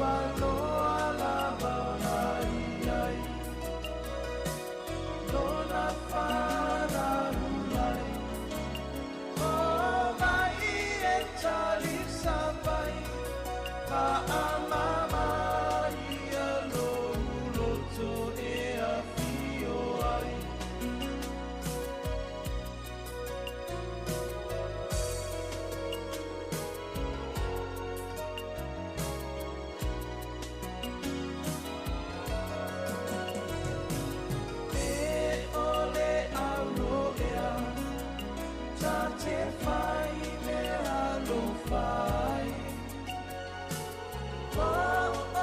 Ua loa lava ona i ai lona fanau mai. O mai e talisapai, faamama ia lou loto e afio ai. E ole auroea, ta te whai me alofai. O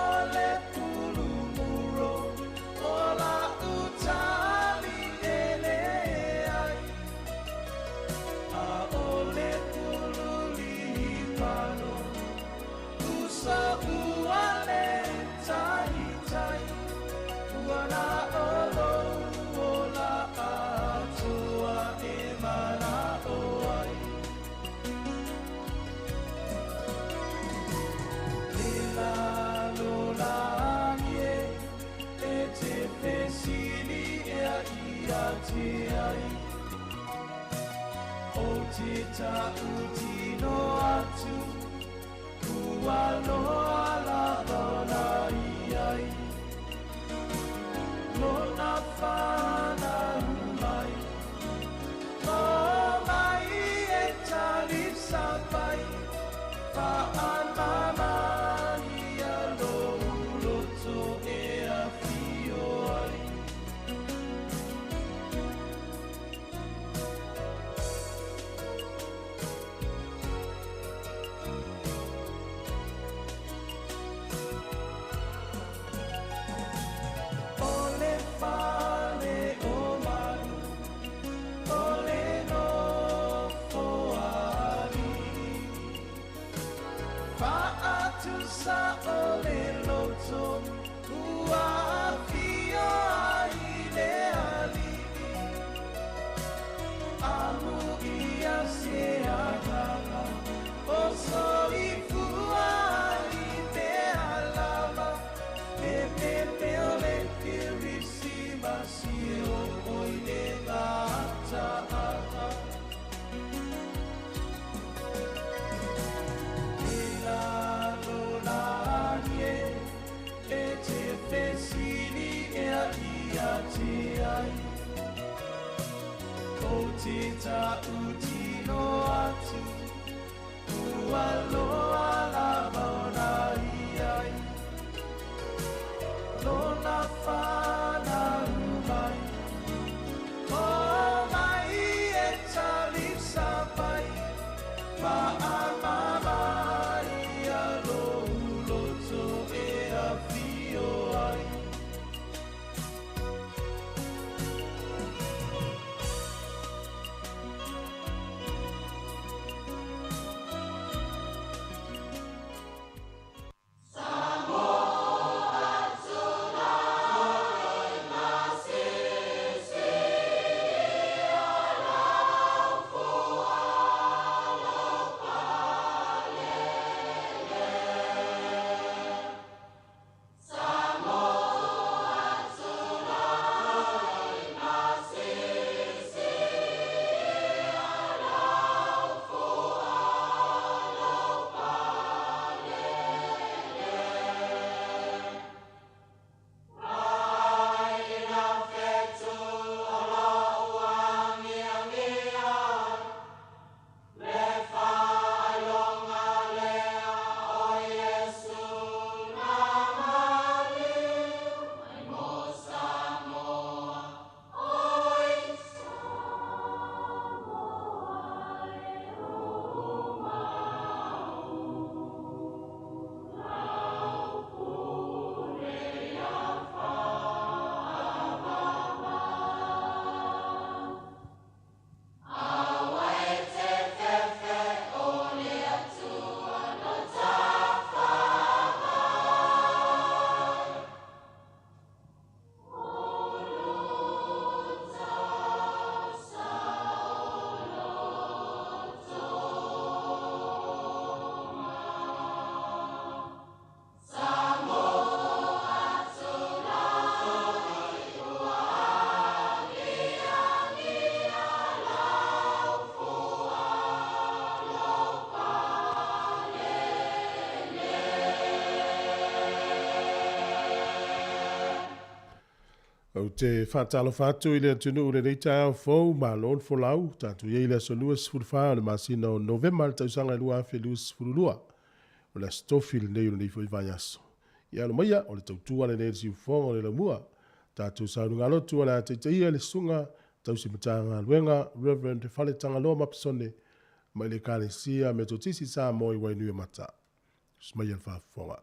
ole pulumuro, o la utali ele ai. A ole pululi pano, usa uale tai tai. Ua na olo o la atua e mana o ai. Le la lo la e, e te fesili ea ia te ai. O te tautino atu, ua loa lava ona i ai. Lona whanau mai, o mai e talisapai, faamama ia lou loto e afio ai. O le fale o malu, o le nofo alii. Faatusa o le loto, ua afio ai le alii. Amu ia se agaga, o soifua i mea lava. E pepe o le Kerisimasi e o oi le gata ata. E la lo la e, e te fesili ea ia te ai. O te tautino atu, ua loa lava ona i ai. Lona whanau mai, o mai e talisapai, faamama ia lou loto e afio ai. Ou te faatalofa atu i le atunuu i lenei taeao fou, malo le folau, tatou i ai i le aso 24 o le masina o Novema le tausaga 2022. O le aso tofi lenei o lenei foi vaiaso. Ia alo maia, o le tautua lenei a le siufofoga o le laumua. Tatou sauniga lotu o le a taitaia le susuga tausi Matagaluega Reverend Faletagaloa Mapisone mai le Ekalesia Metotisi Samoa i Wainuiomata. Sumaia le faafofoga.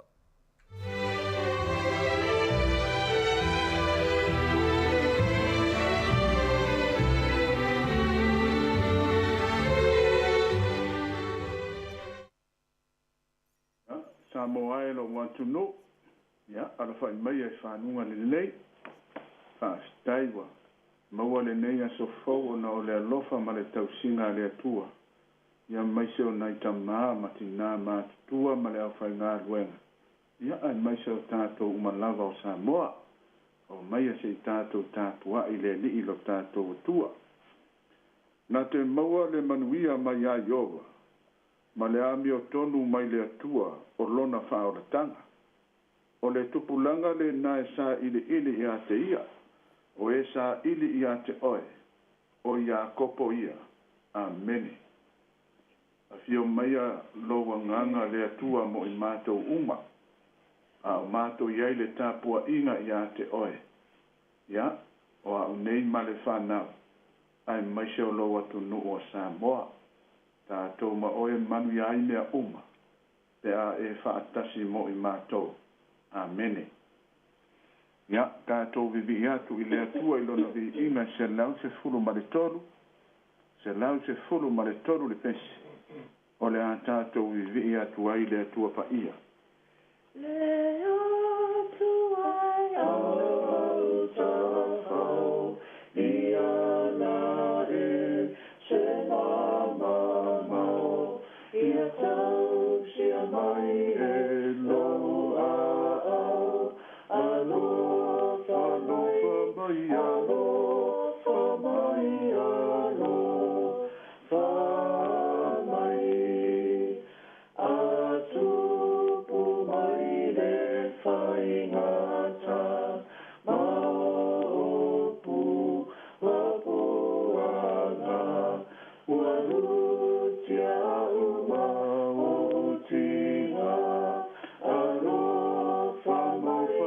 Samoa e lou atunuu, ia, alafa'i maia i faguga lelei. Faafetai ua maua lenei aso fou ona o le alofa ma le tausiga a le Atua, ia aemaise o nai tamā ma tinā matutua ma le aufaigaluega, ia aemaise o tatou uma lava o Samoa. Oo maia se i tatou tapua'i i le Alii lo tatou Atua. Na te maua le manuia mai iā Ieova ma le amiotonu mai le Atua o lona faaolataga. O le tupulaga lenā e sailiili iā te Ia, o e saili iā te Oe, o Iakopo ia. Amene. Afio maia lou Agaga le Atua mo i matou uma, a o matou i ai i le tapuaiga iā te Oe, ia, o a'u nei ma le fanau, aemaise o lou atunuu o Samoa. Tatou ma Oe e manuia ai mea uma, pe a e faatasi mo i matou. Amene. Ia, tatou vivii atu i le Atua i Lona viiga e 113, 113 le pesi, o le a tatou vivii atu ai i le Atua paia. Le Atua e autafau ia na e se mamamao ia tausia mai e lou aao alofa mai, alofa mai, alofa mai. A tupu mai le faigata ma o puapuaga ua lutia uma o'u tiga alofa mai,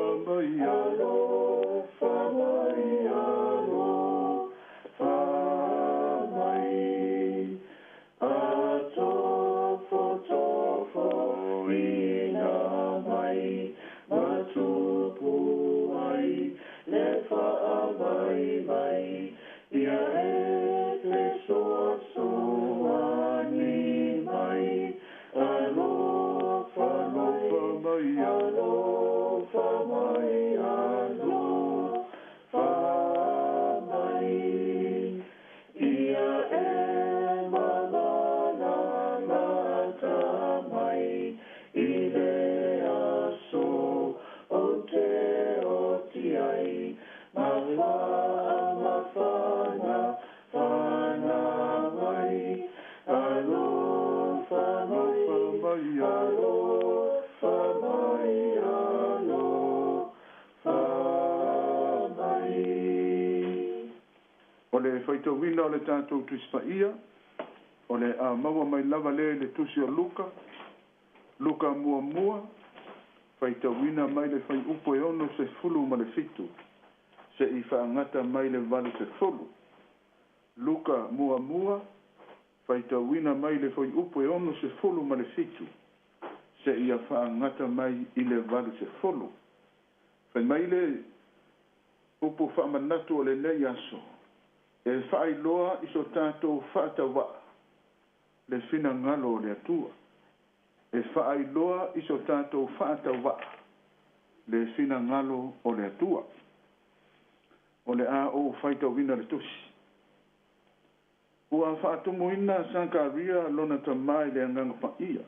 alofa mai, alofa mai. A tofotofoina mai ma tupu ai le faavaivai ia e fesoasoani mai alofa mai, alofa mai, alofa mai. Ia e malalalata mai i le aso o te oti ai ma faamafana fana mai alofa mai, alofa mai, alofa mai. O le faitauina o le tatou Tusi Paia, o le a maua mai lava lea i le Tusi o Luka, Luka muamua, faitauina mai le fuaiupu e 67, se'i faagata mai le 80. Luka muamua, faitauina mai le fuaiupu e 67, seia faagata mai i le 80. Fai mai le upu faamanatu o lenei aso, E faailoa i so tatou faatauvaa le finagalo o le Atua. E faailoa i so tatou faatauvaa le finagalo o le Atua. O le a ou faitauina le tusi. Ua faatumuina Sakaria lona tamā i le Agaga Paia,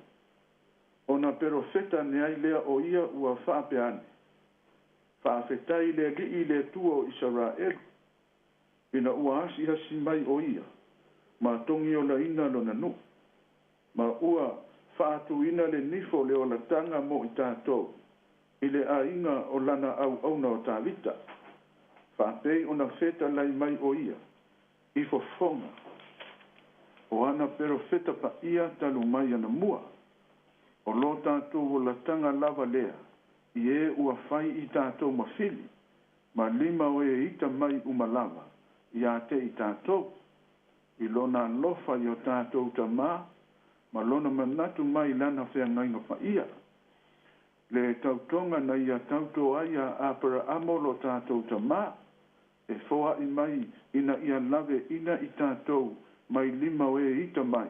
ona perofeta ane ai lea o ia ua faapea ane, Faafetai i le Alii le Atua o Isaraelu, ina ua asihasi mai o ia ma togiolaina lona nuu, ma ua faatuina le nifo o le olataga mo i tatou i le aiga o lana auauna o Tavita. Faapei ona fetalai mai o ia i fofoga o ana perofeta paia talu mai anamua. O lo tatou olataga lava lea i e ua fai i tatou ma fili ma lima o e ita mai uma lava ia te i tatou. I lona alofa i o tatou tamā ma lona manatu mai lana feagaiga paia. Le tautoga na ia tauto ai a Aperaamo lo tatou tamā e foaʻi mai ina ia laveina i tatou mai lima o e ita mai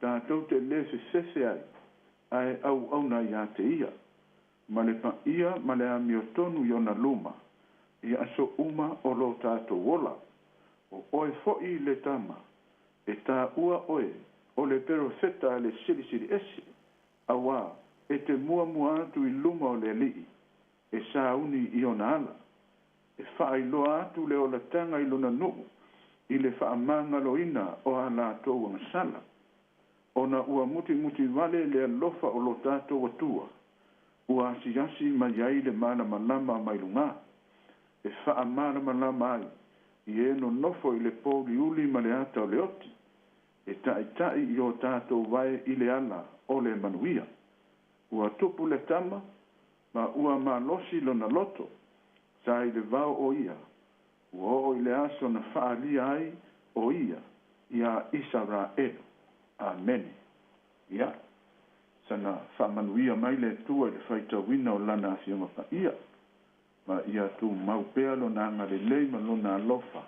tatou te lē fefefe ai ae auauna iā te ia ma le paia ma le amiotonu i ona luma i aso uma o lo tatou ola. O oe foʻi le tama e taua oe o le perofeta a le Silisili Ese, auā e te muamua atu i luma o le Alii e sauni i ona ala, e faailoa atu le olataga i lona nuu i le faamagaloina o a latou agasala, ona ua mutimutivale le alofa o lo tatou Atua, ua asiasi mai ai le malamalama mai lugā, e faamalamalama ai i e nonofo i le pouliuli ma le ata o le oti, e taʻitaʻi i o tatou vae i le ala o le manuia. Ua tupu le tama ma ua malosi lona loto, sa i le vao o ia, ua oo i le aso na faaalia ai o ia iā Isaraelu. Amene. Ia, sana faamanuia mai le Atua i le faitauina o lana Afioga Paia, ma ia tumau pea lona agalelei ma lona alofa,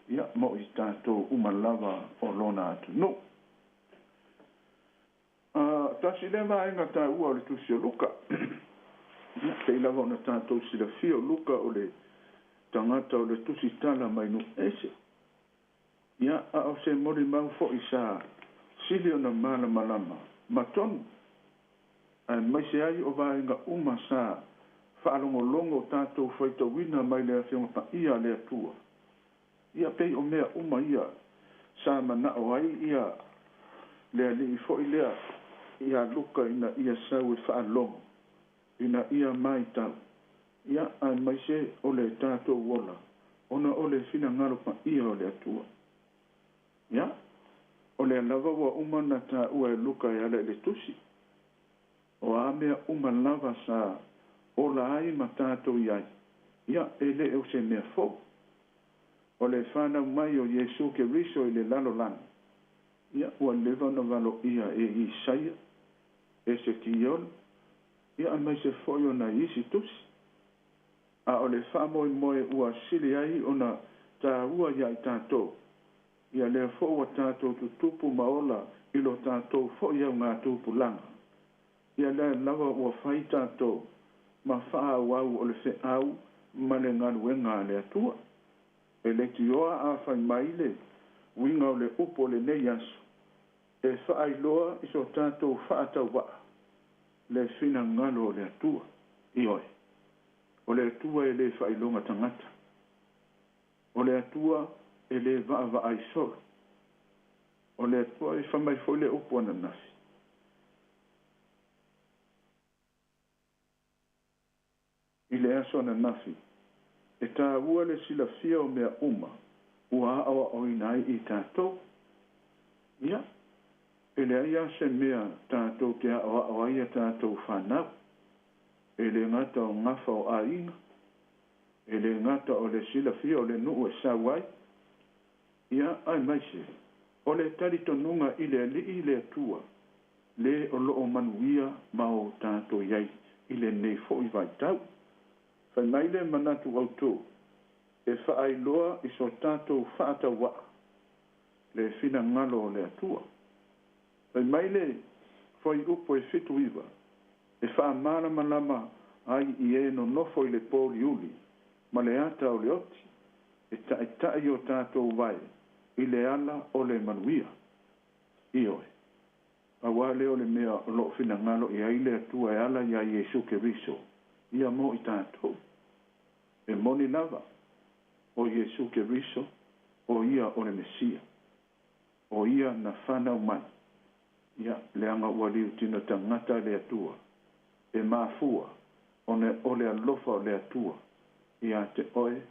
ia, mo i tatou uma lava o lona atunuu. Tasi lea vaega taua o le tusi o Luka. Ia, pei lava ona tatou silafia o Luka o le tagata o le tusitala mai nuu ese. Ia, a o se molimau foʻi sa sili ona malamalama ma tonu, aemaise ai o vaega uma sa faalogologo tatou faitauina mai le Afioga Paia a le Atua. Ia, pei o mea uma ia sa manao ai ia le alii foi lea ia Luka ina ia sau e faalogo, ina ia matau, ia, aemaise o le tatou ola, ona o le finagalo paia o le Atua. Ia, o lea lava ua uma na taua e Luka e ala i le tusi, o a mea uma lava sa ola ai ma tatou i ai, ia, e le o se mea fou. O le fanau mai o Iesu Keriso i le lalolagi, ia, ua leva ona valoia e Isaia, Esekiolo, ia, aemaise foi o nai isi tusi. A o le faamoemoe ua sili ai ona taua iā i tatou, ia lea foi ua tatou tutupu ma ola i lo tatou foʻi augatupulaga, ia lea lava ua fai tatou ma faaauau o le feau ma le galuega a le Atua. E leitioa a fai mai le uiga o le upu o lenei aso, e faailoa i so tatou faatauvaa le finagalo o le Atua. Ioe, o le Atua e lē faailoga tagata, o le Atua e lē vaavaai solo, o le Atua e fai mai foi le upu ananafi i le aso ananafi, e taua le silafia o mea uma ua aoaoina ai i tatou. Ia, e leai lava se mea tatou te aoao ai a tatou fanau, e le gata o gafa o aiga, e le gata o le silafia o le nuu e sau ai, ia, aemaise o le talitonuga i le Alii le Atua, le o loo manuia ma o tatou i ai i lenei foʻi vaitau. Fai mai le manatu autū e faailoa i so tatou faatauvaa le finagalo o le Atua. Fai mai le fuaiupu e 79 e faamalamalama ai i e nonofo i le pouliuli ma le ata o le oti, e taʻitaʻi o tatou vae i le ala o le manuia. Ioe, auā lea o le mea o loo finagalo i ai le Atua e ala iā Iesu Keriso, ia mo i tatou. E moni lava o Iesu Keriso o ia o le Mesia, o ia na fanau mai, ia, leaga ua liutino tagata le Atua, e mafua ona o le alofa o le Atua ia te oe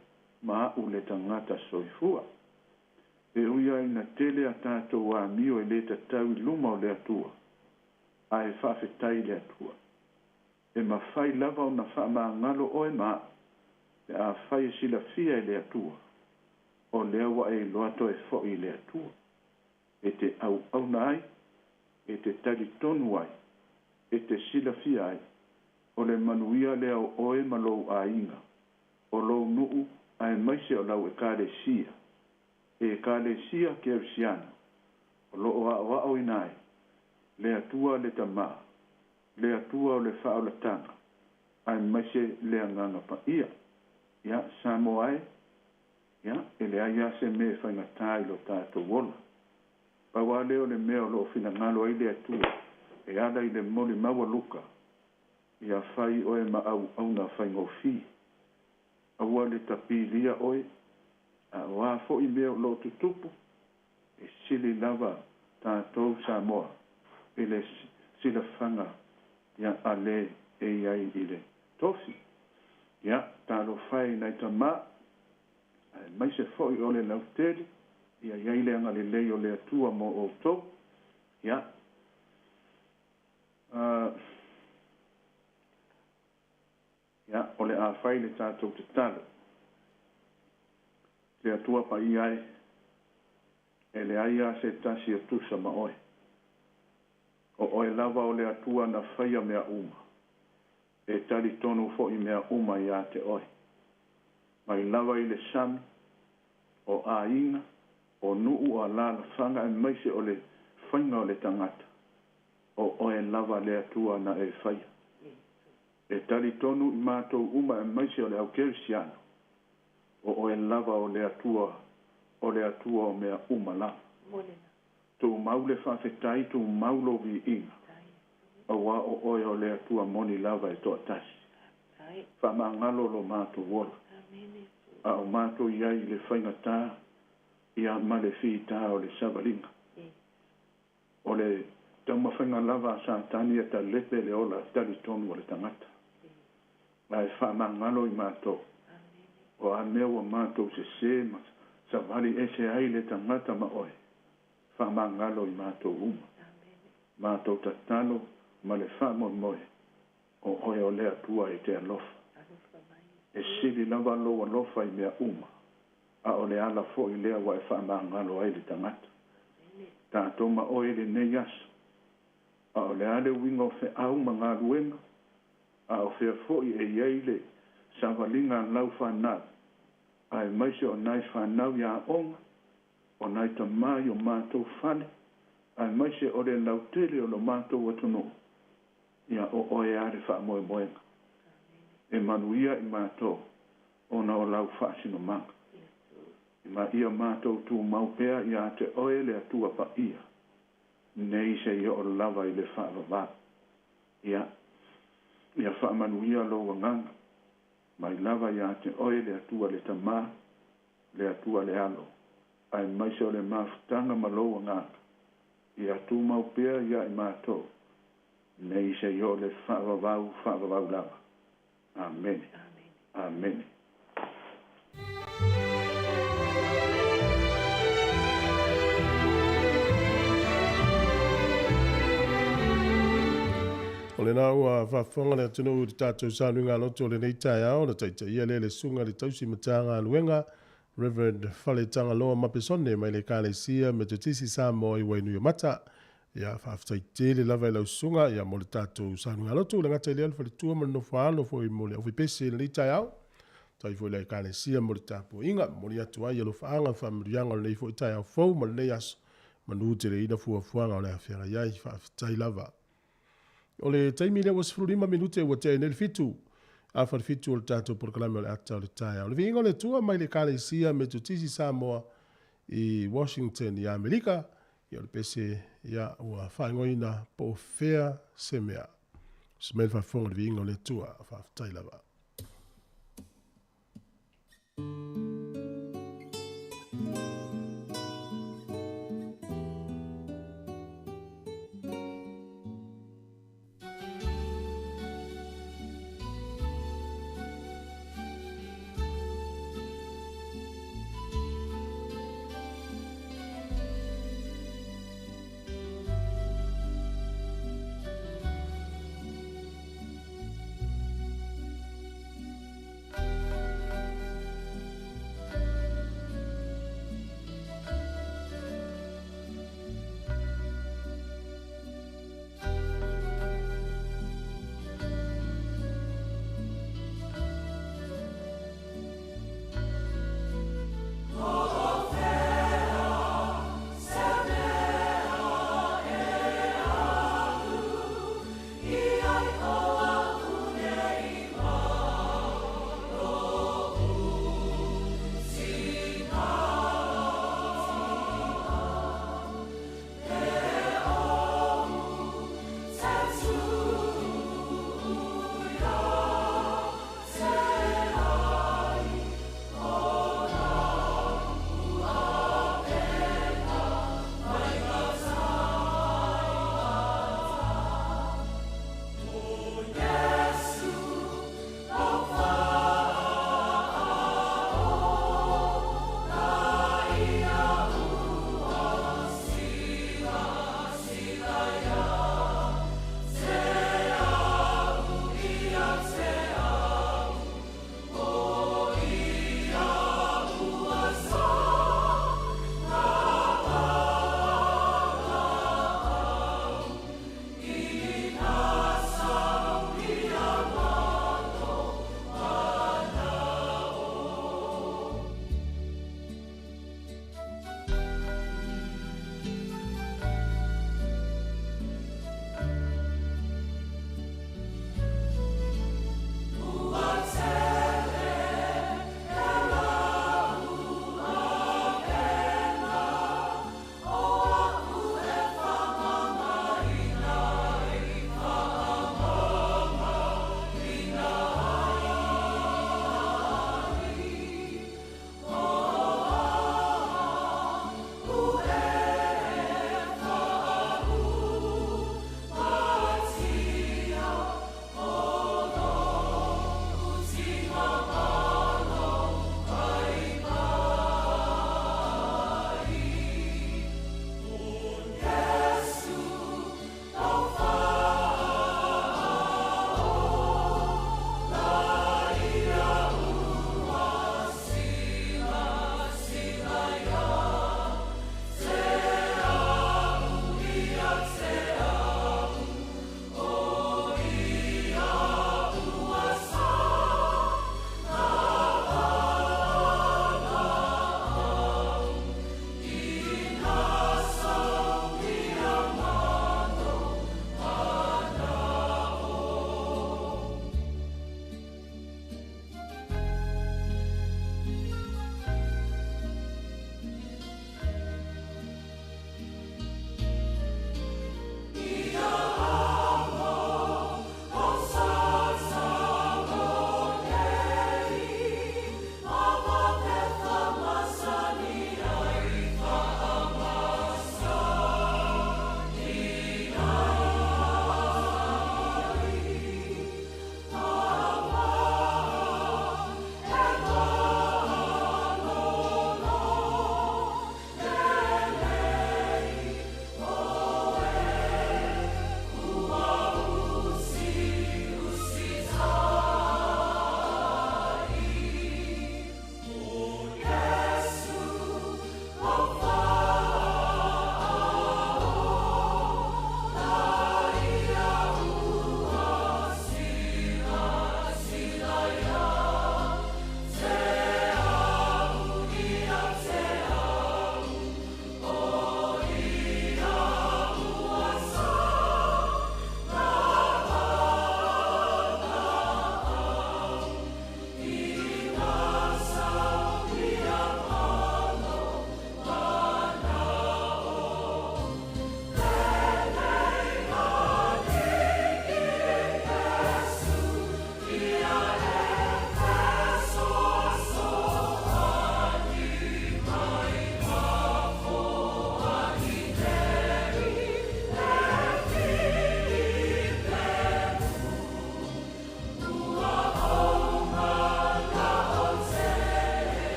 ma a'u le tagata soifua. E ui ai ina tele a tatou amio e lē tatau i luma o le Atua, ae faafetai i le Atua. E mafai lava ona faamagalo oe ma a'u pe afai e silafia e le Atua, o lea ua e iloa toe fo'i i le Atua. E te auauna ai, e te talitonu ai, e te silafia ai, o le manuia lea o oe ma lou aiga, o lou nuu aemaise o lau Ekalesia, e Ekalesia Kerisiano, o loo aoaoina ai le Atua le Tamā, le Atua o le faaolataga, aemaise le Agaga Paia. Ia, Samoa e, ia, e leai lava se mea e faigata i lo tatou ola. Pau lava lea o le mea o loo finagalo ai le Atua e ala i le molimau a Luka, ia fai oe ma auauna faigofie. Aua le tapilia oe, a o a foi mea o loo tutupu, e sili lava tatou Samoa i le silafaga ia a le e i ai i le tofi. Ia, talofa e i nai tamā, aemaise foi o le lautele, ia i ai le agalelei o le Atua mo outou. Ia, ia, o le a fai le tatou tatalo. Le Atua paia e, e leai lava se tasi e tusa ma oe. O oe lava o le Atua na faia mea uma, e talitonu foi mea uma iā te oe. Mai lava i le sami, o aiga, o nuu, o alaalafaga aemaise o le faiga o le tagata, o oe lava le Atua na e faia. E talitonu i matou uma aemaise o le au Kerisiano, o oe lava o le Atua, o le Atua o mea uma lava. Tumau le faafetai, tumau lou viiga, auā o oe o le Atua moni lava e toatasi. Faamagalo lo matou ola, a o matou i ai i le faigata ia ma le fitā o le savaliga. O le taumafaiga lava a Satani e talepe le ola talitonu o le tagata, ae faamagalo i matou. O a mea ua matou sesē ma savali ese ai le tagata ma oe, faamagalo i matou uma. Matou tatalo ma le faamoemoe, o oe o le Atua e te alofa. E sili lava lou alofa i mea uma, a o le ala foi lea ua e faamagalo ai le tagata. Tatou ma oe i lenei aso, a o le a le uiga o feau ma galuega, a o fea foi e i ai le savaliga a lau fanau, aemaise o nai fanau i aoga, o nai tamā i o matou fale, aemaise o le lautele o lo matou atunuu, ia o oe lava le faamoemoega. E manuia i matou ona o lau faasinomaga. Ma ia matou tumau pea iā te oe le Atua paia, nei seia oo lava i le faavavau. Ia, ia faamanuia lou agaga, mai lava iā te oe le Atua le Tamā, le Atua le Alo, aemaise o le mafutaga ma lou agaga, ia tumau pea iā i matou, nei seia oo le faavavau, faavavau lava. Amene. Amene. O lena ua faafofoga le atunuu i le tatou sauniga loto o lenei taeao, na taitaia lea le susuga i le tausi Matagaluega Reverend Faletagaloa Mapesone mai le Ekalesia Metotisi Samoa i Wainuiomata. Ia, faafetai tele lava i lau susuga ia mo le tatou sauniga loto, le gata i lea o le faletua ma le nofoaalo foi mo le aufaipese i lenei taeao. Faafetai foi i le Ekalesia mo le tapuaiga. Momoli atu ai alofaaga ma faamanuiaga o lenei foi taeao fou ma lenei aso, manu teleina fuafuaga o le a feagai ai. Faafetai lava. O le taimi lea ua 15 minute ua tea ai nei le 7 afa le 7 o le tatou polokalame o le ata o le taeao. Le viiga o le Atua mai le Ekalesia Metotisi Samoa i Washington i Amerika, ia o le pese ia ua faaigoaina po o fea se mea. Se mea le faafofoga le viiga o le Atua. Faafetai lava.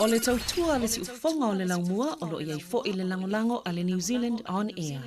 O le tautua a le siufofoga o le laumua o lo o i ai foi le lagolago a le New Zealand On Air.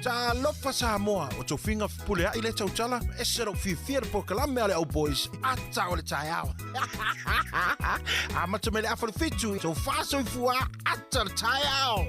Talofa Samoa, o tofiga fepuleai lea tautala, ese lou fiafia i le polokalame a le Au Boys, ata o le taeao. Amata mai le afa o le fitu, tofa soifua, ata o le taeao.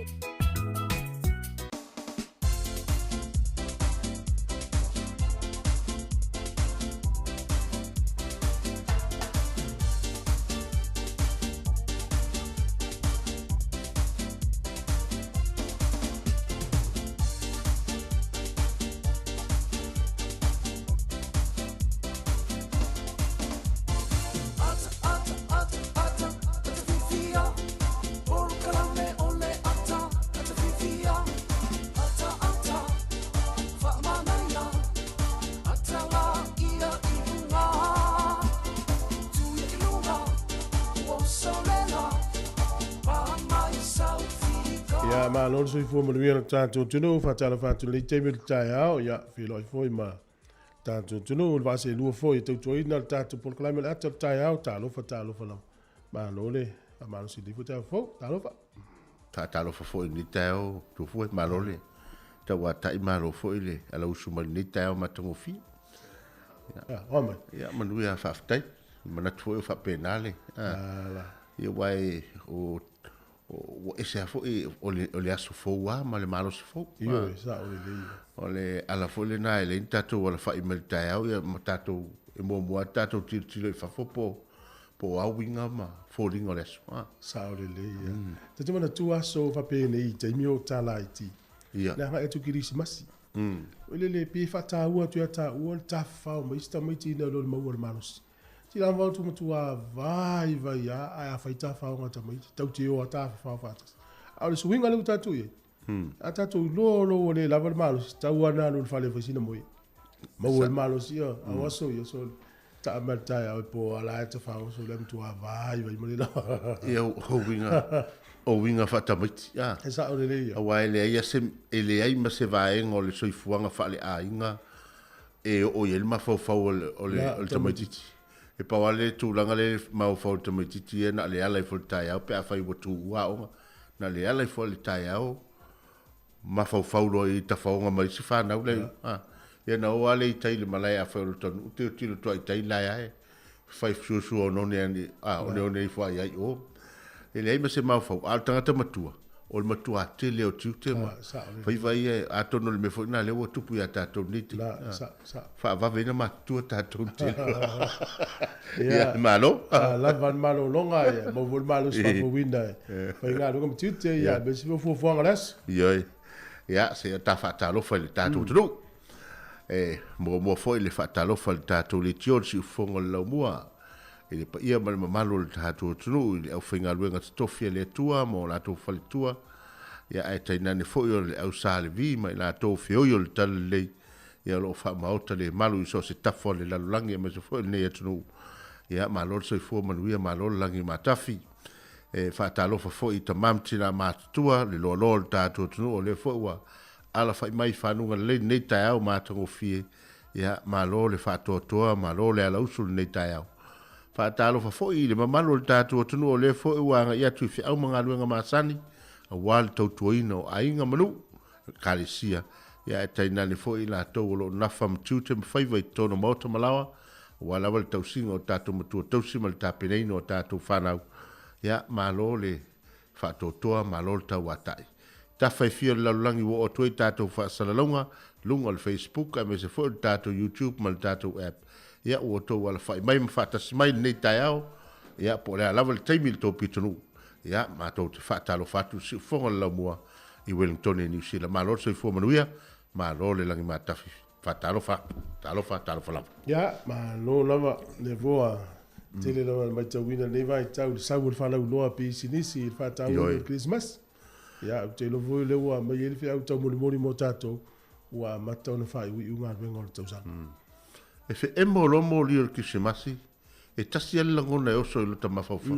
Ia, malo le soifua manuia lo tatou atunuu, faatalofa atu i lenei taimi o le taeao, ia, feiloai foi ma tatou atunuu, le vaaselua foi e tautuaina le tatou polokalame o le ata o le taeao, talofa, talofa lava. Malo le faamalosi i lenei foi taeao fou, talofa. Faatalofa foi i lenei taeao Tufue, malo le tauatai, malo foi le alausu mai lenei taeao matagofie. Ia, oa mai. Ia, manuia, faafetai. Manatu foi o faapena le, ia, aua e, o, ua ese lava foi o le, o le aso fou lava ma le malosi fou. Ioe, sao lelei. O le ala foi lena e leai ni tatou alafa'i mai le taeao, ia, ma tatou, e muamua lava tatou tilotilo i fafo po, po o a uiga ma foliga o le aso. Sao lelei, ia. Ta te manatua aso faapenei i taimi o tala iti. Ia. Le agai atu i Kerisimasi. Oi lele, pe faataua atu ia taua le tafafao mai isi tamaiti ina loa le maua o le malosi. Tila vau tu matua vai vai a, ae a fai tafaoga a tamaiti, tau te o a tafafao faatasi. A o le suiga lea ua tatou i ai, a tatou iloa o lo ua le lava le malosi, tau lava na alu i le fale e fai sina moe. Maua ai le malosi, ioe, a o aso ia, so taa mai le taeao e po a la e tafao so le matua vai vai ma le lava. Ia, o uiga, o uiga faatamaiti, a. E sao lelei ia. Aua e leai se, e leai ma se vaega o le soifuaga faaleaiga e oo i ai le mafaufau o le, o le, o le tamaitiiti. E pau lava le tulaga lea e mafaufau i le tamaitiiti ia na o le ala ifo i le taeao pe afai ua tuua aoga, na o le ala ifo i le taeao mafaufau loa i tafaoga ma isi fanau lea. A, ia na oo lava lea i tai i le malae afai o le taunuu tilotilo atu lava i tai la e a e fai suasua oneone ane, a, oneone ifo lava i ai i o. E leai ma se mafaufau, a o le tagata matua, o le matua tele o tiute ma faiva ia, atonu o le mea foi lena lea ua tupu ia tatou nei te faavave ai na matutua tatou tele. Ia, malo. Lava le malologa, ia, maua foi le malosi faafouina e faigaluega ma tiute, ia, aemaise foi o fuafuaga o le aso. Ioe. Ia, se i ta faatalofa i le tatou atunuu. E muamua foi le faatalofa i le tatou leitio, le siufofoga o le laumua, i le paia ma le mamalu o le tatou atunuu i le aufaigaluega totofi a le Atua ma o latou faletua, ia ae tainane foi o le au Sa Levi ma i latou feoi o le Talalelei, ia o lo o faamaota le malu i so o se tafa o le lalolagi aemaise foi o lenei atunuu. Ia malo le soifua manuia, malo le lagi matafi. E faatalofa foi i tama ma tina matutua, le loaloa o le tatou atunuu, o lea foi ua alafai mai i fanuga lelei lenei taeao matagofie. Ia, malo le faatoatoa, malo le alausu i lenei taeao. Faatalofa foi i le mamalu o le tatou atunuu o lea foi ua agai atu i feau ma galuega masani aua le tautuaina o aiga ma nuu, ekalesia, ia ae tainane foi i latou o lo o nafa ma tiute ma faiva i totonu o maota ma laoa aua lava le tausiga o tatou matua tausi ma le tapenaina o tatou fanau. Ia, malo le faatoatoa, malo le tauatai. Tafa e fia o le lalolagi ua oo atu ai tatou faasalalauga, luga o le Facebook aemaise foi o le tatou YouTube ma le tatou app. Ia, ua outou alafai mai ma faatasi mai i lenei taeao, ia, po o le a lava le taimi i le tou pitonuu, ia, matou te faatalofa atu i le siufofoga o le laumua i Wellingtone i Niu Sila. Malo le soifua manuia, malo le lagimatafi. Faatalofa, talofa, talofa lava. Ia, malo lava le voa. Tele lava le matauina i lenei vaitau i le sau o le falauloa a pisinisi i le faataua o le Kerisimasi. Ia, ou te iloa foi o lea ua aumai ai le feau taumolimoli mo tatou, ua amata ona faaiuiu galuega o le tausaga. E feemo loa moli o le Kerisimasi, e tasi lava le lagona e oso i lota mafaufau,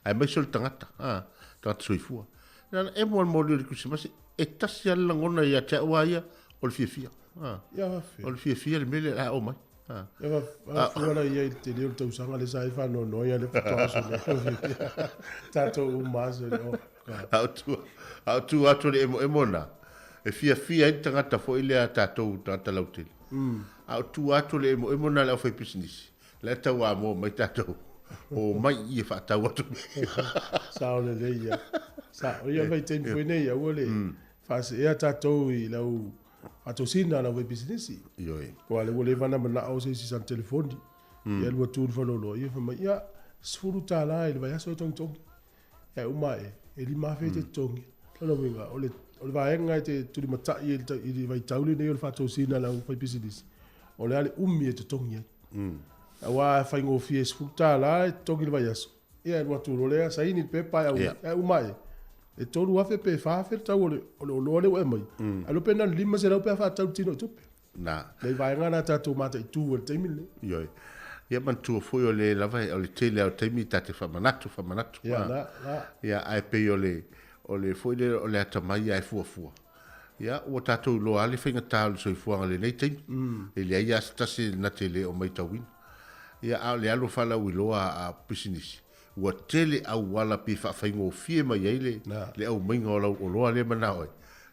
aemaise o le tagata, a, tagata soifua. Na ona emo lava le moli o le Kerisimasi, e tasi lava le lagona ia te au lava ia, o le fiafia. A, o le fiafia le mea lea o le a oo mai. Ia fua la ia i le tele o le tausaga lea sa ai faanoanoa ia le faatoa aso lea. Tatou uma aso lea. A o tu atu le emoemo na. E fiafia ai le tagata foi lea a tatou tagata lautele. A o tua atu o le emoemo lena a le aufaipisinisi, la e tau amoa mai tatou, o mai i i e faatau atu mea. Sao lelei ia. Sao. Ia o le vaitaimi foi nei, aua le faaseea tatou i lau faatosina a le aufaipisinisi. Ioe. Aua o lea ua leva ona manao se isi sana telefoni. Ia alu atu le faleoloa, ia fai mai, ia, $10 i le vaiaso e togitogi. Ae uma ae, e $5,000 e te totogi. O lona uiga, o le, o le vaega e te tulimatai ai i le vaitau lenei o le faatosina a le aufaipisinisi, o le a le umi e totogi ai. Aua a faigofie e $10 e totogi i le vaiaso, ia e alu atu loa lea saini le pepa ae aumai. Ae uma ae, e $3,000 pe $4,000 le tau o le, o le oloa lea ua e aumaia. Ae iloa pe na o le $500 pe a faatau le tino i tupe. Na. Nai vaega na tatou mataitu ai i le taimi lenei. Ioe. Ia manatua foi o le lava o le tele lava o taimi ta te faamanatu, faamanatu. Ia, na, na. Ia, ae pei o le, o le foi lea o le atamai ae fuafua. Ia, ua tatou iloa lava le faigata o le soifuaga i lenei taimi. E leai lava se tasi na te le o maitauina. Ia, a o le alu faalauiloa a pisinisi, ua tele auala pe faafaigofie mai ai le, le aumaiga o lau oloa lea e manao ai.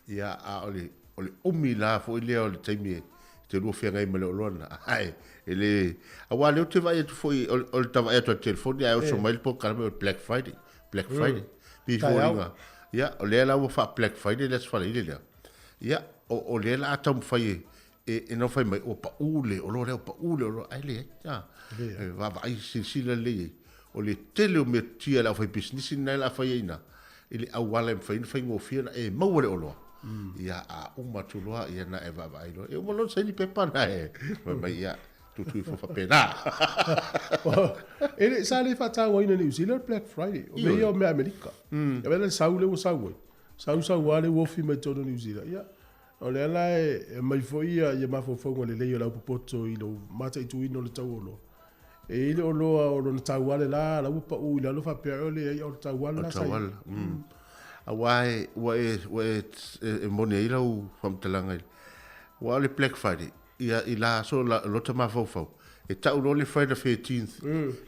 Ia, a o le, o le umi la foi lea o le taimi e te lua feagai ma le oloa lena. Ae, e le, aua o lea ou te vaai atu foi, o le ta vaai atu i le telefoni ae oso mai le polokalame o le Black Friday, Black Friday. Pei foi foliga, ia, o lea la ua faa-Black Friday le Aso Faraile lea. Ia, o lea la a taumafai e, e nofo mai, ua pau le oloa lea, ua pau le oloa, ae leai. E vaavaai silasila lelei i ai. O le tele o metotia a le aufaipisinisi lena e la fai ai i ina, i le auala e mafai ona faigofie ona e maua le oloa. Ia, a uma atu loa, ia na e vaavaai loa. E uma loa ona saini pepa na e fai mai, ia, tutu ifo faapena. E le, sa le faatauaina i Niu Sila le Black Friday. O mea ia o mea Amerika. E vaai la le sau lea ua sau ai. Sau sau lava lea ua ofi mai totonu o Niu Sila. Ia, O lea la e aumai foi ia mafaufauga lelei o le aupopoto i lou mataituina o le tau o oloa. E i ai le oloa o lona tau lava le la, la ua pau i lalo faapea o leai o le tau lava le la sa i ai. Aua ua e ua e e moni ai lau faamatalaga i aua o le Black Friday ia i la aso lota mafaufau e tau loa le Friday the 13th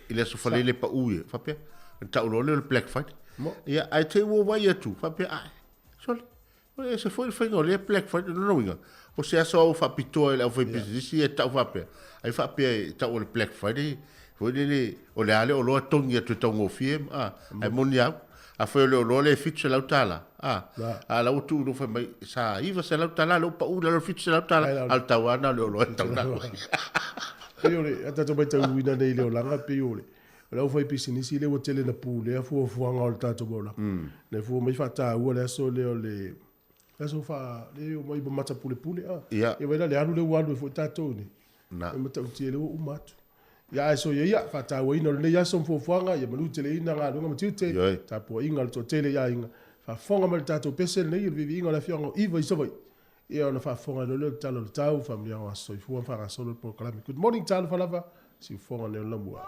i le aso Faraile pau ia faapea ona tau loa lea o le Black Friday ia ae te i ua vaai atu faapea ae sole E ese foi le faiga o lea Black Friday, lona uiga, o se aso au faapitoa i le aufaipisinisi ia e tau faapea, ai faapea e tau o le Black Friday, foi lele, o le a le oloa e togi atu e taugofie, a, ae moni au, afai o le oloa lea e $700, a, a la ua tuu loa fai mai, sa $900 lea ua pau i lalo i le $700, a o le tau lava lena o le oloa e tatau ona alu ai. Pei o le, a tatou matauina nei i le olaga, pei o le, O le aufaipisinisi lea ua tele ina pulea fuafuaga o le tatou olaga. Lea foi ua omai faataua le aso lea o le aso faa lea omai ma mata pulepule a. Ia. Ia vaai la le alu lea ua alu ai foi tatou nei. Na. E matautia lea ua uma atu. Ia ae soia ia, faatauaina o lenei aso ma fuafuaga, ia manuteleina galuega ma tiute, Ioe. tapuaiga a le toatele i aiga, faafofoga mai le tatou pese lenei o le viiviiga o le afioaga o Iva i Savaii. Ia ona faafofoga ai loa lea o le tala o le tau, faamanuiaga o aso soifua ma faagasolo le polokalame. Good morning talofa lava, siufofoga nei o le lamua.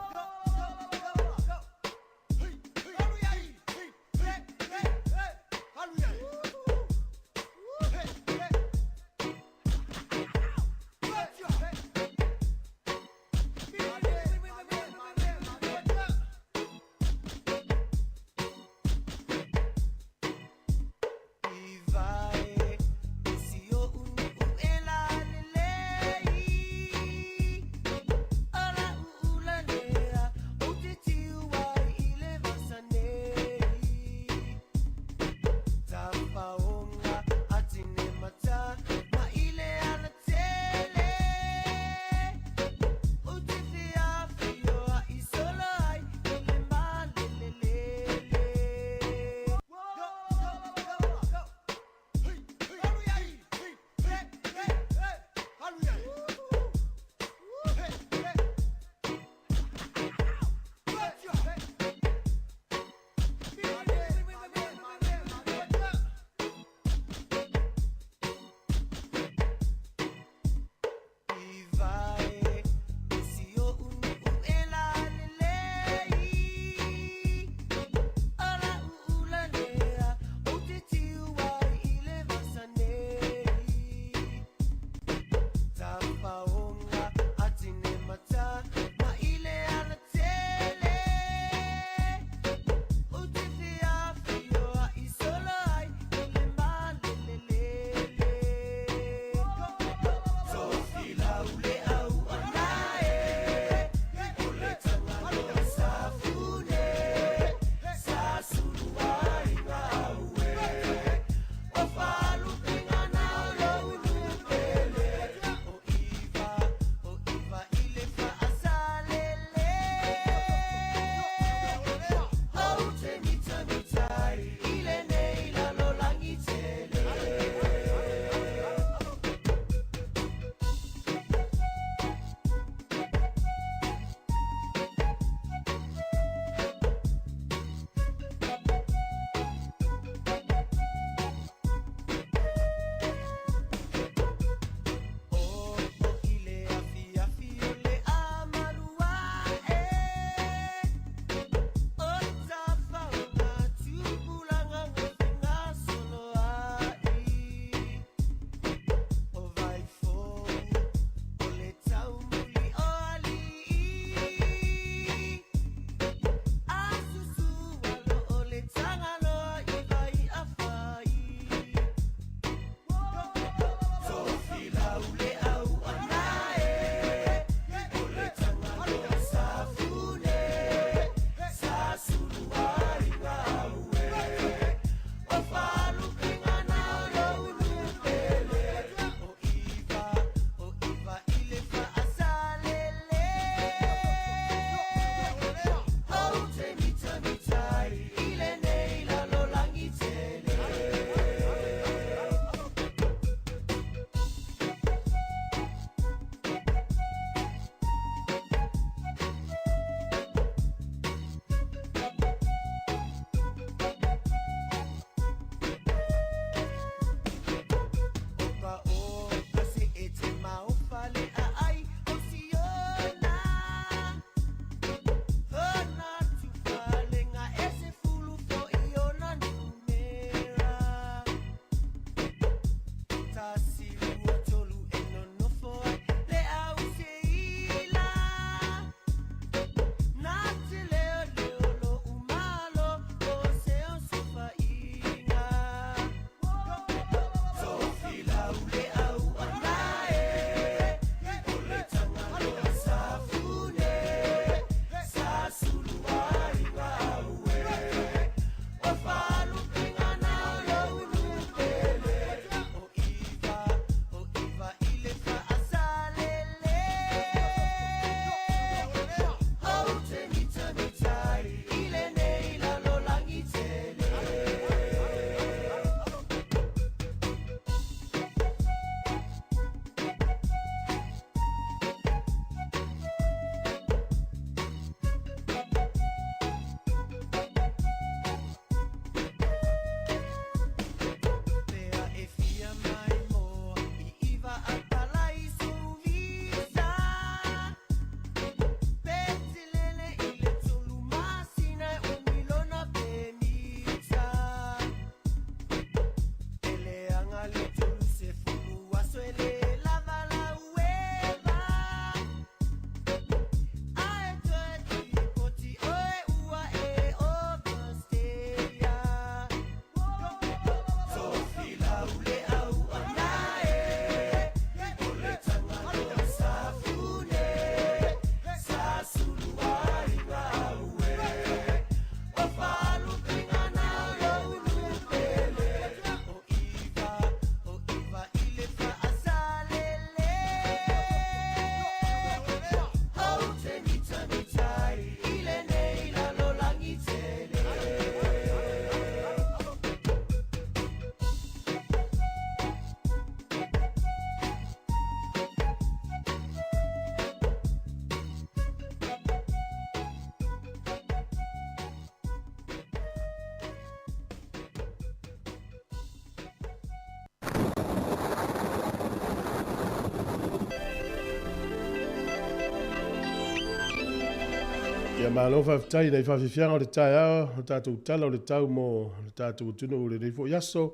Ia malo faafetai i nai faafiafiaga o le taeao o tatou tala o le tau mo le tatou atunuu i lenei foi aso.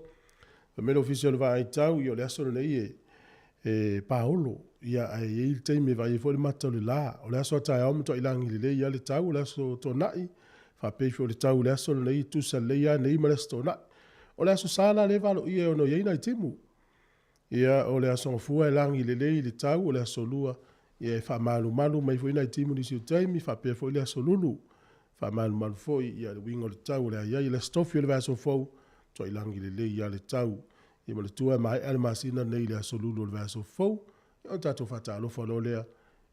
Fai mai le Ofisa o le Vaai Tau, ia o le aso lenei e, e paolo, ia ae i ai le taimi e vaai ai foi le mata o le la. O le aso a taeao matuai lagi lelei lava le tau, o le aso Toonai, faapea ifo o le tau i le aso lenei e tusa lelei lava nei ma le aso Toonai. O le aso Sa la lea e valoia e ono i ai nai timu. Ia, o le Aso Gafua e lagi lelei le tau, o le Aso Lua, ia e faamalumalu mai foi nai timu nisi o taimi, faapea foi le Aso Lulu, faamalumalu foi, ia le uiga o le tau o le a i ai. Le Aso Tofi o le vaiaso fou, matuai lagi lelei lava le tau. Ia manatua e maea le masina lenei i le Aso Lulu o le vaiaso fou, ia ona tatou faatalofa loa lea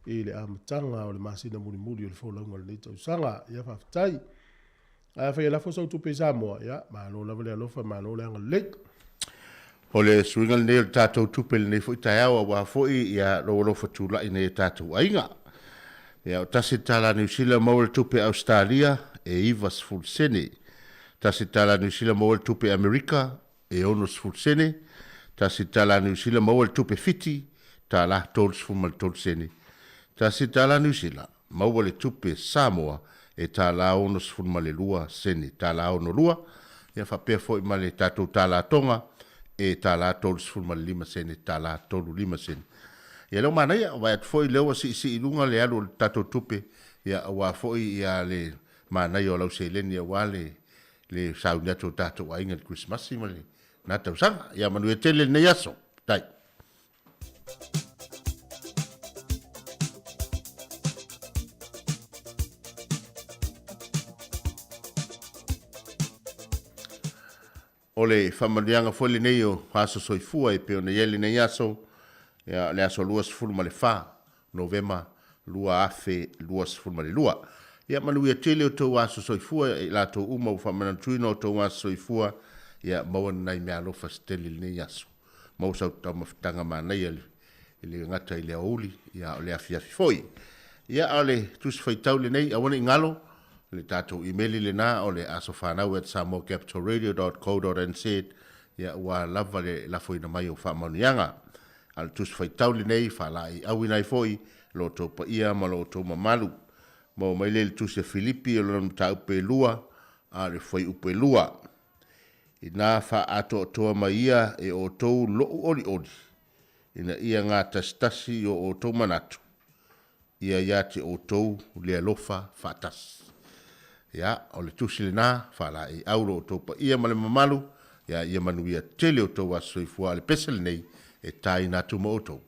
i le amataga o le masina mulimuli o le folauga o lenei tausaga. Ia faafetai. Ae afai e lafo sau tupe i Samoa, ia, malo lava le alofa, malo le agalelei. O le suiga lenei o le tatou tupe i lenei foi taeao aua foi ia lou alofa tulai i nai o tatou aiga. Ia o tasi le tala Niu Sila maua le tupe Ausetalia e 90 sene. Tasi le tala Niu Sila maua le tupe Amerika e 60 sene. Tasi le tala Niu Sila maua le tupe Fiti tala 33 sene. Tasi le tala Niu Sila maua le tupe Samoa e tala 62 sene, tala 62, ia faapea foi ma le tatou tala Tonga e tala 35 sene, tala 35 sene. Ia lea ua manaia, vaai atu foi lea ua siisii i luga le alu o le tatou tupe, ia aua foi ia le manaia o lau seleni aua le le sauni atu o tatou aiga i le Kerisimasi ma lena tausaga. Ia manuia tele lenei aso. Tai. O le faamanuiaga foi lenei o aso soifua e pei ona i ai lenei aso, ia, le aso 24 Novema 2022. Ia manuia tele outou aso soifua, i latou uma ua faamanatuina outou aso soifua, ia maua ni nai meaalofa se tele i lenei aso. Maua sau taumafataga manaia e le gata i le aoauli, ia a o le afiafi foi. Ia, a o le tusi faitau lenei, aua ne i galo, le tatou imeli lena o le asofanau@samoacapitalradio.co.nz, ia ua lava le lafoina mai o faamanuiaga. A o le tusi faitau lenei, faalaeiauina ai foi lo outou paia ma lo outou mamalu. Maua mai lea i le tusi a Filipi o lona mataupu e lua, a o le fuaiupu e lua. Inā faaatoatoa mai ia e outou loʻu olioli, ina ia gatasitasi i o outou manatu, ia iā te outou le alofa faatasi. Ia, o le tusi lenā, faalaeiau lo outou paia ma le mamalu, ia ia manuia tele outou aso soifua a le pese lenei e tāina atu ma outou.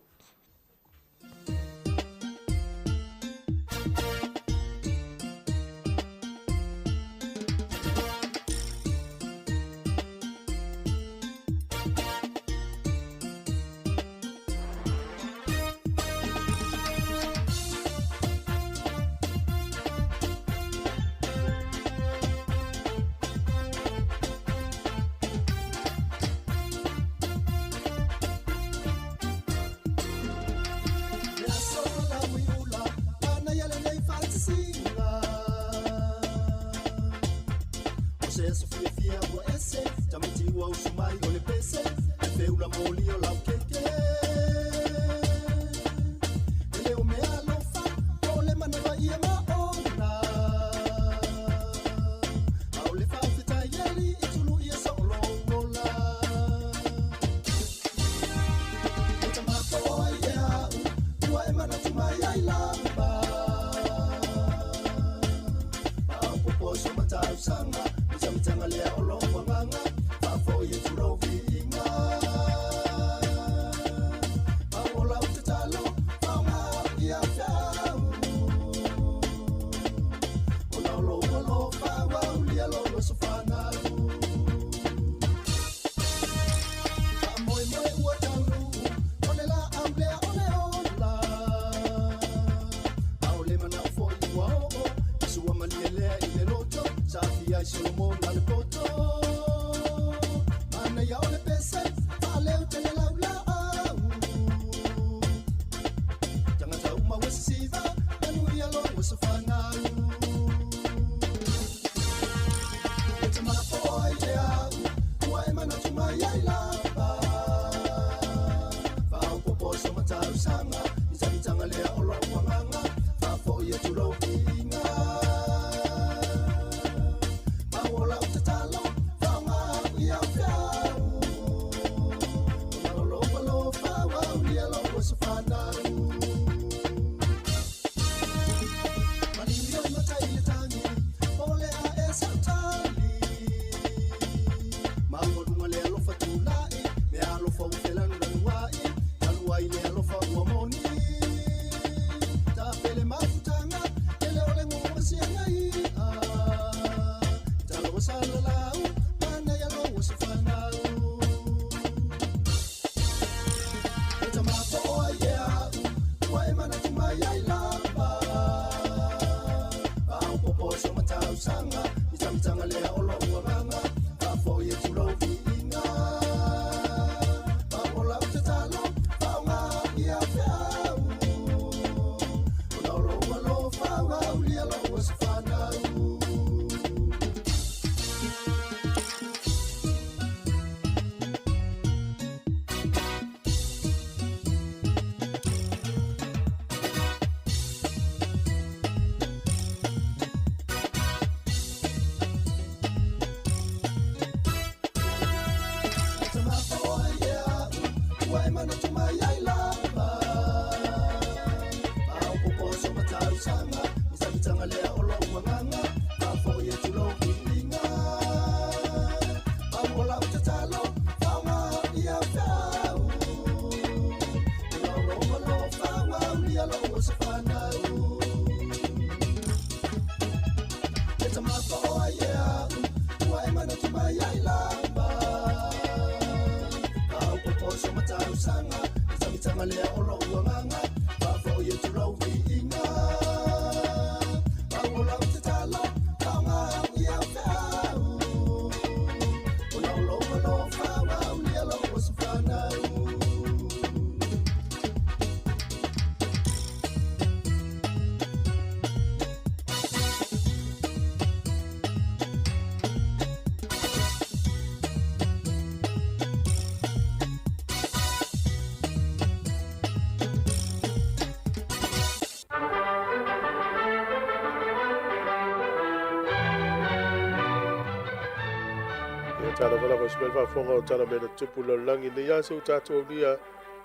Talofa lava i le faafofoga o tala mea na tutupu i le lalolagi i lenei aso ua tatou aulia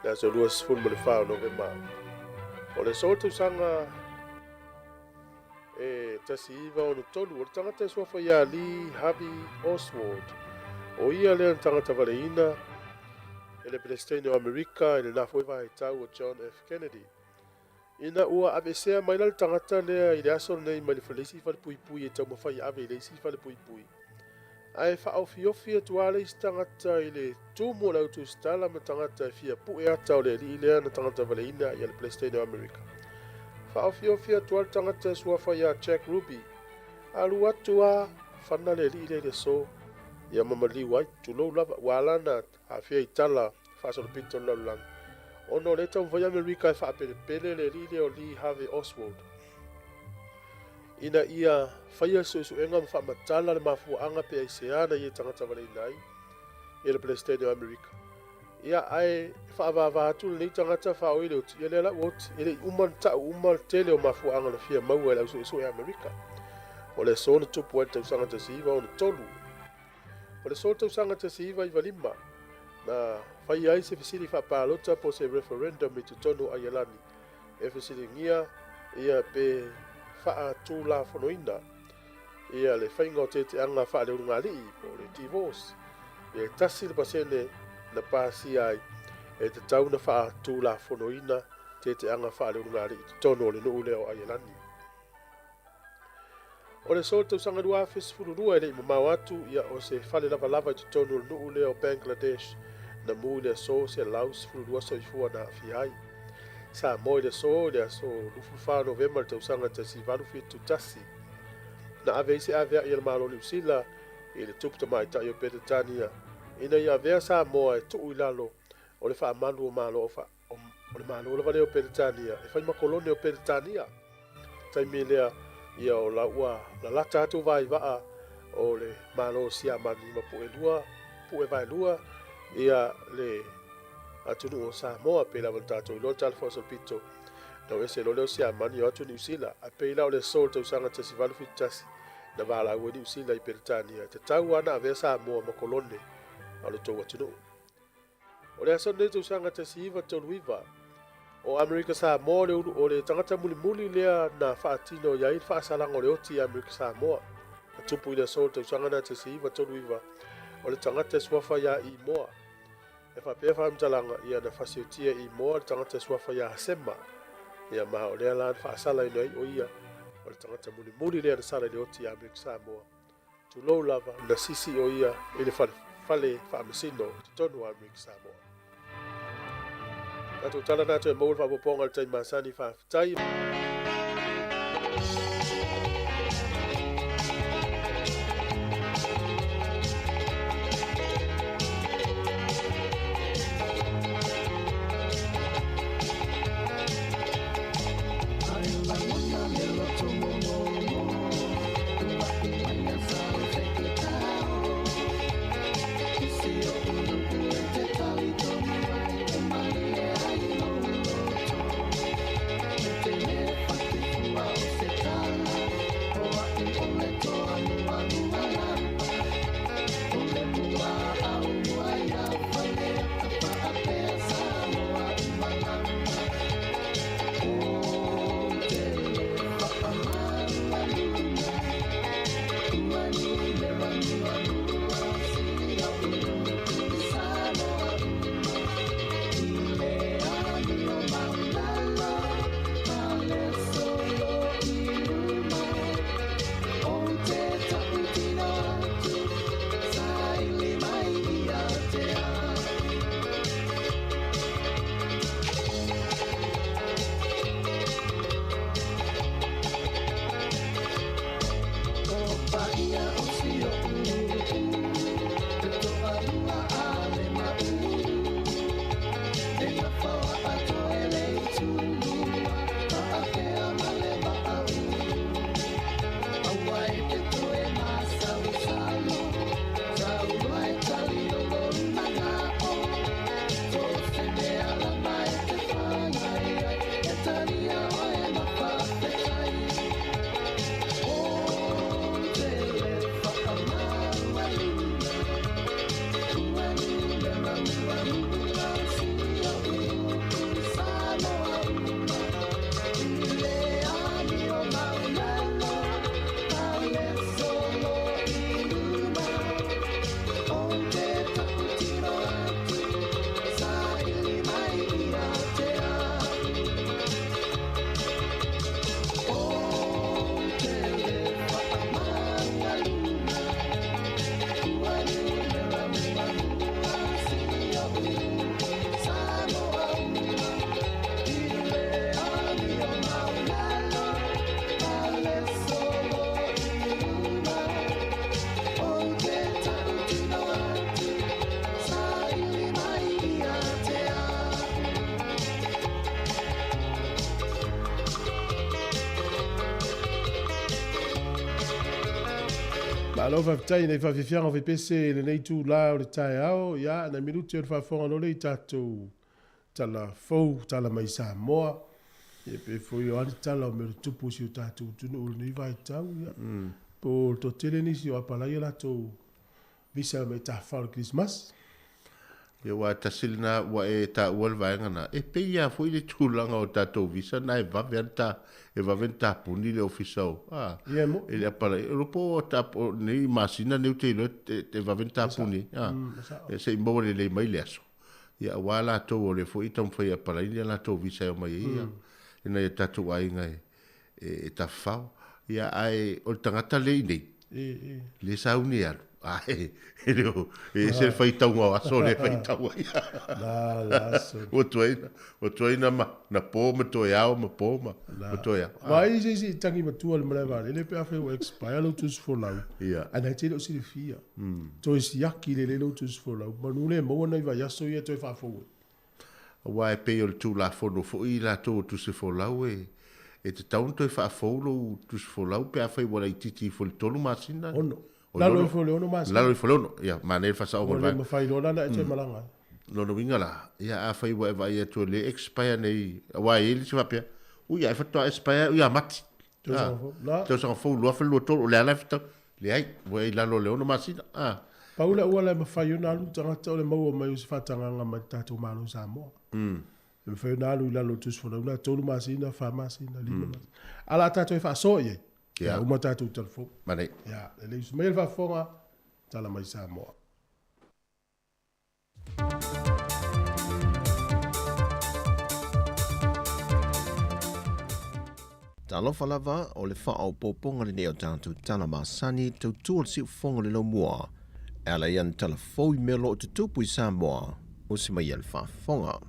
le aso 24 o Novema. O le aso tausaga e 1963, o le tagata e suafa ia Lee Harvey Oswald. O ia lea na tagata valeina e le Peresetene o Amerika i lena foi vaitau o John F. Kennedy. Ina ua aveesea mai la le tagata lea i le aso lenei mai le isi falepuipui e taumafai e ave i le isi falepuipui, ae faaofiofi atu lava le isi tagata i le tumu o le autusitala ma tagata e fia pue ata o le alii lea na tagata valeina ia le Peresetene o Amerika. Faaofiofi atu lava le tagata e suafa ia Jack Ruby, alu atu lava fana le alii lea i le aso ia ma maliu ai, tulou lava, ua ala ona afea i tala faasolopito o le lalolagi, ona o lea e taumafai Amerika e faapelepele le alii lea o Lee Harvey Oswald, ina ia faia suesuega ma faamatala le mafuaaga pe aisea na ia tagata valeina ai ia le Peresetene o Amerika. Ia, ae faavavā atu lenei tagata faaoi le oti, ia lea la ua oti, e le i uma ona tau uma le tele o mafuaaga na fia maua e le ausuesue a Amerika. O le aso na tupu ai le tausaga 1963. O le aso tausaga 1995, na faia ai se fesili faapalota po o se referendum i totonu o Aielani, e fesiligia ia pe faatulafonoina ia le faiga o teteaga faaleulugalii po o le divorce. Ia e 1% na pasia ai e tatau na faatulafonoina teteaga faaleulugalii i totonu o le nuu lea o Aielani. O le aso tausaga 2012 e le i mamao atu, ia o se fale lavalava i totonu o le nuu lea o Bangladesh na mu i le aso 112 soifua na aafia ai. Samoa i le aso 24 Novema le tausaga 1871, na ave ai se aveai a le Malo o Niu Sila i le tupu tamaitai o Peretania ina ia avea Samoa e tuu i lalo o le faamalu o Malo o le Malo lava lea o Peretania e fai ma kolone o Peretania. Taimi lea ia o la ua lalata atu vaivaa o le Malo o Siamani ma puelua pue vaelua ia le atunuu o Samoa, pei lava ona tatou iloa le tala faasolopito na o ese loa lea o Siamani o atu Niu Sila. Ae pei la o le aso o le tausaga 1871 na valaau ai Niu Sila i Peretania e tatau lava ona avea Samoa ma kolone o le tou atunuu. O le aso lenei tausaga 1939, o Amerika Samoa le ulu o le tagata mulimuli lea na faatino i ai le faasalaga o le oti i Amerika Samoa. Na tupu i le aso o le tausaga na 1939, o le tagata e suafa ia Imoa. E faapea faamatalaga, ia na fasiotia Imoa le tagata e suafa ia Sema. Ia ma o lea la na faasalaina ai o ia o le tagata mulimuli lea na sala i le oti i Amerika Samoa. Tulou lava, na sisi o ia i le fale, fale faamasino i totonu o Amerika Samoa. Tatou tala na atu e maua le faaopoopoga i le taimi masani, faafetai. Malo faafetai nei faafiafiaga o faipese i lenei itulā o le taeao. Ia, nai minute o le faafofoga loa lea i tatou tala fou, tala mai Samoa. Ia pe foi o a ni tala o mea o le tupu i si o tatou atunuu i lenei vaitau. Ia, po o le toatele nisi o apalai a latou visa mai tafafao i le Kerisimasi. Ia aua tasi lena ua e taua le vaega na, e pei lava foi le tulaga o tatou visa na e vave lava ona ta, e vave ona tapuni le ofisa o, a, Ia e mo'i. e le apalai. O po o ta, o nei masina nei ou te iloa e, e vave ona tapuni ai, a, e se i maua lelei mai le aso. Ia aua latou o lea foi e taumafai e apalai ni a latou visa e omai ai ia, i nai o tatou aiga e, e, e tafafao. Ia ae o le tagata lea i inei, lea sauni e alu, ae e le o, e ese le faitauga o aso lea e faitau ai. La, la aso. Ua tuai na, ua tuai na, ma, na po ma toe ao ma po ma, ma toe ao. Vaai se isi tangi matua le malae vaalele pe afai ua expire lou tusi folau. Ia. Ae na te le o silafia. Toe siaki lelei lou tusi folau. Manu le maua nai vaiaso ia toe faafou ai. Aua e pei o le Tulafono foi i latou o tusi folau e, e tatau ona toe faafou lou tusi folau pe afai ua laitiiti ifo i le tolu masina. Ono. Lalo ifo i le ono masina. Lalo ifo i le ono. Ia, manaia le faasaoga o le vaega. Ua le mafai loa la ona e toe malaga ai. Lona uiga la, ia afai ua e vaai atu e le expire nei, aua e i ai le isi faapea, ui ai faatoa expire ia Mati. Tausaga fou. La. Tausaga fou 2023, o le a la e fetau? Leai, ua e i lalo o le ono masina. Ah. Pau le auala e mafai ona alu le tagata o le maua mai o se faatagaga mai le tatou Malo o Samoa. E mafai ona alu i lalo o le tusi folau lena, 3 masina, 4 masina, 5 masina. A o le a tatou e faasoa i ai, ia uma tatou tala fou. Manaia. Ia, lelei usu maia le faafofoga, tala mai Samoa. Talofa lava, o le faaopoopoga lenei o tatou tala masani tautua le siufofoga o le laumua e ala i ana tala fou i mea o lo o tutupu i Samoa, usi mai ia le faafofoga.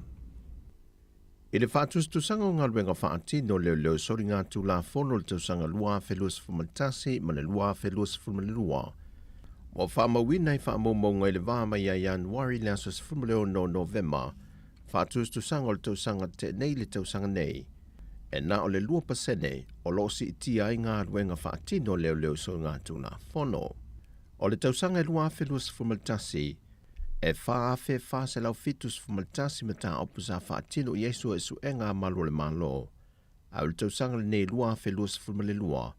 I le faatusatusaga o galuega faatino leoleo soligatulafono i le tausaga 2021 ma le 2022, ua faamauina i faamaumauga i le va mai ia Ianuari i le aso 16 o Novema, faatusatusaga o le tausaga tenei i le tausaga nei, e na o le 2% o lo o siitia ai galuega faatino leoleo soligatulafono. O le tausaga e 2021, E 4,471 mataupu sa faatino i ai suesuega a malu o le Malo, a o le tausaga lenei 2022,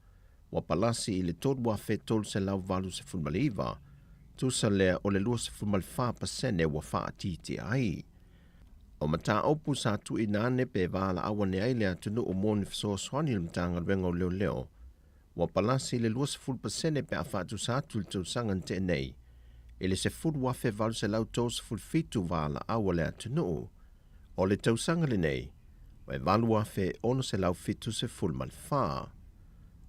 ua palasi i le 3,389, tusa lea o le 24% ua faaitiitia ai. O mataupu sa tuuina ane pe valaau ane ai le atunuu mo ni fesoasoani i le Matagaluega o Leoleo, ua palasi i le 20% pe a faatusa atu i le tausaga na tea nei, i le 10,837 valaau a le atunuu. O le tausaga lenei, ua e 8,674.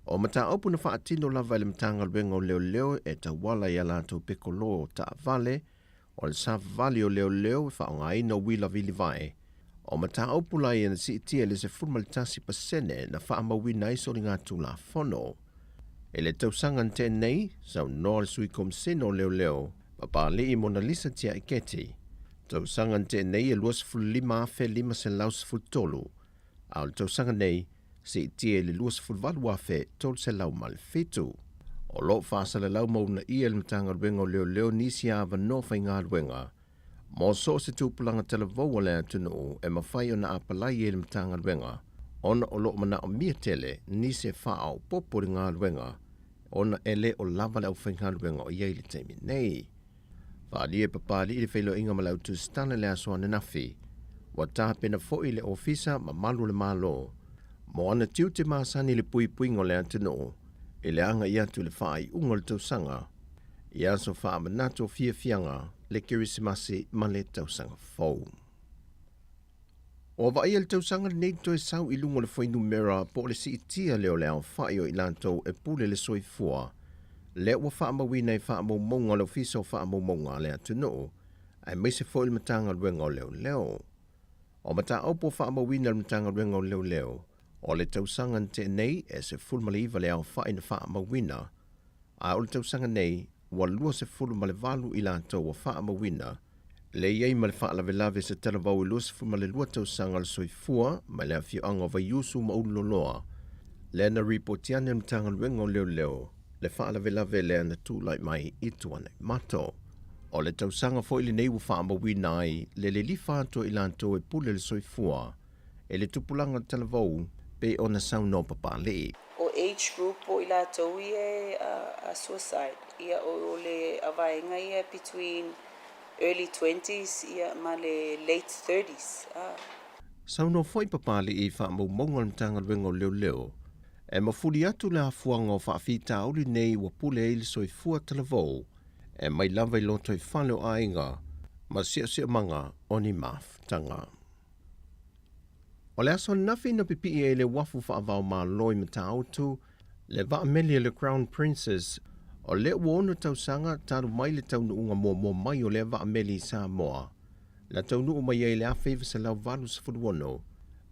O mataupu na faatino lava e le Matagaluega o Leoleo e tauala i a latou pekolo taavale, o le savavali o leoleo e faaaogaina uila vilivae, o mataupu la ia na siitia i le 11% na faamauina ai soligatulafono. I le tausaga na tea nei, saunoa le Sui Komisena o Leoleo, Papali'i Monalisa Tiaiketi, tausaga na tea nei e 25,513, a o le tausaga nei, siitia i le 28,307. O lo o faasalalau ma uunaia e le Matagaluega o Leoleo nisi avanoa faigaluega mo so o se tupulaga talavou a le atunuu e mafai ona apalai ai le Matagaluega ona o lo o manaomia tele nisi e faaopoopo i le galuega ona e le o lava le aufaigaluega o i ai i le taimi nei. Faaalia e Papali'i le feiloaiga ma le autusitala i le aso ananafi. Ua tapena foi le Ofisa Mamalu o le Malo mo ana tiute masani i le puipuiga o le atunuu i le agai atu i le faaiuga o le tausaga i aso faamanatu o fiafiaga le Kerisimasi ma le Tausaga Fou. Ua vaaia le tausaga lenei toe sau i luga o le fuainumera po o le siitia lea o le aofai o i latou e pule le soifua, lea ua faamauina i faamaumauga a le Ofisa o Faamaumauga a le atunuu, aemaise foi le Matagaluega o Leoleo. O mataupu ua faamauina e le Matagaluega o Leoleo, o le tausaga na tea nei e 19 le aofai na faamauina, a o le tausaga nei ua 28 i latou ua faamauina, le i ai ma le faalavelave se talavou e 22 tausaga o le soifua mai le afioaga o Vaiusu ma Ululoloa, lea na ripoti ane le Matagaluega o Leoleo. le faalavelave lea na tulai mai i Tuanaimato. O le tausaga foi lenei ua faamauina ai le lilifa atu o i latou e pule le soifua e le tupulaga talavou pei ona saunoa Papalii. O age group o i latou ia e suicide ia o le vaega ia between early twenties ia ma le late thirties. Saunoa foi Papalii i faamaumauga a le Matagaluega o Leoleo e mafuli atu le afuaga o faafitauli nei ua pule ai le soifua talavou e mai lava i lotoifale o aiga ma siosiomaga o ni mafutaga. O le aso ananafi na pipii ai le uafu faava-o-Malo i Matautu le vaameli a le Crown Princess, o lea ua ono tausaga talu mai le taunuuga muamua mai o lea vaameli i Samoa, na taunuu mai ai i le 1986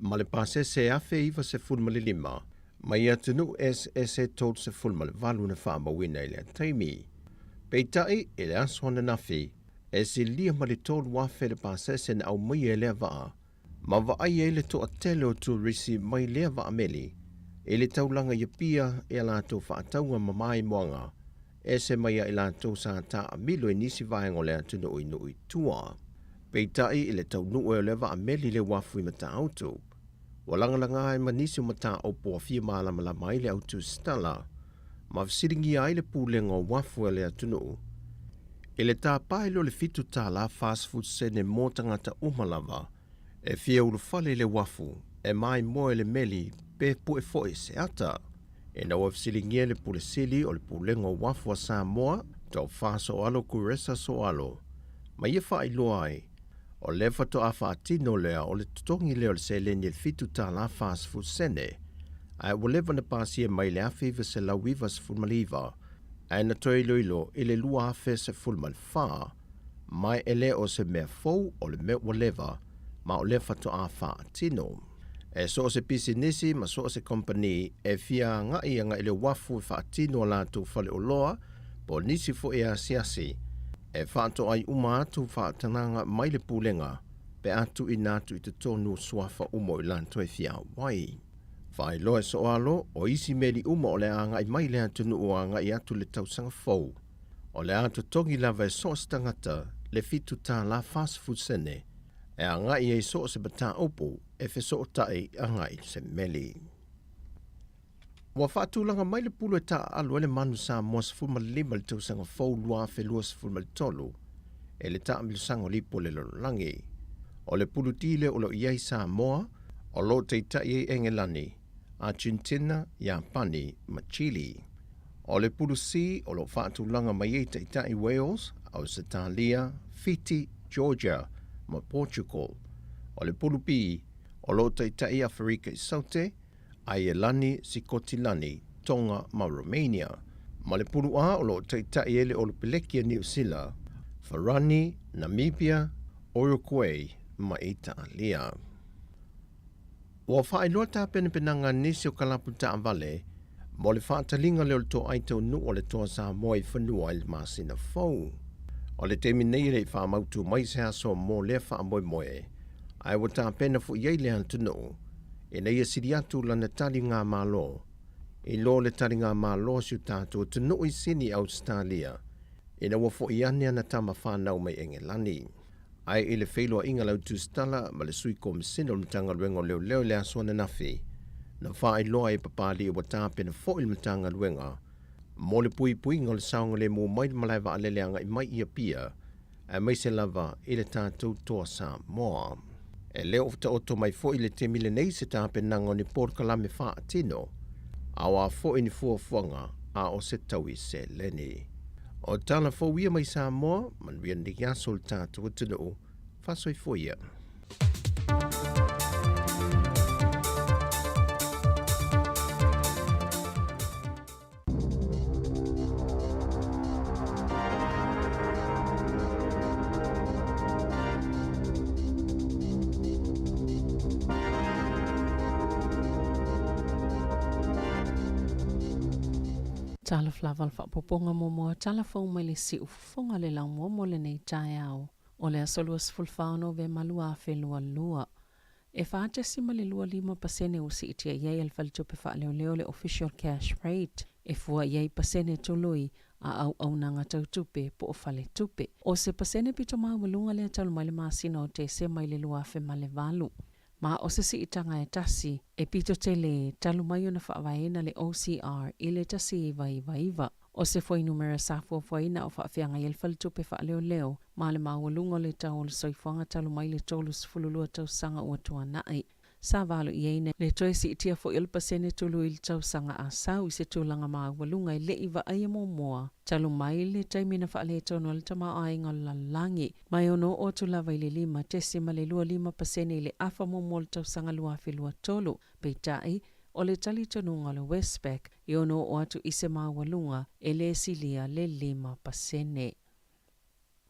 ma le pasese 1095 mai atunuu eseese 38 na faamauina i lea taimi. Peitai, i le aso ananafi, e silia ma le 3,000 le pasese na aumaia e lea vaa, ma vaai ai le toatele o turisi mai lea vaameli i le taulaga i Apia i a latou faatauga ma maimoaga ese mai a i latou sa taamilo i nisi vaega o le atunuu i nuu i tua. Peitai i le taunuu ai o lea vaameli i le uafu i Matautu, ua lagalaga ai ma nisi o mataupu ua fia malamalama ai le au tusitala ma fesiligia ai le pulega o uafu a le atunuu i le tapa ai lea o le $7 40 sene mo tagata uma lava e fia ulufale i le uafu e maimoa i le meli pe pue foi se ata. Ina ua fesiligia le Pule Sili o le Pulega o Uafu a Samoa, Tofa Soalo Kuresa Soalo, ma ia faailoa ai, o lea faatoa faatino lea o le totogi lea o le seleni e le $7 40 sene, ae ua leva na pasia mai i le 1999 ae na toe iloilo i le 2014, ma e le o se mea fou o le mea ua leva ma o lea faatoa faatino. E so o se pisinisi ma so o se kompani e fia agai agai i le uafu e faatino a latou faleoloa po o nisi foi asiasi e faatoai uma atu faatagaga mai le Pulega pe a tuuina atu i totonu o suafa uma o i latou e fia auai. Faailoa e Soalo, o isi meli uma o le a agai mai i le atunuu agai atu i le tausaga fou, o le a totogi lava e so o se tagata le $7 40 sene e agai ai so o se mataupu e fesootai agai i se meli. Ua faatulaga mai le pulu e taaalo ai le manu Samoa 15 i le tausaga fou 2023 e le taamilosaga o lipo o le lalolagi. O le pulu tile o lo o i ai Samoa, o lo o taitai ai Engelani, Argentina, Iapani ma Chile. O le pulu C o lo o faatulaga mai ai taitai Wales, Ausetalia, Fiti, Georgia ma Portugal. O le pulu B o lo o taitai Aferika i Saute, Aielani, Sikotilani, Tonga ma Romania. Ma le pulu A o lo o taitai ai le Olopeleki a Niu Sila, Farani, Namibia, Uruguay ma Italia. Ua faailoa tapenapenaga a nisi o kalapu taavale mo le faataliga lea o le toai taunuu o le Toa Samoa i fanua i le masina fou. O le taimi nei e le i faamautu mai se aso mo lea faamoemoe, ae ua tapena foi i ai le atunuu ina ia sili atu lana taligamalo i lo le taligamalo a si o tatou atunuu i Sini, Ausetalia, ina ua foi ane ana tama fanau mai Engelani. Ae i le feiloaiga a le Autusitala ma le Sui Komisina o le Matagaluega o Leoleo i le aso ananafi, na faailoa ai e Papalii ua tapena foi le Matagaluega mo le puipuiga o le saogalemu mai le malae vaalele agai mai i Apia, aemaise lava i le tatou toa Samoa. E le o taoto mai foi i le taimi lenei se tapenaga o ni polokalame faatino, a o a foi ni fuafuaga a o se taui seleni. O tala fou ia mai Samoa, manuia lenei aso i le tatou atunuu, faasoifua ia. Talofa lava le faaopoopoga muamua tala fou mai le siufofoga le laumua mo lenei taeao. O le aso 24 o Novema 2022, E 4.25 pasene ua siitia i ai e le Faletupe Faaleoleo le Official Cash Rate. e fua i ai pasene tului a auaunaga tau tupe po o faletupe. O se pasene pito maualuga lea talu mai le masina o Tesema i le 2008. Ma o se siitaga e tasi e pito tele talu mai ona faavaeina le OCR i le 1999. O se fuainumera sa fuafuaina o faafeagai ai le faletupe faaleoleo ma le maualuga o le tau o le soifuaga talu mai le 32 tausaga ua tuanai. Sa valo i ai le toe siitia foi o le pasene tului i le tausaga a sau i se tulaga maualuga e le i vaaia muamua talu mai le taimi na faaletonu ai le tamaoaiga o le lalolagi, ma e ono oo atu lava i le 5.25% i le afa muamua o le tausaga 2023. Peitai, o le talitonuga o le Westpac e ono oo atu i se maualuga e le silia le 5%.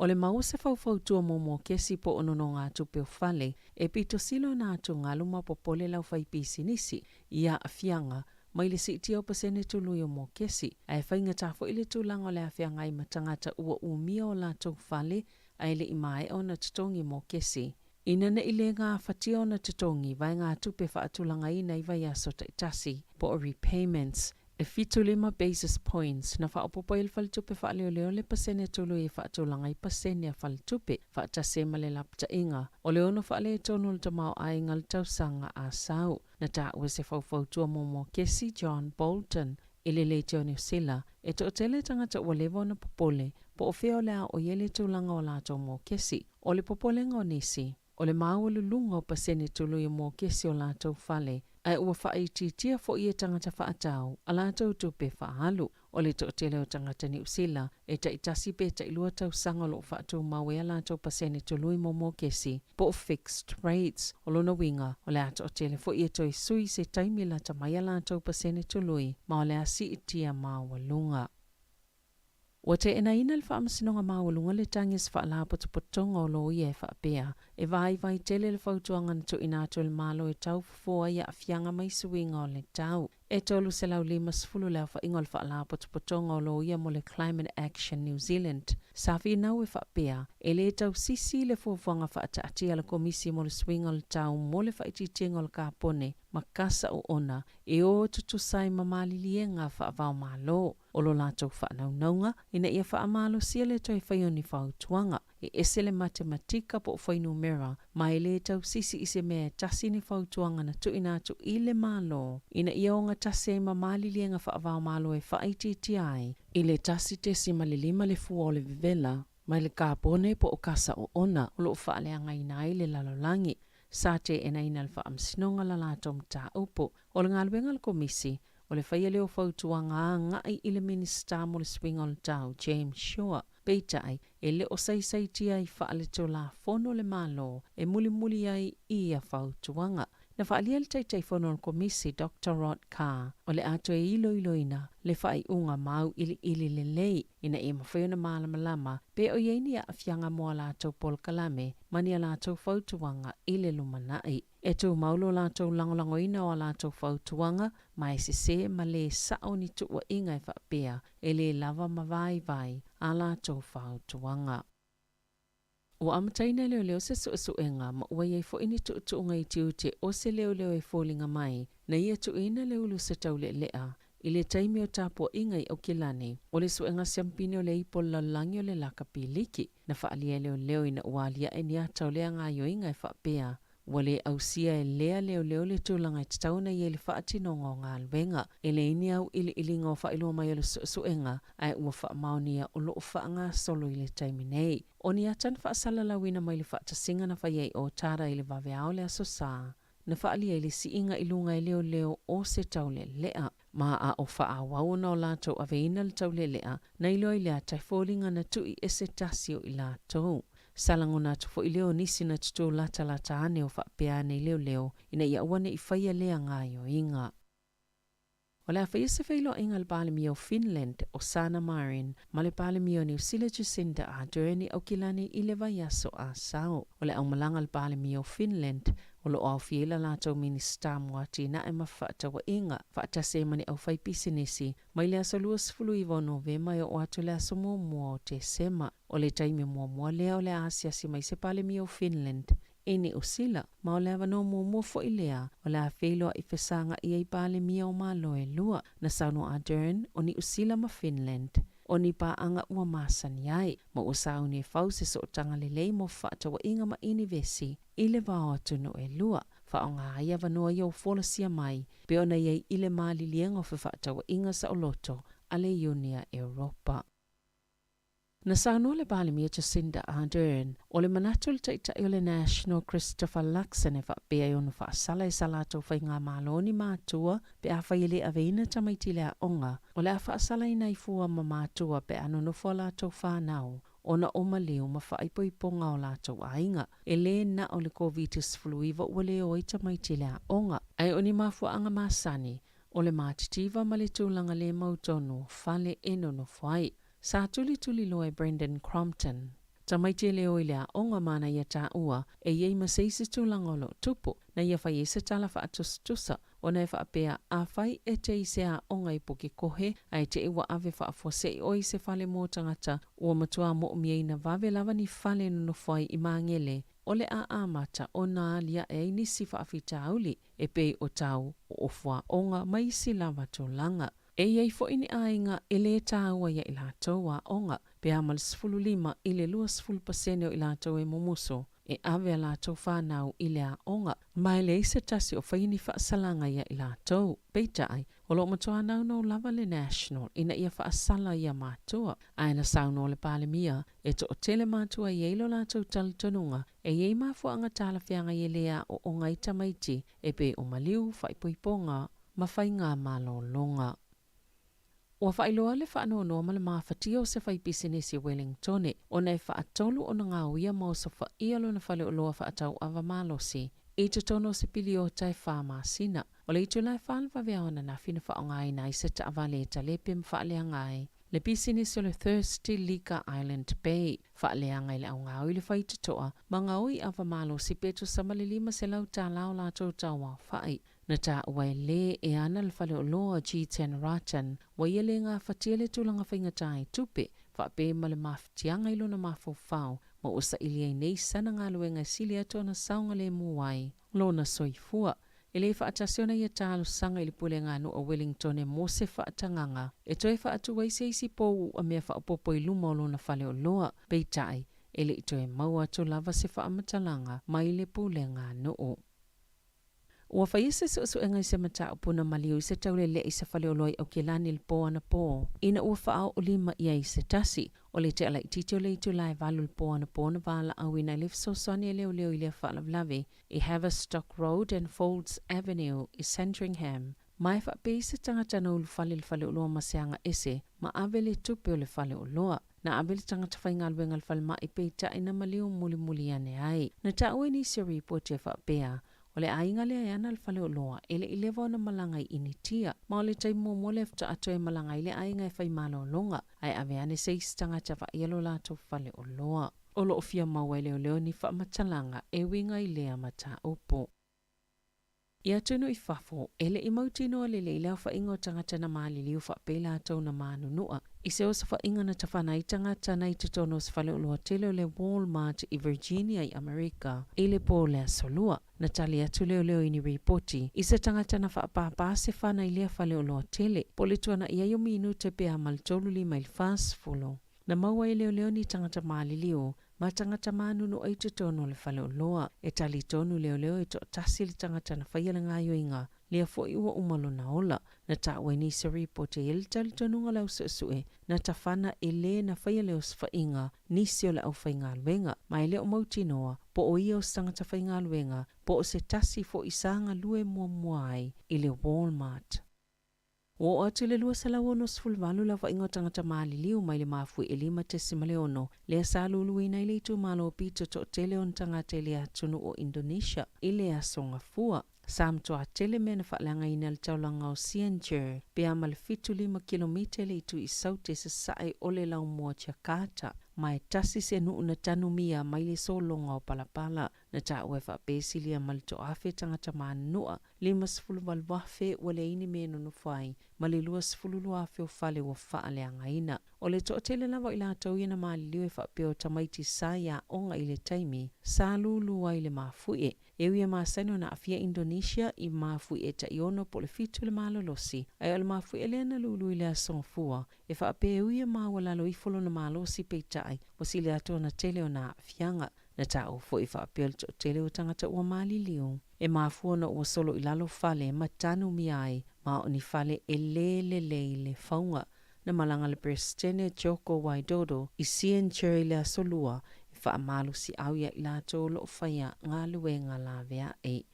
O le maua se faufautua mo mokesi po o nonogatupe o fale e pito sili ona atugalu ma popole le aufaipisinisi i aafiaga mai le siitia o pasene tului o mokesi, ae faigata foi le tulaga o le afeagai ma tagata ua umia o latou fale ae le i maea ona totogi mokesi. Ina ne i le gafatia ona totogi vaegatupe faatulagaina i vaiaso taitasi po o repayments, E 75 basis points na faaopoopo ai le Faletupe Faaleoleo le pasene tului e faatulaga ai pasene a faletupe, faatasi ai ma le lapataiga o le ono faaletonu o le tamaoaiga o le tausaga a sau. Na taua e se faufautua mo mokesi John Bolton i le Leitio Niu Sila, e toatele tagata ua leva ona popole po o fea o le a oo i ai le tulaga o latou mokesi. O le popolega o nisi, O le maualuluga o pasene tului o mokesi o latou fale, ae ua faaitiitia foi e tagata faatau a latou tupe faaalu. O le toatele o tagata Niu Sila e taitasi pe tailua tausaga o lo o faatumau ai a latou pasene tului mo mokesi, po o fixed rates. O lona uiga, o le a toatele foi e toe sui se taimi lata mai a latou pasene tului ma o le a siitia maualuga. Ua teenaina le Faamasinoga Maualuga le tagi a se Faalapotopotoga o Loia e faapea, e vaivai tele le fautuaga na tuuina atu e le Malo e tau fofo ai aafiaga mai suiga o le tau. E 350 le aofaiga o le Faalapotopotoga o Loia mo le Climate Action New Zealand sa finau e faapea, e le tausisi le fuafuaga faataatia a le Komisi mo le Suiga o le Tau mo le Faaitiitiga o le Kapone ma kasa oona e o tutusa ai ma maliliega faava-o-Malo. O lo latou faanaunauga ina ia faamalosia le toe fai o ni fautuaga, e ese le matematika po o fuainumera, ma e le tausisi i se mea e tasi ni fautuaga na tuuina atu i le Malo ina ia ogatasi ai ma maliliega faava-o-Malo e faaitiitia ai i le 1.5 le fua o le vevela mai le kapone po o kasa oona o lo o faaleagaina ai le lalolagi. Sa teenaina e le Faamasinoga la latou mataupu. O le galuega a le Komisi, O le faia lea o fautuaga agai i le Minisita mo le Suiga o le Tau, James Shaw, peitai, e le o saisaitia ai faaletulafono le Malo e mulimuli ai i ia fautuaga. Na faaalia le Taitaifono o le Komisi, Doctor Rod Carr, o le a toe iloiloina le faaiuga ma auiliili lelei ina ia mafai ona malamalama pe o i ai ni aafiaga mo a latou polokalame ma ni a latou fautuaga i le lumanai. E tumau lo latou lagolagoina o a latou fautuaga, ma e sesē ma lē sao ni tuuaiga e faapea e lē lava ma vaivai a latou fautuaga. Ua amataina e leoleo se suesuega ma ua i ai foi ni tuutuuga i tiute o se leoleo e foliga mai na ia tuuina le ulu se taulealea i le taimi o tapuaiga i Aukilani. O le suega siampine o le ipo o le lalolagi o le lakapi liki na faaalia e leoleo ina ua aliae ni ata o lea gaoioiga e faapea Ua le ausia e lea leoleo le tulaga e tatau ona i ai le faatinoga o galuega. E leai ni auiliiliga o faailoa mai o le suesuega, ae ua faamaonia o lo o faagasolo i le taimi nei. O ni ata na faasalalauina mai le faatasiga na faia i Otara i le vaveao o le Aso Sa, na faaalia ai le siiga i luga e leoleo o se taulealea. Ma a o faaauau ona o latou aveina le taulealea, na iloa i le ata e foliga na tui e se tasi o i latou. Sa lagona atu foi lea o nisi na tutū latalata ane o faapea ane i leoleo ina ia aua ne i faia lea gaoioiga. O le a faia se feiloaiga a le Palemia o Finland, o Sanna Marin, ma le Palemia o Niu Sila Jacinda Ardern i Aukilani i le vaiaso a sau. O le aumalaga a le Palemia o Finland, o lo o aofia ai la latou Minisita mo Atinae ma Fefaatauaiga, faatasi ai ma ni aufaipisinisi, mai le aso 29 o Novema e oo atu i le aso 1 o Tesema. O le taimi muamua lea o le a asiasi mai se Palemia o Finland i Niu Sila, ma o le avanoa muamua foi lea o le a feiloai fesaga'i ai Palemia o Malo e lua. Na saunoa Ardern, o Niu Sila ma Finland o ni paaga ua masani ai, ma ua sauni e fau se sootaga lelei mo fefaatauaiga ma inivesi i le va o atunuu e lua. Faaaoga ai avanoa ia ua folasia mai pei ona i ai i le maliliega o fefaatauaiga saoloto a le Iunia Europa. Na saunoa le Palemia Jacinda Ardern, o le manatu o le Taitai o le National Christopher Luxon e faapea e ono faasala e sa latou faigamalo ni matua pe afai e le aveina tamaiti i le aoga, o le a faasalaina ai fua ma matua pe a nonofo a latou fanau ona o maliu ma faaipoipoga o latou aiga. E lē na o le Koviti-19 ua le o ai tamaiti i le aoga, ae o ni mafuaaga masani o le matitiva ma le tulaga le mautonu o fale e nonofo ai. Sa tulituliloa e Brendan Crompton, tamaiti e le o i le aoga ma na ia taua e i ai ma se isi tulaga o lo o tupu, na ia fai ai se tala faatusatusa ona e faapea, Afai e te i se aoga i Pukekohe ae te i ua ave faafuasei oe i se fale mo tagata ua matua moomiaina vave lava ni fale e nonofo ai i Magele, o le a amata ona aliae ai nisi faafitauli e pei o tau o ofuaoga ma isi lava tulaga. E i ai foi ni aiga e lē tāua ia i latou aoga, pe a ma le 15 i le 20 pasene o i latou e mumusu e ave a latou fanau i le aoga, ma e leai se tasi o faia ni faasalaga ia i latou. Peitai, o lo o matua naunau lava le National ina ia faasala ia matua. Ae na saunoa le Palemia, e toatele matua e i ai lo latou talitonuga e i ai mafuaaga talafeagai e lē aooga ai tamaiti e pei o maliu, faaipoipoga, ma faiga malologa. Ua faailoa le faanoanoa ma le mafatia o se faipisinisi i Wellingtone ona e faatolu ona gaoia ma osofaia lona faleoloa faatauava malosi i totonu o se piliota e fa masina. O le itula e fa le vaveao ananafi na faaaogaina ai se taavale e talepe ma faaleaga ai le pisinisi o le Thirsty Liquor Island Bay, faaleaga i le augaoi le faitotoa ma gaoi ava malosi pe tusa ma le $500 tala o latou tauaofai. Na taua e lē e ana le faleoloa G10 Ratan, ua ia le gafatia le tulaga faigata i tupe, faapea ma le mafatiaga i lona mafaufau, ma ua saili ai nei sana galuega e sili atu ona saogalemu ai lona soifua. E le faatasi ona ia talosaga i le Pulega Nuu o Wellington e mo se faatagaga e toe faatu ai se isi pou u'a mea faaopoopo i luma o lona faleoloa, peitai, e le i toe maua atu lava se faamatalaga mai le Pulega Nuu. Ua faia se suesuega i se mataupu na maliu i se taulele'i i se faleoloa i Aukilani i le pō anapō, ina ua faaoolima ʻia i se tasi o le tea laitiiti o le itula e valu i le pō anapō na valaauina ai le fesoasoani a leoleo i lea faalavelave i Haverstock Road and Faulds Avenue i Sandringham. Ma e faapea i se tagata na ulufale i le faleoloa ma se aga ese ma ave le tupe o le faleoloa. Na ave le tagata faigaluega i le falemai peitai na maliu mulimuli ane ai. Na taua i nisi o ripoti e faapea, o le aiga lea e ana le faleoloa e le i leva ona malaga i Initia, ma o le taimi muamua lea faatoa toe malaga ai le aiga e fai malologa, ae ave ane se isi tagata vaaia lo latou faleoloa. O lo o fia maua e leoleo ni faamatalaga e uiga i lea mataupu. I atunuu i fafo, e le i mautinoa lelei le aofaiga o tagata na maliliu faapea i latou na manunua i se osofaiga na tafana ai tagata na i totonu o se faleoloa tele o le Walmart i Virginia i Amerika i le pō o le Aso Lua. Na tali atu leoleo i ni ripoti i se tagata na faapāpā se fana i lea faleoloa tele, po o le tuana'i ai o minute pe a ma le 35 i le 40. Na maua e leoleo ni tagata maliliu ma tagata manunua i totonu o le faleoloa. E talitonu leoleo e toatasi le tagata na faia le gaoioiga, lea foi ua uma lona ola. Na taua i nisi o ripoti e i ai le talitonuga o le au suesue na tafana e lē na faia le osofaiga nisi o le aufaigaluega, ma e le o mautinoa po o ia o se tagata faigaluega po o se tasi foi sa galue muamua ai i le Walmart. Ua oo atu i le 268 le aofaiga o tagata maliliu mai le mafue e 5.6 lea sa luluina ai le itumalo pito toatele o ona tagata i le atunuu o Indonesia i le Aso Gafua. Sa matua tele mea na faaleagaina e le taulaga o Cianjur pe a ma le 75 kilomita i le itu i Saute sasae o le laumua Jakarta, ma e tasi se nuu na tanumia mai le sologa o palapala. Na taua e faapea e silia ma le 1,000 tagata manunua, 58,000 ua leai ni mea e nonofo ai, ma le 22,000 o fale ua faaleagaina. O le toatele lava o i latou ia na maliliu e faapea o tamaiti sa i aoga i le taimi sa lūlū ai le mafuie. E ui e masani ona aafia Indonesia i mafuie tai 6 po o le 7 le malolosi, ae o le mafuie lea na lūlū i le Aso Gafua, e faapea e ui e maualalo ifo lona malosi peitai, ua sili atu ona tele ona aafiaga. Na taua foi faapea o le toatele o tagata ua maliliu, e mafua ona ua solo i lalo fale ma tanumia ai ma o ni fale e lē lelei le fauga. Na malaga le Peresetene Joko Widodo i Cianjur i le Aso Lua e faamalosiau iā i latou o lo o faia galuega laveai.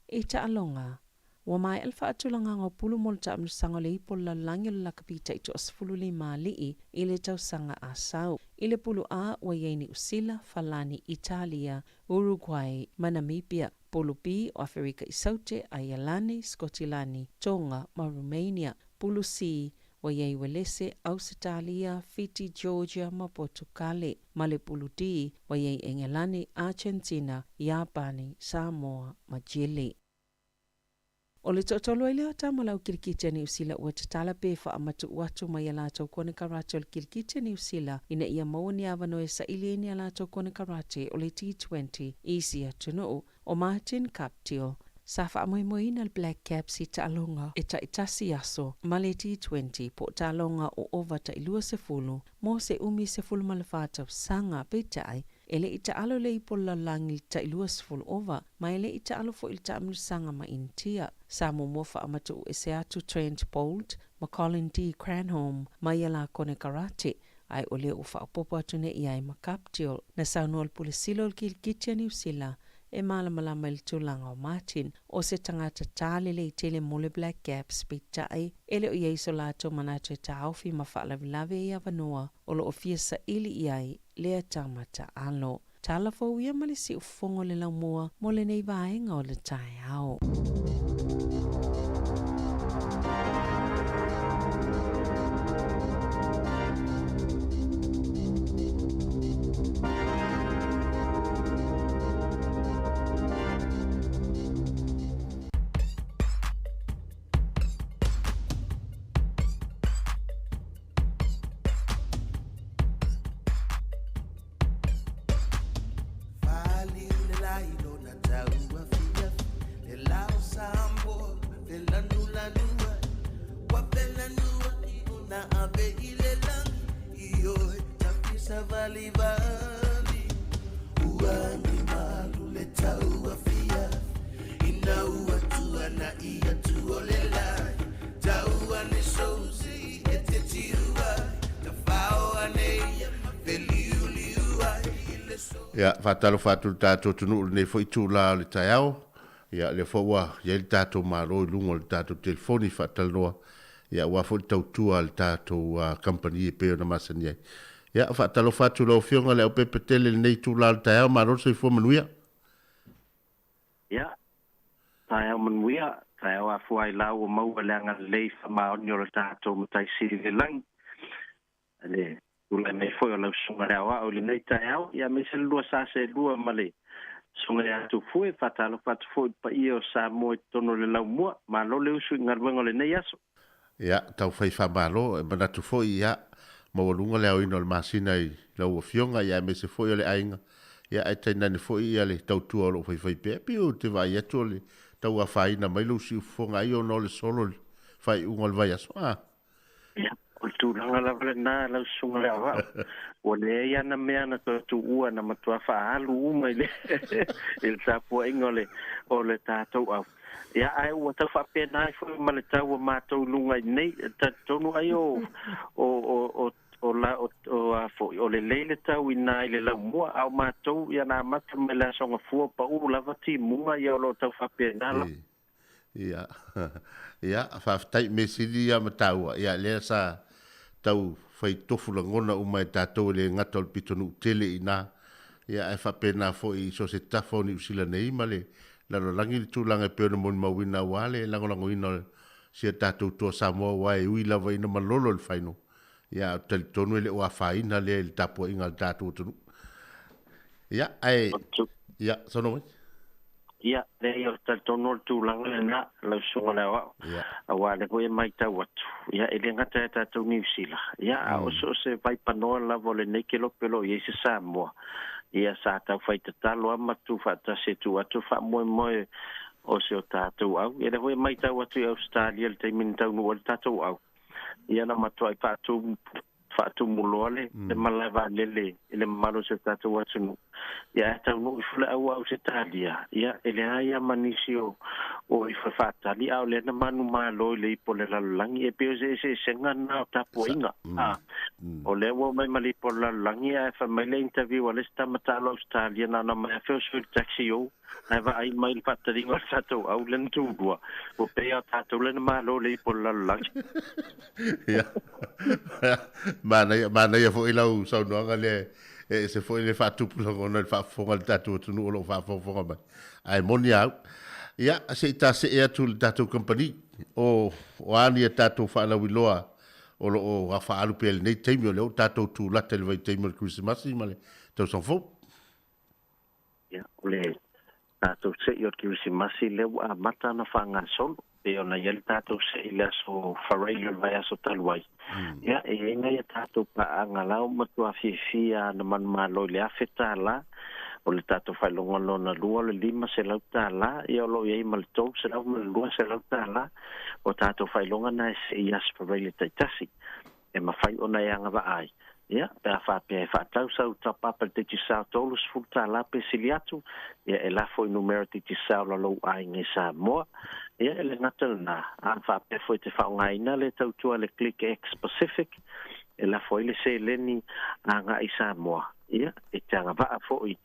I taaloga, ua maea le faatulagaga o pulu mo le taamilosaga o le Ipu o le Lalolagi o le Lakapi taitoa 15 alii i le tausaga a sau. I le pulu A ua i ai Niu Sila, Falani, Italia, Uruguay ma Namibia. Pulu B o Aferika i Saute, Aialani, Skotilani, Tonga ma Romania. Pulu C ua i ai Uelese, Ausetalia, Fiti, Georgia ma Potukale. Ma le pulu D ua i ai Engelani, Argentina, Iapani, Samoa ma Chile. O le toatolu ai lea o tama o le au kilikiti a Niu Sila ua tatala pe faamatuu atu mai a latou konekarate o le kilikiti a Niu Sila ina ia maua ni avanoa e saili ai ni a latou konekarate o le T20 i isi atunuu. O Martin Guptill, sa faamoemoeina le Black Caps i taaloga e taitasi aso ma le T20 po o taaloga o ova tai 20 mo se umi 14 tausaga, peitai, E le i taalo le ipu o le lalolagi i le tai 20 ova, ma e le i taalo foi i le taamilosaga ma Initia. Sa muamua faamatuu ese atu Trent Boult ma Colin de Grandhomme mai a la konekarate, ae o lea ua faaopoopo atu nei i ai ma Guptill. Na saunoa le Pule Sili o le Kilikiti a Niu Sila e malamalama i le tulaga o Martin, o se tagata tā lelei tele mo le Black Caps, peitai, e le o i ai so latou manatu e taofi ma faalavelave i avanoa o lo o fia saili i ai lea tama taalo. Tala fou ia ma le siufofoga o le laumua mo lenei vaega o le taeao. Ia, faatalofa atu i le tatou atunuu i lenei foi itula o le taeao. Ia, o lea foi ua i ai le tatou Malo i luga o le tatou telefoni faatalanoa, ia, aua foi le tautua a le tatou kamupani e pei ona masani ai. Ia, faatalofa atu i lau Afioga i le Aupepe Tele i lenei itula o le taeao, malo le soifua manuia. Ia, taeao manuia, taeao afua ai la ua maua le agalelei faamaoni o le tatou Matai Sili i le lagi. Le tulai mai foi o lau Susuga i le Aoao i lenei taeao, ia aemaise le lua sa seelua ma le Susuga ia Tufue, faatalofa atu foi i le paia o Samoa i totonu o le laumua. Malo le usu i galuega o lenei aso. Ia, tau fai faamalo, e manatu foi, ia, maualuga le aoina o le masina i lau Afioga, ia aemaise foi o le aiga, ia ae tainane foi ia le tautua o lo o faifai pea. E pei ou te vaai atu o le tau afaina mai lou siufofoga ai ona o le solo i le faaiuga o le vaiaso. A. Ia, o le tulaga lava lena lau Susuga i le Aoao, ua leai ana mea na toe tuua na matua faaalu uma i le i le tapuaiga o le o le tatou au. Ia, ae ua tau faapena ai foi ma le tau o matou i luga i nei, e talitonu ai o o o o o la o o a foi o lelei le tau i na i le laumua, a o matou ia na amata mai le Aso Gafua pau lava timuga ia o lo o tau faapena lava. Ia, ia, faafetai, mea sili ia ma taua, ia, lea sa tau fai tofu lagona uma e tatou e le gata o le pitonuu tele i ina, ia, ae faapena foi i so o se tafa o Niu Sila nei ma le lalolagi le tulaga e pei ona molimauina aua le lagolagoina o si a tatou toa Samoa aua e ui lava ina malolo le final, ia, ae ou te talitonu e le o afaina lea i le tapuaiga a le tatou atunuu. Ia, ae. Ia, saunoa mai. Ia, leai o le talitonu o le tulaga lena, lau Susuga i le Aoao, aua o lea foi e matau atu, ia e le gata ia tatou Niu Sila, ia a o so o se vaipanoa lava o lenei kelope o lo o i ai se Samoa, ia sa tau fai tatalo lava ma tuufaatasi e tuu atu le faamoemoe o si o tatou au. Ia lea foi e matau atu i Ausetalia i le taimi na taunuu ai le tatou au, ia na matuai faatu faatumu loa le, le malae vaalele i le mamalu o si o tatou atunuu. Ia ae taunuu ifo le au Ausetalia, ia e leai lava ma nisi o, o ifo e faatali, a o lea na manumalo i le ipu o le lalolagi. E pei o se eseesega lena o tapuaiga. A, o lea ua omai ma le ipu o le lalolagi, ae fai mai le interview a le isi tama taalo Ausetalia, na ona omai afe o sui i le taxi o ae vaai mai le faataliga o le tatou au lea na tulua, ua pei lava o tatou lea na malo le ipu o le lalolagi. Ia, manaia, manaia foi lau saunoaga lea e ese foi le faatupulaga ona i le faafofoga a le tatou atunuu o lo o faafogafoga mai. Ae moni lava au. Ia, se i ta see atu i le tatou kamupani, o, o a ni a tatou faalauiloa o lo o faaalu pea i lenei taimi, o lea ua tatou tulata i le vaitaimi o le Kerisimasi ma le tausaga fou. Ia, o le tatou se'i o le Kerisimasi lea ua amata ona faagasolo, pei ona i ai le tatou se'i i le aso Faraile o le vaiaso talu ai. Ia, e i ai nai a tatou paaga la ua matua fiafia na manumalo i le $1,000, o le tatou faailoga lona lua o le $500, ia o lo o i ai ma le $300 ma le $200 o tatou faailoga na e se'i i aso Faraile taitasi. E mafai ona e agavaa ai. Ia, pe a faapea e faatau sau top up a le Digicel $30 pe sili atu, ia e lafo i numera Digicel a lou aiga i Samoa. Ia, e le gata lena, a faapea foi e te faaaogaina le tautua a le Click X Pacific, e lafo ai le seleni agai i Samoa. Ia, e te agavaa foi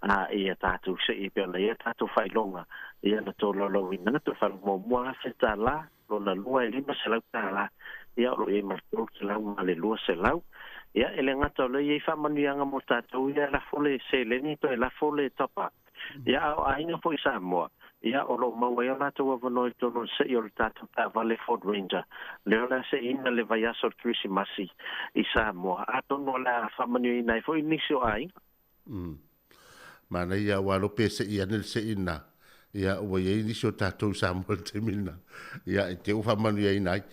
a i a tatou se'i e pei ona i ai a tatou faailoga, ia na tolaulauina atu, faamuamua $1,000, lona lua e $500, ia o lo o i ai ma le 300 ma le 200. Ia, e le gata o lea e i ai faamanuiaga mo tatou ia e lafo le seleni toe lafo le top up. Ia, a o aiga foi i Samoa, ia o lo o maua ai o latou avanoa i totonu o le se'i o le tatou taavale Ford Ranger, lea o le a se'iina le vaiaso o le Kerisimasi i Samoa, atonu o le a faamanuiaina ai foi nisi o aiga. Manaia aua lo pe se'i ane le se'i lena, ia ua i ai nisi o tatou i Samoa i le taimi lena, ia e te ua faamanuiaina ai.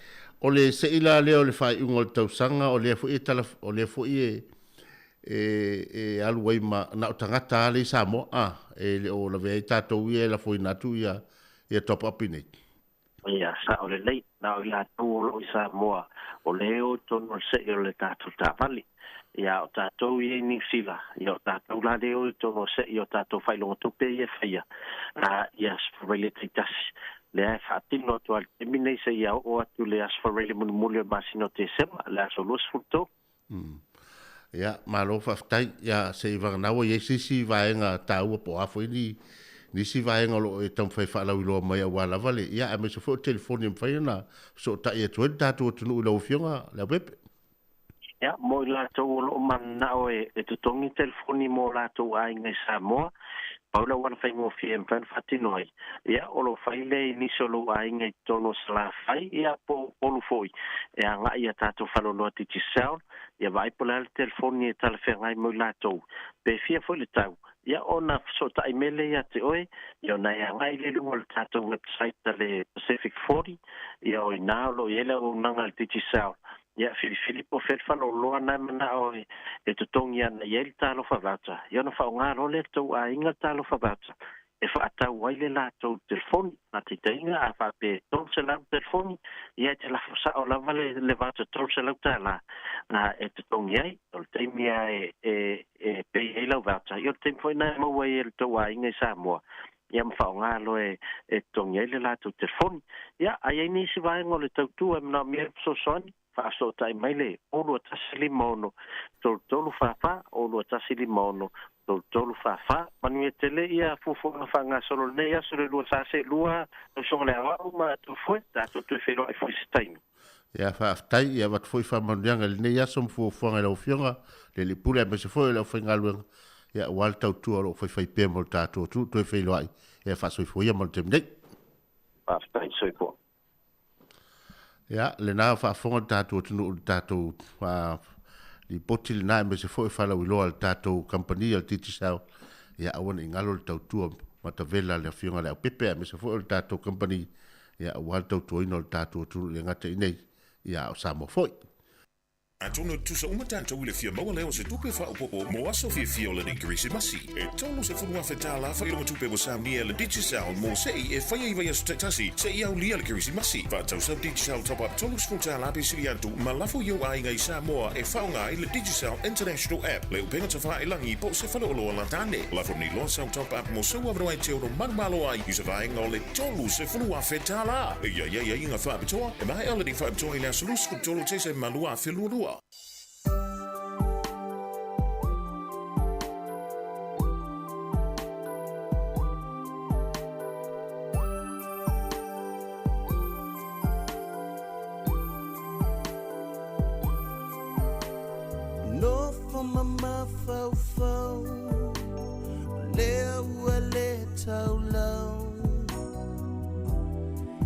O le se'i la lea o le faaiuga o le tausaga, o lea foi e tala, o lea foi e, e, e alu ai ma, na o tagata lava lea i Samoa, a, e le o lavea ai tatou ia e lafoina atu ia, ia top up i nei. Ia, sao lelei, na o i latou o lo o i Samoa, o lea e o i totonu o le se'i o le tatou taavale. Ia, a o tatou ia i Niu Sila, ia o tatou la lea e o i totonu o se'i o tatou faailoga tupe ia e faia, a, i Aso Faraile taitasi. Lea e faatino atu lava i le taimi nei seia oo atu i le Aso Faraile mulimuli o le masina o Tesema, le aso 23. Ia, malo faafetai. Ia, se i vagana ua i ai se isi vaega taua po o a foi ni nisi vaega o lo o e taumafai faalauiloa mai aua lava le, ia, aemaise foi o telefoni e mafai ona fesootai atu ai le tatou atunuu i lau Afioga Leaupepe. Ia, mo i latou o lo o mananao e totogi telefoni mo latou aiga i Samoa, pau le auala faigofie e mafai ona faatino ai, ia, o lo o fai lea i nisi o lou aiga i totonu o Salafai, ia, po o Upolu foi, e agai i a tatou faleoloa Digicel, ia vaai po o le a le telefoni e talafeagai mo i latou, pe fia foi le tau, ia, ona fesootai mai lea ia te oe, ia, ona e agai lea i luga o le tatou website a le Pacific 40, ia, o i ina o lo o i ai le auaunaga a le Digicel, ia, filifili po o fea le faleoloa na e manao e totogi ana i ai le talofa voucher, ia, ona faaaoga loa lea e le tou aiga le talofa voucher, e faatau ai le latou telefoni. Faataitaiga, a faapea e $300 le telefoni, ia e te lafo sao lava le, le voucher $300 e totogi ai. O le taimi lava e, e, e pay ai lau voucher, ia o le taimi foi lena e maua ai e le tou aiga i Samoa, ia ma faaaoga loa e, e totogi ai le latou telefoni. Ia, a i ai nisi vaega o le tautua e manaomia ai le fesoasoani, faasootai mai le 02156 3344, 02156 3344. Manuia tele ia fuafuaga faagasolo i lenei aso le lua sa seelua tausaga le aoao ma Tofue, tatou toe feiloai foi i se taimi. Ia faafetai, ia avatu foi faamanuiaga i lenei aso ma fuafuaga i lau Afioga le Alii Pule aemaise foi o le aufaigaluega, ia aua le tautua o lo o faifaipea mo le tatou atunuu. Toe feiloai, ia faasoifua ia mo le taimi nei. Faafetai, soifua. Ia, lena faafofoga le tatou atunuu i le tatou lipoti lena aemaise foi o faalauiloa a le tatou kamupani a le Digicel. Ia aua ne i galo le tautua matavela a le Afioga i le Aupepe aemaise foi o le tatou kamupani, ia aua le tautuaina o le tatou atunuu e le gata i inei, ia a o Samoa foi. Atonu e tutusa uma tatou i le fia maua lea o se tupe faaopoopo mo aso fiafia o lenei Kerisimasi. E $30,000 faailoga tupe ua saunia e le Digicel mo se'i e faia i vaiaso taitasi seia aulia le Kerisimasi. Faatau sau Digicel Top Up $30 pe sili atu ma lafo i ou aiga i Samoa e faaaoga ai le Digicel International App, le upega tafāilagi po o se faleoloa latane. Lafo nei loa sau Top Up mo sou avanoa e te ono manumalo ai i se vaega o le $30,000. Eia i ai aiaiga faapitoa e maea lenei faapitoa i le aso 23 Tesema 2022. Nofo ma mafaufau o lea ua le taulau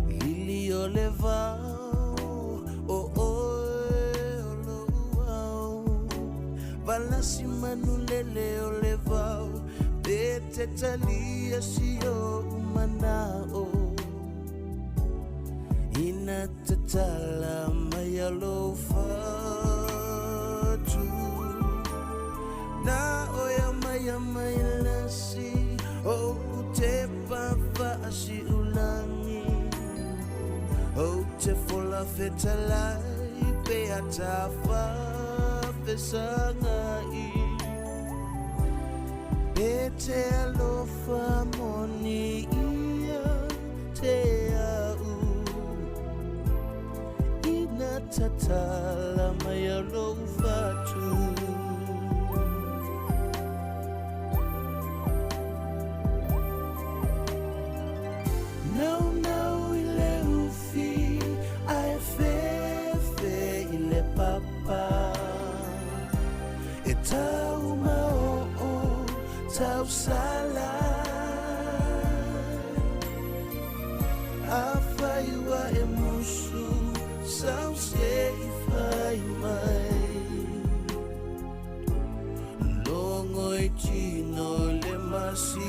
Lili o le vao o oe o lou ao Valasi manulele o le vao Pe te talia si ou manao Ina tatala mai a lou fatu Na oe a mai a mai lasi O te pafaasi ulangi O te fola fetalai pe a tafa fesangai Pe te alofa moni ia te au Ina tatala mai a lou fatu Naunau i le ufi ae fefe i le papa E tau maoo tausala Afai ua e musu sau se i fai mai Logo i tino le masiasi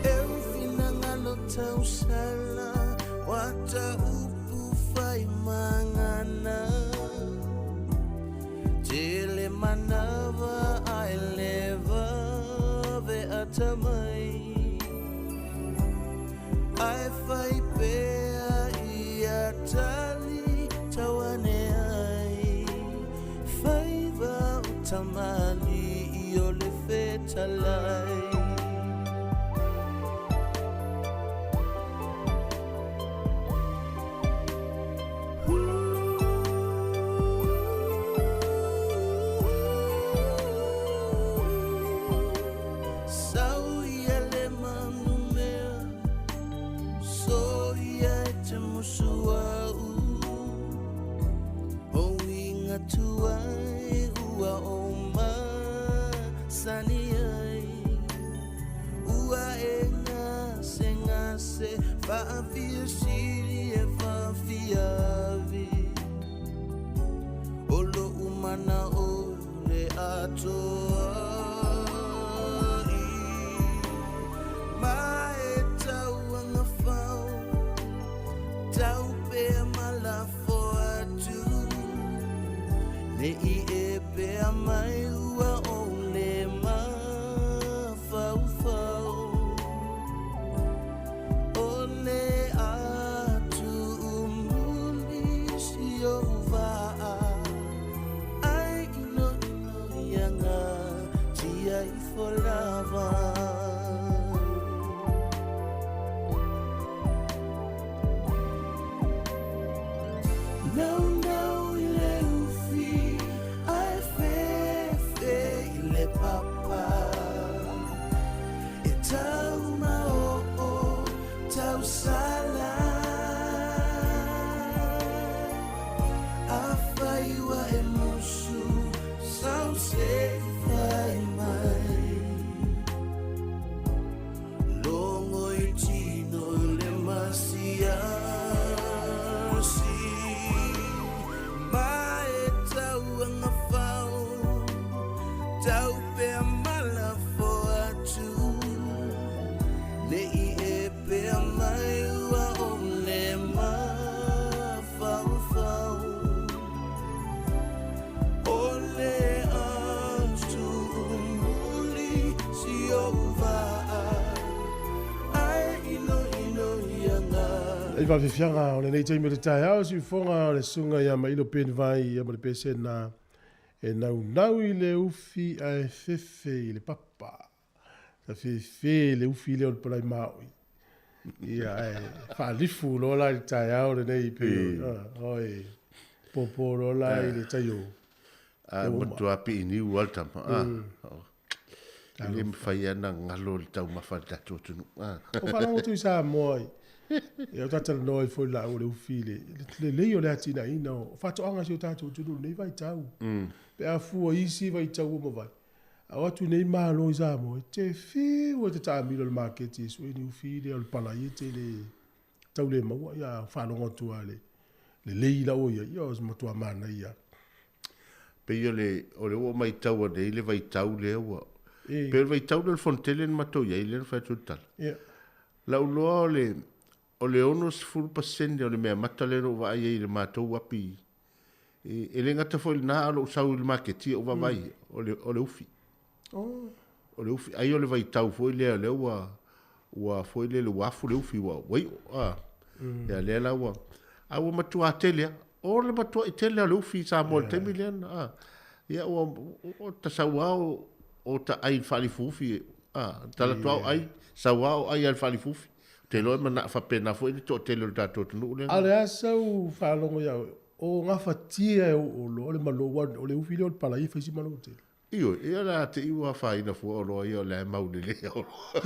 E ufinagalo tausala Wa ta upu fai mangana Tele manava ai leva ve atamai Ai fai pea ia tali tauane ai Faiva o tamali i o le fetalai Sau ia le manumea So ia e te musu au O uiga tuai ua o masani ai Ua e gasegase faafia sili e faafiavi O lou manao le atoai Ma e tau agafau Tau pea ma lafo atu Ne i e pea mai ua ou le mafaufau O le a tuumuli si ou vaa Ai inoino ia gatia ifo lava. Naunau i le ufi ae fefe i le papa E tau maoo tausala Afai ua e musu sau se i fai mai Logo i tino le masiasi Ma e tau agafau Ne i e pea mai ua o le mafaufau O le atu muli si ou vaa Ae ino ino ia ngā Ai faafiafiaga o lenei taimi o le taeao, siufoga o le susuga ia Mailo Penivai ia ma le pesena e naunau i le ufi ae fefe i le papa. Sa fefe le ufi lea o le palai maoi. Ia ae faalifu loa la i le taeao lenei pe oi popo loa la i le tai o A matua piiniu lava le tama. E le mafai lava ona galo le taumafa a le tatou atunuu. O faalogo atu i Samoa i ia o talatalanoa ai foi laua le ufi i le lelei o le atinaeina o faatoaga a si o tatou atunuu i lenei vaitau. Pe a fua i isi vaitau ua mavae, a o atu nei Malo i Samoa, e te fiu e te taamilo i le maketi e sue ni ufi lea o le palai e tele tau le maua, ia a faalogo atu lava i le lelei la ua i ai, ia o se matua manaia lava. Pei o le, o le ua matau anei le vaitau lea ua, pei o le vaitau lea o le Fonotele na matou i ai lea na fai atu le tala. Lau loa o le, o le 60% o le meamata lea na ou vaai ai i le matou api, e le gata foi i lena a o lou sau i le maketi ou vaavaai, o le, o le ufi. O le ufi, ai o le vaitau foi lea lea ua, ua foi lele ua afu le ufi ua, ua iʻo, a. Ia lea la ua, a ua matuā tele lava. O le matuaʻi tele lava o le ufi i Samoa i le taimi lea na, a. Ia ua, ua ta sau lava o, o ta ʻai i le faalifuufi, a, tala atu lava o ʻai, sau lava o ʻai lava i le faalifuufi. Ou te iloa e manaʻo faapena foi le toatele o le tatou atunuu lea na. A o le a sau faalogo ia oe, o gafatia e ou oloa o le malo, aua o le ufi lea o le palai e fai si malo tele. Ioe, ia o le a te i ua afaina fua oloa ia o lea e mau lelei a oloa.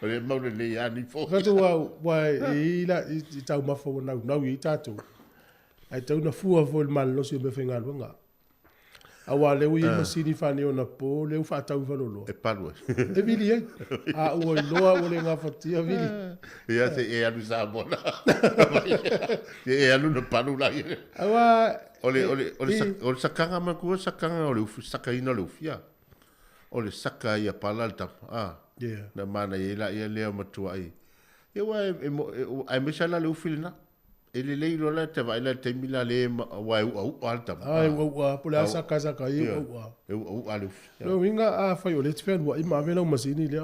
O lea e mau lelei a ni fo. Fatu ua ua e i la i taumafa ua naunau i ai tatou. Ae tau na fua foi i le malolosi o meafaigaluega. Aua o lea ua i ai masini faaneionapo lea ua faatau i faleoloa. E palu ai. E vili ai. A ua iloa ua le gafatia vili. Ia se i e alu i Samoa na. Se i e alu na palu la ia. Aua O le, o le, o le, o le sakaga manatua sakaga o le ufi, sakaina o le ufi, a. O le saka ia pala le tama, a. Yeah. Na manaia ai laia lea matuai. Ia ua e, e, e, aemaise lava la le ufi lena. E lelei loa la te vaai la i le taimi la le aua e uaua le tama. A e uaua, po o le a saka saka ai e uaua. E uaua le ufi. Lona uiga afai o lea e te fealuai ma ave lau masini lea,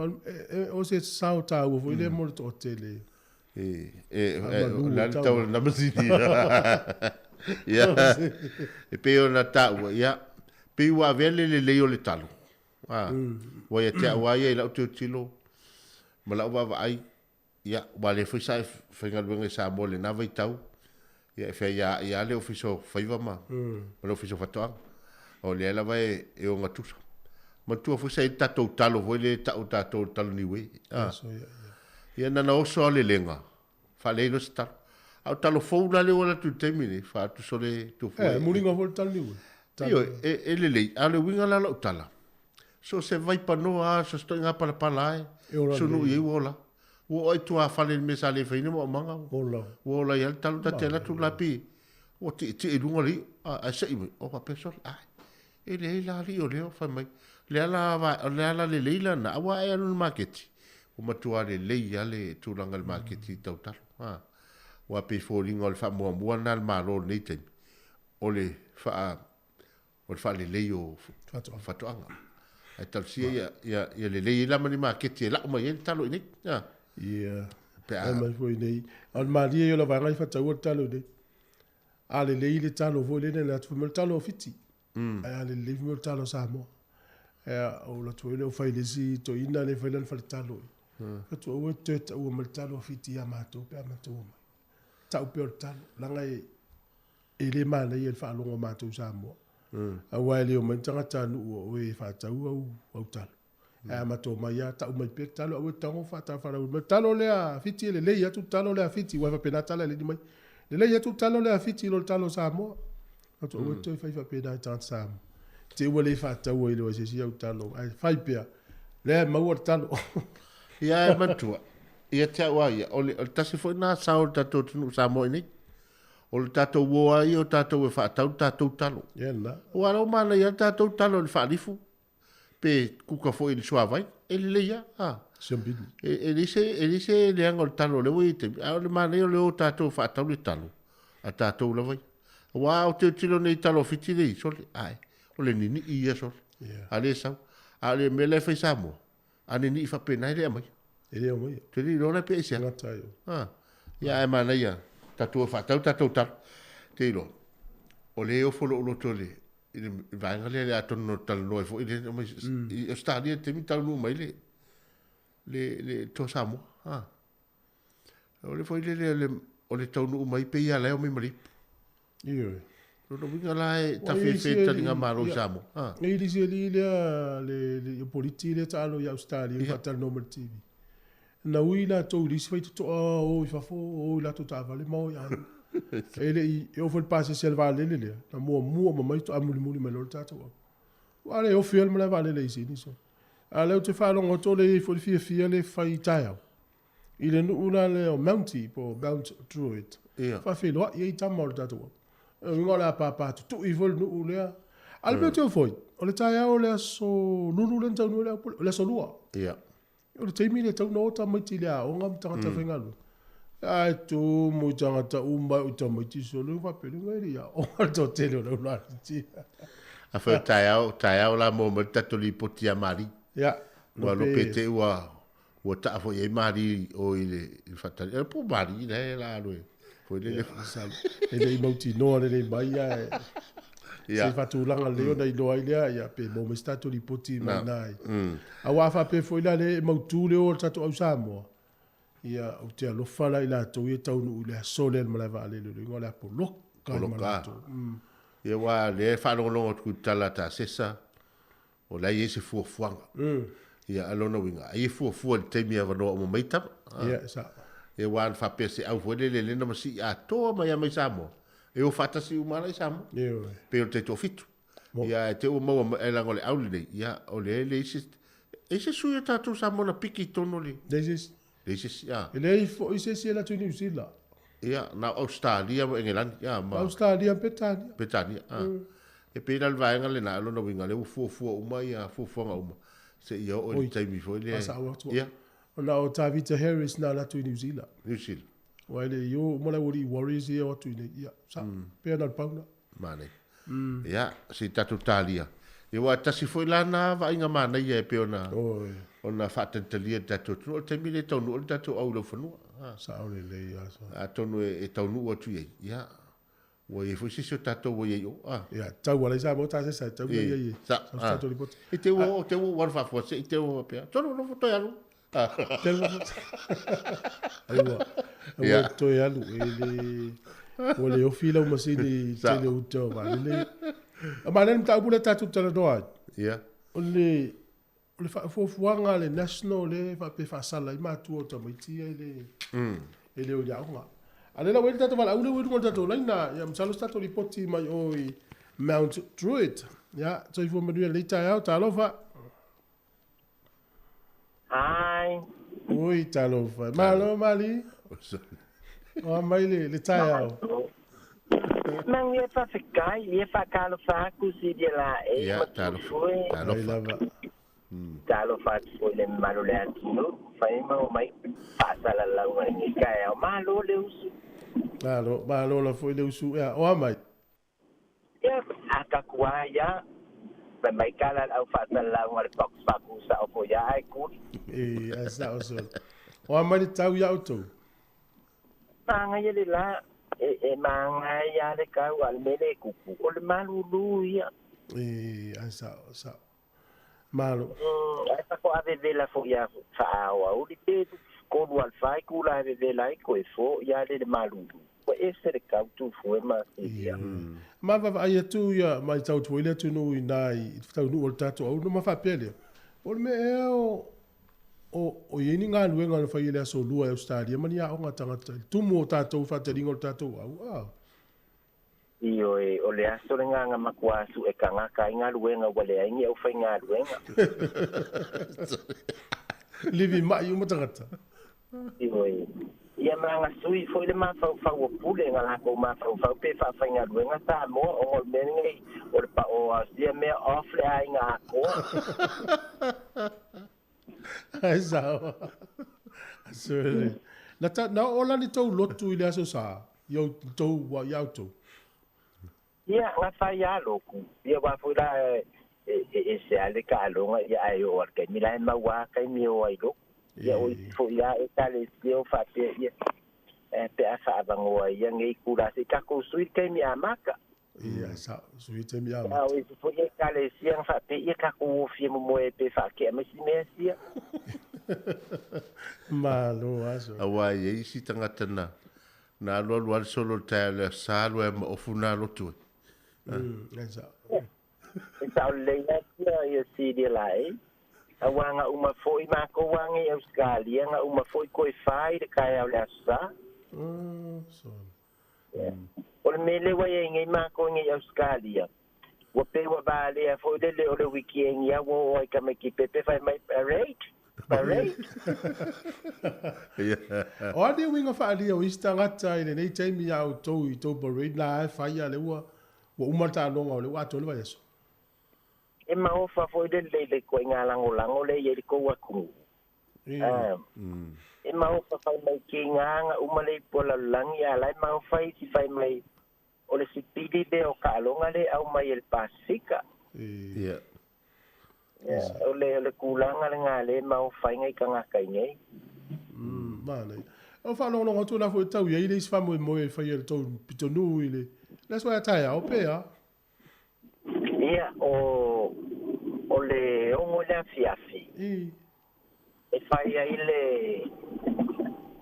o se sao taua foi lea mo le toatele. E, e, o le a le tau o lena masini. Ia, e pei ona taua, ia, pei ua avea le lelei o le talo. A, ua ia te au lava ia i lau tilotilo ma lau vaavaai, Ia, ua lea foi sa e faigaluega i Samoa i lena vaitau, ia e feaiaai lava le Ofisa o Faiva ma, ma le Ofisa o Faatoaga. O lea lava e, e ogatusa. Manatua foi sa i ai le tatou talo foi lea e tau e tatou o le talo niue. Ah. Ia na ona oso lava o le lega, faaleai loa se talo. A o talo fou la lea ua alu atu i le taimi lenei, faatu sole tofu. Eh, muliga foi le talo niue. Ioe, e, e lelei, a o le uiga la o lau tala, So o se vaipanoa lava, so o se ituaiga palapala lava e sunu i ai ua ola. Ua oo ai tuafale i le mea sa le faia ni maumaga, ua ola ai lava le talo. Ta te alu atu la pei ua tietie i luga le iʻa, ae seʻi mai, o faapea sole, ae, e leai la alii o lea, fai mai, le ala, o le ala lelei la lena, aua a e alu i le maketi, ua matua lelei lava le tulaga i le maketi tau talo. Aua pei e foliga o le faamuamua lena a le Malo i lenei taimi, o le faa o le faalelei o faatoaga. Ae talosia ia, ia, ia lelei ai la ma ni maketi e lau mai ai le talo i inei. Ia. Ia. Pe a... mai foi i inei. A o le malie ia o le vaega i faataua le talo i inei. A lelei le talo foi lele na atu fai mai o le talo o Fiti. Ae a lelei fai mai o le talo o Samoa. Ae o alu atu foi lea o fai i le isi toeaina lea e fai lana faletalo. Fai atu aua e te toe taua mai le talo o Fiti ia matou pe a matou omai. Tau pea o le talo. Leaga e E le manaia i le faalogo a matou Samoa. Aua e le omai ni tagata nuu o oe e faatau au, au talo. Ae a matou omai lava, tau mai pea le talo, aua e te tago faatafala mai, talo lea a Fiti e lelei atu le talo lea a Fiti, aua e faapena tala e alii mai. Lelei atu le talo lea a Fiti i lo le talo a Samoa. Atu aua e te toe fai faapena i tagata Samoa. Te i ua le faataua i le se isi au talo, ae fai pea, lea e maua le talo. Ia e manatua, ia te au lava ia, o le, o le tasi foi lena sao o le tatou atunuu Samoa i nei. O le tatou uo lava ia o tatou e faatau le tatou talo. Ia lena. Aua o la ua manaia lava le tatou talo i le faalifu. Pe kuka foi i le suavai, e lelei lava. A. Siambili. E, e leai se, e leai se leaga o le talo o lea ua i ai taimi, a o le manaia o le o tatou e faatau le talo, a tatou lava ia. Aua a ou tilotilo nei i talo a Fiti lea e i ai, sole, ae, o le ninii ia sole. Yeah. A le sau. A o le mea la e fai i Samoa, a ninii faapena e le aumaia. E le aumaia. Ou te le iloa la pe aisea. Gata ai. A. Ia ae manaia, tatou o e faatau tatou talo. Te iloa, o lea e ofo lou loto i le, i le vaega lea, le atonu na talanoa ai foi le i Ausetalia i le taimi taunuu mai le le le Toa Samoa. A. O le foi lele o le o le taunuu mai pei lava la e omai ma le ipu. Ioe. Lona uiga la e tafefe le taligamalo i Samoa. A. E i le isi alii lea le le politi lea taalo i Ausetalia yeah. faatalanoa ma le TV. Na ui latou i le isi faitotoa o i fafo o i latou taavale ma o i aiga. E le i e oo foi i le pasese a le vaalele lea, na muamua uma mai faatoa mulimuli mai loa le tatou au. Aua le ofi ai le malae vaalele i Sini so. A o lea ou te faalogo atu o lea e i ai foi le fiafia lea e fai i taeao i le nuu la lea o Mountie po o Mount Druitt. Ia. Faafeiloai ai tama o le tatou au. O lona uiga o le a pāpā tutui foi le nuu lea. A o le mea teo foi, o le taeao o le aso Lulu lea na taunuu ai le au, o le aso Lua. Ia. O le taimi lea e tatau ona o tamaiti i le aoga ma tagata faigaluega. Ae tumu i tagata uma e o tamaiti solo i faapea le e le i aoga le toatele o le ulualiti. Afai o taeao, taeao la maua mai le tatou lipoti ia Mali. Ia. Ua lope te i ua, ua taa foi i ai Mali o i le, i le faatali. E po Mali la e la alu e. Foi lele. E le i mautinoa lelei mai ae se i faatulaga lelei ona iloa ai lea, ia, pe maua mai se tatou lipoti mai ina ai. Aua a faapea foi la lea e mautu le o a le tatou au Samoa, ia, ou te alofa la i latou ia e taunuu i le aso lea i le malae vaalele, o le uiga o le a poloka ai ma latou. Ia aua o lea e faalogologo atu i le tala a Tasesa, o la e i ai se fuafuaga. Ia, a o lona uiga, ai e fuafua i le taimi e avanoa uma mai tama. Ia, e sao. Ia, aua na faapea se au foi lele lea na masii atoa mai lava mai Samoa, e o faatasi uma lava la i Samoa. Ioe. Pei o le taitoafitu. Ia, ae te i ua maua mai, ae leaga o le au lenei, ia, o lea e leai se, e i ai se sui o tatou Samoa na piki i totonu o le. Leai se isi. Leai se isi, a. E leai foi se isi e alu atu i Niu Sila. Ia, na o Ausetalia ma Engelani, ia, ma. Ausetalia ma Petania. Petania, a. E pei la le vaega lena, o lona uiga, o lea ua fuafua uma ia fuafuaga uma, seia oo i le taimi foi lea. Faasao atu. Ia. Ona o Tavita Harris na alu atu i Niu Sila. Niu Sila. Aua e le i o uma le aualii Warriors ia e o atu i nei. Ia, sao. Pei ona o le pau lena. Manaia. Ia, se i tatou talia. Ia, aua e tasi foi la na vaaiga manaia e pei ona, ona faatalitalia e le tatou atunuu, o le taimi lea e taunuu ai le tatou au i laufanua. Sao lelei lava. Sao. Atonu e taunuu atu i ai, ia, ua i ai foi se isi o tatou ua i ai i o. Ia, tau ala i Samoa tasesa e tau nei ai e. Sa, Sau se tatou lipoti. I te ua oo, te ua ua alu faafoa se i te ua faapea, Tolu, nofo toe alu. Aua, aua toe alu, e le, ua le ofi lau masini i le tele o uta o vaalele. A manaia le mataupu lea tatou talanoa ai. Ia. O le, o le fuafuaga a le National lea e faapea e faasala ai matua o tamaiti ia e le, e le o i le aoga. A o lea la ua i ai le tatou valaau lea ua i luga o le tatou laina, ia masalo se tatou lipoti mai o i Mount Druitt. Ia, soifua manuia i lenei taeao, talofa. Hi. Ui, talofa. Malo, Mali. O a mai le, le taeao. Manuia faafetai, ia faatalofa atu Silia Laei Ia, ma talofa, Tuifue. Mai talofa. lava. Talofa atu foi i le mamalu o le atunuu, fai ma omai faasalalauga i lenei taeao. Malo le usu. Malo, malo la foi le usu. Ia, o a mai. Ia, a taku a ia, fai mai kala le au faasalalauga le box faakusao foi ia ae kuli. E, ae sao solo. O a mai le tau ia outou. Māngaia le la, e, e māngaia le kau a le mele e kupu, o le malulu ia. E, ae sao, sao. Malo. Ae fako ave vela foi ia faaoauli pe kolu al fai kula ave vela ai koe fo ia le le malulu. Ua ese le kau tu fue ma silia. Ma vaavaai atu ia mai tau atu ai le atunuu i ina i le taunuu o le tatou au ona ma faapea lea, o le mea ea o o o i ai ni galuega na fai i le aso lua i Ausetalia ma ni aoga a tagata i le tumu o tatou faataliga o le tatou au a. Ioe, o le aso le gaga makuā suʻe tagata ai galuega ua leai ni aufaigaluega. Livi mai uma tagata. Ioe, ia ma ga sui foi le mafaufau o pule nga lakou mafaufau pe faafaigaluega Samoa o o le mea lenei o le pa'o sia mea off le aiga akoa. Ai sao. Sure. Na ta na ola ni tou lotu i le aso sa. I au tou wa i au tou. Ia nga fai a loku. Ia wa foi la e se ale ka alonga ia ai o al kaimi la e maua kaimi o ai loku. Ia o i foi a e tale se o fa pe ia e pe a fa avangoa ia ngei kula se kako sui kaimi a maka. Ia sa sui te mi a maka. O i foi e tale se ang fa pe ia kako o fie mo moe pe fa ke ma si mea sia. Malo aso. Awa e isi tangata na na alu alu alu solo tae le sa alu e ma ofu nā lotu e. Sa. E sa o leia tia ia si dia lai. Awa nga uma foi mako wangi Australia nga uma foi koe fai le kai au le asa. So. O le mele wa ia ngai mako ngai Australia. Wa pe wa ba le a foi le le o le wiki e ngia wo o ai ka mai ki pepe fai mai parade. Parade. O ane winga whaalia o isi tangata i le nei taimi au tou i tou parade la e whai a le ua umata longa o le ua ato le vai aso. E maofa foi le le le koe ngā lango lango le i le koua kungu. E maofa fai mai ki ngā nga umale i pola langi a lai maofa i si fai mai o le sipili le o kaalonga le au mai el Pasifika. Yeah. O le kulanga le ngā le maofa i ngai kangaka i nei. Mānei. O whaalongo tō nā fo tau ia i le isi whamoe moe whai e le tau pitonu i le. Le soa tai au pea. Ia, o le ongo le afiafi. E whai ai le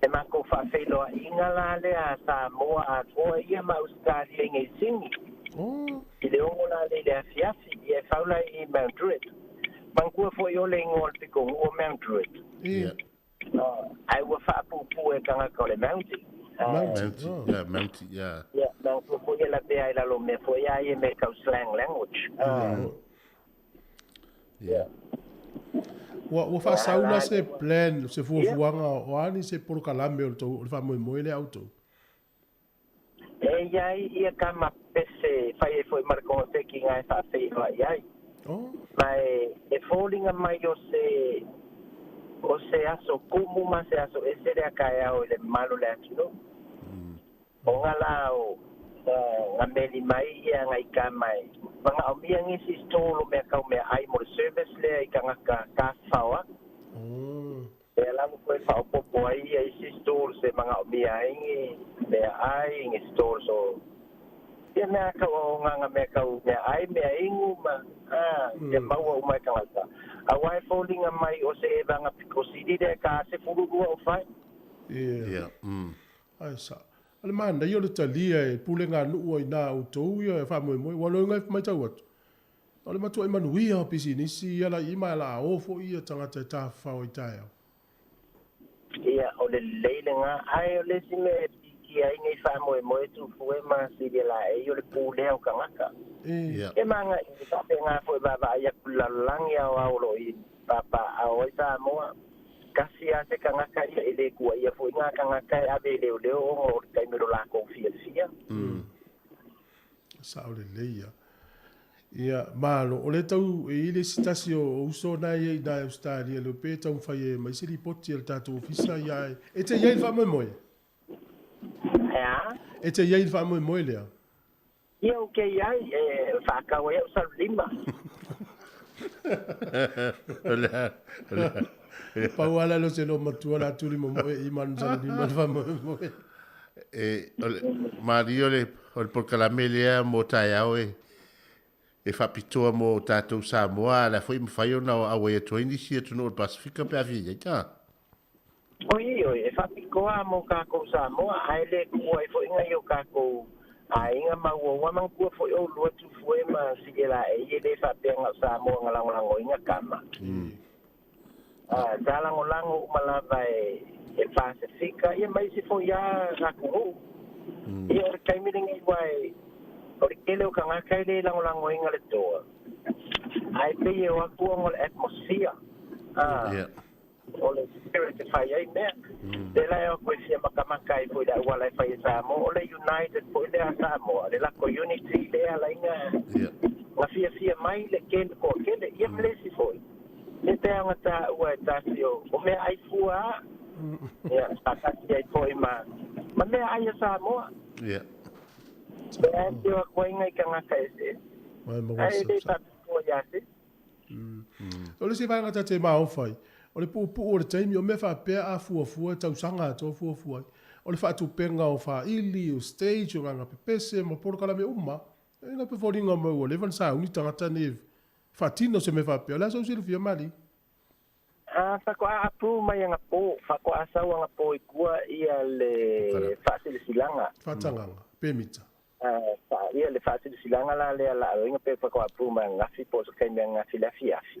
e mako whaawheiloa inga la le a Samoa a koa ia ma Australia i ngai singi. I le ongo la le le afiafi, ia e whaula i Mount Druitt. Mangkua foi o le ingoa le pikongu o Mount Druitt. Ai ua whaapupu e kangaka o le Mountie. Mountie, yeah, Mountie, yeah. Yeah, mangkua foi e la pea i lalo mea foi ai e me kau slang language. Yeah. Ua whaasaula se plan, se fuafuanga, o ani se porokalame o le tau, o le whaamoemoe le au tau. E iai ia ka mapese whai e foi marakonga te ki ngai whaawheiloa iai. Mai e fōlinga mai o se aso kumu ma se aso e sere a kai au i le malu le atuno. O ngā la o ngā meli mai ia ngai ka mai. Manga au mia ngisi stolo mea kau mea ai mo le service lea i kangaka ka whaoa. E alamu koe whaopopo ai ia isi stolo se manga au mia ai ngi mea ai ngi stolo so. Ia mea kau o ngā mea kau mea ai mea ingu ma. Ia maua umai kangata. A wai fōlinga mai o se ewanga pikosiri rea ka ase fururua o whai. Yeah. Ai sa. Ale mana i o le talia e pule ngā nuu ai nā o tau ia e whaamoemoe. Wa lo ngai mai tau atu. O le matua i manuia o pisinisi ia la i mai la ofo ia tangata e tāwhao i tae au. Ia, o le leile ngā. Ai o le si mea e piki ai ngai whaamoemoe tūfue ma siri la e o le pūlea o kangaka. E manga i pape ngā foi baba ai aku lalangi au au lo i papa au ai Samoa. Kasi a se kangaka ia e le kua ia foi ngā kangaka e ave leo leo o ngō o taimero lākou fia fia. Sa o le leia. Ia, malo, o le tau e ile sitasi o uso nā ia i nā Australia leo pe tau mwhai e mai siri poti e le tātou ofisa ia e. E te ia i whaamoemoe? Ea? E te ia i whaamoemoe lea? Ia o ke iai, e whaakawa ia o salulima. Pau ala lo se lo matua la tuli mo moe i manu salulima le whaamoemoe. E, Mari o le porokalame lea mo taeao e e whapitoa mo tātou Samoa, la foi mwhai o nā awa e toa inisi e tunu o le Pasifika pe awhi ia tā. Oi, oi, e whapikoa mo kākou Samoa, ai le kua e foi ngai o kākou ai ngā maua ua mangkua foi o lua tufue ma sige la e ie le whapea ngā Samoa ngā langolango i ngā kama. Sa langolango umalava e Pasifika, ia mai si foi a rakungu. Ia o le taimire ngai wai, o le kele o kangaka i le langolango i ngā le toa. Ai pe e o aku o le atmosphere. O le spirit e fai ai mea. Le la o koe fia makamaka ai foi le auala e fai e Samoa. O le United foi lea Samoa. Le lako unity lea ala i nga nga fiafia mai le kele toatele. Ia ma le isi foi. Le te ao taua e tasi o mea ai fua a. Ia, faatasi ai foi ma ma mea ai a Samoa. Ia. Lea e teo atu ai ngai tagata eseese. Ae le faapitoa ia te. O le isi vaega ta te maofai, o le puupuu o le taimi, o mea faapea a fuafua e tausaga atoa fuafua ai. O le faatupega o faili, o stage, o gaga pepese ma polokalame uma, e na pe foliga mai ua leva ona sauni tagata nei e faatino se mea faapea. O le a sou silafia Malie? A faatoa approve mai agapō, faatoa sau agapō i tua ia le faasilasilaga. Faatagaga, pemita. Ia le faasilasilaga la lea laauiga pe faatoa approve mai ananafi po o se taimi ananafi i le afiafi.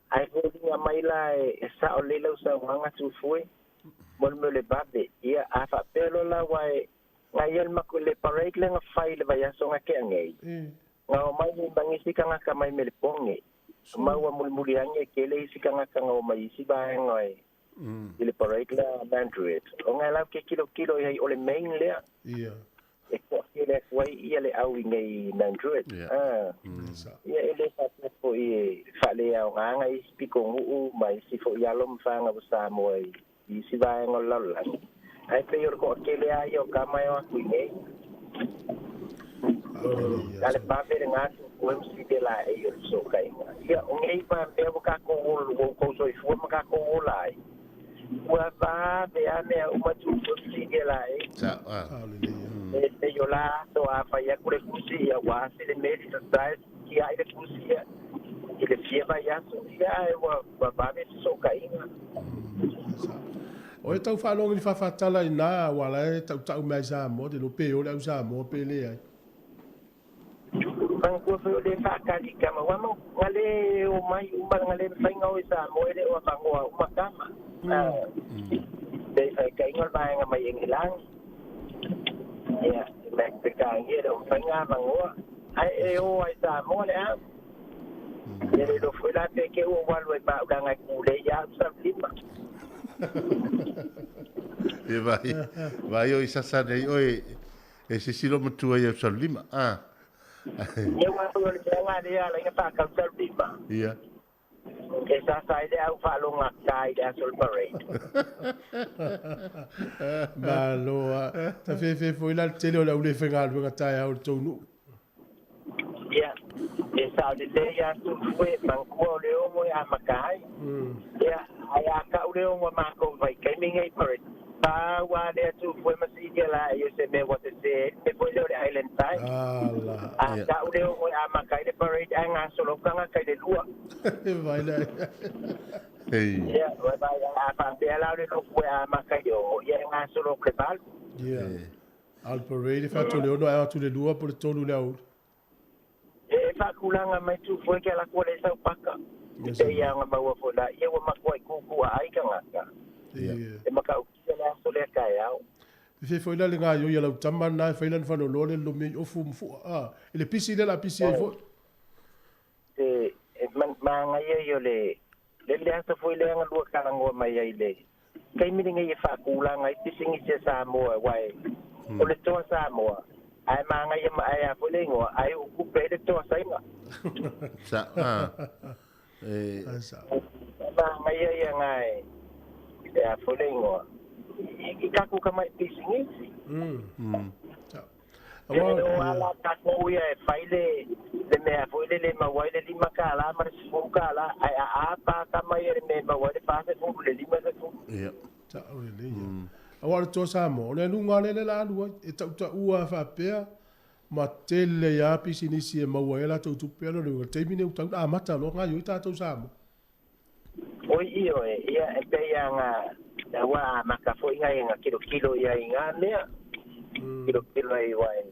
Ae foliga mai la e sao lelei lau saunoaga Tufue mo le mea o le vave. Ia a faapea loa la aua e na ia le matou le parade lea na fai i le vaiaso na tea nei, na omai nei ma nisi tagata mai Melepone. Ma ua mulimuli ane e tele isi tagata na omai i isi vaega e i le parade lea a Mandruet. Ona e lau ke kilokilo i ai o le main lea. E toatele atu ai ia le au i nei Mandruet. Ia e le faapea foi e faaleaogaina isi pitonuu ma isi foi alo ma fanau o Samoa i isi vaega o le lalolagi. Ae pei o le toatele lava ia o tama e o atu i nei. A le vave le gatu ua msi la e o le fesootaiga. Ia, o nei ma mea ua tatou ua outou soifua ma tatou ola ai, ua vave lava mea uma tupu e msi la e. E pei o la aso a fai atu le tusi, ia ua asi le meli sasai, tiai le tusi ia i le fia vaiaso, ia ae ua vave fesootaiga. O e tau faalogo i le faafatala i ina aua la e tautau mai ai Samoa, te iloa pe o le au Samoa pe leai. Manatua foi o le faatali tama ua mau nga le o mai uma nga le mafai ona o i Samoa e le o avanoa uma tama. Le faitaina o le vaega mai Engelani. Ia, me Peretania e le o mafai ona avanoa. Ae e o ai Samoa le au. Ia le iloa foi la pe te ua ua alu ai maʻulaga e kulei ia au saulima. E vai, vai o i sasa nei oe e sisi lo matua i au saulima. Ah. Ia ua o le mea nga lea ala ina whakau saulima. Ia. E sasa ai le au whaalonga ka i le aso o le parade. Malo a. Ta fefe foi la le tele o le au le whaigaluega taeao i le tou nuu. Ia, e sao lelei lava Tufue, manatua o le ogo e amata ai. Ia, ae a kau le ogo a matou i vaitaimi nei parade, pau lava lea Tufue ma silia laei o se mea ua sese ai le mea foi lea o le Island Time. A kau le ogo e amata ai le parade ae gasolo tagata i le lua. Vai lai. Ia, vai a faapea la o le lotu e amata i le 6, ia e gasolo atu i le 8. Ia. A o le parade e faatu i le 6 ae o atu i le 2 po o le 3 i le aoauli. E faatulaga mai Tufue ke ala atu e leai sau paka. I pei lava ona maua foi la ia ua matuai tuutuua ai tagata. E matautia le aso lea taeao. E fia foi la le gaoioi a lau tama lena e fai lana fanoanoa le lolomi ai ofu ma fua a i le pisi lea la pisi ai foi. E manaia ia o le le aso foi lea na lua talanoa mai ai le taimi lenei e faatulaga ai pisinisi a Samoa aua e o le toa Samoa ae manaia ma ae a foi le igoa ae uu tupe ai le toa Saina. Sa a e. Manaia ia na e a foi le igoa i tatou tamai pisinisi. E le o ala tatou ia e fai le le mea foi lele e maua ai le $5 ma le $10, ae a a pa tama ia le mea e maua ai le 40 le 50. Ia. Ta'o lelei ia. Aua o le toa Samoa, o le aluga lea lea la alu ai, e ta'uta'ua faapea ma tele ai lava pisinisi e maua ai a latou tupe ala o le uiga, o le taimi lenei ua tatau ona amata loa gaoioi tatou Samoa. Oi ioe, ia e pei lava na ua amata foi nai na kilokilo ia i ngā mea. Kilokilo ai ua e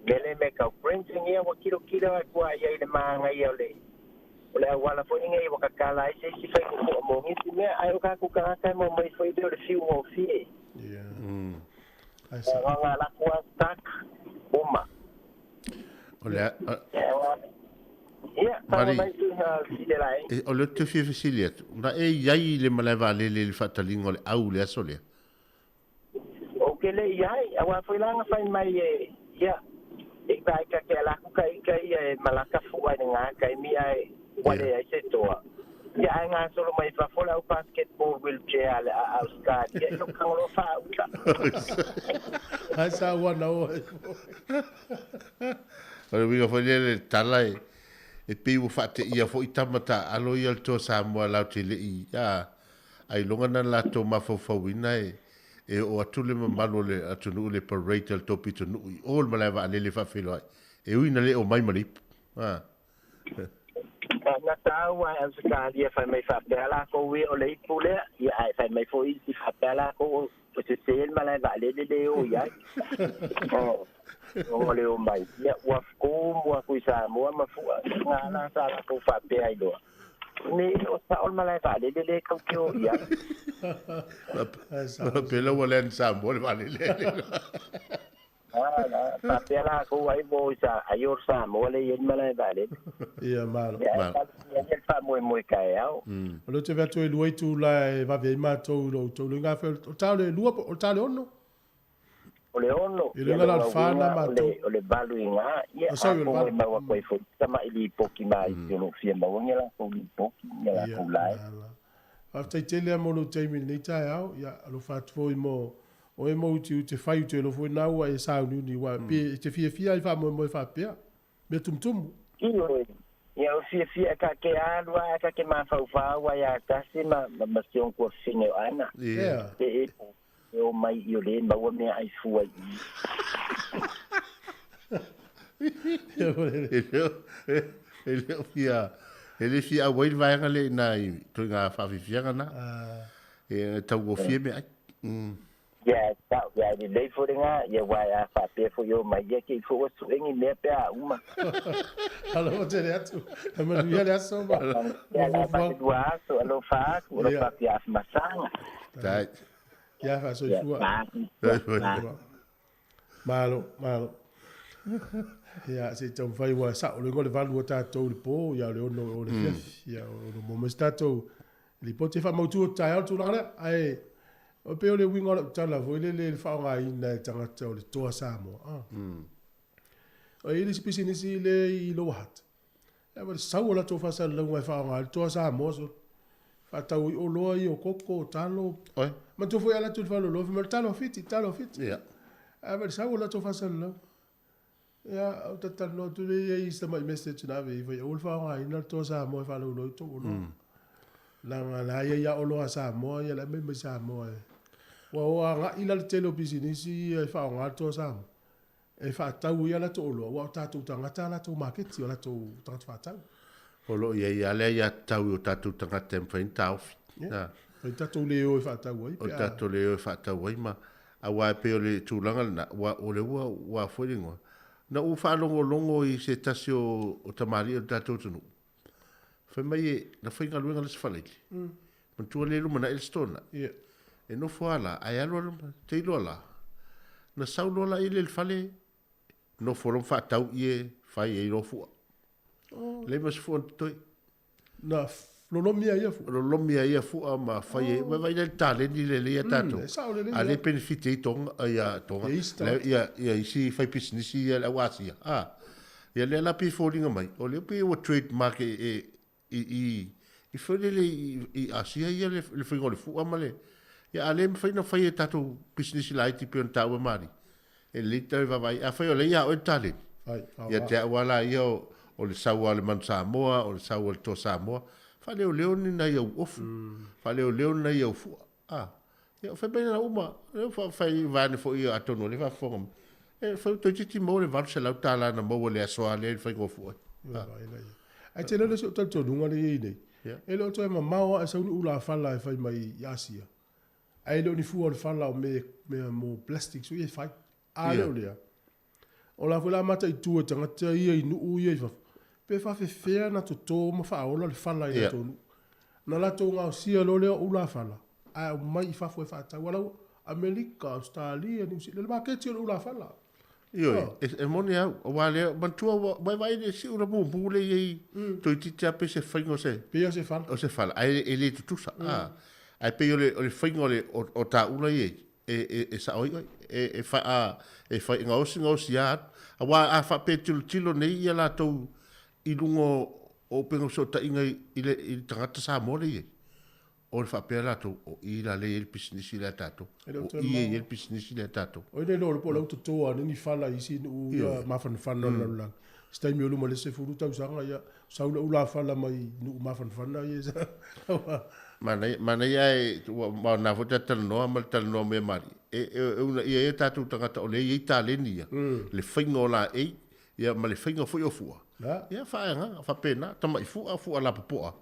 mele me kau printing ia ua kilokilo ai kua ia i le māngaia o le o le auala foi nei ua kakala ai se isi fai kuku'a mo nisi mea ae o kākou tagata e maua mai foi lea o le fiu gofie. Ai sa. Nga nga laku a stuck uma. O le Ia, Mari, tago mai sile lai. E, o le te fia fesili atu, na e iai i le malae vaalele i le faataliga o le au i le aso lea? O ke le iai, aua foi la na fai mai e, ia, e ka ka ke ala ku ka ika ia e malaka fua i le ngā kaimi ai, ua le ai se toa. Ia, ai ngā solo mai fafo le au basketball wheelchair le a au skat. Ia, io kangolo fa uta. Ai sa ua na o. O le uiga foi lea le tala e, e pei ua faateia foi tama taaalo ia o le Toa Samoa latou te le i, a, ailoga na latou mafaufauina e, e oo atu le mamalu o le atunuu i le parade a le Topito-nuu i o i le malae vaalele faafeiloai, e ui ina le oo mai ma le ipu. A. Na taua e Ausetalia fai mai faapea lakou ia o le ipu lea, ia ae fai mai foi isi faapea lakou o sese le malae vaalele le o i ai. O, o le omai. Ia ua tumu atu i Samoa ma fua ngā la sa lakou faapea ai loa. Ne o sa o le malae vaalele le kau ke o i ai. Faapea ua land Samoa le vaalele. Ah, la, faapea lakou ai mo i sa ai o Samoa le i ai le malae vaalele. Ia, malo. Ia, ae talosia ia le faamoemoe taeao. O lea ou te vaai atu e lua itula e vave ai matou i lo outou le gafe. O le ta o le lua po o le ta o le ono? O le ono, I ia luga la o lona le fa uiga na o le matou. o le valu i ina, ia O sorry, o le atonu e valu. mau atu ai foi si tama'i lipoki ma isi o lo o fia maua ni a latou lipoki ni a Ia, latou lae. malo. Faafetai tele lava mo lou taimi i lenei taeao. Ia, alofa atu foi mo oe mo utiuti fai ute alofa foi na ua e sauniuni aua pe e te fiafia ai faamoemoe faapea. Mea tumutumu. Ioe, ia o fiafia ka ke alu ae ka ke mafaufau ai ia tasi ma ma, ma si ona tuafafine o Ana. Ia. E e e o mai i o le maua mea ai fua i i. E le o e le o fia e le fia auai le vaega lea i nā i toiga faafiafiaga na. E taugofie meaai. Ia, tau, ia, e lelei foi lena, ia, aua a faapea foi e omai ia ke i foi ua sue ni mea pe a uma. Alofa tele atu. E manuia le aso ma Ia, la ma le fuafuaga. lua aso, alofa atu, alofa atu ia Afamasaga. Tai. Ia Ia, faasoifua. malo, ia, malo. Malo, malo. Ia, se i taumafai ua sao le igoa o le valu o tatou i le po, ia o le ono o le afiafi. Ia, o lo maua mai se tatou lipoti e faamautu atu taeao le tulaga lea. Ae, e pei o le uiga o lau tala foi lele i le faaaogaina e tagata o le Toa Samoa. A. O i ai le isi pisinisi lea i Lower Hutt, ia ma le sau o latou faasalalauga e faaaoga ai le Toa Samoa solo. Faatau ai oloa ia o koko, o talo. Oi. Manatua foi ala atu i le faleoloa, fai mai, o le talo a Fiti, talo a Fiti. Ia. Ae ma le sau o latou faasalalauga. Ia, ou te talanoa atu lea i ai i si tamai message na ave i ai, aua le faaaogaina le Toa Samoa e faalauiloa ai tou oloa. Leaga la e i ai lava oloa a Samoa ia la e aumai mai Samoa e. Ua o agai la le tele o pisinisi ia e faaaoga le Toa Samoa e faatau ai a latou oloa, aua o tatou tagata a latou maketi, o latou tagata faatau. O lo o i ai lava le aiatatau i o tatou tagata e mafai ona taofi. Ia, o tatou le o e faatau ai O pe a. tatou le o e faatau ai ma, aua e pei o le tulaga lena, ua, o le ua, ua foi le igoa. Na ou faalogologo i se tasi o, o tamalii o le tatou atunuu, fai mai e, na faigaluega le isi faleile. Manatua lea e lumanai le isi toeaina. Ia. E nofo lava la, ae alu alu, te iloa la, na sau loa la ia i le fale, nofo loa ma faatau ie, fai ai loa fua. Leai ma se fua na totoe. Na lolomi ai ia fua. Lolomi ai ia fua ma fai ai, vaai la i le taleni lelei a tatou. E sao lelei. A lea e penefiti ai Tonga, ia Tonga, Ia isi tagata. ia isi faipisinisi ia le au Asia. Ia lea la pei e foliga mai, o lea pei ua trademark e, i, i, i foi lele i, i Asia ia le, le faiga o le fua ma le, ia a le mafai ona fai e tatou pisinisi laiti pei ona taua e Mali. E lelei toe vaavaai, afai o lea ia oe le taleni. Fai, Ia te au lava la ia o, o le sau a le Manu Samoa, o le sau a le Toa Samoa, faaleoleo ni nai au ofu, faaleoleo ni nai au fua. A, ia, fai mai na uma, lea fai vaeane foi atonu o lea e faafofoga mai. E fai toeitiiti maua le $800 na maua i le aso lava lea i le faiga o fua. Ia, vaai la ia. Ae tele le isi o talitonuga lea e i ai nei, e le o toe mamao lava e sau ni ulafala e fai mai i Asia, ae le o ni fua o le fala o mea, mea mo plastics foi ia e fai. A lea o lea, o la foi o le a mataitu e tagata ia i nuu ia i fafo, pe faafefea ona toto ma faaola le fala i latou nuu. Na latou gaosia loa lea o ulafala, ae aumai i fafo e faatau. Ala ua Amerika, Ausetalia, Niu Sila, le maketi o le ulafala. Ioe, e moni au, aua lea, manatua ua ua e vaai i le siu na mumu lea i ai, toeitiiti lava pe se faiga o se, Pei o se fala. o se fala, ae e le tutusa. Ae pei o le, o le faiga o le, o, o tāula ia e, e, e sao ai oe, e, e, fa, a, e fai, gaosi gaosi lava atu. Aua a faapea e tilotilo nei ia latou i luga o, o upega fesootaiga i, i le, i le tagata Samoa lea e i ai, O le faapea latou, o i la lea e i ai le pisinisi lea a tatou. O i e i ai le pisinisi lea a tatou. O i le iloa po o la ua toto ane ni fala i isi nuu ia mafanafana o le lalolagi. Se taimi o luma i le 10 tausaga ia sau le ulafala mai nuu mafanafana ia sa Manaia, manaia e, ua, ma na foi ta talanoa ma le talanoa mai a Malie, e, e, e uunaia ai o tatou tagata o lea e i ai taleni ia, le faiga o laei, ia ma le faiga foi o fua. Ia faaagaga, faapena, tamai fua, fua lapopoa.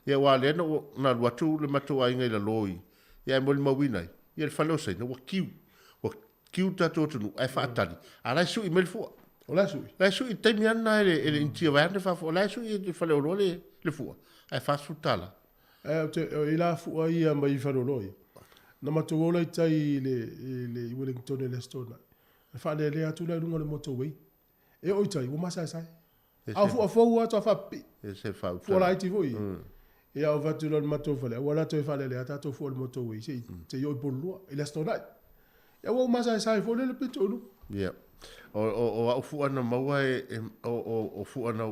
Ia aua lea na ua na alu atu le matou aiga i lalo i, ia ae molimauina ai, ia le fale o Saina ua kiu. Ua kiu le tatou atunuu ae faatali, a o la e sui mai le fua. O la e sui? La e sui i le taimi lava lena e le, e le Initia vaeane faafofoga, o la e sui e le faleoloa le, le fua, ae $40. Ae ou te, i la fua ia mai faleoloa ia, na matou ola i tai i le, i le, i Wellington i le Aso Toonai, na faalealea atu la i luga o le motorway. E oo i tai, ua masaesae. A o fua fou lava toa faapipii. Fua laiti foi ia. Ia ou fai atu loa i le matou fale, aua la toe faalealea tatou fua i le motorway se i oo i Pololua, i le Aso Toonai. Ia ua ou masaesae foi lele pito i luga. Ia. O au fua na maua e, o fua na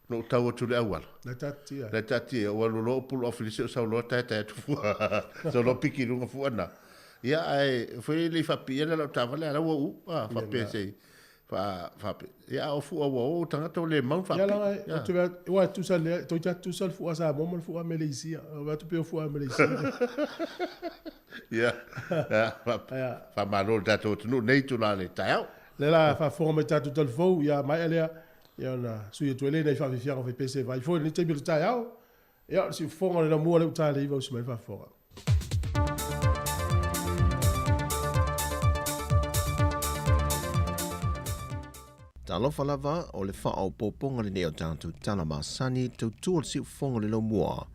ou tau atu i le auala. La e taatia ai. La e taatia ai. Ua alu loa ou pulu aufilisi ou sau loa taetae atu fua. Sau loa piki i luga fua na. Ia ae foi le i faapipii ana lau taavale a la ua uu, faapea se i Ia a o fua ua o tagata ua le mau faapipii. Ia leaga ou te vaai atu, aua e tutusa lelei, toeitiiti tutusa le fua Samoa ma le fua Meleisia. Ou vaai atu pei o fua Meleisia. Ia, faamalo i le tatou atunuu nei itula o le taeao. Lea la faafofoga mai tatou talafou, ia maea lea, ia ona sui atu ai lea i nai faafiafiaga faipese vai foi i lenei taimi o le taeao. Ia, o le siufofoga o le lamua lea ua ta le iva usi mai le faafofoga. Talofa lava, o le faaopoopoga lenei o tatou tala masani tautua o le siufofoga o le laumua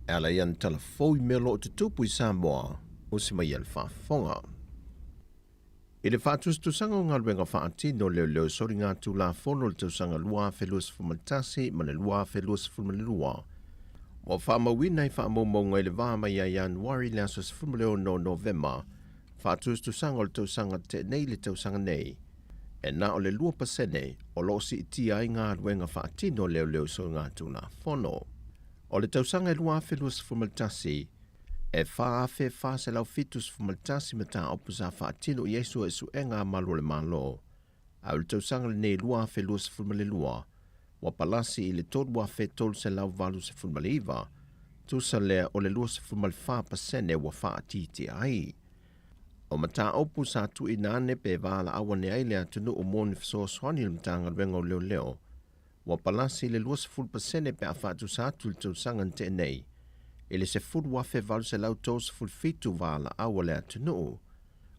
e ala i ana tala fou i mea o lo o tutupu i Samoa, usi mai ia le faafofoga. I le faatusatusaga o galuega faatino leoleo soligatulafono i le tausaga 2021 ma le 2022, ua faamauina i faamaumauga i le va mai ia Ianuari i le aso 16 o Novema, faatusatusaga o le tausaga tenei i le tausaga nei, e na o le 2% o lo o siitia ai galuega faatino leoleo soligatulafono. O le tausaga e 2021, E 4,471 mataupu sa faatino i ai suesuega a malu o le Malo, a o le tausaga lenei 2022, ua palasi i le 3,389, tusa lea o le 24% ua faaitiitia ai. O mataupu sa tuuina ane pe valaau ane ai le atunuu mo ni fesoasoani i le Matagaluega o Leoleo, ua palasi i le 20% pe a faatusa atu i le tausaga na tea nei, i le 10,837 valaau a le atunuu.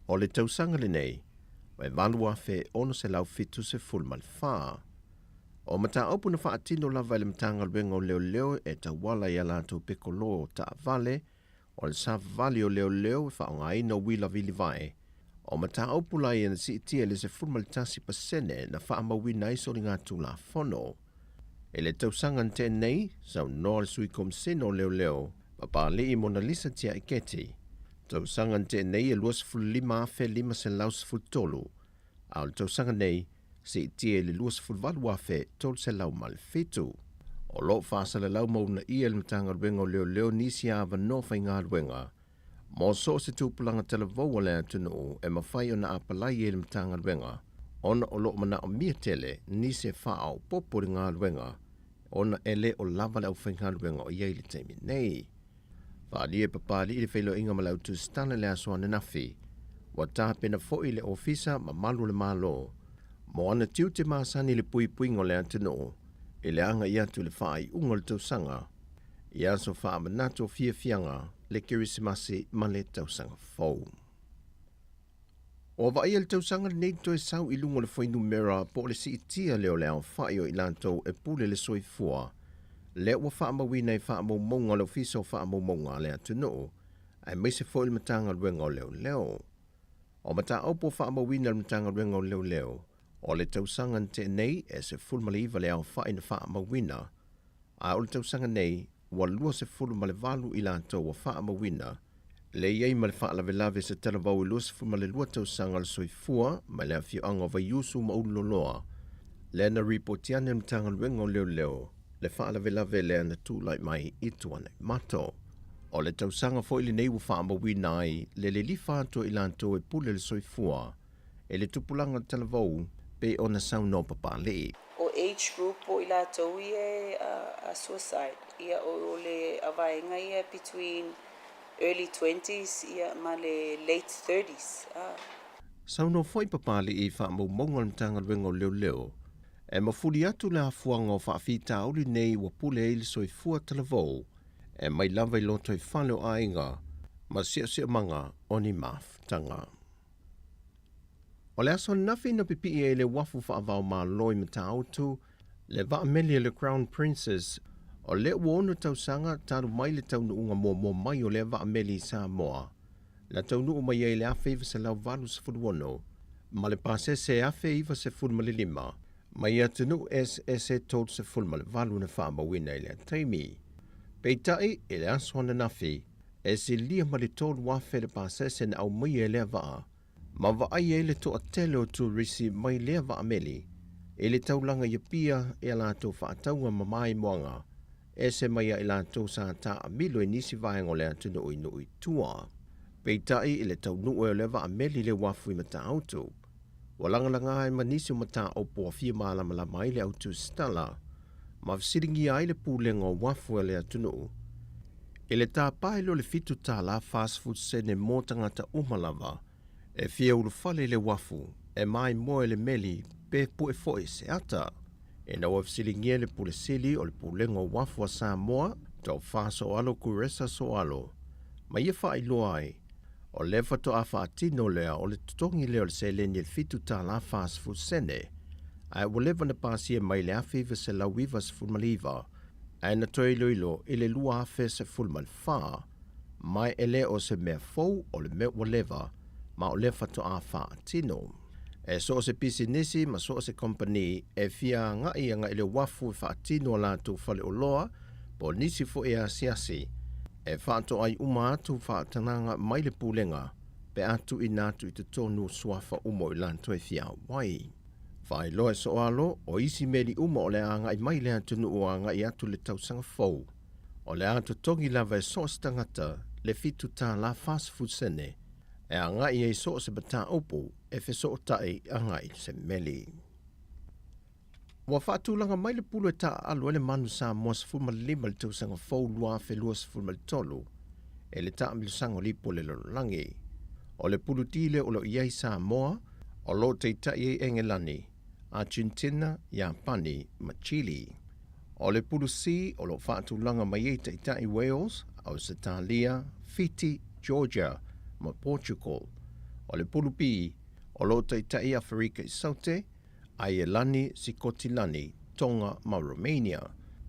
O le tausaga lenei, e 8,674. O mataupu na faatino lava e le Matagaluega o Leoleo e tauala i a latou pekolo taavale, o le savavali o leoleo e faaaogaina uila vilivae, o mataupu la ia na siitia i le 11% na faamauina ai soligatulafono. I le tausaga na tea nei, saunoa le Sui Komisena o Leoleo, Papali'i Monalisa Tiaiketi, tausaga na tea nei e 25,513, a o le tausaga nei, siitia i le 28,307. O lo o faasalalau ma uunaia e le Matagaluega o Leoleo nisi avanoa faigaluega mo so o se tupulaga talavou a le atunuu e mafai ona apalai ai le Matagaluega ona o lo o manaomia tele nisi e faaopoopo i le galuega ona e le o lava le aufaigaluega o i ai i le taimi nei. Faaalia e Papali'i le feiloaiga ma le autusitala i le aso ananafi. Ua tapena foi le Ofisa Mamalu o le Malo mo ana tiute masani i le puipuiga o le atunuu i le agai atu i le faaiuga o le tausaga i aso faamanatu o fiafiaga le Kerisimasi ma le Tausaga Fou. Ua vaaia le tausaga lenei toe sau i luga o le fuainumera po o le siitia lea o le aofai o i latou e pule le soifua, lea ua faamauina i faamaumauga a le Ofisa o Faamaumauga a le atunuu, aemaise foi le Matagaluega o Leoleo. O mataupu ua faamauina e le Matagaluega o Leoleo, O le tausaga na tea nei e 19 le aofa'i na fa'amauina, a o le tausaga nei ua 28 i latou ua fa'amauina le i ai ma le fa'alavelave se talavou e 22 tausaga o le soifua mai le afio'aga o Vaiusu ma Ululoloa lea na ripoti ane le Matagaluega o Leoleo le fa'alavelave lea na tula'i mai i Tuanaimato. O le tausaga fo'i lenei ua fa'amauina ai le lilifa atu o i latou e pule le soifua e le tupulaga talavou pei ona saunoa Papali'i. O age group o i latou ia e suicide, ia o le vaega ia between early twenties ia ma le late thirties. Saunoa foi Papali'i i faamaumauga a le Matagaluega o Leoleo e mafuli atu le afuaga o faafitauli nei ua pule ai le soifua talavou e mai lava i lotoifale o aiga ma siosiomaga o ni mafutaga. O le aso ananafi na pipii ai le uafu faava-o-Malo i Matautu le vaameli a le Crown Princess o lea ua 6 tausaga talu mai le taunuuga muamua mai o lea vaameli i Samoa na taunuu mai ai le 1986 ma le pasese 1095 mai atunuu eseese 38 na faamauina i lea taimi. Peitai i le aso ananafi e silia ma le 3,000 le pasese na aumaia e lea vaa ma vaai ai le toatele o turisi mai lea vaameli i le taulaga i Apia i a latou faatauga ma maimoaga ese mai ia i latou sa taamilo i nisi vaega o le atunuu i nuu i tua. Peitai i le taunuu ai o lea vaameli i le uafu i Matautu, ua lagalaga ai ma nisi o mataupu ua fia malamalama ai le au tusitala ma fesiligia ai le pulega o uafu a le atunuu i le tapa ai lea o le $7 40 sene mo tagata uma lava e fia ulufale i le uafu e maimoa i le meli pe pue foi se ata. Ina ua fesiligia le Pule Sili o le Pulega o Uafu a Samoa, Tofa Soalo Kuresa Soalo, ma ia faailoa ai, o lea faatoa faatino lea o le totogi lea o le seleni e le $7 40 sene, ae ua leva na pasia mai le 1999 ae na toe iloilo i le 2014, ma e le o se mea fou o le mea ua leva ma o lea faatoa faatino. E so o se pisinisi ma so o se kompani e fia agai agai le uafu e faatino a latou faleoloa po o nisi foi asiasi e faatoai uma atu faatagaga mai le pulega pe a tuuina atu i totonu o suafa uma o i latou e fia auai. Faailoa e Soalo o isi meli uma o le a agai mai le atunuu agai atu le tausaga fou o le a totogi lava e so o se tagata le $7 40 sene e agai ai so o se mataupu e fesootai agai i se meli. Ua faatulaga mai le pulu e taaalo ai le manu Samoa 15 i le tausaga fou 2023 e le taamilosaga o lipo o le lalolagi. O le pulu D lea o lo o i ai Samoa, o lo o taitai ai Engelani, Argentina, Iapani ma Chile. O le pulu C o lo o faatulaga mai ai taitai Wales, Ausetalia, Fiti, Georgia ma Portugal. O le pulu B o lo o taitai Aferika i Saute, Aielani, Sikotilani, Tonga ma Romania.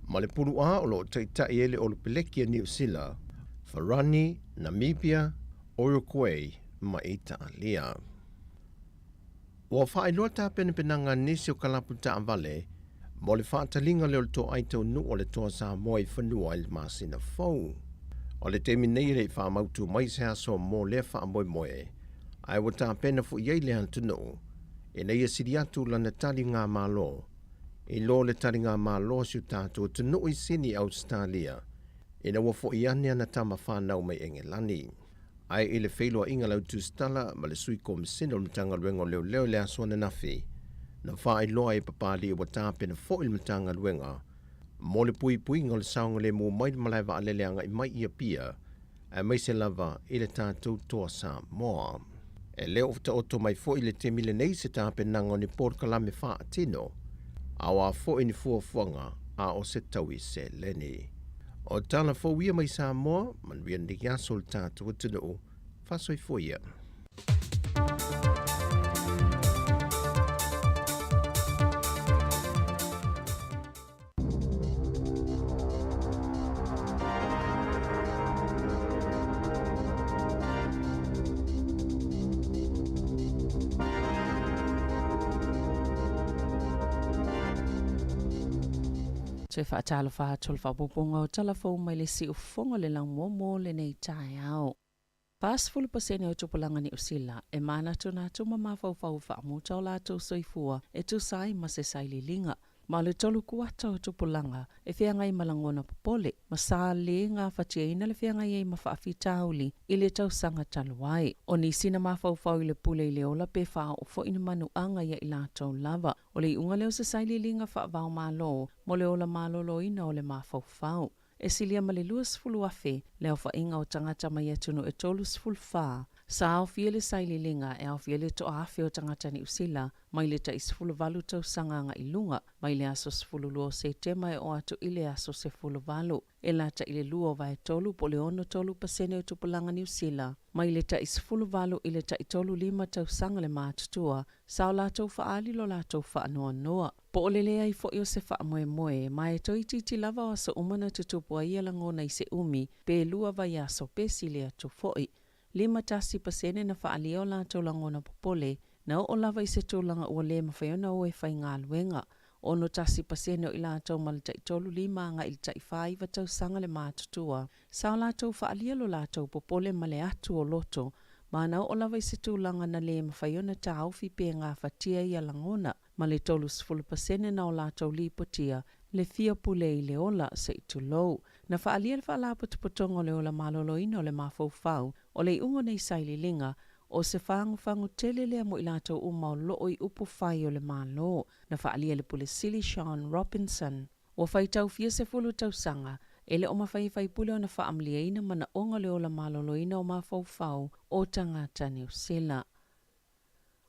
Ma le pulu A o lo o taitai ai le Olopeleki a Niu Sila, Farani, Namibia, Uruguay ma Italia. Ua faailoa tapenapenaga a nisi o kalapu taavale mo le faataliga lea o le toai taunuu o le Toa Samoa i fanua i le masina fou. O le taimi nei e le i faamautu mai se aso mo lea faamoemoe, ae ua tapena foi ai le atunuu ina ia sili atu lana taligamalo i lo le taligamalo a si o tatou atunuu i Sini Ausetalia ina ua foi ane ana tama fanau mai Engelani. Ae i le feiloaiga lau tusitala ma le Sui Komisina o le Matagaluega o Leoleo i le aso ananafi, na faailoa ai e Papalii ua tapena foi le Matagaluega mo le puipuiga o le saogalemu mai le malae vaalele agai mai i Apia, aemaise lava i le tatou Toa Samoa. E le o taoto mai foi i le taimi lenei se tapenaga o ni polokalame faatino, a o a foi ni fuafuaga a o se taui seleni. O tala fou ia mai Samoa, manuia lenei aso o le tatou atunuu, faasoifua ia. Toe faatalofa atu i le faaopoopoga o tala fou mai le siufofoga o le laumua mo lenei taeao. 40% o tupulaga Niu Sila e manatunatu ma mafaufau faamuta o latou soifua e tusa ai ma se sailiiliga. Ma o le tolu kuata o tupulaga e feagai ma lagona popole ma sa le gafatiaina le feagai ai ma faafitauli i le tausaga talu ai. O nisi na mafaufau i le pule i le ola pe faaoo foi ni manuaga ia i latou lava. O le iuga lea o se sailiiliga faava-o-Malo mo le ola maloloina o le mafaufau. E silia ma le 20,000 le aofaiga o tagata mai atunuu e 34 sa aofia i le sailiiliga e aofia ai le 1,000 o tagata Niu Sila mai le tai 18 tausaga agai i luga, mai le aso 12 o Setema e oo atu i le aso 18. E lata i le lua o vaetolu po o le 63% o tupulaga Niu Sila mai le tai 18 i le tai 35 tausaga le matutua sa o latou faaali lo latou faanoanoa. Po o le leai foi o se faamoemoe, ma e toeitiiti lava o aso uma na tutupu ai ia lagona i se umi pe lua vaiaso pe sili atu foi. 51% na faaalia o latou lagona popole, na oo lava i se tulaga ua le mafai ona o e faigaluega. 61% o i latou ma le tai tolu lima agai i le tai fa iva tausaga le matutua, sa o latou faaalia lo latou popole ma le atu o loto, ma na oo lava i se tulaga na le mafai ona taofi pe gafatia ia lagona. Ma le 30% na o latou lipotia le fia pule i le ola, se i tulou. Na faaalia le Faalapotopotoga o le Ola Maloloina o le Mafaufau o le iuga o nei sailiiliga, o se fagufagu tele lea mo i latou uma o loo i upu fai o le Malo. Na faaalia le Pule Sili Sean Robinson. Ua faitau fia sefulu tausaga, e le o mafai e faipule ona faamalieina manaoga o le ola maloloina o mafaufau o tagata Niu Sila.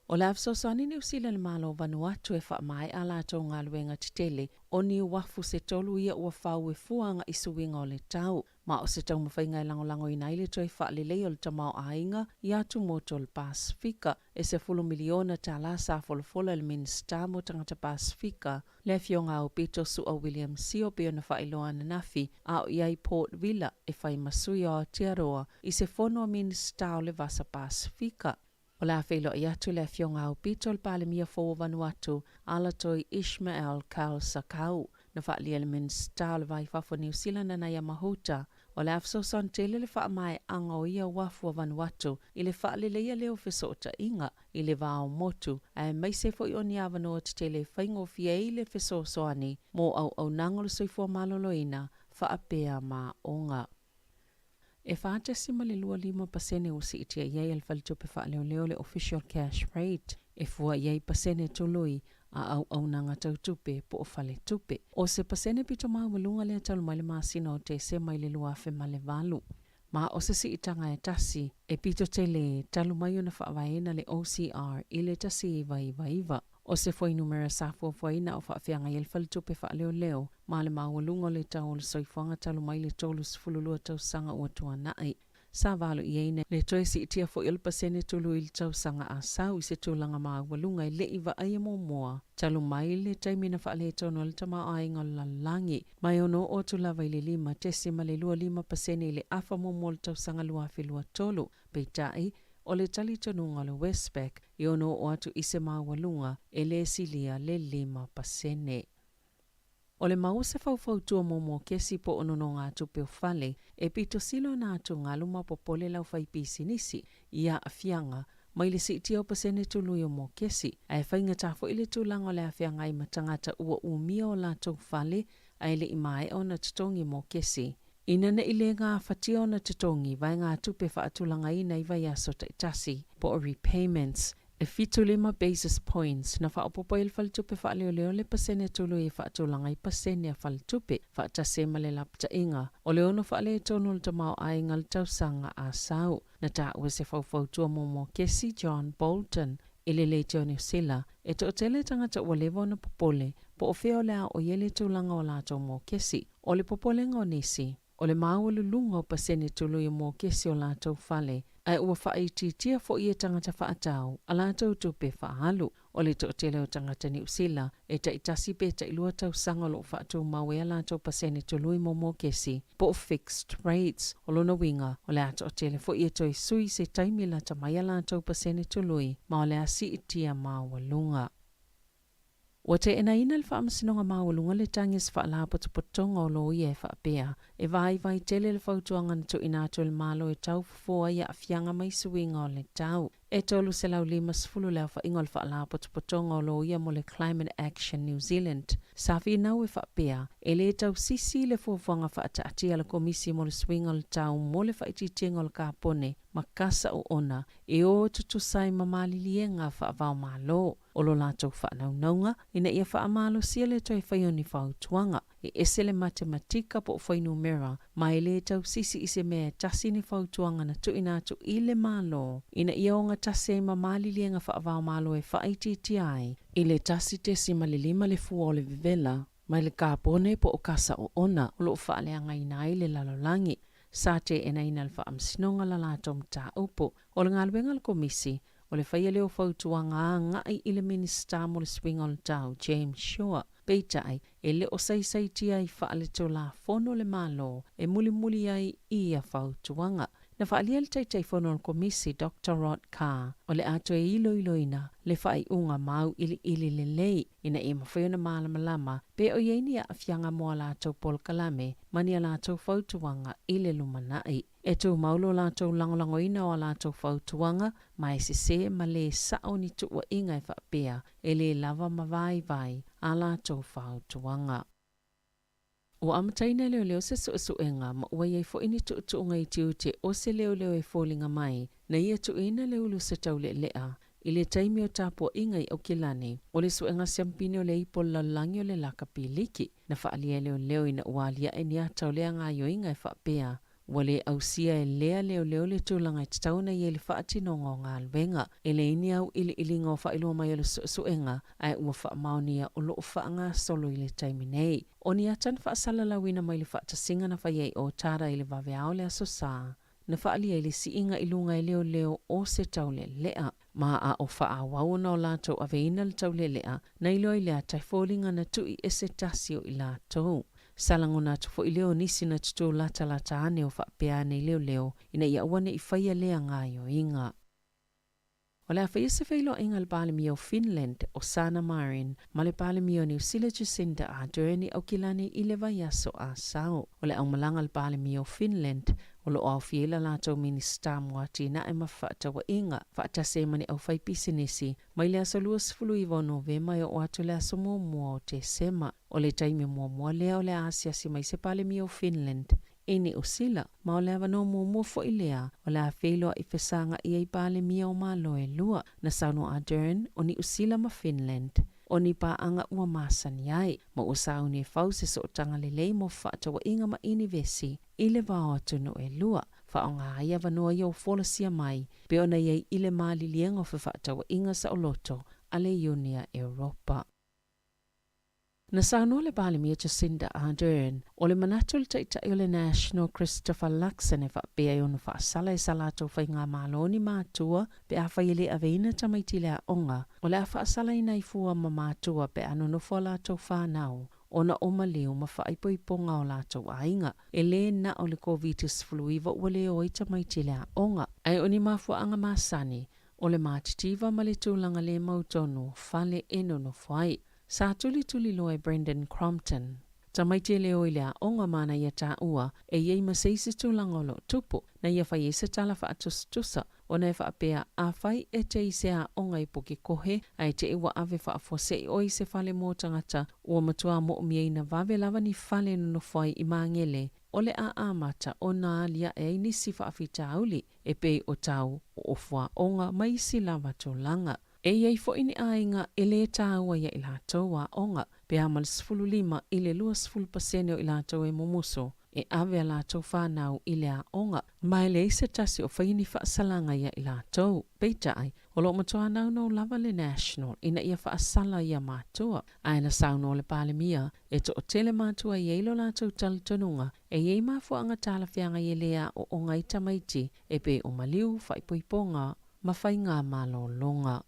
O le a fesoasoani Niu Sila i le Malo o Vanuatu e faamaea a latou galuega tetele o ni uafu se tolu ia ua fau e fua agaʻi suiga o le tau. Ma o se taumafaiga e lagolagoina ai le toe faalelei o le tamaoaiga i atumotu o le Pasefika. E $10 miliona sa folafola e le Minisita mo Tagata Pasefika, le Afioga Aupito Su'a William Sio pei ona faailoa ananafi a o i ai Port Vila e fai ma sui o Aotearoa i se fono a Minisita o le Vasa Pasefika. O le a feiloai atu le Afioga Aupito i le Palemia fou o Vanuatu, Alatoi Ishmael Kalsakau. Na faaalia e le Minisita o le Va i Fafo o Niu Sila Nanaia Mahuta, o le a fesoasoani tele le faamaeaga o ia uafu a Vanuatu i le faaleleia lea o fesootaiga i le va o motu, aemaise foi o ni avanoa tetele e faigofie ai le fesoasoani mo auaunaga o le soifua maloloina faapea ma aoga. E 4.25% ua siitia i ai e le Faletupe Faaleoleo le Official Cash Rate e fua i ai pasene tului a auaunaga tau tupe po o faletupe. O se pasene pito maualuga lea talu mai le masina o Tesema i le 2008. Ma o se siitaga e tasi e pito tele talu mai ona faavaeina le OCR i le 1999. O se fuainumera sa fuafuaina o faafeagai ai le Faletupe Faaleoleo ma le maualuga o le tau o le soifuaga talu mai le 32 tausaga ua tuanai. Sa valo i ai le toe siitia foi o le pasene tului i le tausaga a sau i se tulaga maualuga e le i vaaia muamua talu mai le taimi na faaletonu ai le tamaoaiga o le lalolagi mai ono oo atu lava i le 5.25% i le afa muamua o le tausaga 2023. Peitai, o le talitonuga o le Westpac e ono oo atu i se maualuga e le silia le 5%. O le mau o se faufautua mo mokesi po o nonogatupe o fale e pito sili ona atugalu ma popole le aufaipisinisi i aafiaga mai le siitia o pasene tului o mokesi, ae faigata foi le tulaga o le afeagai ma tagata ua umia o latou fale ae le i maea ona totogi mokesi. Ina ne i le gafatia ona totogi vaegatupe faatulagaina i vaiaso taitasi po o repayments, e 75 basis points na faaopoopo ai le Faletupe Faaleoleo le pasene tului e faatulaga ai pasene a faletupe faatasi ai ma le lapataiga o le ono faaletonu o le tamaoaiga o le tausaga a sau. Na taua e se faufautua mo mokesi John Bolton i le Leitio Niu Sila e toatele tagata ua leva ona popole po o fea o le a oo i ai le tulaga o latou mokesi. O le popolega o nisi, o le maualuluga o pasene tului o mokesi o latou fale, ae ua faaitiitia foi e tagata faatau a latou tupe faaalu. O le toatele o tagata Niu Sila e taitasi pe tailua tausaga o lo o faatumau ai a latou pasene tului mo mokesi po o fixed rates. O lona uiga, o le a toatele foi e toe sui se taimi lata mai a latou pasene tului ma o le a siitia maualuga. Ua teenaina le Faamasinoga Maualuga le tagi a se Faalapotopotoga o Loia e faapea, e vaivai tele le fautuaga na tuuina atu e le Malo e tau fofo ai aafiaga mai suiga o le tau. E 350 le aofaiga o le Faalapotopotoga o Loia mo le Climate Action New Zealand sa finau e faapea, e le tausisi le fuafuaga faataatia a le Komisi mo le Suiga o le Tau mo le Faaitiitiga o le Kapone ma kasa oona e o tutusa ai ma maliliega faava-o-Malo. O lo latou faanaunauga ina ia faamalosia le toe fai o ni fautuaga, e ese le matematika po o fuainumera, ma e le tausisi i se mea e tasi ni fautuaga na tuuina atu i le Malo ina ia ogatasi ai ma maliliega faava-o-Malo e faaitiitia ai i le 1.5 le fua o le vevela mai le kapone po o kasa oona o lo o faaleagaina ai le lalolagi. Sa teenaina e le Faamasinoga la latou mataupu. O le galuega a le Komisi, o le faia lea o fautuaga agai i le Minisita mo le Suiga o le Tau, James Shaw. Peitai, e le o saisaitia ai faaletulafono le Malo e mulimuli ai i ia fautuaga. Na faaalia e le Taitaifono o le Komisi, Doctor Rod Carr, o le a toe iloiloina le faaiuga mauiliili lelei ina ia mafai ona malamalama pe o i ai ni aafiaga mo a latou polokalame ma ni a latou fautuaga i le lumanai. E tumau lo latou lagolagoina o a latou fautuaga ma e sesē ma lē sa'o ni tuua'iga e faapea e lē lava ma vaivai a latou fautuaga. Ua amataina e leoleo se su'esu'ega ma ua i ai fo'i ni tu'utu'uga i tiute o se leoleo e foliga mai na ia tuuina le ulu o se taule'ale'a i le taimi o tapua'iga i Aukilani. O le su'ega siampine o le ipo o le lalolagi o le laka piliki na fa'aalia e leoleo ina ua alia'e ni ata o lea gaioiga e faapea Ua le ausia e lea leoleo le tulaga e tatau ona i ai le faatinoga o galuega. E leai ni auiliiliga o faailoa mai o le suesuega, ae ua faamaonia o lo o faagasolo i le taimi nei. O ni ata na faasalalauina mai le faatasiga na fai ai o Tada i le vaveao le Aso Sa, na faaalia ai le siiga i luga e leoleo o se taulealea. Ma a o faaauau ona o latou aveina le taulealea, na iloa i le ata e foliga na tui e se tasi o i latou. Sa lagona atu foi lea o nisi na tutū latalata ane o faapea ane i leoleo ina ia aua ne i faia lea gaoioiga. O le a faia se feiloaiga a le Palemia o Finland, o Sanna Marin, ma le Palemia o Niu Sila Jacinda Ardern i Aukilani i le vaiaso Asau. O le aumalaga a le Palemia o Finland, o lo o aofia ai la latou Minisita mo Atinae ma Fefaatauaiga, faatasi ai ma ni aufaipisinisi, mai le aso 29 o Novema e oo atu i le aso 1 o Tesema. O le taimi muamua lea o le a asiasi mai se Palemia o Finland i Niu Sila, ma o le avanoa muamua foi lea o le a feiloai fesaga'i ai Palemia o Malo e lua, na saunoa Ardern o Niu Sila ma Finland, o ni paaga ua masani ai, ma ua sauni e fau se sootaga lelei mo fefaatauaiga ma inivesi i le va o atunuu e lua. Faaaoga ai avanoa ia ua folasia mai, pei ona i ai i le maliliega o fefaatauaiga saoloto a le Iunia Europa. Na saunoa le Palemia Jacinda Ardern, o le manatu o le Taitai o le National Christopher Luxon e faapea e ono faasala e sa latou faigamalo ni matua pe afai e le aveina tamaiti i le aoga, o le a faasalaina ai fua ma matua pe a nonofo a latou fanau ona o maliu ma faaipoipoga o latou aiga. E lē na o le Koviti-19 ua le o ai tamaiti i le aoga, ae o ni mafuaaga masani o le matitiva ma le tulaga le mautonu o fale e nonofo ai. Sa tulituliloa e Brendan Crompton, tamaiti e le o i le aoga ma ana ia taua e i ai ma se isi tulaga o lo o tupu, na ia fai ai se tala faatusatusa ona e faapea, Afai e te i se aoga i Pukekohe ae te i ua ave faafuasei oe i se fale mo tagata ua matua moomiaina vave lava ni fale e nonofo ai i Magele, o le a amata ona aliae ai nisi faafitauli e pei o tau o ofuaoga ma isi lava tulaga. E i ai foi ni aiga e lē tāua ia i latou aoga, pe a ma le 15 i le 20% o i latou e mumusu e ave a latou fanau i le aoga, ma e leai se tasi o faia ni faasalaga ia i latou. Peitai, o lo o matua naunau lava le National ina ia faasala ia matua. Ae na saunoa le Palemia, e toatele matua e i ai lo latou talitonuga e i ai mafuaaga talafeagai e lē aooga ai tamaiti e pei o maliu, faaipoipoga ma faiga malologa.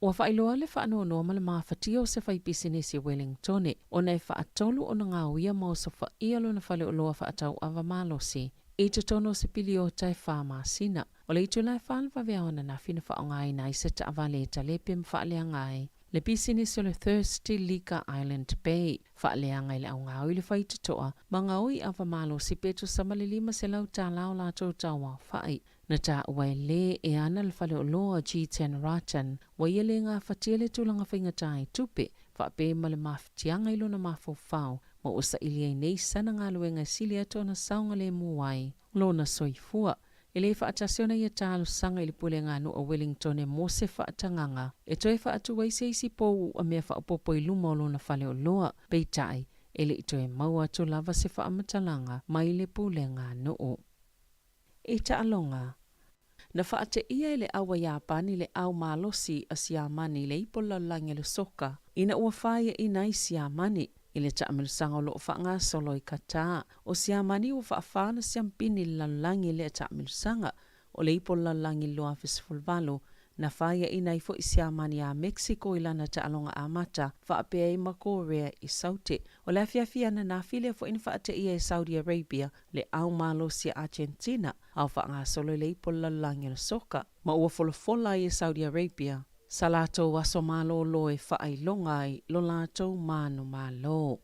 Ua faailoa le faanoanoa ma le mafatia o se faipisinisi o Wellingtone ona e faatolu ona gaoia ma osofaia lona faleoloa faatauava malosi i totonu o se piliota e fa masina. O le itula e fa le vaveao ananafi na faaaogaina ai se taavale e talepe ma faaleaga ai. Le pisinisi o le Thirsty Liquor Island Bay, faaleaga i le augaoi le faitotoa ma gaoi ava malosi pe tusa ma le $500 o latou tauaofa'i. Na taua e lē e ana le faleoloa G10 Ratan, ua ia le gafatia le tulaga faigata i tupe, faapea ma le mafatiaga i lona mafaufau, ma ua saili ai nei sana galuega e sili atu ona saogalemu ai lona soifua. E lē faatasi ona ia talosaga i le puleganuu a Wellington e mo se faatagaga e toe faatu ai se isi pou u'a mea faaopoopo i luma o lona faleoloa, peitai e le'i toe maua atu lava se faamatalaga mai le puleganuu. I taaloga, na faateia e le ʻAua Iapani le ʻau malosi a Siamani i le ipo lalolagi o le soka ina ua faiaʻina ai Siamani i le taamilosaga o loo faagasolo i Qatar. O Siamani ua faafā ona siampini i le lalolagi i lea taamilosaga o le ipo lalolagi i le 2018 na faiaʻina ai foʻi Siamani iā Mexico i lana taaloga amata faapea ai ma Korea i Saute. O le afiafi ananafi lea foʻi na faateia e Saudi Arabia le ʻau malosi a Argentina a o faagasolo i le ipo lalolagi o le soka ma ua folafola ai e Saudi Arabia sa latou aso malōlō e faailoga ai lo latou manumalo.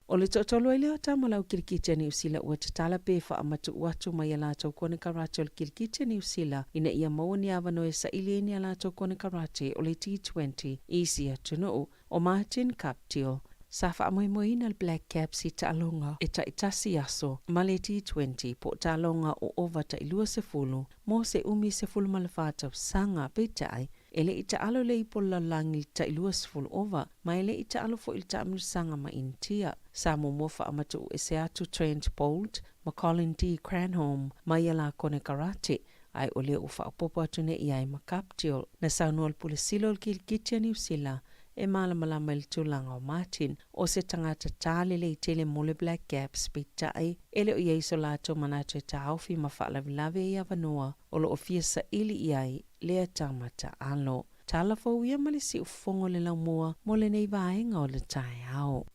O le toatolu ai lea o tama lau kilikiti a Niu Sila ua tatala pe faamatuu atu mai a latou konekarate o le kilikiti a Niu Sila ina ia maua ni avanoa e saili ai ni a latou konekarate o le T20 i isi atunuu. O Martin Guptill sa faamoemoeina le Black Caps i taaloga e taitasi aso ma le T20 po o taaloga o ova tai 20 mo se umi 14 tausaga, peitai e le'i taalo le ipo lalolagi i le tai 20 ova, ma e le'i taalo fo'i i le taamilosaga ma Initia. Sa muamua faamatuu ese atu Trent Boult ma Colin de Grandhomme mai a la konekarate, ae o lea ua faaopoopo atu nei i ai ma Guptill. Na saunoa le Pule Sili o le Kilikiti a Niu Sila e malamalama i le tulaga o Martin, o se tagata tā lelei tele mo le Black Caps, peitai e le o i ai so latou manatu e taofi ma faalavelave i avanoa o lo o fia saili i ai lea tama taalo. Tala fou ia ma le siufofoga o le laumua mo lenei vaega o le taeao.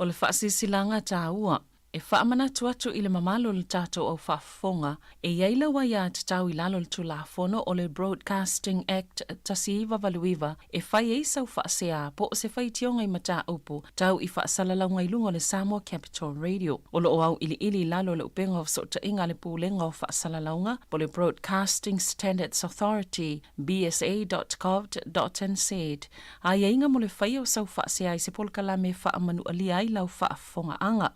O le faasilasilaga taua, E faamanatu atu i le mamalu o le tatou au faafofoga, e i ai lau aiatatau i lalo o le Tulafono o le Broadcasting Act 1989 e fai ai sau faasea po o se faitioga i mataupu tau i faasalalauga i luga o le Samoa Capital Radio. O lo o auiliili i lalo o le upega o fesootaiga a le Pulega o Faasalalauga po o le Broadcasting Standards Authority, bsa.govt.nz, aiaiga mo le faia o sau faasea i se polokalame e faamanualia ai lau faafofogaaga.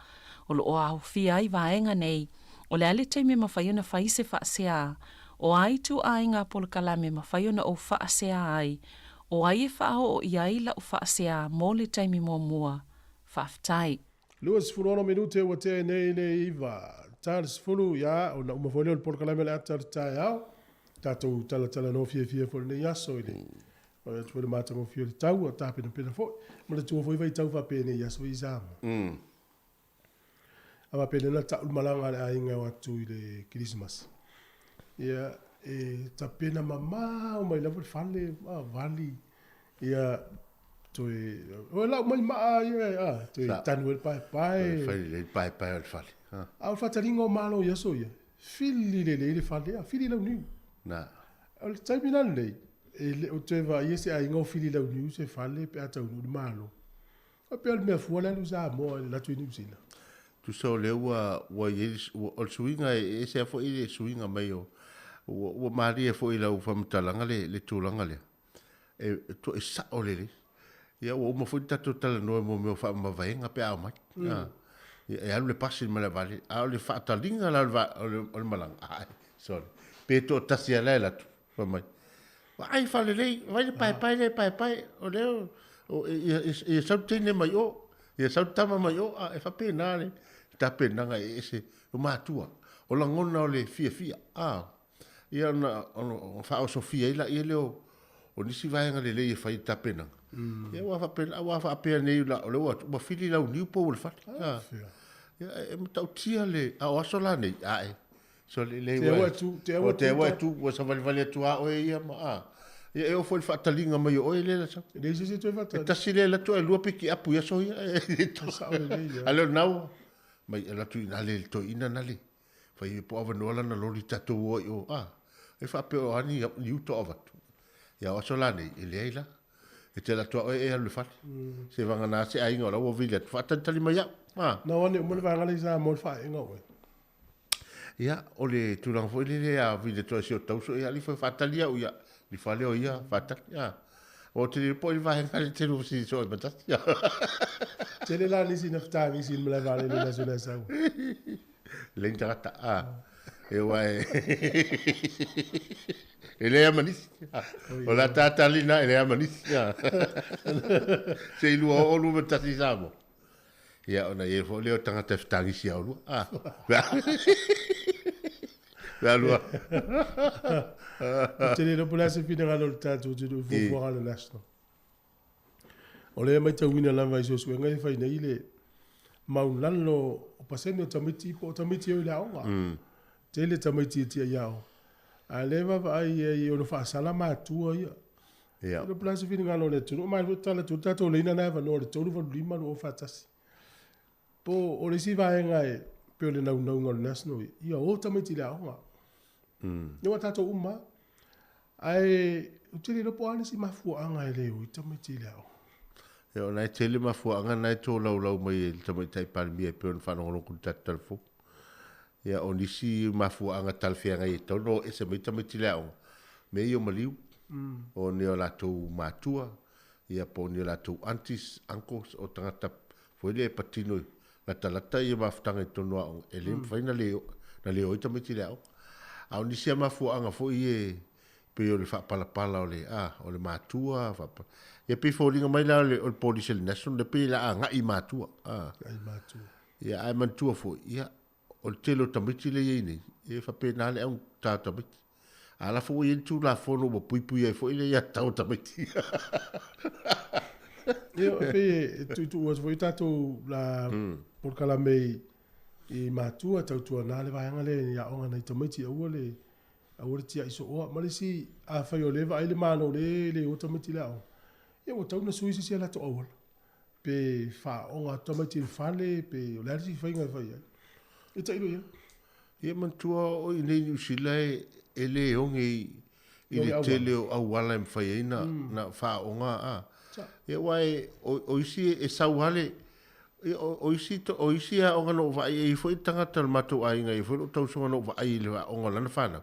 O lo o aofia ai vaega nei, o le a le taimi e mafai ona fai se faasea, o a ituaiga polokalame e mafai ona ou faasea ai, o ai e faaoo i ai lau faasea mo le taimi muamua. Faafetai. 26 minute ua tea nei le 9 ta le 10, ia, ona uma foi lea o le polokalame o le ata o le taeao. Tatou talatalanoa fiafia foi i lenei aso i le Vaai atu foi i le matagofie o le tau, a tapenapena foi. Ma le tua foi vaitau faapenei i aso ia i Samoa. A faapena na tau le malaga a le aiga e o atu i le Kerisimasi. Ia, e tapena mamao mai lava le fale, a, vali, ia, toe, o lau mai maa ia, a, toe tanu ai le paepae. Toe fai lelei le paepae o le fale. A o le faataliga o malo i aso ia, fili lelei le fale, a, fili launiu. Na. O le taimi la lenei, e le o toe vaaia se aiga o fili launiu se fale pe a taunuu le Malo. E pei o le mea fua le alu i Samoa i le alu atu i Niu Sila. Tusa o lea ua, ua i ai le, o le suiga e ese lava foi le suiga mai o, ua, ua malie foi i lau faamatalaga le, le tulaga lea. E, e sao lelei. Ia ua uma foi ona tatou talanoa i mea o faamavaega pe a omai. Ia, e alu le pasi ma le vaalele, a o le faataliga la o le, o le, o le malaga, ai, sorry, pe toatasi lava la e alu atu, fai mai, vaai faalelei, vaai le paepae lea e paepae, o lea o, ia, ia, ia sau le teine mai o, ia sau le tama mai o, a, e faapena le tapenaga e ese o matua, o lagona o le fiafia, a. Ia ona, ona faaosofia ai laia lea o, o nisi vaega lelei e fai i le tapenaga. Ia ua faapena, ua faapea nei la, o lea ua, ua fili launiu pou o le fale. Ah. Ia, e matautia le, a o aso la nei, ae, so le, le, ua, te ua, te ua tu, ua savalivali atu a oe ia ma, a. Ia e oo foi i le faataliga mai o oe lea la sau. E leai se isi e toe faatali. E tasi le alu atu ae lua piki apu i aso ia. Sao lelei ia. A le o lena ua, mai alu atu i ina le toeaina na le. Fai po avanoa lana loli tatou o ai o, a, e faapea o a ni, ni uta o avatu. Ia o aso la nei, e leai la. E te alu atu a oe e alu i le fale. Se vagana se aiga o la ua vili atu, faatalitali mai au. A. Na o ane uma le vaega lea i Samoa i le faaeega o oe. Ia, o le tulaga foi lele a vili atu ai si o tauso, ia alii foi faatali au, ia, li fale o ia, faatali, a. O te le po i le vaega le tele o si so e matasi. Tele la nisi na fetagisi i le malae vaalele i le aso na e sau. Leai ni tagata, a. E ua e... E leai lava ma nisi. O la tātali na, e leai lava ma nisi. Se i lua oo lua ma tasi i Samoa. Ia, ona i ai foi lea o tagata e fetagisi ia olua. A. Pe a lua. Ou te le iloa po o le a se finagalo o le tatou atunuu i fuafuaga a le National. O lea e matauina lava i suesuega ia e fai nei le maulalo o pasene o tamaiti po o tamaiti e o i le aoga. Tele tamaiti e tia i aoga. A o lea e vaavaai i ai e ono faasala matua ia. Ia. E le iloa po o le a se finagalo o le atunuu. Ma e tala atu ai le tatou laina lena e avanoa i le 385 2041. Po o le isi vaega e pei o le naunauga o le National ia o tamaiti i le aoga. Ia ua tatou uma lava. Ae ou te le iloa po o a nisi mafuaaga e le o ai tamaiti i le aoga. Ia o na e tele mafuaaga na e tolaulau mai e le Tamaitai Palemia e pei ona faalogologo i le tatou tala fou. Ia o nisi mafuaaga talafeagai e tatau ona o ese mai tamaiti i le aoga, mea ia o maliu, o ni o latou matua, ia po o ni o latou aunties, uncles, o tagata foi lea e patino i latalata ia mafutaga i totonu o aoga, e le mafai na le na le o ai tamaiti i le aoga. A o nisi lava mafuaaga foi e pei o le faapalapala o le, a, o le matua, faapa, ia pei e foliga mai la o le, o le polisi a le National, e pei o le a agai i matua. A. Agai i matua. Ia, ae manatua foi, ia, o le tele o tamaiti lea e i ai nei, e faapena le augata o tamaiti. A la foi ua i ai le Tulafono ua puipui ai foi le aiatatau a tamaiti. Ia, e pei e tuutuu atu foi tatou la polokalame i matua tautuana le vaega lea i aoga nai tamaiti aua le aua le tiai sooa. Ma le isi, afai o lea e vaai le Malo o lea e le o tamaiti i le aoga, ia ua tatau ona sui se isi a latou auala. Pe faaoga atu tamaiti i le fale pe o le a le isi faiga e fai ai. E tailo i ai. Ia manatua o i inei i Niu Sila e le oge i le tele o auala e mafai ai na na faaoga a. Ia aua e o isi e sau lava le o isi o isi aoga na ou vaai e i ai foi tagata o le matou aiga e i ai foi lou tausoga na ou vaai i le aoga o lana fanau.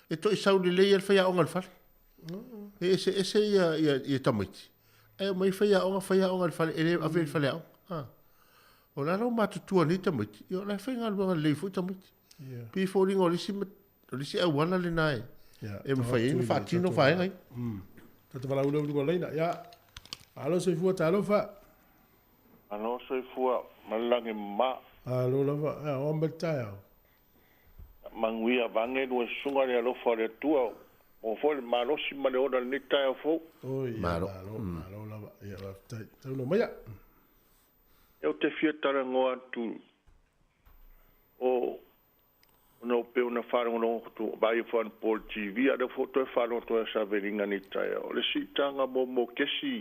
E toe sau lelei lava le faiaoga i le fale. E eseese ia ia tamaiti. Ae omai faiaoga, faiaoga i le fale, e le ave i le faleaoga. A. O le a la ua matutua nei tamaiti, ia o la e faigaluega lelei foi tamaiti. Yeah. Pei e foliga o le isi, o le isi auala lena e, yeah, e mafai ai ona faatino vaega ia. Tatou valaau lea i luga o laina. Ia, malo soifua, talofa. Malo soifua ma le lagi mama. Malo lava. Ia, o a mai le taeao. Manuia vaeane lua susuga le alofa o le Atua maua foi le malosi ma le ola i lenei taeao fou. Oi, ia, malo, malo lava. Ia, faafetai. Saunoa maia. Ia, ou te fia talanoa atu o ona o pei ona faalogologo atu vaai foi anapo i le TV a o lea foi ua toe faalogo atu ai i Saveliga i lenei taeao. O le siitaga mo mokesi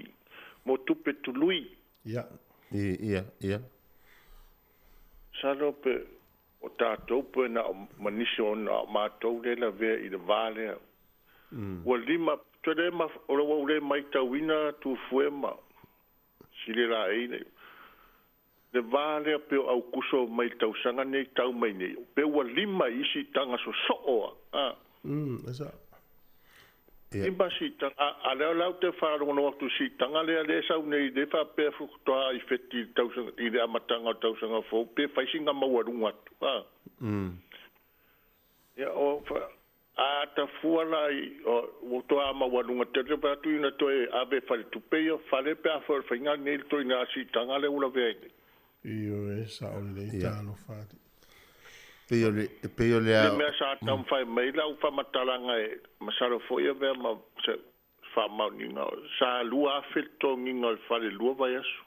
mo tupe tului. Ia. Ia, ia. Masalo pe O tatou pe na o ma nisi o na o matou lea e lavea i le va lea. Ua lima, tele ma, o ua ou le maitauina Tufue ma Sililaei le, le va lea pe o Aukuso mai le tausaga nei tau mai nei, pe ua lima i isi taga sosoo a, a. E sao. Lima siitaga, a, a lea la ou te faalogologo atu i siitaga lea, lea e sau nei, lea e faapea faatoa i feti i le tausaga, i le amataga o le tausaga fou, pe fai sina maualuga atu, a. Ia, o, a ata fua la i, o, ua toa maualuga tele, te vaai atu ina toe ave e faletupe ia fale pe a fai o le faiga lenei le ituaiga siitaga lea ua lavea ai nei. Ioe, sao lelei, talofa alii. Pei o le, pei o le Le mea sa taumafai mai lau faamatalaga e masalo foi avea ma se faamaoniga, sa 2000 le totogiga o le fale lua vaiaso.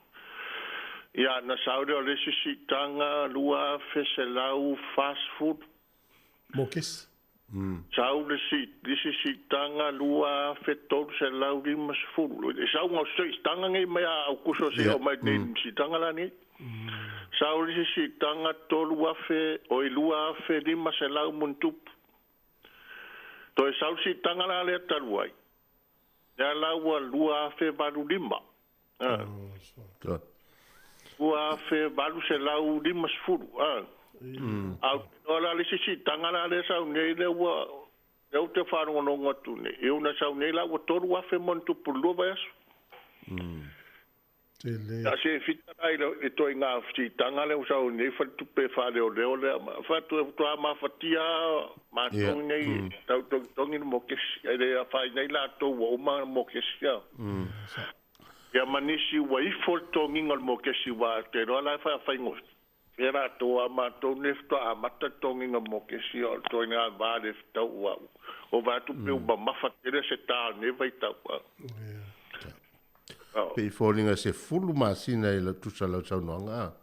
Ia, na sau lea o le isi siitaga 2140. Mo kesi. Sau le isi siitaga 2350. Le sauga o siitaga nei mai ia Aukuso seia oo mai i lenei siitaga la nei. Sau le isi siitaga 3000, oi 2500 ma ona tupu. Toe sau le siitaga la lea talu ai, lea la ua 2085. 2850 a. A ou te iloa la le isi siitaga la lea e sau nei lea ua lea ou te faalogologo atu nei, e una sau nei la ua 3000 ma ona tupu i le lua vaiaso. Tele. A se fita la i le ituaiga siitaga lea ua sau nei faletupe faaleoleo lea ma fai atu e faatoa mafatia matou nei tau togitogi le mokesi ae le afaina ai latou ua uma ona mokesi a. Ia ma nisi ua ifo le totogiga o le mokesi aua ou te iloa la e faigofie latou a o matou nei faatoa amata le totogiga mokesi o le ituaiga va le fetau ua ova atu pe ua mamafa tele se ta o lenei vaitau. Pei e foliga 10 masina i lau tusa lau saunoaga a.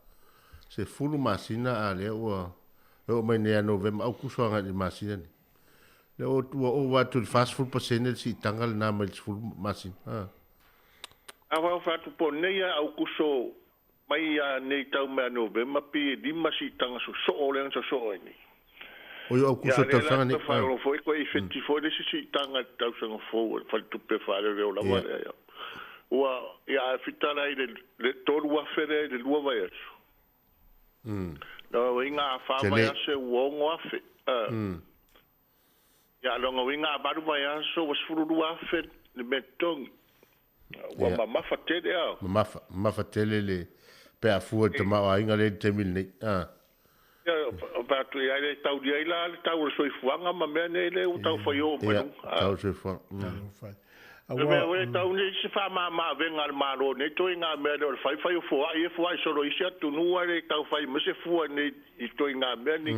10 masina a lea ua e oo mai nei ia Novema Aukuso agai i le masina nei. Lea ua ua ova atu i le 40% le siitaga lena mai le 10 masina. A. A wau fai atu po nei a Aukuso mai ia nei tau mai a Novema pi e lima siitaga sosoo lea na sosoo ai nei. Oi o Aukuso Ia lea la tausaga nei. toe faailoa foi koe i feti foi le isi siitaga i le tausaga fou a le faletupe faaleoleo lava lea ia. Ua ia ae fita la i le le 3000 lea i le lua vaiaso. Lona uiga a fa vaiaso ua 6000. Ia lona uiga a valu vaiaso ua 12,000 le mea totogi. Ua mamafa tele a. Mamafa, mamafa tele le pe a fua i le tamaoaiga lea i le taimi lenei. A. Ia, fai atu i ai le taulia ai la le tau o le soifuaga ma mea nei lea ua tau fai oo mai luga. Ia, tau o le soifuaga. O le mea foi e tau nei se faamama avega a le Malo nei ituaiga mea lea o le fai fai o foai e foai solo i isi atunuu ae le tau fai mai se fua nei i ituaiga mea nei.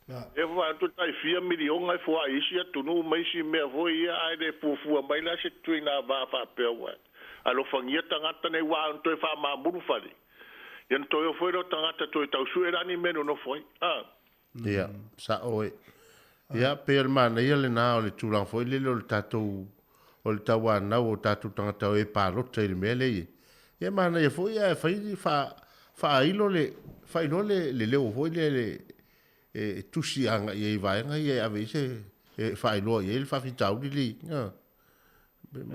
E vaai atu tai fia miliona e foai i isi atunuu ma isi mea foi ia ae le fuafua mai la se ituaiga va faapea ua alofagia tagata nei aua ana toe faamamulu fale ia ona toe o foi lea o tagata toe tau sue la ni mea e nonofo ai. Ia, sao e. Ia, pei o le manaia lena o le tulaga foi lele o le tatou, o le tauanau o tatou tagata o e palota i le mea lea e i ai. Ia manaia foi ae fai ni faailo le faailoa le le leo foi lea le e tusi agai ai i vaega ia e ave i ai se e faailoa i ai le faafitauli lenei.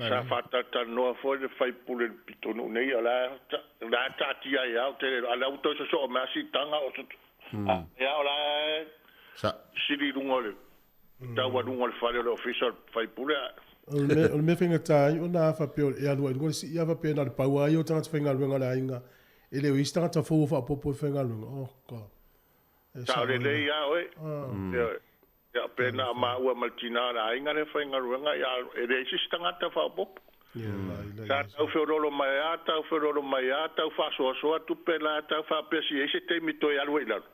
Sa faatalatalanoa foi le faipule i le pitonuu nei, o la e la e taatia ai lava, ou te le iloa, a o lea ua toe sosoo mai lava siitaga o a o la e sili i luga o le taualuga o le fale o le ofisa o le faipule. O le mea faigata ai ona a faapea e alu ai i luga le sii, a faapea na o le pau lava ia o tagata faigaluega o le aiga, e le o i ai se tagata fou o faaopoopo e faigaluega. Oh God. E sao lelei lava oe. Ioe. Ia, pe na o maua ma le tina o le aiga lea faigaluega, ia, e leai se isi tagata faaopoopo. Sa tau feoloolo mai lava, tau feoloolo mai lava, tau faasoasoa tupe la, tau faapea se i ai se taimi toe alu ai i lalo.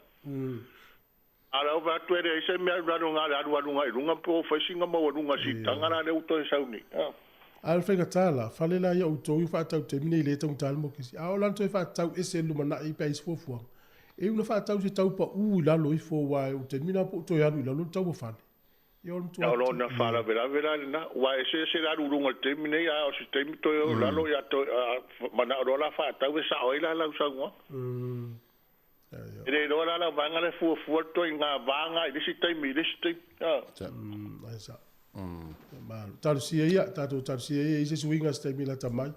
A o lau vaai atu e leai se mea alu i lalo na o le alualuga i luga po ua fai sina maualuga siitaga la lea ua toe sau nei. A o le faigata la, fale la ia outou i faatau taimi nei le taugata le mokesi, a oo la ina toe faatau ese i le lumanai pe a i ai se fuafuaga, e ui na faatau se tau pau i lalo ifo aua o le taimi lena po o toe alu i lalo le tau o fale. Ia o le matua. O lona faalavelave la lena, aua e eseese le alu i luga i le taimi nei, a o se taimi toe o i lalo, ia toe manao loa la faatau e sao ai la lau saunoaga. E le iloa la lau vaega lea fuafua le toe ngā vāga i le isi taimi i le isi taimi. Ai sa. Malo. Talosia ia, tatou talosia ia i se suiga se taimi lata mai.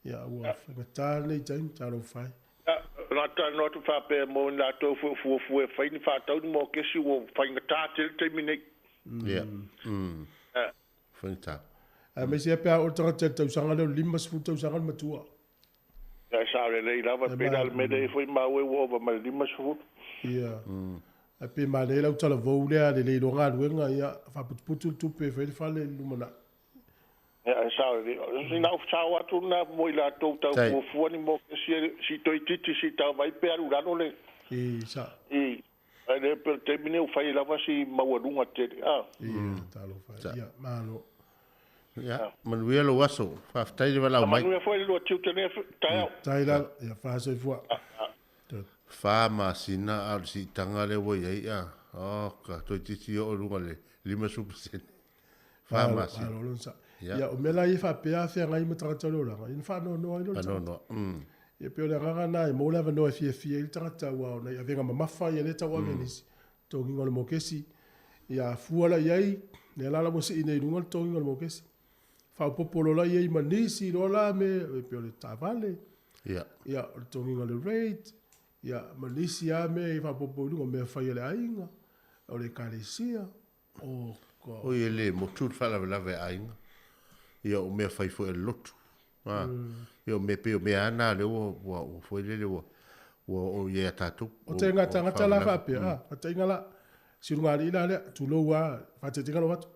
Ia ua faigata lenei taimi, talofa e. Ia, na talanoa atu faapea mo i latou foi o fuafua e fai ni faatau ni mokesi ua faigata tele le taimi nei. Ia. Faigata. Aemaise lava pe a oo le tagata i le tausaga lea o le 50 tausaga le matua. Ia e sao lelei lava, e pei la le mea lea e i ai foi maua ua ova ma le 50. Ia. Ae pei manaia lau talavou lea a lelei loa galuega, ia faaputuputu le tupe e fai le fale i le lumanai. Ia e sao lelei. Sina ou sao atu lena mo i latou tau fuafua ni mokesi si toeitiiti si tau vai pe alu i lalo le. I sa. I. Ae le pei o le taimi lenei ua fai ai lava si maualuga tele. Ia, talofa. Ia, malo. Ia, manuia lou aso. Faafetai le valaau mai. Manuia foi le lua tiute nei taeao. Tai lalo. Ia, faasoifua. Fa masina a o le siitaga lea ua i ai, a, oka, toeitiiti oo i luga i le 50%. Fa masina. Malo lona sa. Ia, o mea la ia faapea a feagai ma tagata o le olaga, ia na faanoanoa ai loa le tagata. Faanoanoa. Ia pei o le agaga lena e maua le avanoa e fiafia ai le tagata aua o nai avega mamafa ia lea e tauave e nisi, totogiga o le mokesi. Ia a fua la i ai, lea la ua sii nei i luga le totogiga o le mokesi. Faaopoopo loa la i ai ma nisi loa la mea e pei o le taavale, ia, o le totogiga o le rate, ia ma nisi lava mea e faaopoopo i luga, mea fai a le aiga, o le ekalesia. Oh God. Oi e le motu le faalavelave a aiga. Ia o mea fai foi a le lotu. A. Ia o mea pei o mea lava na lea ua ua ua foi lele ua ua oo i ai a tatou. O te ngā tagata la faapea, a, faataiga la, silugalii la lea, tulou a, faataitaiga lou atu,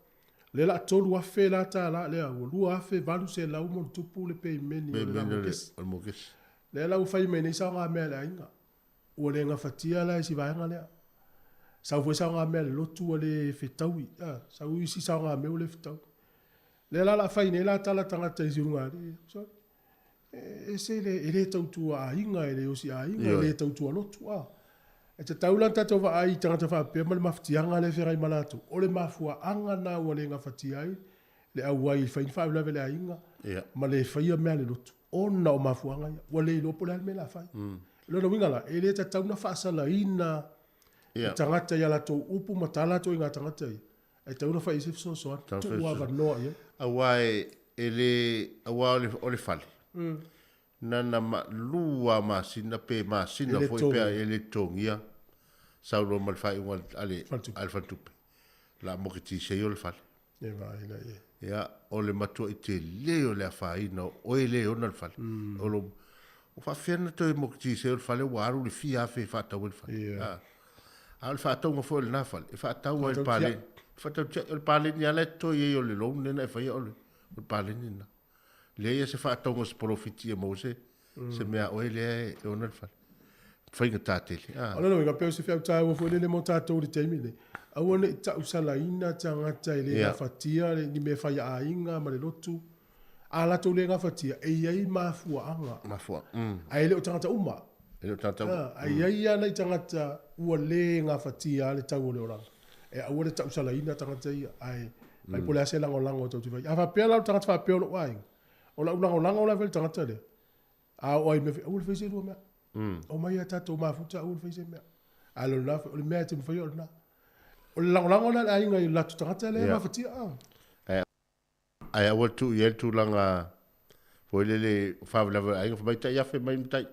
lea la 3000 la tālā lea, ua 2800 ma ona tupu le peimeni o le mokesi. O le mokesi. Lea la ua fai mai nei saogamea a le aiga. Ua le gafatia la isi vaega lea. Sau foi saogamea a le lotu ua le fetaui. A, sau isi saogamea ua le fetaui. Lea la la fai nei la tala tagata i silugalii. Sorry. E ese le, e le tautua aiga, e le osi aiga, e le tautua lotu. A. E tatau la ona tatou vaai i tagata faapea ma le mafatiaga lea e feagai ma latou. O le mafuaaga lena ua le gafatia ai le auai e fai ni faalavelave le aiga ma le faia mea a le lotu ona o mafuaaga ia. Ua le iloa po o le a le mea o le a fai. O lona uiga la, e le tatau ona faasalaina le tagata i a latou upu ma tala atu ai i ngā tagata ia. E tatau ona fai i ai se fesoasoani, tuu avanoa i ai. Aua e le, aua o le fale, na na lua masina pe masina foi pe e le totogia, sau loa ma le faaiuga a le faletupe, o le a moketisi ai o le fale. E vaai la i ai. Ia, o le matuai tele o le afaina o oe lea e ona le fale. O lo, o faafefea ona toe moketisi ai o le fale ua alu le fia afe e faatau ai le fale. Ia. A o le faatauga foi o lena fale, e faatau ai le paleni. Faatau tiai, o le paleni lava la e totoe i ai o le loan lea na e faia o le, o le paleni lena. Leai lava se faatauga o se polofiti e maua se, se mea a oe lea e ona le fale. Faigata tele. O lona uiga, pei o se feau taua foi lele mo tatou i le taimi lenei, aua ne i tausalaina tagata e le gafatia ni mea fai a aiga ma le lotu. A latou le gafatia, e i ai mafuaaga. Mafuaaga. Ae le o tagata uma. E le o tagata uma. Ae i ai lava nai tagata ua le gafatia le tau o le olaga. E aua le tausalaina tagata ia, ae fai po o le a se lagolago tou te fai. A faapea la o le tagata faapea o lou aiga, o lau lagolago lava i le tagata lea. A o ai mea aua le faia se lua mea. O mai ia tatou mafuta aua le faia se mea. A lo lena o le mea e te mafai o lena. O le lagolago lena a le aiga i le latou tagata lea e mafatia. Ae aua le tuu i ai le tulaga foi lele o faalavelave o le aiga fai mai tai afe mai le matai.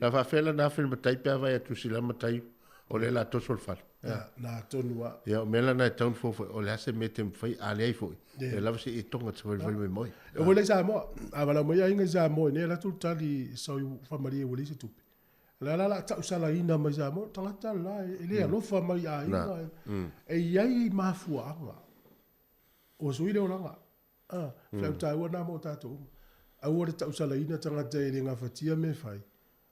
Na faafefea la ona afe le matai pe a vaai atu i la matai o lea o le a toso le fale. Ia, na tonu lava. Ia, o mea la na e tatau ona fuafua, o le a se mea e te mafai, a leai foi, e lava se i e toga te valivali mai ma oe. E oo foi la i Samoa, a valaau mai aiga i Samoa i inei, alu atu le tali sau i faamalie ua leai se tupe. O le a la o le a tausalaina mai Samoa, o le tagata le la e le alofa mai i aiga. E i ai mafuaaga. Ua sui le olaga. A, feau taua na mo tatou uma. Aua le tausalaina tagata e le gafatia mea e fai,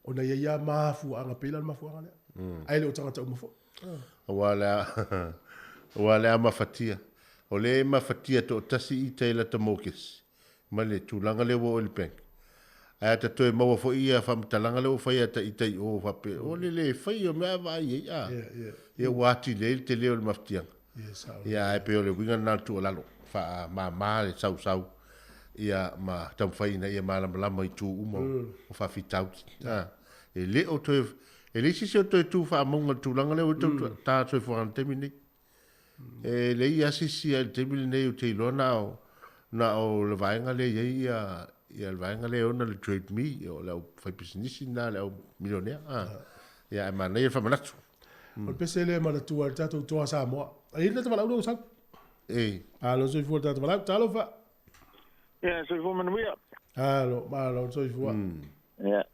ona e i ai lava mafuaaga, pei la o le mafuaaga lea. Ae le o tagata uma foi. Aua le a, aua le a mafatia. O lea e mafatia toatasi ita i lata mokesi, ma le tulaga lea ua oo i le bank. Ae a ta toe maua foi ia faamatalaga lea ua fai a ta ita i o faapea, o le le fai o mea a vaai i ai, a. Ia ua atili ai le tele o le mafatiaga. Ia ae pei o le uiga lena o le tuualalo, faamama le sausau ia ma taumafai ina ia malamalama i itu uma o faafitauli. A, e le o toe, e leai se isi o toe tu faamauga i le tulaga lea ua i ai ta soifuaga i le taimi lenei. E leai lava se isi i le taimi lenei ou te iloa na o, na o le vaega lea e i ai ia, ia le vaega lea e ona le Trade Me, o le au faipisinisi lena, le au milionea. A, ia ae manaia le faamanatu. O le pese lea e manatua ai le tatou toa Samoa. E i ai le tagata valaau lea ua sau. E. Malo soifua le tagata valaau. Talofa. Ia, soifua manuia. Alo, malo soifua. Ia,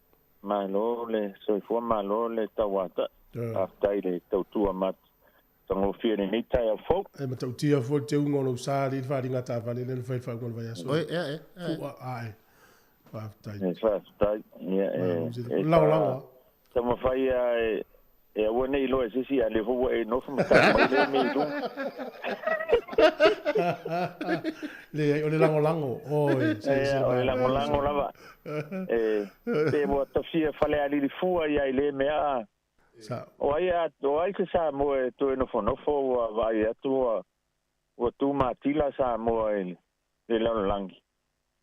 malo le soifua, malo le tauata. Faafetai i le tautua matagofie i lenei taeao fou. E matautia foi le teuga o lou sa alii le faaaliga taavale lea na fai i le faaiuga o le vaiaso. Oi, ea, ea. Fua, ae. Faafetai. E faafetai. Ia, e, e lagolago. Taumafai lava e, e aua ne i iloa e se isi, a o lea foi ua e nofo ma tau mai lea mea i luga. Leai, o le lagolago. Oi, se, se, o le lagolago lava. E, pe ua tafia Falealili-fua ia i lea mea. Sa. O ai, a, o ai se Samoa e toe nofonofo ua vaai atu ua, ua tu matila Samoa i le lalolagi.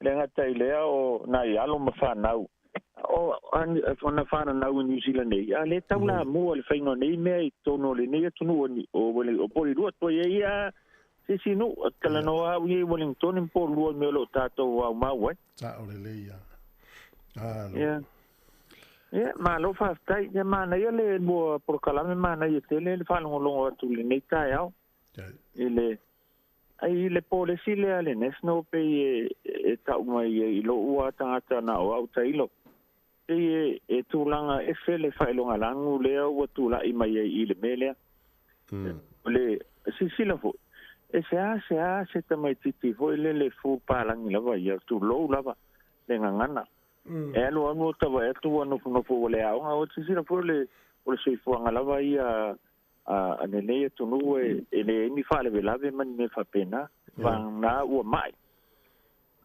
E le gata i lea o nai alo ma fanau, o ona fananau i Niu Sila nei, a le tau lamua le faiga o nei mea i totonu o lenei atunuu o o Porirua. Toe i ai lava se isi nuu, talanoa au ia i Wellingtone ma Porirua i mea o lo o tatou aumau ai. Sao lelei lava. Alo. Ia. Ia, malo faafetai. Ia manaia le lua polokalame, manaia tele le faalogologo atu i lenei taeao. I le Ai i le polesi lea a le National pei e e tau mai ai i lou a tagata na o au tailo, pei e e tulaga ese le faailogalanu lea ua tulai mai ai i le mea lea. O le silasila foi, e seasea se tamaitiiti foi lele fu palagi lava ia, tulou lava le gagana. E alu alu o tavae atu ua nofonofo ua le aoga, o silasila foi o le o le soifuaga lava ia a lenei atunuu e leai ni faalavelave ma ni mea faapena, vagana ua mai.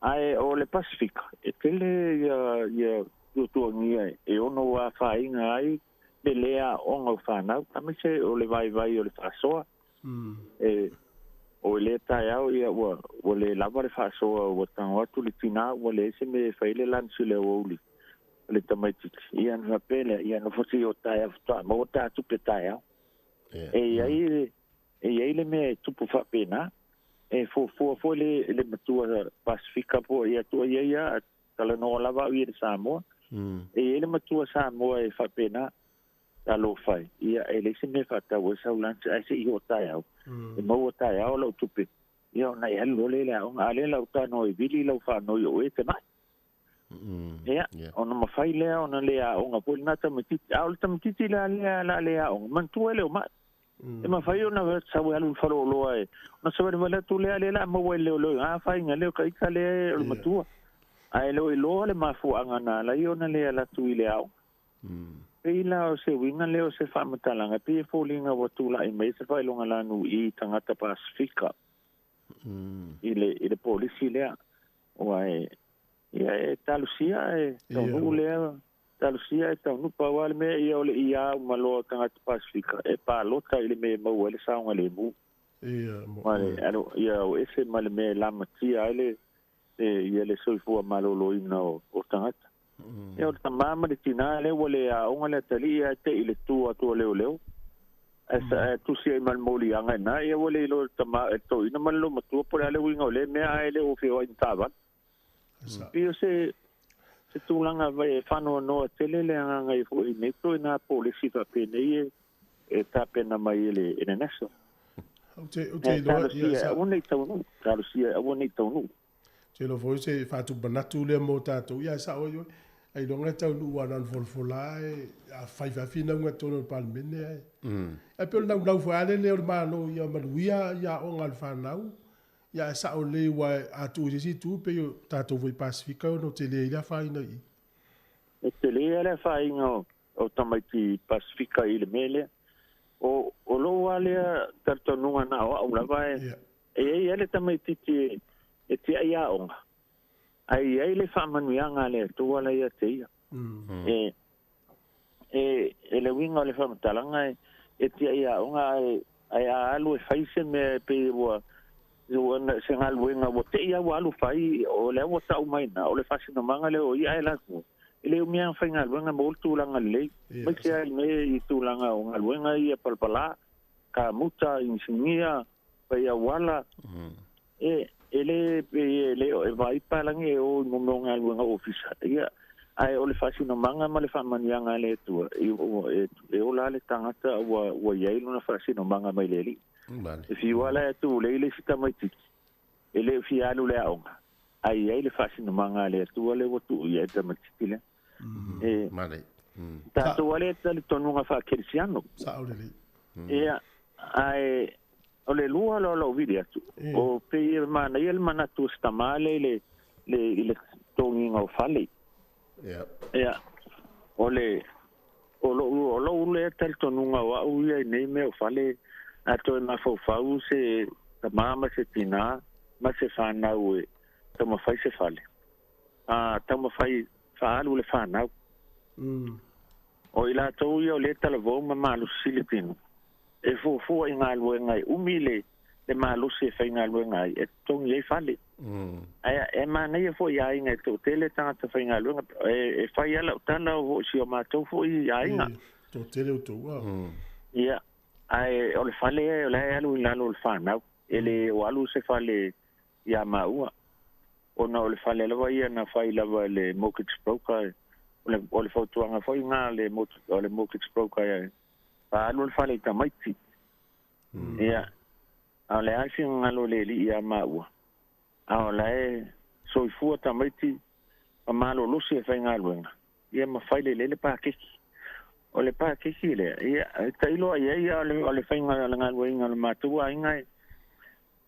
Ae o le Pasifika, e tele ia ia tuatuagia e ono afaina ai le lē aoga o fanau, aemaise o le vaivai o le faasoa. E o i lea taeao ia ua ua le lava le faasoa ua tago atu le tinā ua leai se mea e fai ai le lansi o le aoauli o le tamaitiiti. Ia ona faapea lea, ia nofo se i o taeao faatoa maua ta tupe taeao. E i ai e i ai le mea e tupu faapena, e fuafua foi le le matua Pasifika po o ia tua i ai a talanoa lava au ia i le Samoa. E i ai le matua Samoa e faapena, talofa e, ia e leai se mea e faatau ai sau lunch ae se i oo taeao, e maua taeao lau tupe, ia ona e alu loa lea i le aoga, a o lea la ua talanoa e vili lau faanoi o oe e te mai. Ia, ona mafai lea ona le aoga foi lena tamaitiiti. A o le tamaitiiti la lea la le aoga, manatua e le o mai. E mafai ona sau e alu i le faleoloa e, ona savalivali atu lea, lea la maua e le leoleo, a faiga lea o ka ita lea o le matua. Ae le o iloa le mafuaaga na ala ai ona le alu atu i le aoga. Pei la o se uiga lea o se faamatalaga, pei e foliga ua tulai mai se faailogalanu i tagata Pasifika i le i le polisi lea. Aua e ia e talosia e taunuu lea, talosia e taunuu. Pau lava le mea ia o le ia uma loa o tagata Pasifika e palota i le mea e maua ai le saogalemu. Ma le alo ia o ese ma le mea e lamatia ai le ia le soifua maloloina o tagata. Ia o le tamā ma le tinā lea ua le aoga le atalii ae te'i le tu atu o leoleo. Ae tusi ai ma le moliaga i ina ia ua le iloa e le tamā e le toeaina ma le lomatua po o le a le uiga o lea mea ae le o feoai i ni taavale. Pei o se se tulaga e faanoanoa tele le agaga ai foi i nei ituaiga polesi faapenei e e tapena mai e le e le National. Ou te, ou te iloa, ia, sa... Aua ne i taunuu, talosia aua ne i taunuu. Ou te iloa foi se faatumanatu lea mo tatou, ia e sao ai oe, ailoga e taunuu aua na ona folafola lava e, a fai faafinauga i totonu o le Palemene ae. Ae pei o le naunau foi lava lele o le Malo ia manuia aoga a le fanau, ia ae sao lelei aua a tuu i se isi itu pei o tatou foi i Pasefika e ono tele ai le afaina i i. E tele lava le afaina o tamaiti Pasefika i le mea lea. O, o lou lava lea talitonuga na o au lava e, e i ai lava le tamaitiiti e, e tiai aoga, ae i ai le faamanuiaga a le Atua la ia te ia. E, e, e le uiga o le faamatalaga e, e tiai aoga ae, ae a alu e fai se mea e pei ua, ua se galuega ua te i lava ua alu fai, o lea ua tau mai i ina, o le faasinomaga lea o ia ae la atu, e le umi lava ona faigaluega maua le tulaga lelei, aemaise lava i mea i tulaga o galuega ia palapala, kamuta, inisinia, fai auala, e, e le pei e le e vaai palagi e o i mea o galuega ofisa, ia, ae o le faasinomaga ma le faamanuiaga a le Atua, e, e ola lava le tagata ua, ua i ai lona faasinomaga mai le Alii. E fiu lava la e tulei le isi tamaitiiti, e le o fia alu i le aoga, ae i ai le faasinomaga a le Atua lea ua tuu i ai le tamaitiiti lea. E, tatou lava lea talitonuga faakerisiano. Sao lelei. Ia, ae o le lua loa o lou vili atu, o pei e manaia le manatu o si tamā lea i le, le, i le totogiina o fale. Ia, o le, o lou, o lou lea talitonuga o au ia i nei mea o fale, a toe mafaufau se tamā ma se tinā ma se fanau e taumafai se fale, a taumafai faaalu le fanau. O i latou ia o lea e talavou ma malosi sili tino, e fuafua i galuega e umi le le malosi e faigaluega ai, e totogi ai fale. Ae e manaia foi i aiga e toatele tagata faigaluega, e fai lava lau tala o si o matou foi aiga. Toatele outou a. Ia, ae o le fale o la e alu i lalo o le fanau, e le o alu se fale ia maua, ona o le fale lava ia na fai lava e le mortgage broker, o le fautuaga foi lena a le mortgage broker e faaalu le fale i tamaiti. Ia, a o le a le finagalo o le Alii ia maua, a o la e soifua tamaiti ma malolosi e faigaluega, ia ma fai lelei le pakeki. O le pakeki lea, ia, e tailo i ai, a o le faiga o le galueaiina o le matou aiga,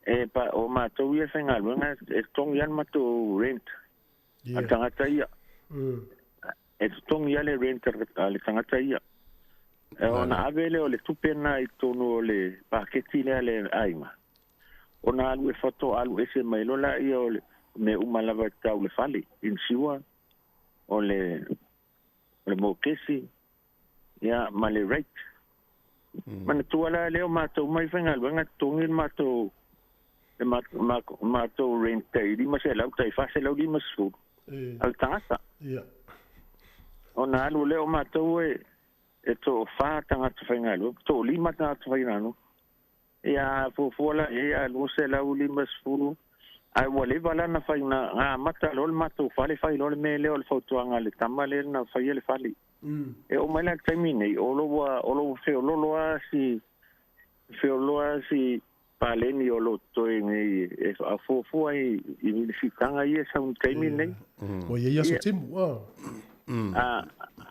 e, o matou ia e faigaluega, e totogi lava le matou rent a le tagata ia. E totogi lava le rent a le tagata ia. E ona ave lea o le tupe lena i totonu o le paketi lea a le aiga, ona alu e faatoa alu ese mai loa laia o le mea uma lava e tau le fale, insure, o le o le mokesi, ia ma le rate. Manatua la lea o matou mai faigaluega totogi le matou le matou rent tai 500 tai 450 a le tagata. Ona alu lea o matou e e toafa tagata faigaluega, toalima tagata faigaluega. Ia fuafua la i ai a 250 ae ua leva la ona fai na amata loa le matou fale fai loa le mea lea o le fautuaga a le tama lea na faia le fale. E oo mai la i le taimi nei o lo ua o lo ua feoloolo lava si feoloolo lava si paleni o lo o totoe nei e fuafua i i sitaga ia e sau i le taimi nei. Ua i ai aso timu a.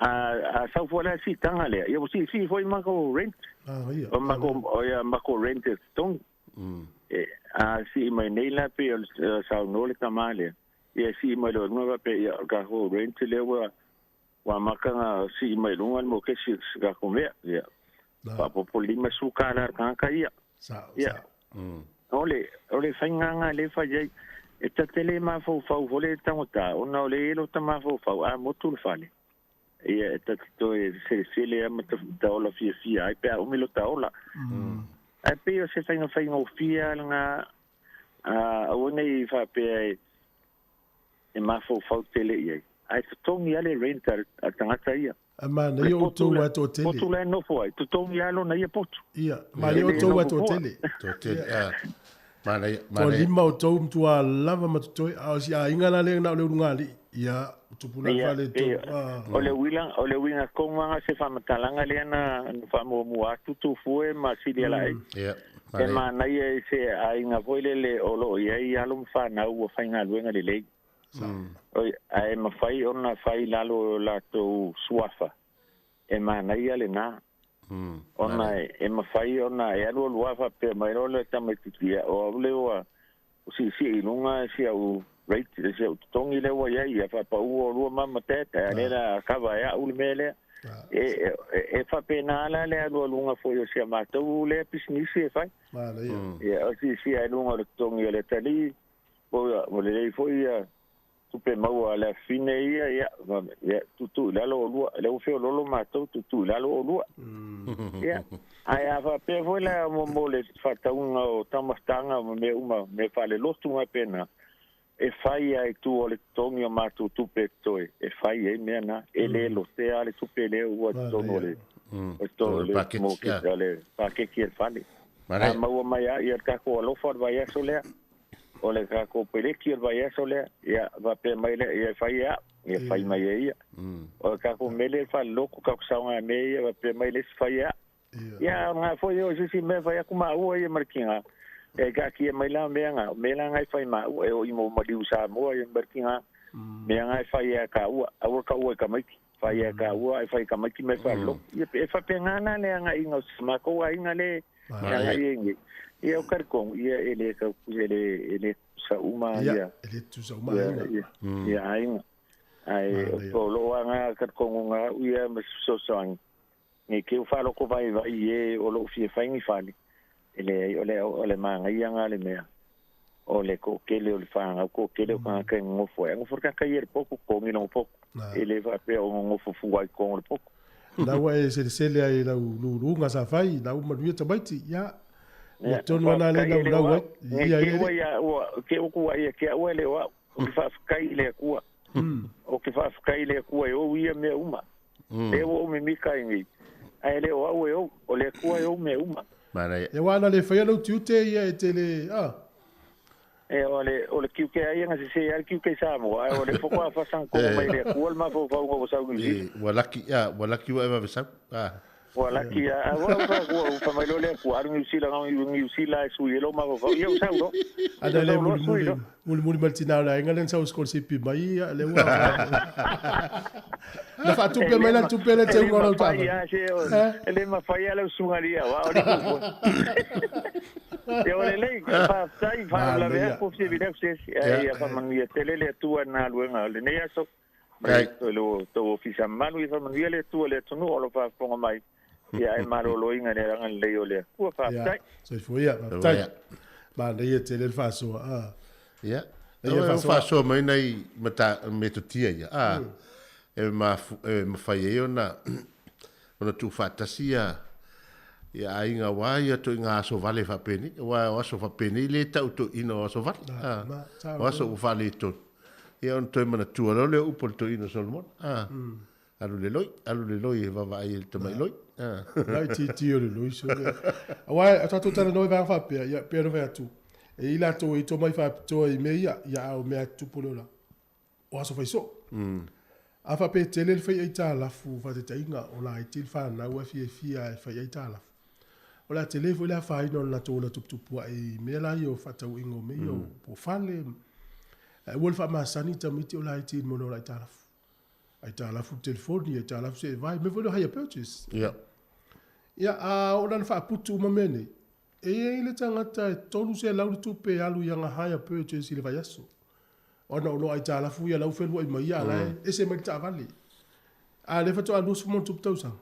A sau foi la le siitaga lea, ia ua siisii foi matou rent. O matou, ia matou rent e totogi. A sii mai nei la pei o le saunoa le tama lea, ia e sii mai loa i luga faapea, ia o le tatou rent lea ua ua amata ona sii mai i luga le mokesi o le tatou mea. Ia faaopoopo le $50 a le tagata ia. Ia, o le, o le faiga lena lea e fai ai, e ta te le mafaufau foi le tagata, ona o lea e i ai lota mafaufau, a motu le fale, ia e ta te toe selesele lava ma ta ola fiafia ai pe a umi lota ola. Ae pei o se faiga faigofie lava lena, a, aua ne i faapea e mafaufau tele i ai. Ae totogi lava le rent a le tagata ia. Ae manaia outou lava e toatele. Potu la e nofo ai, totogi lava lona ia potu. Ia, manaia outou lava e toatele. Toatele, a. Manaia, manaia. Toalima outou matua lava ma totoe, a o si aiga la lea na o le ulugalii, ia, ua tupu la le faaletonu. O le uila, o le uiga tonu lava se faamatalaga lea na faamuamua atu Tufue ma Silialaei. Ia, E manaia i se aiga foi lele o lo o i ai alo ma fanau ua faigaluega lelei. Oi, ae mafai ona fai i lalo o latou suafa, e manaia lena. Ona e mafai ona e alualu lava faapea mai loa le tamaitiiti, ia, o au lea ua siisii i luga si au rate, si au totogi lea ua i ai, ia faapau oulua ma ma dad, a o lea o le a kava e au le mea lea. E faapena la le alualuga foi o si a matou lea pisinisi e fai. Ia, o siisii lava i luga o le totogi o le atalii, Ua lelei foi ia tupe maua a le afafine ia, ia, ia tuutuu i lalo oulua. Lea ua feoloolo matou, tuutuu i lalo oulua. Ia, ae a faapea foi la mo le faatauga o taumafataga ma mea uma, mea faalelotu ma faapena, e fai lava i tua o le totogi o matou tupe e totoe, e fai ai mea na. E le lotea lava le tupe lea ua i totonu o le, o le paketi a le fale. A maua mai lava ia le tatou alofa o le vaiaso lea. O le tatou peleki o le vaiaso lea, ia, faapea mai lea, ia e fai e au, ia fai mai e ia. O le tatou mele le falelotu, tatou saogamea ia, faapea mai le isi fai e au. Ia, a o lena foi o se isi mea fai atu maua ia ma le tiga, e taatia mai la mea na, o mea la na e fai maua, e oo i mo maliu Samoa ia ma le tiga, mea na e fai e a taua, aua le taua i tamaiti, fai e a taua ae fai i tamaiti mea falelotu. Ia, e faapena la le agaiga o si matou aiga lea e agai ai nei. Ia, o talitonu, ia, e le tau, e le, e le tutusa uma ia. E le tutusa uma aiga. Ia, aiga. Ae o lou aga talitonuga au ia ma se fesoasoani, ne i te i ua faaloto vaivai i e o lo o fia fai ni fale, e leai, o le, o le manaia lena o le mea, o le toatele o le fanau, toatele o tagata e nonofo ai. A nofo le tagata ia i le potu, totogi lona potu. E le faapea o nonofo fua i totonu o le potu. Na ua e selesele ai i lau luluga sa fai, na ua manuia tamaiti, ia, mea tonu lava na lea e naunau ai. Ia, ia, ia. Te ua tuuai ia te au e le o au, ou te faafetai i le Atua. Ou te faafetai i le Atua e ou ia mea uma. Lea ua ou mimita ai nei, ae le o au e ou, o le Atua e ou mea uma. Ia, aua ana le faia lou tiute ia e te le, a. E, o le, o le tiute lava ia na sese ai le tiute i Samoa, ae o le faatoa fasaga tonu mai e le Atua le mafaufauga ua sau i Niu Sila. Ua laki, a, ua laki ua e vave sau, a. Ua laki, a, a ua ua ua fai mai loa le Atua, alu Niu Sila, na Niu Sila e sui ai lou mafaufau, ia ua sau loa. Ana le mulimuli, mulimuli mai le tina o le aiga lea na sau sikolasipi mai, ia, lea ua Na faatupe mai la le tupe lea teuga o lau taavale. E le mafai lava lau susuga alii aoao alii fuafua. Ia ua lelei, faafetai, faalavelave atu fia vili atu se isi. Ae ia faamanuia tele le Atua i le galuega o lenei aso. Ma le tou ofisa mamalu, ia faamanuia le Atua i le atunuu o lo o faafofoga mai. Ia ae maloloina i le agalelei o le Atua. Faafetai. Soifua ia, faafetai. Manaia tele le faasoa. Ia, ia faasoa mai nai metotia ia, a, e mafai ai ona ona tuufaatasi ia ia aiga aua ia ituaiga aso vale faapenei, aua o aso faapenei lea e tau toeaina o aso vale, a, o aso ua faaletonu. Ia ona toe manatua loa lea o upu a le toeaina o Solomona, a, Alu le loi, alu le loi e vaavaai i le tamai loi. Na itiiti o le loi sole. Aua o tatou talanoa i vaega faapea, ia pei ona fai atu, e i ai latou e ito mai faapitoa i mea ia, ia a o mea tupu le ola. O aso fai soo. A faapea e tele le fai aitalafu faataitaiga o laiti le fanau ae fiafia e fai aitalafu. O le a tele foi le afaina o le latou ola tuputupuae i mea la ia o faatauaiga o mea ia o po o fale. Ae aua le faamasani tamaiti o laiti i le mea o le ola aitalafu. Aitalafu le telefoni, aitalafu se vai, mea foi lea o hire purchase. Ia. Ia, a oo la ina faaputu uma mea nei, e i ai le tagata e 300 le tupe e alu i ana hire purchase i le vaiaso. Ona o lo o aitalafu ia la ua feluai mai ia, a la e ese mai le taavale. A o lea faatoa 20 ma ona tupu tausaga,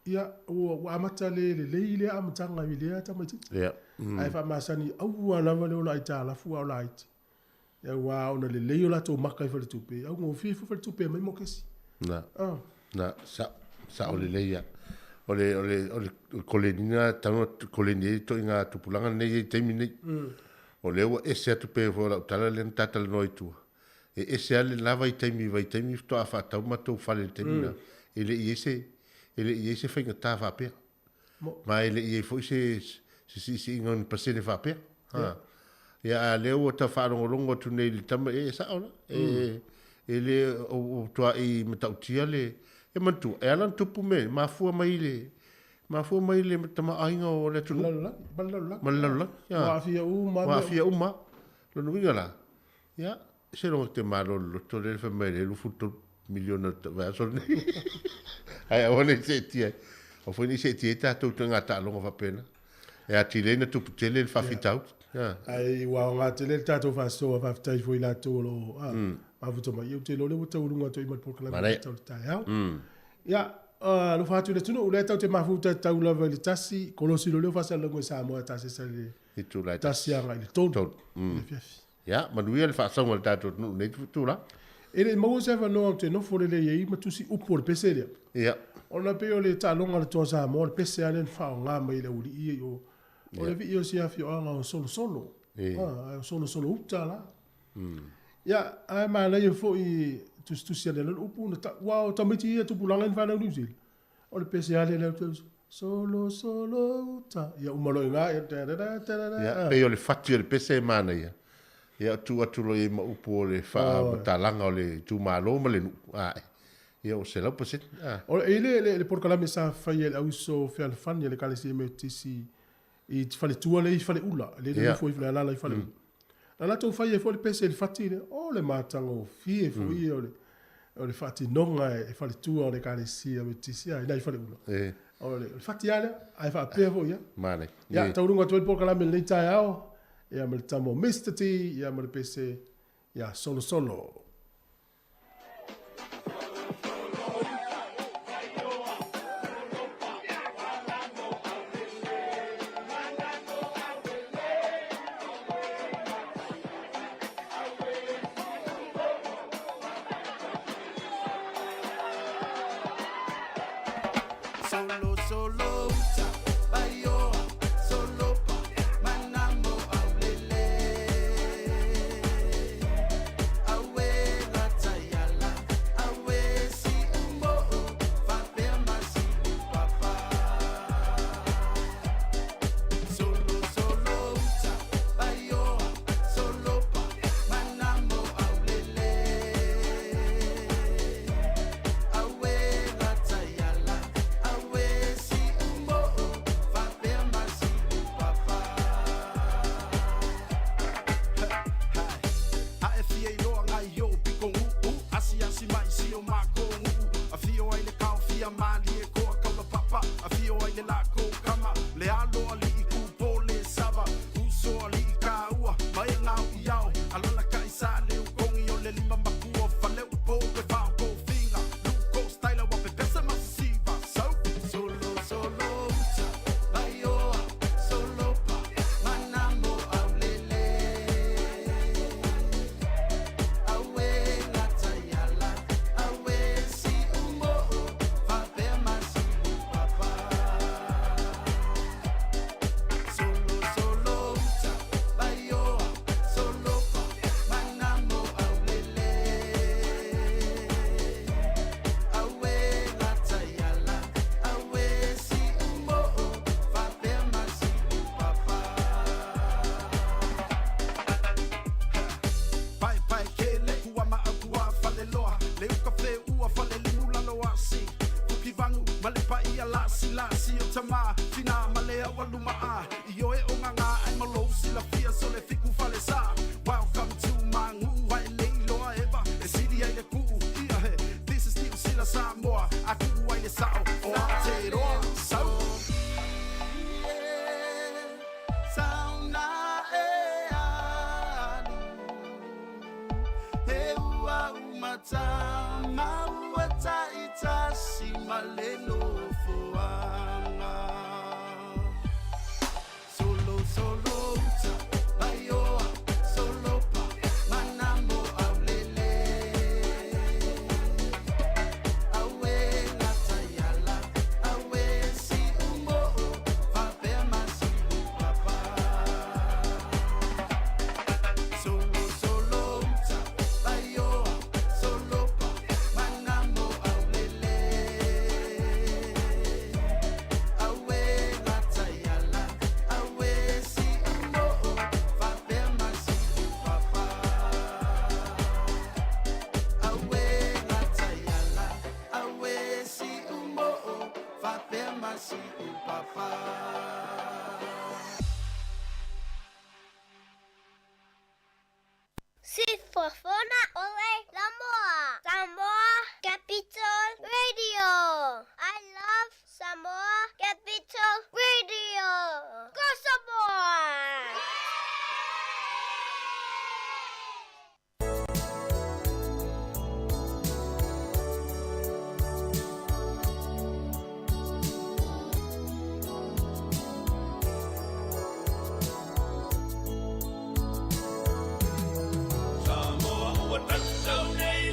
ia, ua amata le lelei lea amataga i lea tamaitiiti. Ia. Ae faamasani, aua lava le ola aitalafu a o laiti. Aua ona lelei o latou maka i faletupe, augofie foi faletupe e aumai mokesi. Na. Ah. Na, sa, sao lelei ia. O le, o le, o le koleniga, tau na koleni ai ituaiga tupulaga nei i taimi nei. O lea ua ese atu pei foi o lau tala lea na ta talanoa i tua. E ese lava le na vaitaimi i vaitaimi faatoa faatau matou fale i le taimi lena. E le i i ai se, e le i i ai se faigata faapea. Ma e le i i ai foi se, se siisiiga o ni pasene faapea. Ha. Ia, a o lea ua tau faalogologo atu nei i le tama, e sao la. E, e le o, o matuai matautia le, e manatua, e ala ona tupu mea nei, mafua mai i le, mafua mai i le tamaoaiga o le atunuu. Lalolagi, ma le lalolagi. Ma le lalolagi. Ua aafia uma lava. Ua aafia uma lava. Lona uiga la, Ia, seiloga te malo le loto lea fai mai le 23 miliona le vaiaso lenei. Ae aua ne i seetia ai. Aua foi ne i seetia ai tatou ituaiga taaloga faapena. E atili ai ona tupu tele le faafitauli. Ae ua aoga tele le tatou faasoa, faafetai foi i latou o lo o mafuta mai. Ia ou te iloa o lea ua taualuga atu ai ma le polokalame tau le taeao. Ia, alofa atu i le atunuu, o lea tatou te mafuta tatau lava i le 1, kolosi loa lea o faasalalauga i Samoa e tasesa i le 1 agai i le 3 i le afiafi. Ia, manuia le faasauga a le tatou atunuu i lenei itula. E le i maua se avanoa ou te nofo lelei ai ma tusi upu o le pese lea. Ia. Ona pei o le taaloga a le Toa Samoa, o le pese lava lea na faaaoga mai e le aualii ia i o. O le vii o si afioaga o Solosolo. Ia. O Solosolo uta la. Ia, ae manaia foi tusitusi ane le upu na tau, aua o tamaiti ia tupulaga ia na fanau i Niu Sila. O le pese lava lea le Solo solo uta. Ia uma loa i ina, ia da da da da da. Ia, pei o le fati o le pese e manaia. Ia, tuu atu loa i ai ma upu o le faamatalaga o le itumalo ma le nuu. Ae. Ia, ua 100%. A. O le, le, le polokalame sa faia e le auso fealofani a le Ekalesia Metotisi i faletua lea i Faleula, lea na nofo ai i alaala i Faleula. Na latou fai ai foi le pese i le fati lea, o le matagofie foi ia o le, o le faatinoga e faletua o le Ekalesia Metotisi i nai Faleula. O le fati lava lea, ae faapea foi ia. Manaia. Ia, taualuga atu ai le polokalame i lenei taeao, ia ma le tama o Mister T, ia ma le pese, ia Solosolo. Fofona Ole Samoa. Samoa Capital Radio. I love Samoa Capital Radio. Go Samoa! Samoa ua tatau nei.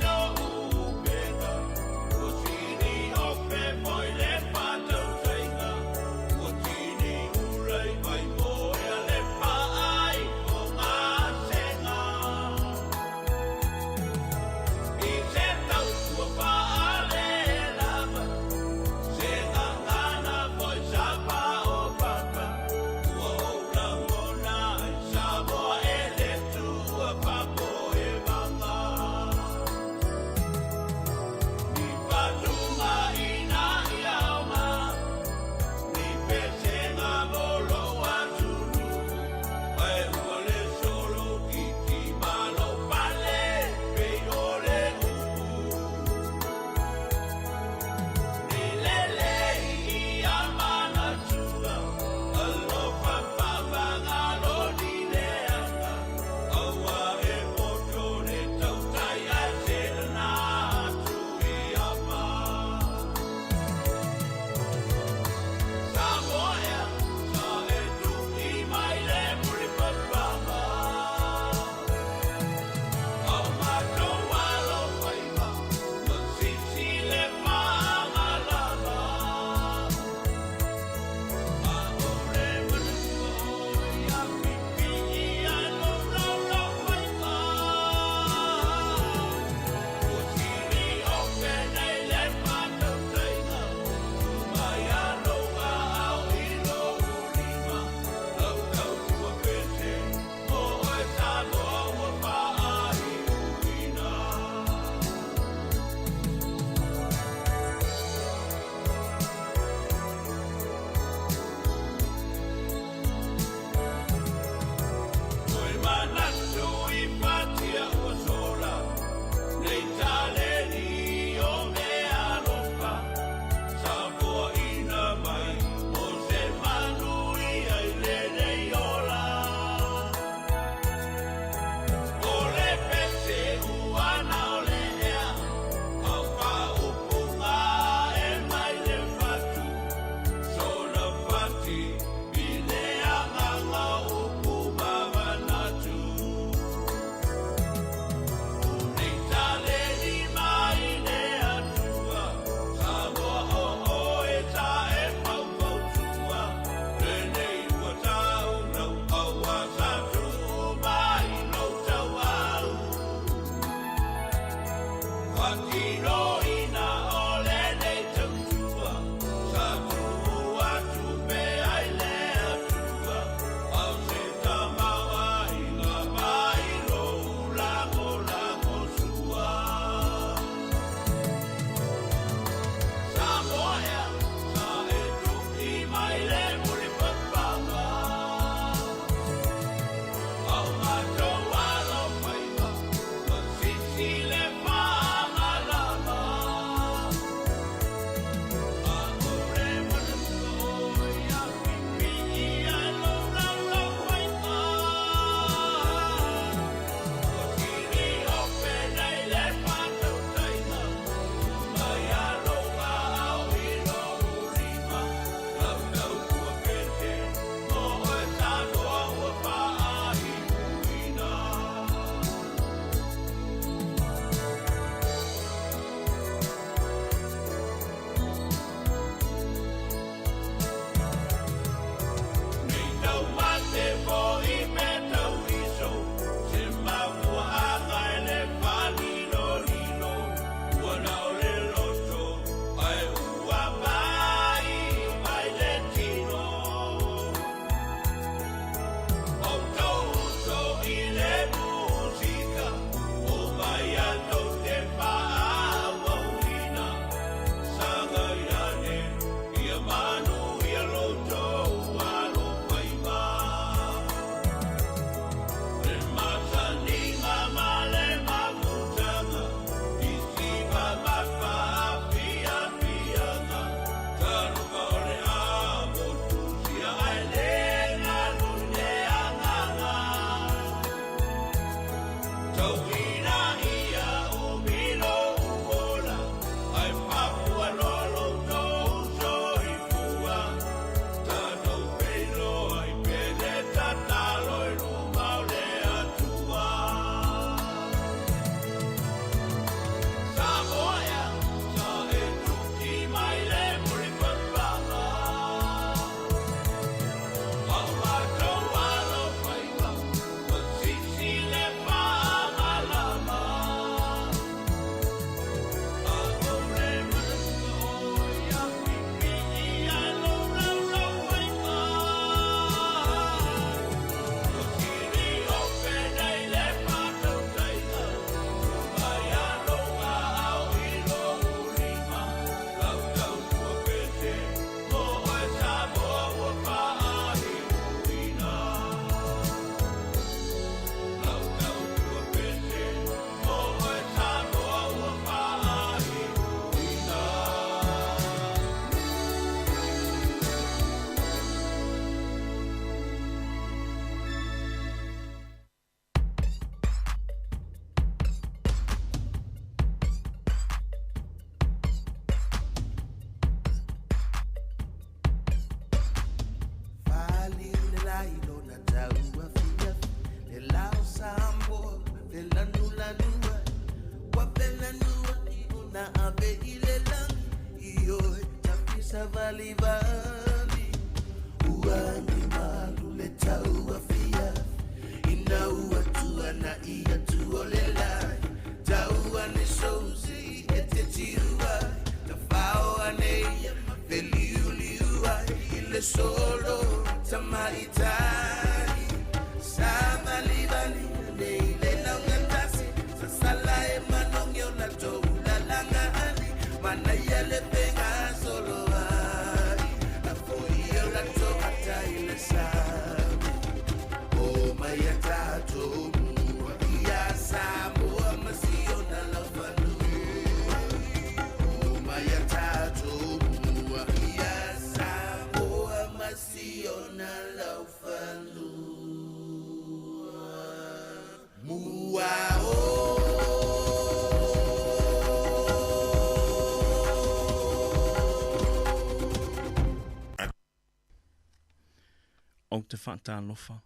Ou te faatalofa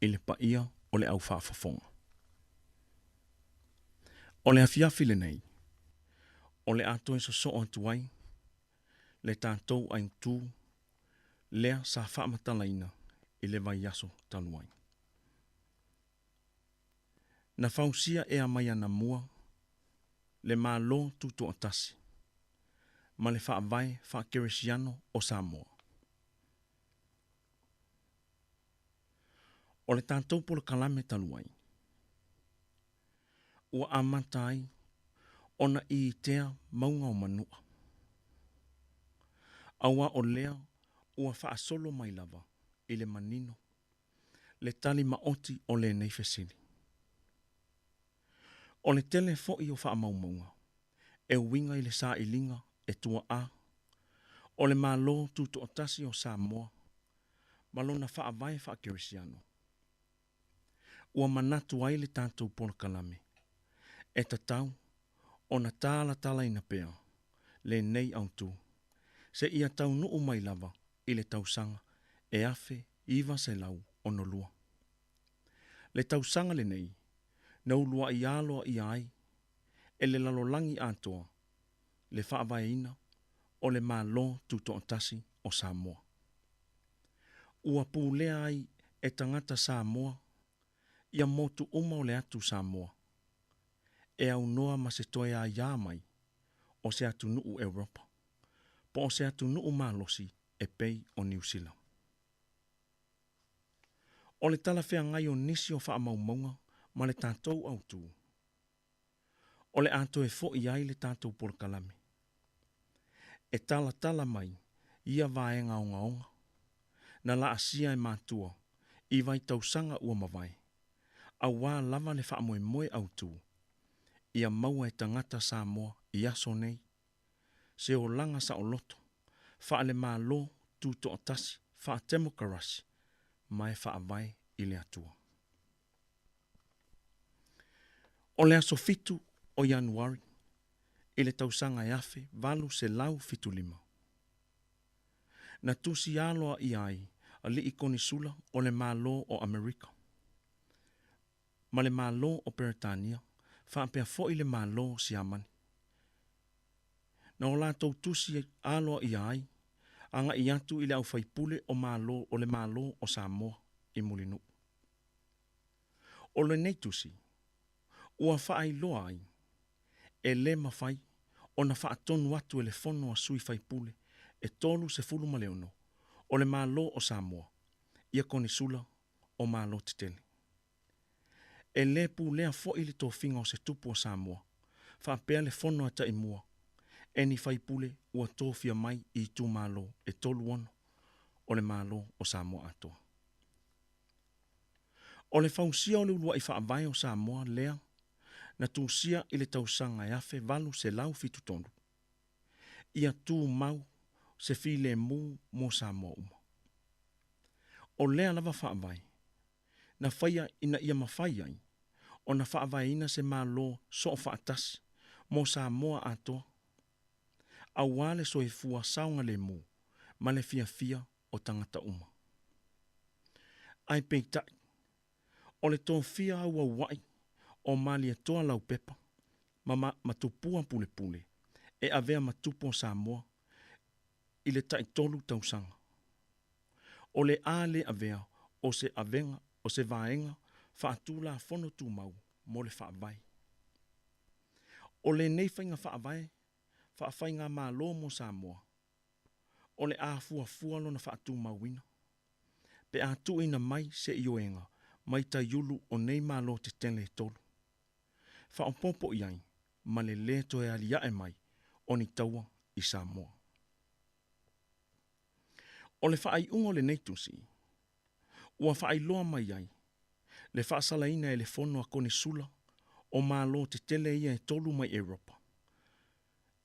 i le paia o le au faafofoga. O le afiafi lenei, o le a toe sosoo atu ai le tatou aitū lea sa faamatalaina i le vaiaso talu ai. Na fausia e mai anamua le Malo Tutoatasi ma le Faavae Faakerisiano o Samoa. O le tatou polokalame talu ai, ua amata ai ona itea mauga o Manua. Auā o lea ua faasolo mai lava i le manino le tali maoti o lenei fesili. O le tele foi o faamaumauga e uiga i le sailiga e tuaa o le Malo Tutoatasi o Samoa ma lona faavae faakerisiano. Ua manatu ai le tatou polokalame e tatau ona talatalaina pea lenei autū seia taunuu mai lava i le tausaga e 1962. Le tausaga lenei na uluai aloaia ai e le lalolagi atoa le faavaeina o le Malo Tutoatasi o Samoa. Ua pulea ai e tagata Samoa ia motu uma o le atu Samoa e aunoa ma se toe aiā mai o se atunuu Europa po o se atunuu malosi e pei o Niu Sila. O le talafeagai o nisi o faamaumauga ma le tatou autū, o le a toe fo'i ai le tatou polokalame e talatala mai ia vaega ogaoga na laasia e matua i vaitausaga ua mavae, auā lava le faamoemoe autū ia maua e tagata Samoa i aso nei se olaga saoloto faalemalo tutoatasi faatemokarasi ma e faavae i le Atua. O le aso 7 o Ianuari i le tausaga e 1875, na tusi aloaia ai alii konisula o le Malo o Amerika ma le Malo o Peretania faapea foi le Malo o Siamani. Na o latou tusi aloaia ai agai atu i le aufaipule o Malo o le Malo o Samoa i Mulinuu. O lenei tusi ua faailoa ai e lē mafai ona faatonu atu e le Fono a Sui Faipule e 36 o le Malo o Samoa ia konisula o Malo tetele. E lē pulea foi le tofiga o se tupu o Samoa faapea le Fono a Taimua e ni faipule ua tofia mai i itumalo e 36 o le Malo o Samoa atoa. O le fausia o le uluai faavae o Samoa lea na tusia i le tausaga e 1873, ia tumau se filemu mo Samoa uma. O lea lava faavae na faia ina ia mafai ai ona faavaeina se Malo soofaatasi mo Samoa atoa, auā le soifua saogalemu ma le fiafia o tagata uma. Ae peitai, o le tofia auauai o Malietoa Laupepa ma, ma, ma Tupua Pulepule e avea ma tupu o Samoa i le taitolu tausaga. O le a lē avea o se avega o se vaega faatulafono tumau mo le faavae. O lenei faiga faavae faafaigamalo mo Samoa, o le a fuafua lona faatumauina pe a tuuina mai se ioega mai taiulu o nei Malo tetele e tolu. Faaopoopo i ai ma le lē toe aliae mai o ni taua i Samoa. O le faaiuga o lenei tusi, ua faailoa mai ai le faasalaina e le Fono a Konisula o Malo tetele ia e tolu mai Europa,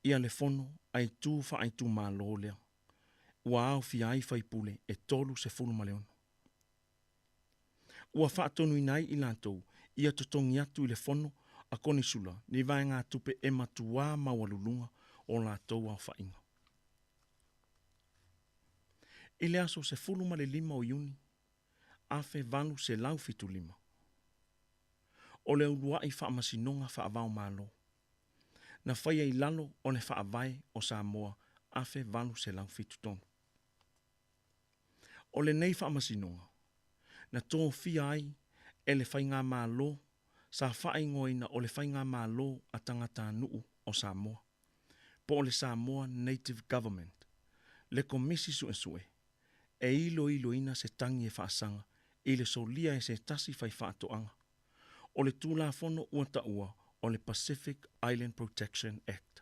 ia le Fono a itu faaitumalo lea ua aofia ai faipule e 36. Ua faatonuina ai i latou ia totogi atu i le Fono a Konisula ni vaegatupe e matuā maualuluga o latou aofaiga. I le aso 15 o Iuni 1875, o le uluai faamasinoga faava-o-Malo na faia i lalo o le Faavae o Samoa 1873. O lenei faamasinoga na tofia ai e le faigamalo sa faaigoaina o le Faigamalo a Tagatanuu o Samoa, po o le Samoa Native Government, le Komisi Suesue e iloiloina se tagi e faasaga i le solia e se tasi faifaatoaga o le Tulafono ua taua o le Pacific Island Protection Act,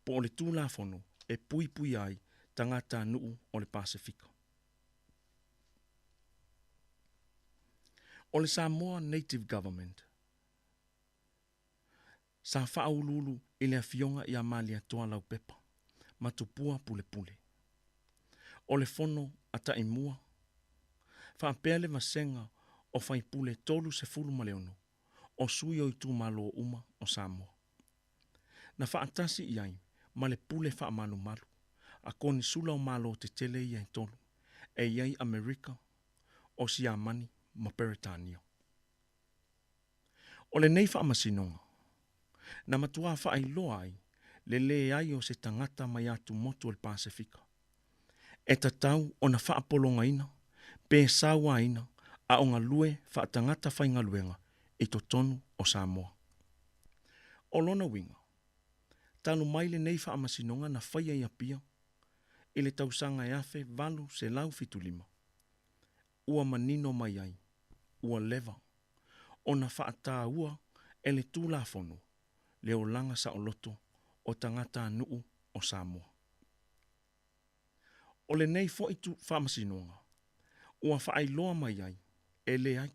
po o le Tulafono e Puipuia ai Tagatanuu o le Pasefika. O le Samoa Native Government sa faauluulu i le Afioga ia Malietoa Laupepa ma Tupua Pulepule. O le Fono a Taimua, faapea le vasega o faipule 36 o sui o itumalo uma o Samoa. Na faatasi i ai ma le pule faamalumalu a Konisula o Malo tetele ia e tolu, e i ai Amerika, o Siamani ma Peretania. O lenei faamasinoga, na matuā faailoa ai le leai o se tagata mai atumotu o le Pasefika e tatau ona faapologaina pe sauaina a o galue faatagata faigaluega i totonu o Samoa. O lona uiga, talu mai lenei faamasinoga na faia i Apia i le tausaga e 1875, ua manino mai ai ua leva ona faataua e le Tulafono le olaga saoloto o tagatanuu o Samoa. O lenei foi faamasinoga ua faailoa mai ai e leai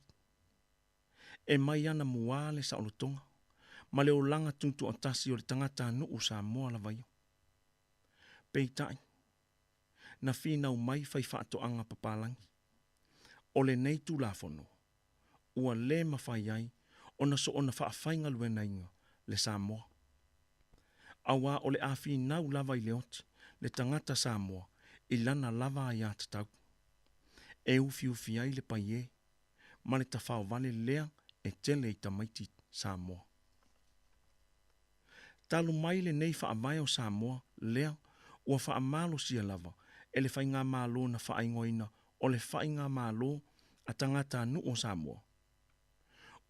e mai ana muā le saolotoga ma le olaga tutoatasi o le tagatanuu Samoa lava ia. Peitai, na finau mai faifaatoaga papalagi o lenei Tulafono ua lē mafai ai ona soona faafaigaluegaina le Samoa. Auā o le a finau lava i le oti le tagata Samoa i lana lava aiatatau. E ufiufi ai le paiē ma le tafaovale lea e tele i tamaiti Samoa. Talu mai lenei faavae o Samoa lea ua faamalosia lava e le faigamalo na faaigoaina o le Faigamalo a Tagatanuu o Samoa.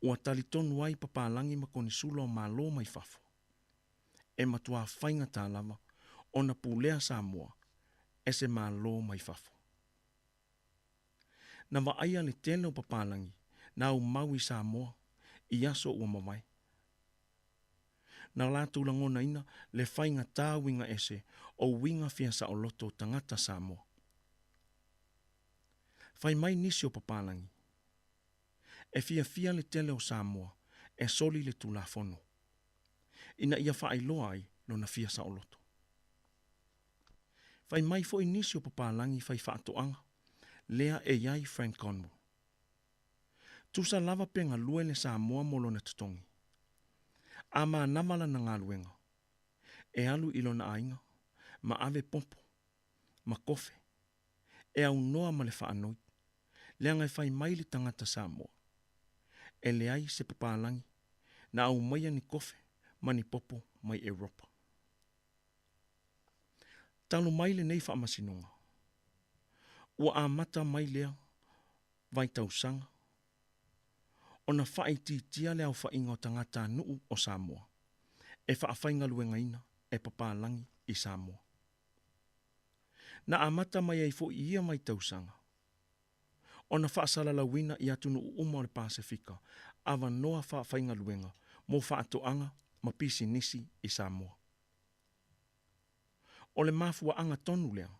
Ua talitonu ai papalagi ma konisula o Malo mai fafo. E matuā faigata lava ona pulea Samoa e se Malo mai fafo. Na vaaia le tele o papalagi na aumau i Samoa i aso ua mavae. Na latou lagonaina le faigata uiga ese o uiga fia saoloto o tagata Samoa. Fai mai nisi o papalagi, e fiafia le tele o Samoa e soli le Tulafono, ina ia faailoa ai lona fia saoloto. Fai mai foi nisi o papalagi faifaatoaga, lea e i ai Frank Conwell. Tusa lava pe galue le Samoa mo lona totogi. A manava lana galuega, e alu i lona aiga ma ave popo ma kofe e aunoa ma le faanoi, leaga e fai mai le tagata Samoa, e leai se papalagi na aumaia ni kofe ma ni popo mai Europa. Talu mai lenei faamasinoga, ua amata mai lea vaitausaga ona faaitiitia le aofaiga o tagatanuu o Samoa e faafaigaluegaina e papalagi i Samoa. Na amata mai ai foi i ia vaitausaga ona faasalalauina i atunuu uma o le Pasefika avanoa faafaigaluega mo faatoaga ma pisinisi i Samoa. O le mafuaaga tonu lea,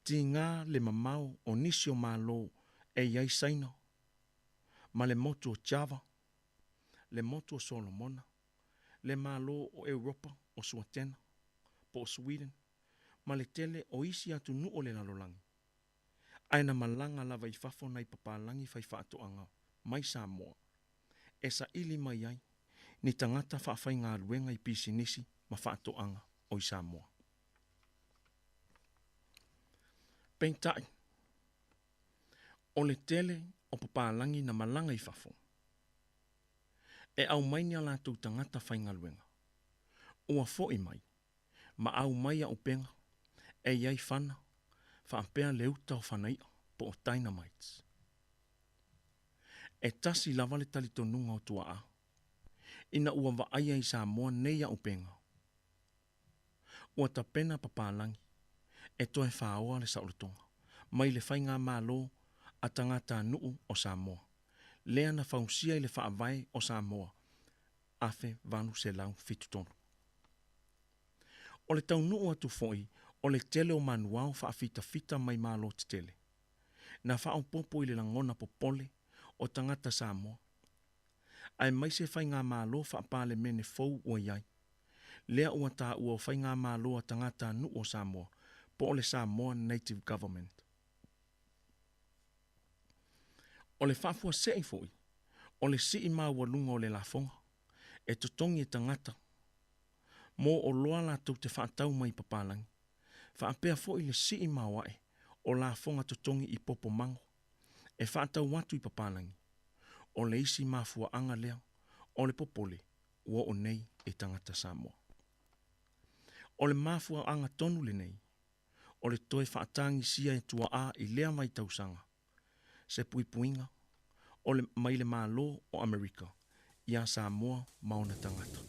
tiga le mamao o nisi o Malo e i ai Saina ma le motu o Java, le motu o Solomona, le Malo o Europa o Suatena po o Sweden ma le tele o isi atunuu o le lalolagi, ae na malaga lava i fafo nai papalagi faifaatoaga mai Samoa e saili mai ai ni tagata faafaigaluega i pisinisi ma faatoaga o i Samoa. Peitai, o le tele o papalagi na malaga i fafo, e aumai ni a latou tagata faigaluega, ua foi mai ma aumai aupega e i ai fana faapea le uta o fanai'a po o dynamites. E tasi lava le talitonuga o tuaa, ina ua vaaia i Samoa nei aupega, ua tapena papalagi e toe faoa le saolotoga mai le faigamalo a tagatanuu o Samoa, lea na fausia i le Faavae o Samoa 1873. O le taunuu atu foi o le tele o manuao faafitafita mai Malo tetele, na faaopoopo i le lagona popole o tagata Samoa, aemaise faigamalo faapalemene fou ua i ai, lea ua taua o Faigamalo a Tagatanuu o Samoa po o le Samoa Native Government. O le faafuasei foi o le sii maualuga o le lafoga e totogi e tagata mo oloa latou te faatau mai i papalagi, faapea foi le sii maoae o lafoga totogi i popo mago e faatau atu i papalagi, o le isi mafuaaga lea o le popole ua oo nei i tagata Samoa. O le mafuaaga tonu lenei o le toe faatagisia e tuaa i lea vaitausaga se puipuiga o le mai le Malo o Amerika iā Samoa ma ona tagata.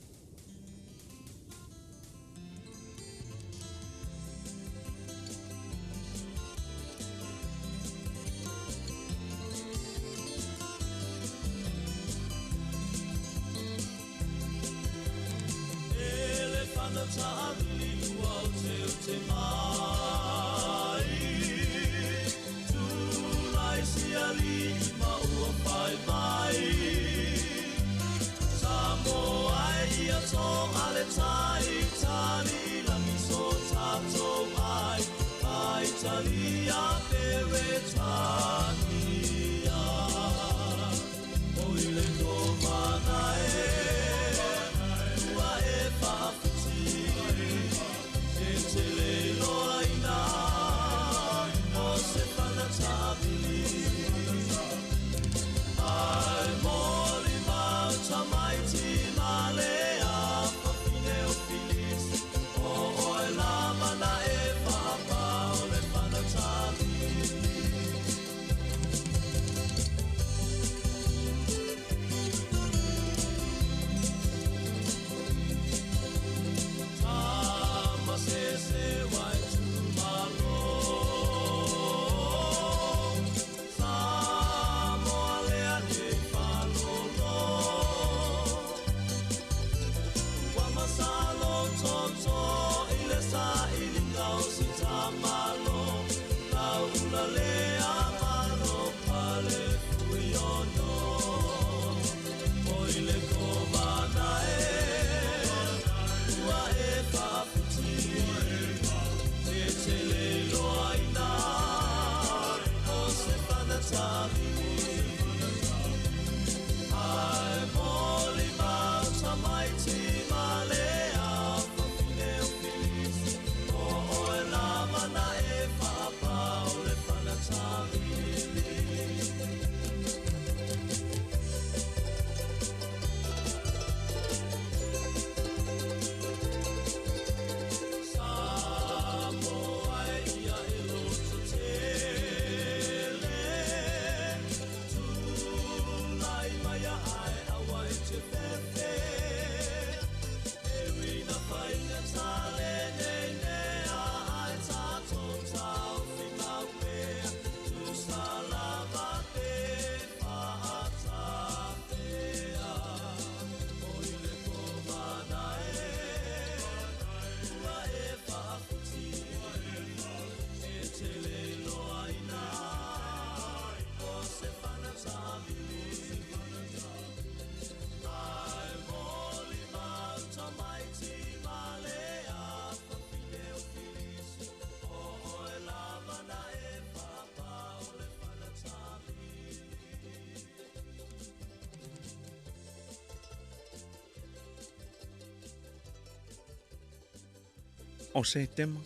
O Setema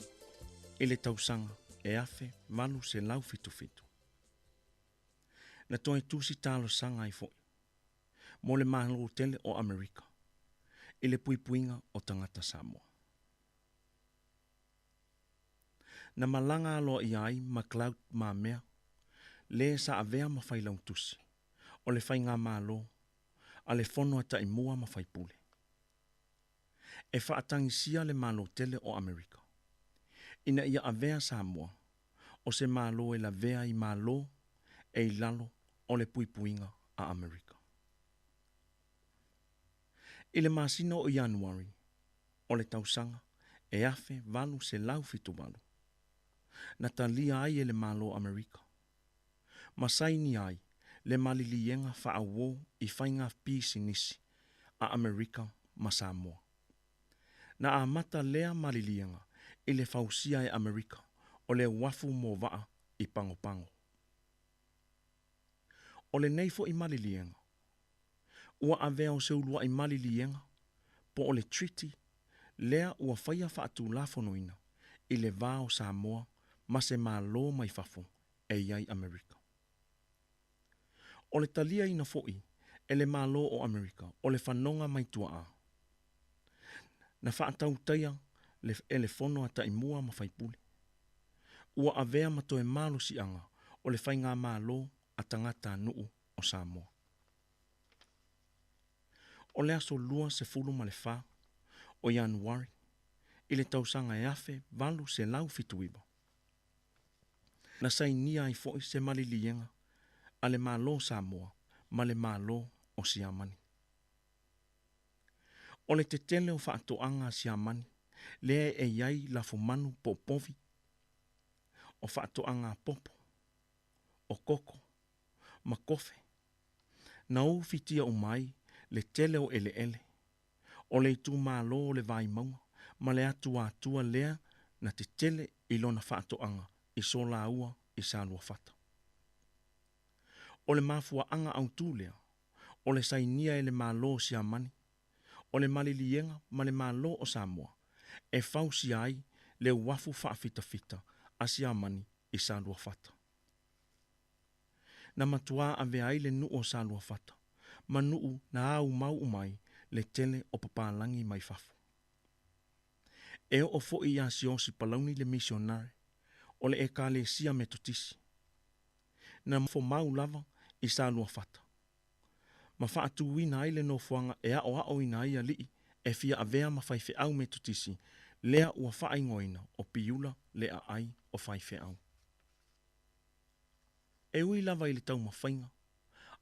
i le tausaga e 1877. Na toe tusi talosaga ai fo'i mo le Malo tele o Amerika i le puipuiga o tagata Samoa. Na malaga aloaia ai McLeod Mamea, lē sa avea ma failautusi o le faigamalo a le Fono a Taimua ma Faipule. E faatagisia le Malo tele o Amerika ina ia avea Samoa o se Malo e lavea i Malo e i lalo o le puipuiga a Amerika. I le masina o Ianuari o le tausaga e 1878, na talia ai e le Malo Amerika ma saini ai le maliliega faauō i faiga pisinisi a Amerika ma Samoa. Na amata lea maliliega i le fausia e Amerika o le uafu mo vaa i Pagopago. O lenei fo'i maliliega, ua avea o se ulua'i maliliega po o le treaty lea ua faia faatulafonoina i le va o Samoa ma se Malo mai fafo e i ai Amerika. O le taliaina fo'i e le Malo o Amerika o le fanoga mai tua'a, na faatautaia le e le Fono a Taimua ma Faipule, ua avea ma toe malosi'aga o le faigamalo a tagatanu'u o Samoa. O le aso 24 o Ianuari i le tausaga e 1879, na sainia ai fo'i se maliliega a le Malo Samoa ma le Malo o Siamani. O le tetele o faatoaga a Siamani lea e i ai lafumanu po o povi, o faatoaga popo, o koko, ma kofe, na ufitia uma ai le tele o eleele o le itumalo o le Vaimauga ma le atuatua lea na tetele i lona faatoaga i Solaua i Saluafata. O le mafuaaga autū lea o le sainia e le Malo o Siamani o le maliliega ma le Malo o Samoa e fausia ai le uafu faafitafita a Siamani i Saluafata. Na matuā avea ai le nuu o Saluafata ma nuu na aumau uma ai le tele o papalagi mai fafo. E oo fo'i iā Siaosi Palauni le misionare o le Ekalesia Metotisi, na fomau lava i Saluafata ma faatūina ai le nofoaga e aoaoina ai alii e fia avea ma faifeau Metotisi lea ua faaigoaina o Piula le aai o faifeau. E ui lava i le taumafaiga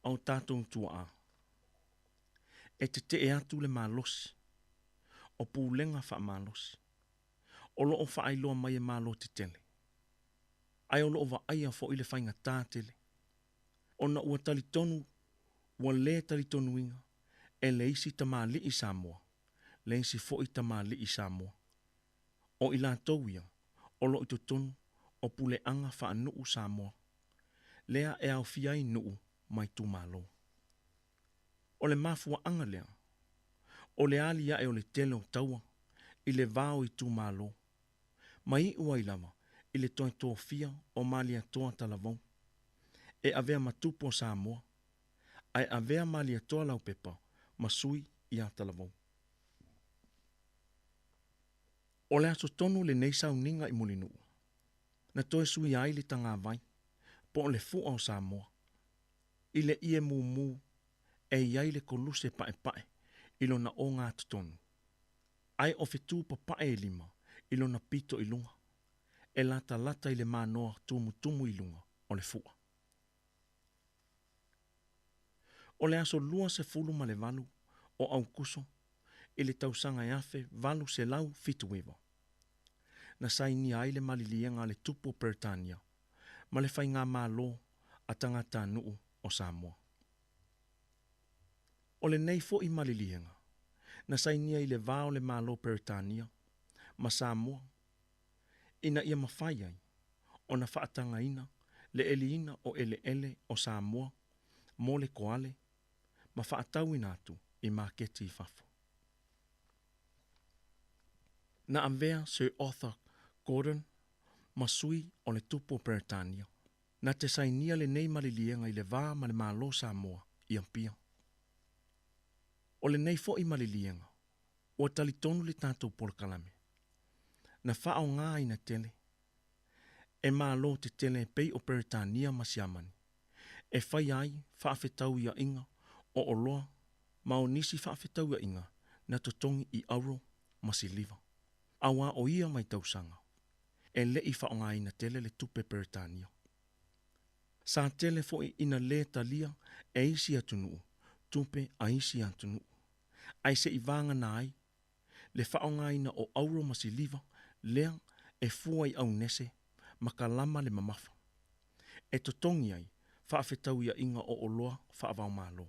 a o tatou tuaa e tetee atu le malosi o pulega faamalosi o lo o faailoa mai e Malo tetele, ae o lo o vaaia fo'i le faigatā tele ona ua talitonu ua lē talitonuina e le isi tamalii Samoa le isi fo'i tamalii Samoa o i latou ia o lo o i totonu o puleaga faanuu Samoa lea e aofia ai nuu ma itumalo. O le mafuaaga lea o le alia'e o le tele o taua i le va o itumalo ma iu ai lava i le toe tofia o Malietoa Talavou e avea ma tupu o Samoa ae avea Malietoa Laupepa ma sui iā Talavou. O le aso tonu lenei sauniga i Mulinuu na toe suia ai le tagavai po o le fu'a o Samoa i le ie mumu e i ai le koluse pa'epa'e i lona ogatotonu, ae o fetū papae e lima i lona pito i luga e latalata i le manoa tumutumu i luga o le fu'a. O le aso 28 o Aukuso i le tausaga e 1879, na sainia ai le maliliega a le tupu o Peretania ma le faigamalo a tagatanuu o Samoa. O lenei fo'i maliliega na sainia i le va o le Malo Peretania ma Samoa ina ia mafai ai ona faatagaina le eliina o eleele o Samoa mo le koale ma faatauina atu i maketi i fafo. Na avea Sir Arthur Gordon ma sui o le tupu o Peretania, na te sainia lenei maliliega i le va ma le Malo o Samoa i Apia. O lenei foi maliliega, ua talitonu le tatou polokalame, na faaaogaina tele e Malo tetele e pei o Peretania ma Siamani e faia ai faafetauiaʻiga o oloa ma o nisi faafetauiaʻiga na totogi i auro ma siliva. Auā o ia vaitausaga, e le i faaaogaina tele le tupe Peretania. Sa tele foi ina lē talia e isi atunuu tupe a isi atunuu, ae se i vagana ai le faaaogaina o auro ma siliva lea e fua i aunese ma kalama le mamafa, e totogi ai faafetauiaʻiga o oloa faava-o-Malo.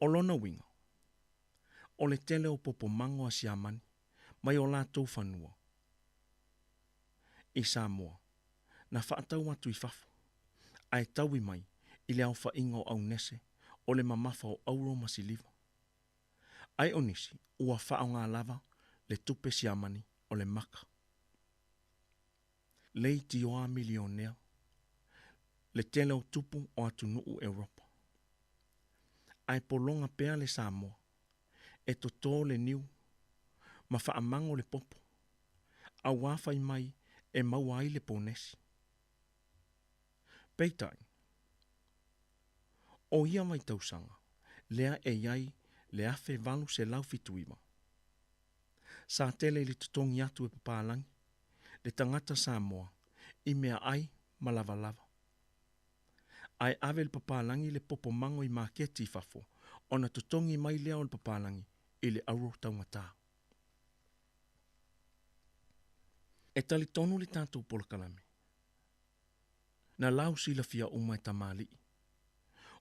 O lona uiga, o le tele o popo mago a Siamani mai o latou fanua i Samoa na faatau atu i fafo, ae taui mai i le aofaiga o aunese o le mamafa o auro ma siliva. Ae o nisi ua faaaoga lava le tupe Siamani o le maka. Leitioa milionea le tele o tupu o atunuu Europa. Ae pologa pea le Samoa e totō le niu ma faamago le popo, auā fai mai e maua ai le ponesi. Peitai, o ia vaitausaga lea e i ai le 1879, sa tele i le totogi atu e papalagi le tagata Samoa i meaai ma lavalava. Ae ave le papalagi le popo mago i maketi i fafo ona totogi mai lea o le papalagi i le auro taugatā. E talitonu le tatou polokalame, na lau silafia uma e tamalii,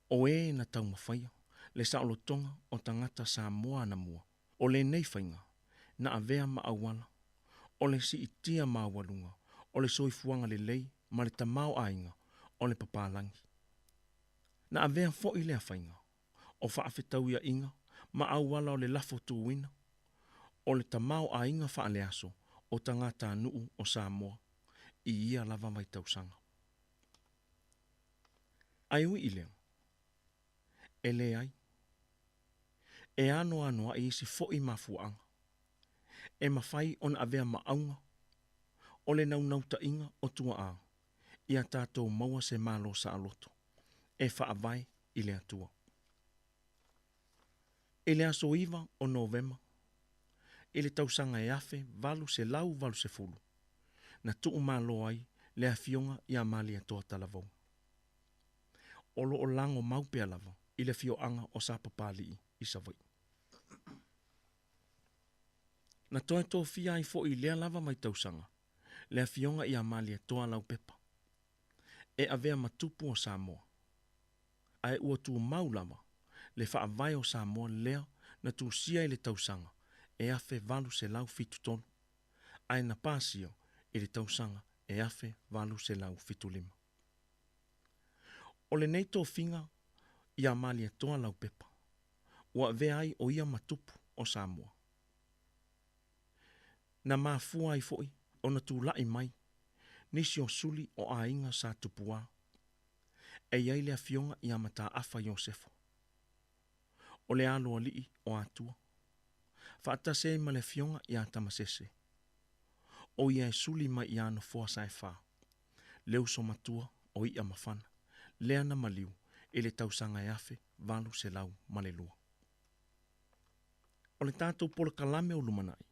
o e na taumafaia le saolotoga o tagata Samoa anamua, o lenei faiga na avea ma auala o le siitia maualuga o le soifuaga lelei ma le tamaoaiga o le papalagi. Na avea foi lea faiga o faafetauiaʻiga ma auala o le lafo tuuina o le tamaoaiga faaleaso o tagatanuu o Samoa i ia lava vaitausaga. Ae ui i lea, e leai, e anoanoaʻi isi foi mafuaaga e mafai ona avea ma auga o le naunautaiga o tuaa ia tatou maua se Malo saoloto e faavae i le Atua. I le aso 9 o Novema i le tausaga e 1880, na tuumalo ai le afioga ia Malietoa Talavou. O lo o lago mau pea lava i le afioaga o Sapapalii i Savaii. Na toe tofia ai foi i lea lava vaitausaga le afioga ia Malietoa Laupepa e avea ma tupu o Samoa, ae ua tumau lava le faavae o Samoa lea na tusia i le tausaga e 1873, ae na pasia i le tausaga e 1875. O lenei tofiga ia Malietoa Laupepa, ua avea ai o ia ma tupu o Samoa. Na mafua ai foi ona tulai mai nisi o suli o aiga sa Tupuā, e i ai le afioga ia Mataafa Iosefo, o le aloalii o Atua, faatasi ai ma le afioga ia Tamasese, o ia e suli mai ia Nofoa Saefā, le uso matua o I'a Mafana, lea na maliu i le tausaga e 1802. O le tatou polokalame o lumanai,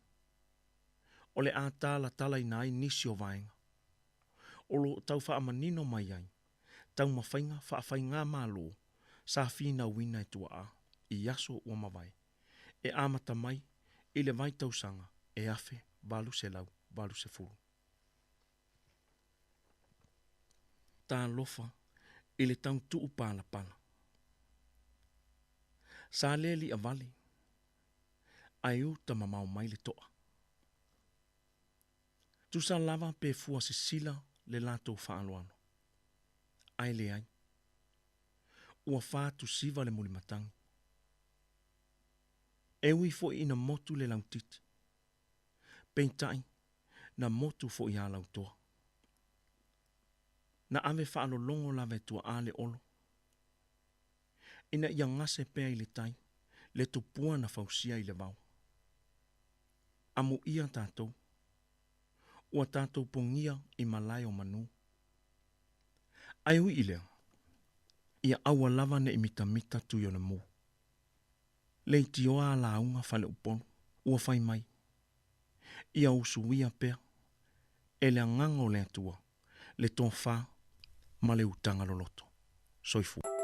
o le a talatalaina ai nisi o vaega o lo o tau faamanino mai ai taumafaiga faafaigamalo sa finauina e tuaa i aso ua mavae e amata mai i le vaitausaga e 1880. Talofa i le tautuu palapala. Sa le liavale, ae uta mamao mai le toa. Tusa lava pe fua sisila le latou faaaloalo. Ae leai. Ua fatusiva le mulimatagi. E ui foi ina motu le lautiti. Peitai, na motu foʻi Alautoa. Na ave faalologo lava e tuaʻā le olo. Ina ia gase pea i le tai, le tupua na fausia i le vao. Amuia tatou. Ua tatou pogia i malae o manū. Ae ui i lea, ia aua lava neʻi mitamita Tuiolemū. Leitioa a lauga faleupolu ua fai mai, ia usuia pea e le agaga o le Atua le tofa ma le utaga loloto. Soifua.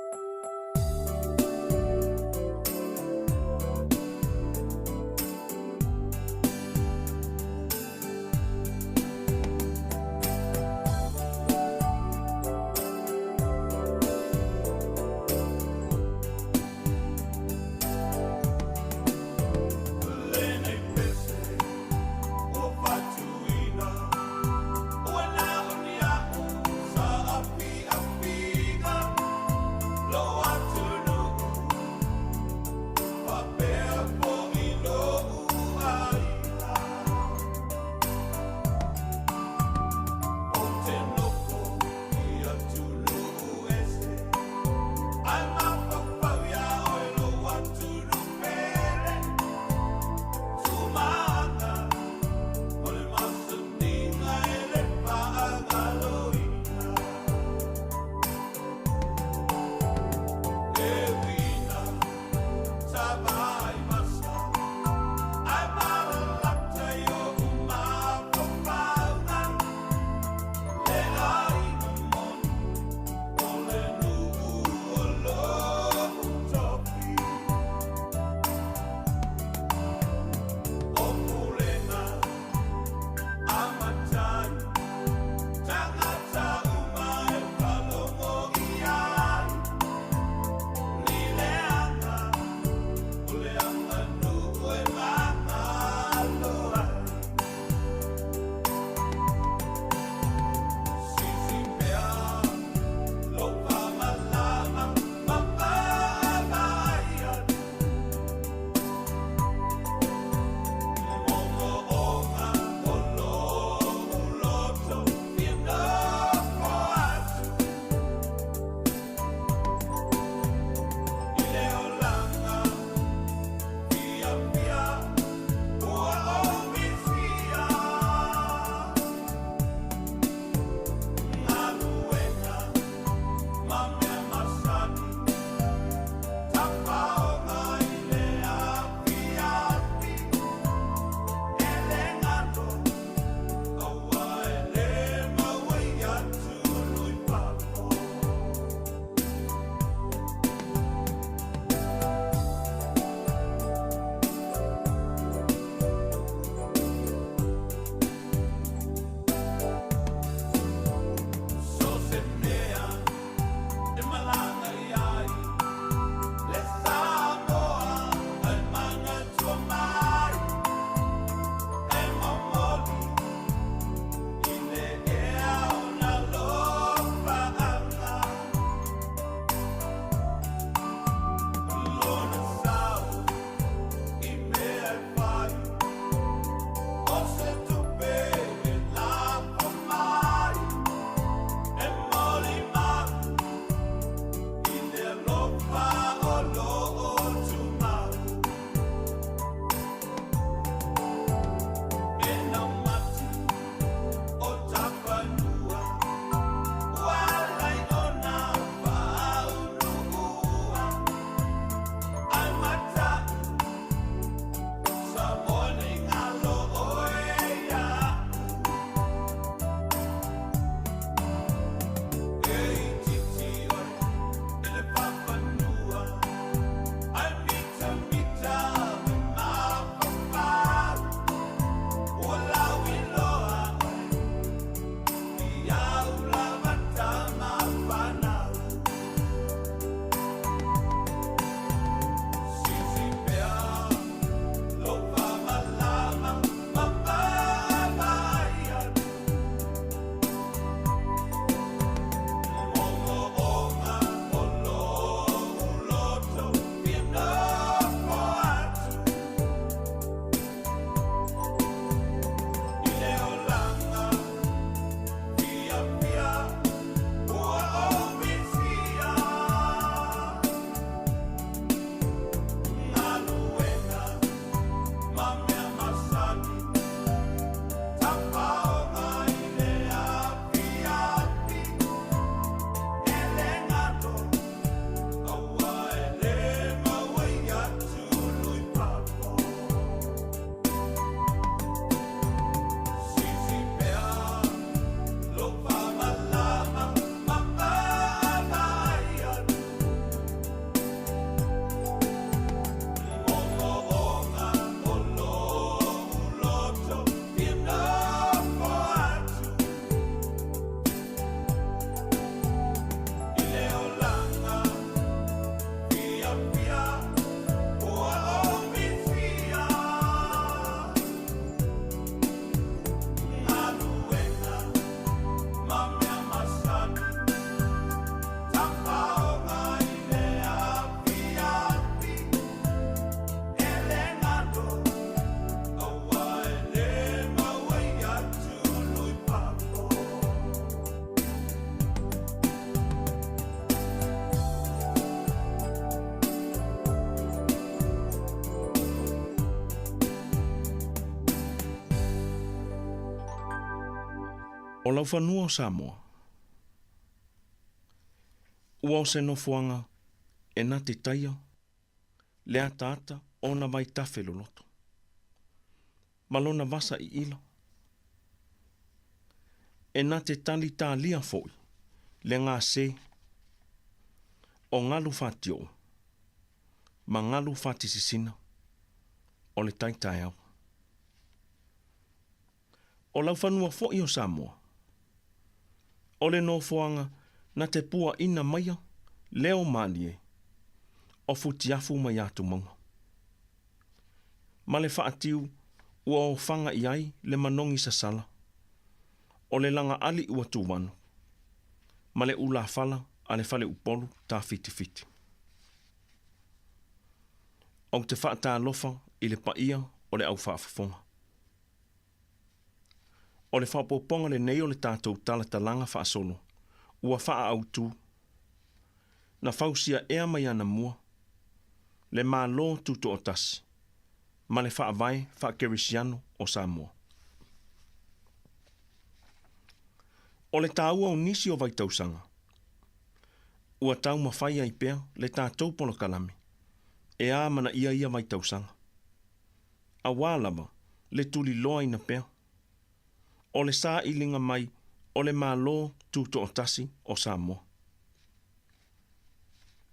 O laufanua o Samoa, ua o se nofoaga e na te taia le ataata ona vaitafe loloto, ma lona vasa iila. E na te talitalia foʻi le gase o galu fatioo ma galu fatisisina o le taitaeao. O laufanua foʻi o Samoa, o le nofoaga na te puaʻina maia leo malie o futiafu mai atumauga. Ma le faatiu ua ofaga i ai le manogi sasala, o le lagaali ua tuvanu, ma le ulafala a le faleupolu tafitifiti. Ou te faatalofa i le paia o le aufaafofoga. O le faaopoopoga lenei o le tatou talatalaga faasolo ua faaautu, na fausia ea mai anamua le Malo Tutoatasi ma le Faavae Faakerisiano o Samoa. O le taua o nisi o vaitausaga, ua taumafai ai pea le tatou polokalame e amanaia ia vaitausaga, auā lava le tuliloaina pea o le sailiga mai o le Malo Tutoatasi o Samoa.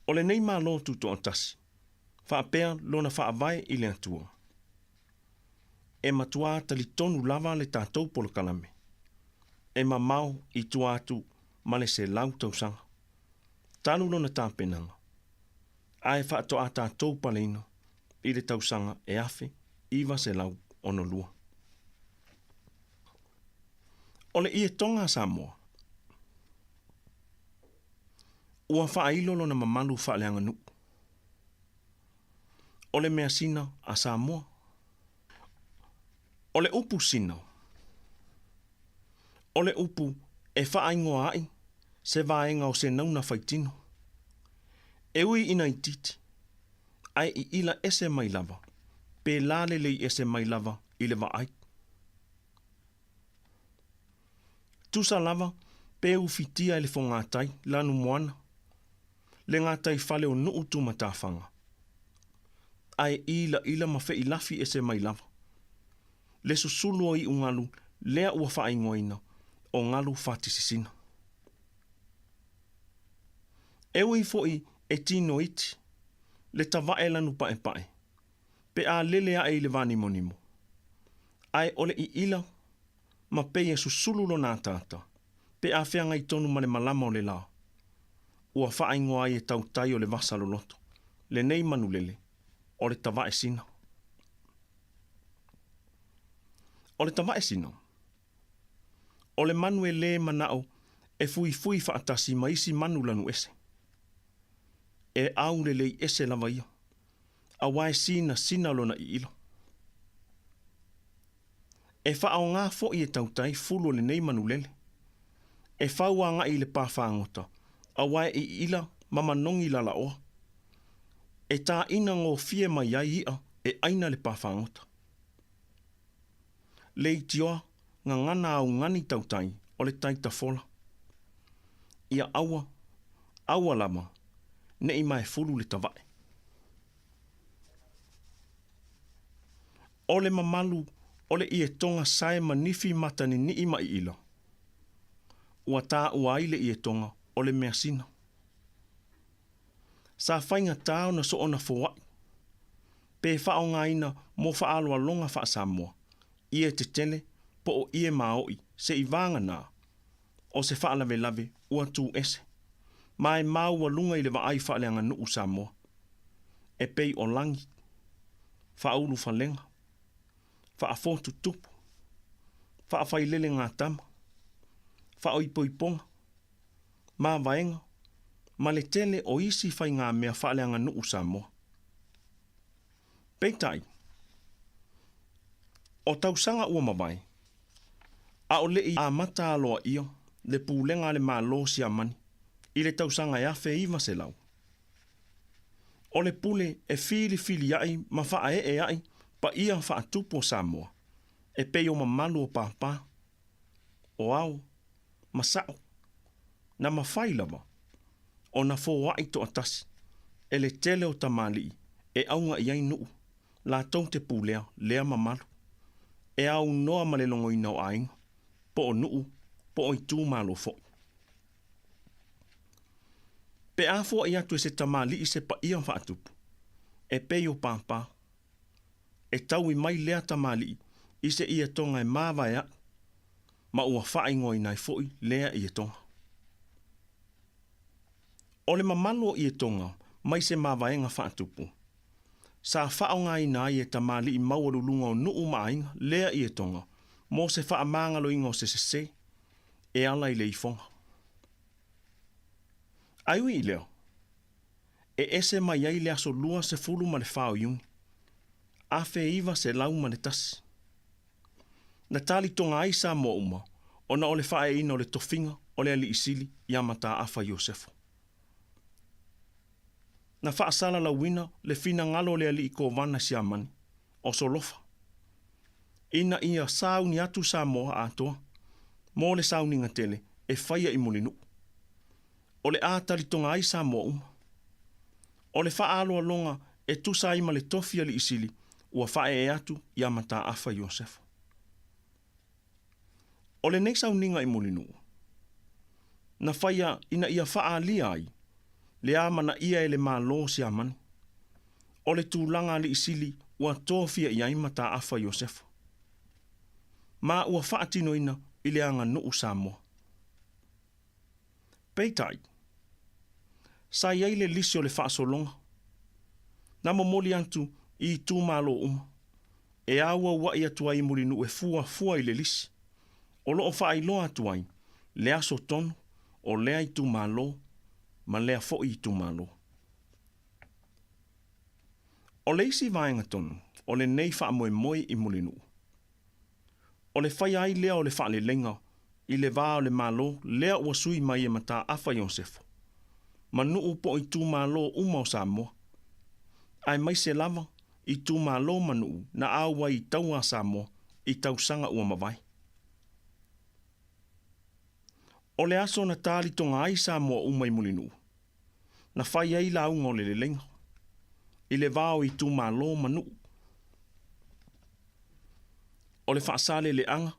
O lenei Malo Tutoatasi, faapea lona faavae i le Atua, e matuā talitonu lava le tatou polokalame e mamao i tua atu ma le 100 tausaga talu lona tapenaga, ae faatoa tatou paleina i le tausaga e 1962. O le ietoga a Samoa, ua faailo lona mamalu faaleaganuu. O le measina a Samoa. O le upu sina, o le upu e faaigoa ai se vaega o se nauna faitino. E ui ina itiiti, ae iila ese mai lava, pe lalelei ese mai lava i le vaai. Tusa lava pe ufitia e le fogatai lanumoana, le gataifale o nuu tumatafaga, ae ilaila ma feilafi ese mai lava le susulu o iugalu lea ua faaigoaina o galu fatisisina. E ui foʻi e tino iti le tavae lanupaepae pe a lele ae i le vanimonimo, ae o le iila ma pei e susulu lona ataata pe a feagai tonu ma le malama o le lā, ua faaigoa ai e tautai o le vasa loloto lenei manulele o le tavae sina. O le tavae sina, o le manu e lē manao e fuifui faatasi ma isi manu lanu ese. E aulelei ese lava ia, auā e sinasina lona iila. E faaogā foʻi e tautai fulu o lenei manulele, e fau agai i le pāfagota, auā e iila ma manogi lalaoa. E tāina gofie mai ai iʻa e aina le pāfagota. Leitioa gagana augani tautai o le taitafola. Ia aua, aua lava, neʻi maefulu le tavae. O le mamalu o le ietoga sae ma nifi mataninii ma iila, ua taua ai le ietoga o le measina. Sa faigatā ona soona foaʻi, pe faaaogāina mo faaaloaloga faasamoa, ie tetele po o ie maoʻi seʻi vaganā o se faalavelave ua tu ese, ma e maualuga i le vaai faaleaganuu Samoa, e pei o lagi, faaulufalega, faafotutupu, faafailelegātama, faaoipoipoga, mavaega, ma le tele o isi faigamea faaleaganuu Samoa. Peitai, o tausaga ua mavae, a o leʻi amata aloaia le pulega a le Malo Siamani i le tausaga e 1900, o le pule e filifiliaʻi ma faaeeaʻi paia faatupu o Samoa, e pei o mamalu o pāpā, o ao, ma sa'o, na mafai lava ona foa'i to'atasi e le tele o tamalii e auga i ai nu'u latou te pulea lea mamalu e aunoa ma le logoina o aiga po o nu'u po o itumalo fo'i. Pe a foa'i atu e se tamalii se paia fa'atupu e pei o pāpā, e taui mai lea tamalii i se ietoga e mavaea'i ma ua fa'aigoaina ai fo'i lea ietoga. O le mamalu o ietoga mai se mavaega fa'atupu, sa fa'aogāina ai e tamalii maualuluga o nu'u ma aiga lea ietoga mo se fa'amagaloina o se sesē e ala i le ifoga. Ae ui i lea, e ese mai ai le aso 24 o Iuni, 1901, na talitoga ai Samoa uma ona o le fa'ae'eina o le tofiga o le Ali'i Sili iā Mata'afa Iosefo. Na fa'asalalauina le finagalo o le Ali'i Kovana Siamani, o Solofa, ina ia sauni atu Samoa atoa mo le sauniga tele e faia i Mulinu'u. O le a talitoga ai Samoa uma. O le fa'aaloaloga e tusa ai ma le tofi ali'i sili ua fa'ae'e atu iā Mata'afa Iosefo. O lenei sauniga i Mulinu'u, na faia ina ia fa'aalia ai le amanaia e le Malo o Siamani, o le tulaga ali'i sili ua tofia i ai Mata'afa Iosefo, ma ua fa'atinoina i le aganu'u Samoa. Peitai, sa i ai le lisi o le fa'asologa, na momoli atu i itumalo uma, e auaua'i atu ai i Mulinu'u e fuafua i le lisi, o lo'o fa'ailoa atu ai le aso tonu o lea itumalo ma lea fo'i itumalo. O le isi vaega tonu o lenei fa'amoemoe i Mulinu'u, o le faia ai lea o le fa'aleleiga i le va o le Malo lea ua sui mai e Mata'afa Iosefo, ma nu'u po o itumalo uma o Samoa, aemaise lava itumalo ma nu'u na auai i taua a Samoa i tausaga ua mavae. O le aso na talitoga ai Samoa uma i Mulinu'u, na fai ai lauga o le leleiga, i le va o itumalo ma nu'u. O le fa'asaleleaga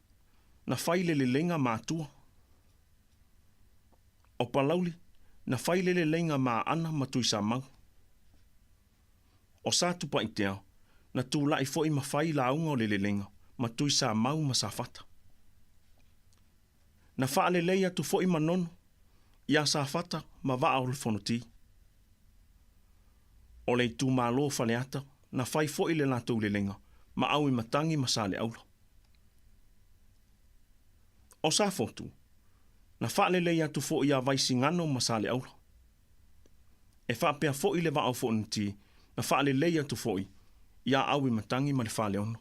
na fai le leleiga ma Atua. O Palauli na fai le leleiga ma Aana ma Tuisamau. O Satupaitea na tula'i fo'i ma fai lauga o le leleiga ma Tuisamau ma Safata. Na fa'alelei atu fo'i Manono iā Safata ma Vaa o le Fonoti. O le itumalo o Faleata na fai fo'i le latou leleiga ma Auimatagi ma Saleaula. O Safotu, na fa'alelei atu fo'i iā Vaisigano ma Saleaula. E fa'apea fo'i le Vaa o Fonoti na fa'alelei atu fo'i iā Auimatagi ma le Faleono.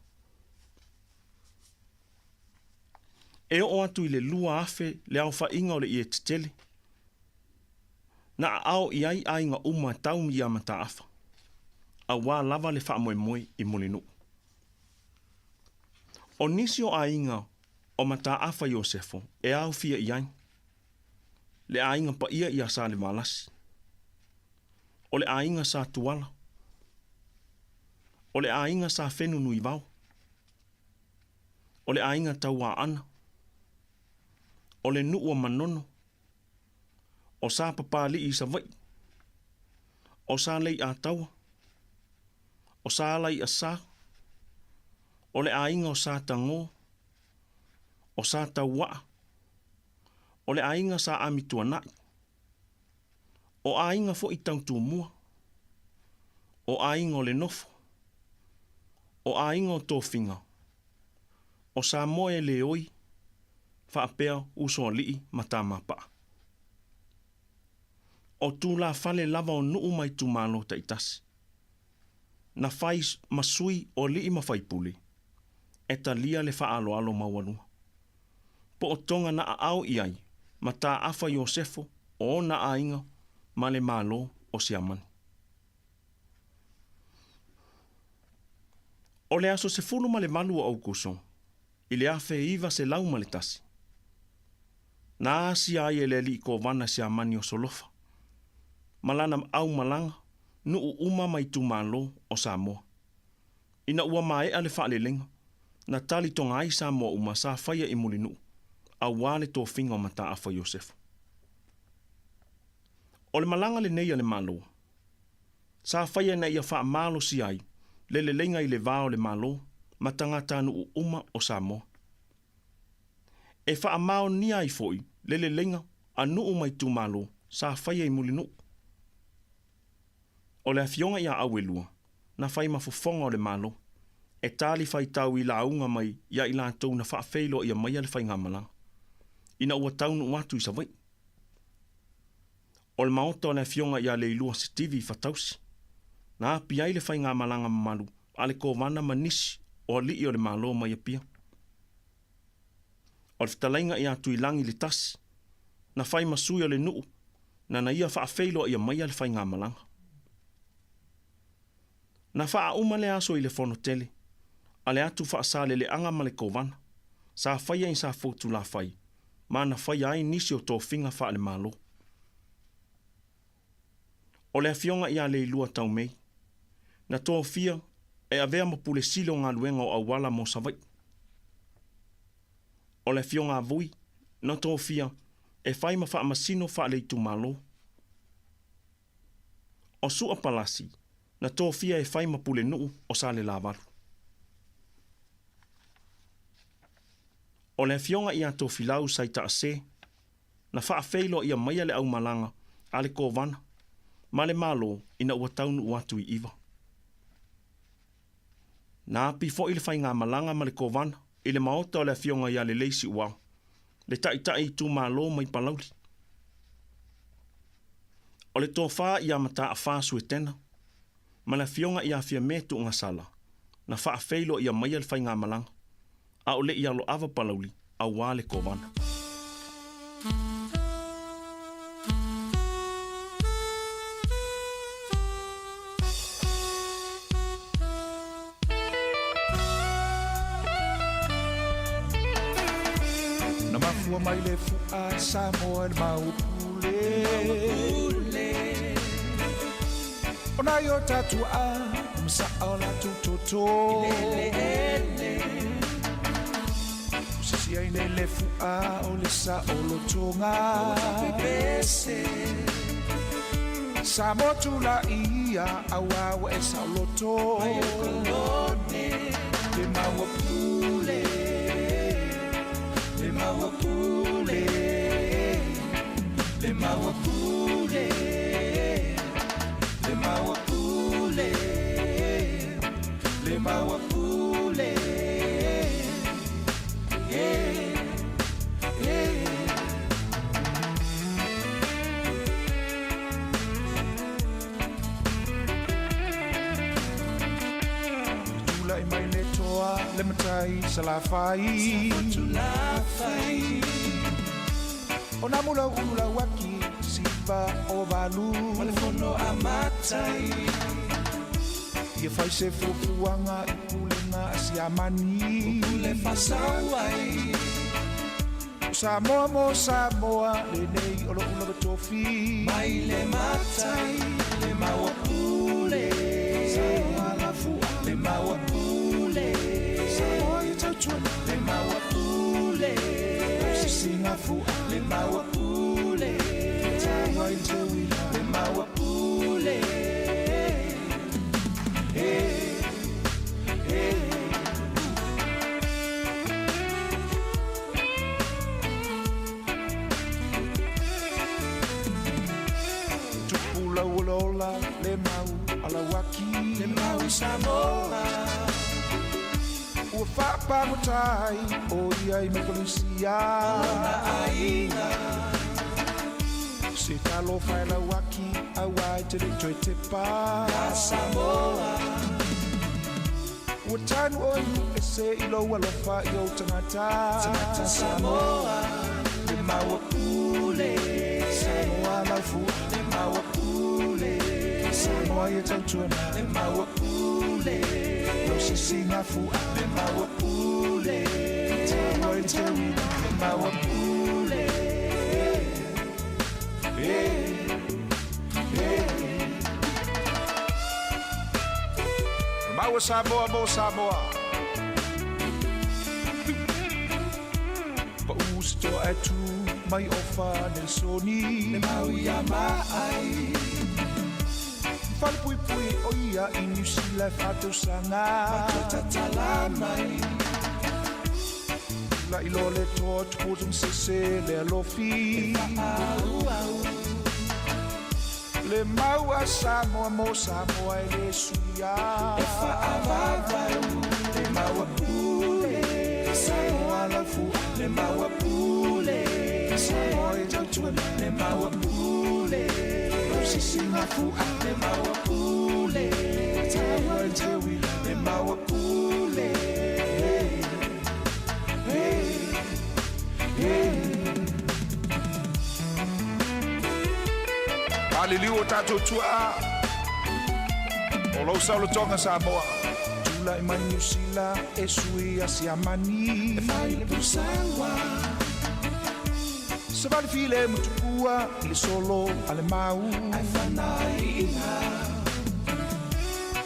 E oo atu i le 2000 le aofa'iga o le ie tetele na aao i ai aiga uma tau iā Mataafa, auā lava le faamoemoe i Mulinu'u. O nisi o aiga o Mataafa Iosefo e aofia i ai le aiga paia iā Salevalasi, o le aiga Sa Tuala, o le aiga Sa Fenunuivao, o le aiga Tauaana, o le nu'u o Manono, o Sa Papali'i i Savai'i, o Sa Lei'ataua, o Sa Alai'asā, o le aiga o Sa Tagō, o Sa Taua'a, o le aiga Sa Amituana'i, o aiga fo'i tau Tumua, o aiga o le Nofo, o aiga o Tofiga, o Samoa e Leoi, fa'apea Usoali'i ma Tamapa'a. O tulafale lava o nu'u ma itumalo ta'itasi, na fai ma sui o ali'i ma faipule, e talia le fa'aaloalo maualuga, po o toga na aao i ai Mataafa Iosefo o ona aiga ma le Malo o Siamani. O le aso 18 o Aukuso i le 1901, Na asia ai e le ali'i kovana siamani o Solofa ma lana aumalaga nu'u uma ma itumālō o Samoa. Ina ua mae'a le fa'alelega na talitoga ai Samoa uma sa faia i Mulinu'u auā le tofiga o Mata'afa Iosefo. O le malaga lenei a le Mālō sa faia ina ia fa'amalosi ai le leleiga i le vā o le Mālō ma tagatanu'u uma o Samoa. E fa'amaonia ai fo'i le leleiga a nu'u ma itumālō sa faia i Mulinu'u. O le afioga iā Auelua na fai ma fofoga o le Mālō e tali faitau i lauga mai iā i latou na fa'afeiloaʻia maia le faigamalaga ina ua taunu'u atu i Savai'i. O le maota o le afioga iā Leilua Setivi i Fatausi na api ai le faigamalaga mamalu a le kovana ma nisi o ali'i o le Mālō mai Apia. O le fetalaiga iā Tuilagi le Tasi na fai ma sui o le nu'u nana ia fa'afeiloaʻia maia le faigamalaga. Na fa'auma le aso i le fono tele a le atu fa'asalele'aga ma le kovana sa faia i Safotulafai ma na faia ai nisi o tofiga fa'alemālō. O le afioga iā Leilua Taumei na tofia e avea ma pule sili o galuega o auala mo Savai'i. O le afioga a Vui na tofia e fai ma fa'amasino fa'aleitumālō. O Su'a Palasi na tofia e fai ma pulenu'u o Salelavalu. O le afioga iā Tofilau Saita'asē na fa'afeiloaʻia maia le aumalaga a le kovana ma le Mālō ina ua taunu'u atu i 'Iva. Na api fo'i le faigamalaga ma le kovana i le maota o le afioga iā Lelei Si'uao, le ta'ita'i itumālō mai Palauli. O le tofā iā Mata'afā Suetena ma le afioga iā Fiamē Tu'ugasala na fa'afeiloaʻia maia le faigamalaga a o le'i alo'ava Palauli auā le kovana. Na mafua mai le fu'a Samoa i le maupule Ona i o tatou a masa'a o latou toto Sisi ai nei le fu'a o le sa'olotoga Samoa tula'i ia auā ua e sa'oloto Le maua pule Le maua pule Le maua pule Le maua pule Le maua pule Yeah, yeah. Tula'i mai le toa le matai salafai O nā mula ulu lauaki siva o valu Ma le fono a matai Ia fai se fuafuaga i pulega a siamani Pule fasauai O Samoa mo Samoa lenei o lo'u lava tofi Mai le matai le maua pule Samoa lafua le maua pule Samoa ia tautuana le maua pule Sisiga fua le maua pule Taua i le teuila le maua pule Eh, eh. Tupu lau o lola le mau alauaki Le mau Samoa Ua fa'apagotai o ia i Mekolusia Lona aiga Se talofa e lauaki auā e te le toe tepa Ia Samoa Ua tanu oe i nu'u ese i lou alofa i ou tagata Tagata Samoa Le maua pule Samoa laufua Le maua pule Samoa ia tautuana Le maua pule Lau sisiga fua Le maua pule Taua i le teuila Le maua pule E Maua Samoa mo Samoa Pa'u se toa e tu mai ofa Nelsoni Le mau ia maai Fale pui pui o ia i New Zealand whātausanga Whātatala mai La i lo le toa tupu sese le alofi E whaau au Le mau a Samoa mo Samoa e le suia E whaavavau Le mau a pule Samoa laufu Le mau a pule Samoa e tautua Le mau a pule Sisi ngā Le mau a pule Taua i te wila Le mau a pule Hey, hey Paliliu o tātou tua O lau saulotoga Samoa Tula i mai New Zealand e sui a siamani E fai le pusawa Savali file mutupua i le solo a le mau. Ai whanai ina.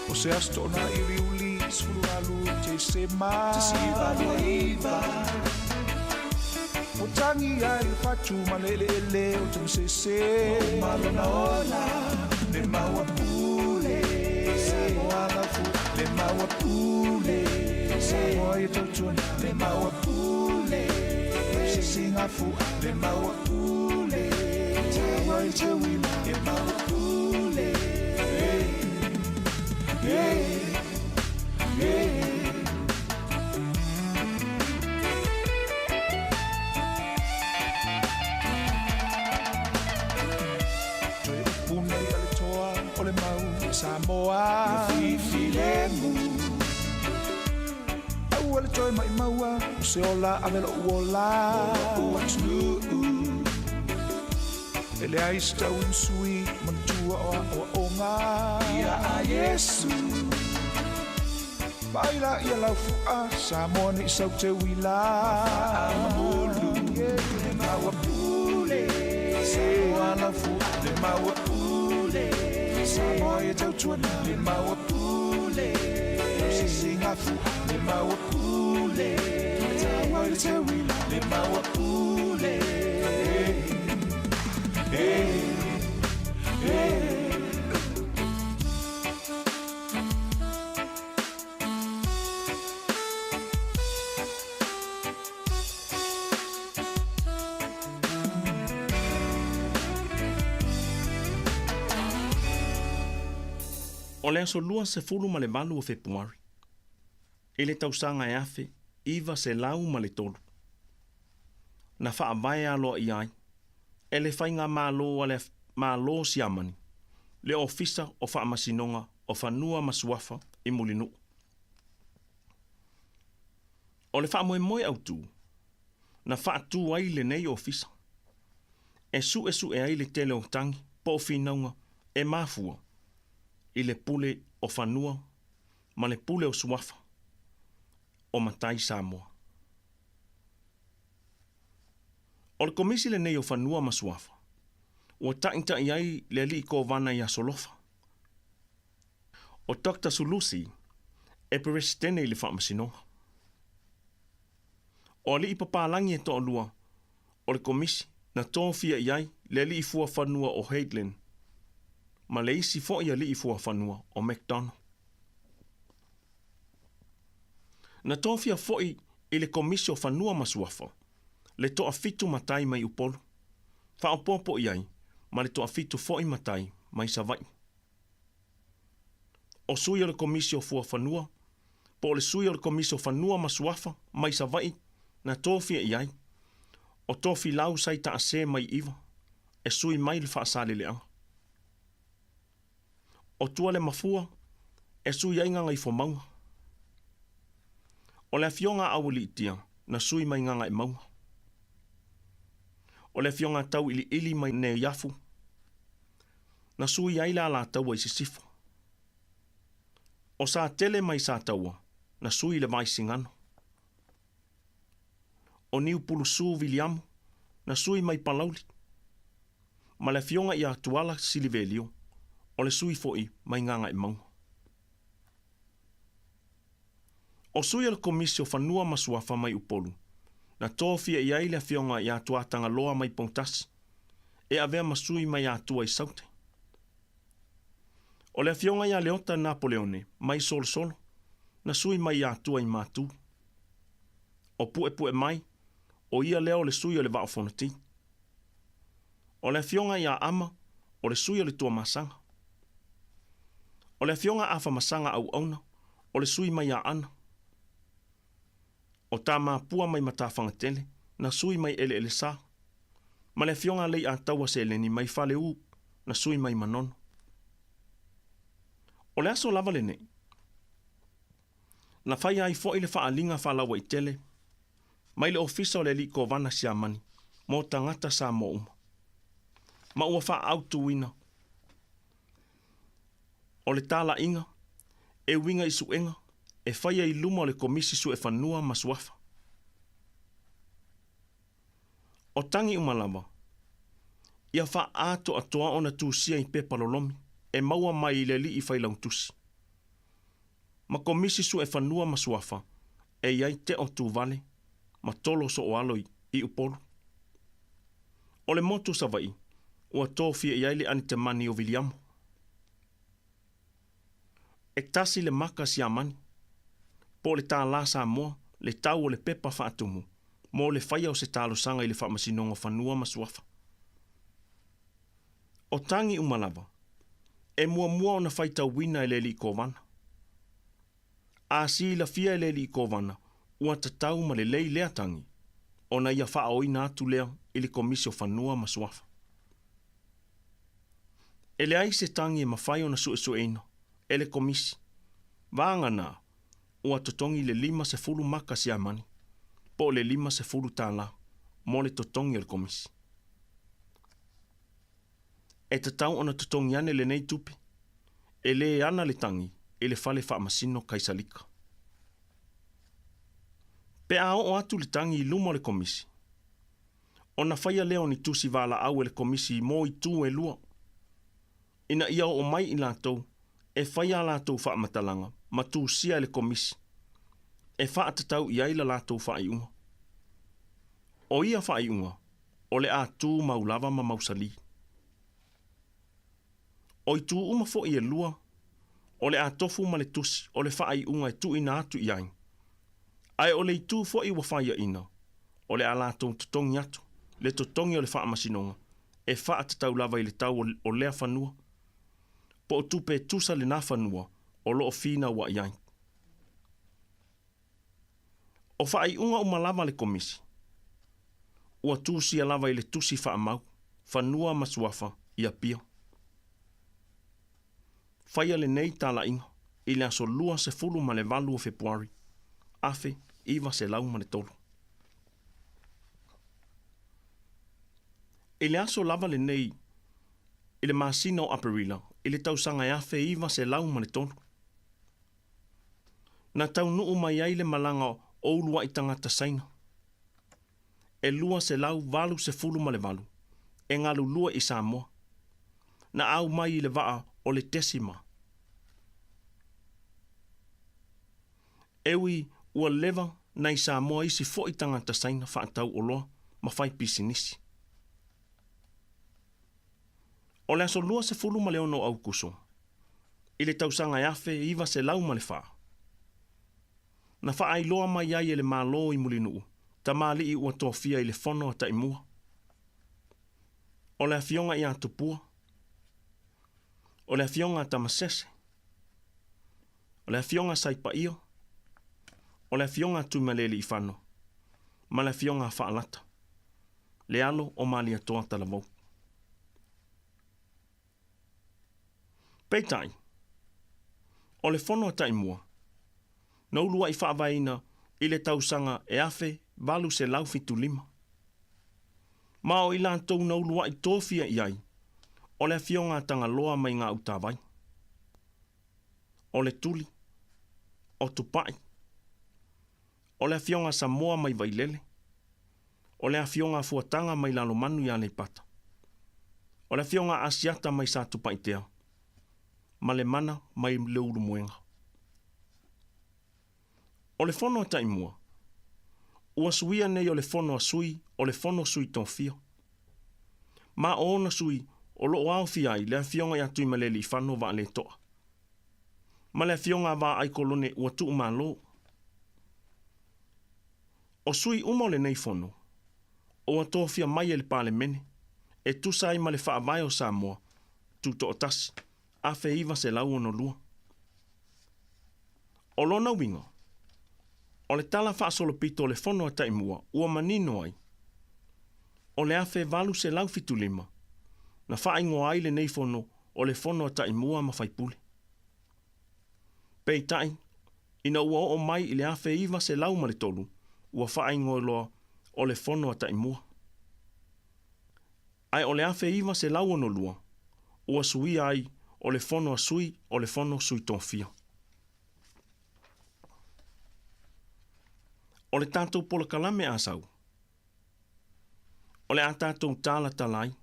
O se aso tona i riuli sefuluvalu Tesema Te sivalu iva. O tangi ai le fatu ma le eleele o tamasese O malona ola Le mau a pule. Samoa laufu Le mau a pule. Samoa ia tautuana Le mau a pule Sisi ngā fua Le mau a pule Taua i te wila Le mau a pule Hey, hey, Toe upu nei a le toa o le mau Samoa Ia Aua le toe mai maua O se ola ave lo uola O atunuu E le ai se tau sui Manatua o a o onga Ia a Yesu. Vai la ia lau fua Samoa nei sau te wila. Mamulu Le mau a pule. Samoa lau fua Le mau a pule. Samoa ia tautuana Le mau a pule. Sisi ngā fua Le mau a pule Taua i te wila Le mau a pule Hey, hey O le aso 28 o Fepuari. I le tausaga e 1903. Na faavae aloa i ai. E le faiga malo a le malo siamani. Le ofisa o faamasinoga o fanua ma suafa i Mulinuu. O le faamoemoe autū. Na faatū ai lenei ofisa. E suʻesuʻe ai le tele o tagi po o finauga e mafua i le pule o fanua ma le pule o suafa o matai Samoa. O le komisi lenei o fanua ma suafa, ua taʻitaʻi ai le alii kovana ia Solofa. O Dr. Sulusi e peresitene i le faamasinoga. O alii papalagi e toalua o le komisi na tofia i ai le alii fuafanua o Heitland ma le isi foʻi alii fuafanua o McDonald. Na tofia foʻi i le komisi o fanua ma suafa le toafitu matai mai Upolu, faaopoopo i ai ma le toafitu foʻi matai mai Savaʻi. O sui o le komisi o fuafanua, po o le sui o le komisi o fanua ma suafa mai Savaʻi na tofia i ai, o tofilau sai taasē mai Iva, e sui mai le faasaleleaga. O tua le mafua, e sui ai Gagaifomauga. O le afioga a Aualiitia na sui mai Gagaemauga. O le afioga tau iliili mai Neiafu, na sui ai le alataua i Sisifo. O Satele mai Sataua, na sui le Vaisigano. O Niupulusū Viliamu, na sui mai Palauli. ma le Afioga ia Tuala Silivelio, o le sui fo'i mai Gagaemauga. O sui o le Komisi o Fanua ma Suafa mai Upolu, na tofia i ai le Afioga ia Tuatagaloa mai Poutasi, e avea ma sui mai Atua i Saute. O le Afioga ia Leota Napoleone mai Solosolo, na sui mai Atua i Matu. O Puepuemai, o ia lea o le sui o le Vaa o Fonoti. O le Afioga ia Ama, o le sui o le Tuamasaga. O le Afioga Afamasaga Auauna, o le sui mai Aana. O Tamapua mai Matafagatele, na sui mai Eleelesa. Ma le Afioga Leiataua Seleni mai Faleu, na sui mai Manono. O le aso lava lenei, na faia ai fo'i le faaaliga faalauaitele mai le Ofisa o le Alii Kovana Siamani mo tagata Samoa uma, ma ua faaautuina o le talaiga e uiga i suega e faia i luma o le Komisi Suefanua ma Suafa. O tagi uma lava, ia faaatoatoa ona tusia i pepa lolomi e maua mai i le alii failautusi ma Komisi Suefanua ma Suafa e i ai Teo Tuvale ma Tolo Sooalo i Upolu. O le motu Savaii ua tofia i ai le Anitamani o Viliamo. E tasi le maka siamani, po o le tālā Samoa, le tau o le pepa faatumu mo le faia o se talosaga i le Faamasinoga o Fanua ma Suafa. O tagi uma lava, e muamua ona faitauina e le alii Kovana. A silafia e le alii Kovana ua tatau ma lelei lea tagi, ona ia faaoina atu lea i le Komisi o Fanua ma Suafa. E leai se tagi e mafai ona suesueina e le Komisi, vagana ua totogi le 50 maka siamani, po o le 50 tālā mo le totogi o le Komisi. E tatau ona totogi ane lenei tupe, e lē ana le tagi i le fale faamasino Kaisalika. Pe a oo atu le tagi i luma o le Komisi, ona faia lea o ni tusi valaau e le Komisi mo itu e lua, ina ia oo mai i latou e faia a latou faamatalaga ma tusia e le Komisi e faatatau i ai la latou faaiuga. O ia faaiuga o le a tumau lava ma mausali. O itu uma fo'i e lua, o le a tofu ma le tusi o le faaiuga e tuuina atu i ai, ae o le itu fo'i ua faiaina, o le a latou totogi atu le totogi o le faamasinoga e faatatau lava i le tau o lea fanua, po o tupe e tusa lena fanua o loo finaua'i ai. O faaiuga uma lava a le Komisi, ua tusia lava i le tusi faamau, Fanua ma Suafa i Apia. Faia lenei talaiga i le aso 28 o Fepuari, 1903. I le aso lava lenei i le masina o Aperila i le tausaga e 1903, na taunuu mai ai le malaga o uluai tagata Saina e 288 e galulue i Samoa, na au mai i le vaa o le Decima. E ui ua leva nai Samoa isi fo'i tagata Saina faatau oloa ma fai pisinisi. O le aso 26 o Aukuso, i le tausaga e 1904, na faailoa mai ai e le Malo i Mulinuu tamalii ua tofia i le fono a Taimua. O le Afioga ia Tupua, o le Afioga a Tamasese, o le Afioga a Saipaia, o le Afioga a Tuimalealiifano ma le Afioga a Faalata, le alo o Malietoa Talavou. Peitai, o le fono a Taimua, na uluai faavaeina i le tausaga e 1875. Ma o i latou na uluai tofia i ai, o le Afioga a Tagaloa mai Gautavai, o le Tuli, o Tupai, o le Afioga a Samoa mai Vailele, o le Afioga a Fuataga mai Lalomanu i Aleipata, O le afioga a Asiata mai Satupaitea ma Lemana mai Leulumoega. O le Fono a Taimua, ua suia nei o le Fono a Sui o le Fono Sui Tofia. Ma o ona sui o lo o aofia ai le afioga ia Tuimalealiifano Vaaletoa ma le afioga a Vaai Kolone ua tuumalo. O sui uma o lenei Fono, ua tofia mai e le Palemene e tusa ai ma le Faavae o Samoa, Tutoatasi, 1962. O lona uiga, o le tala faasolopito o le Fono a Taimua ua manino ai, o le 1875 na faaigoa ai lenei Fono o le Fono a Taimua ma Faipule. Peitai, ina ua oo mai i le 1903 ua faaigoa loa o le Fono a Taimua. Ae o le 1962 ua suia ai o le Fono a Sui o le Fono Sui Tofia. O le tatou polokalame a sau, o le a tatou talatala ai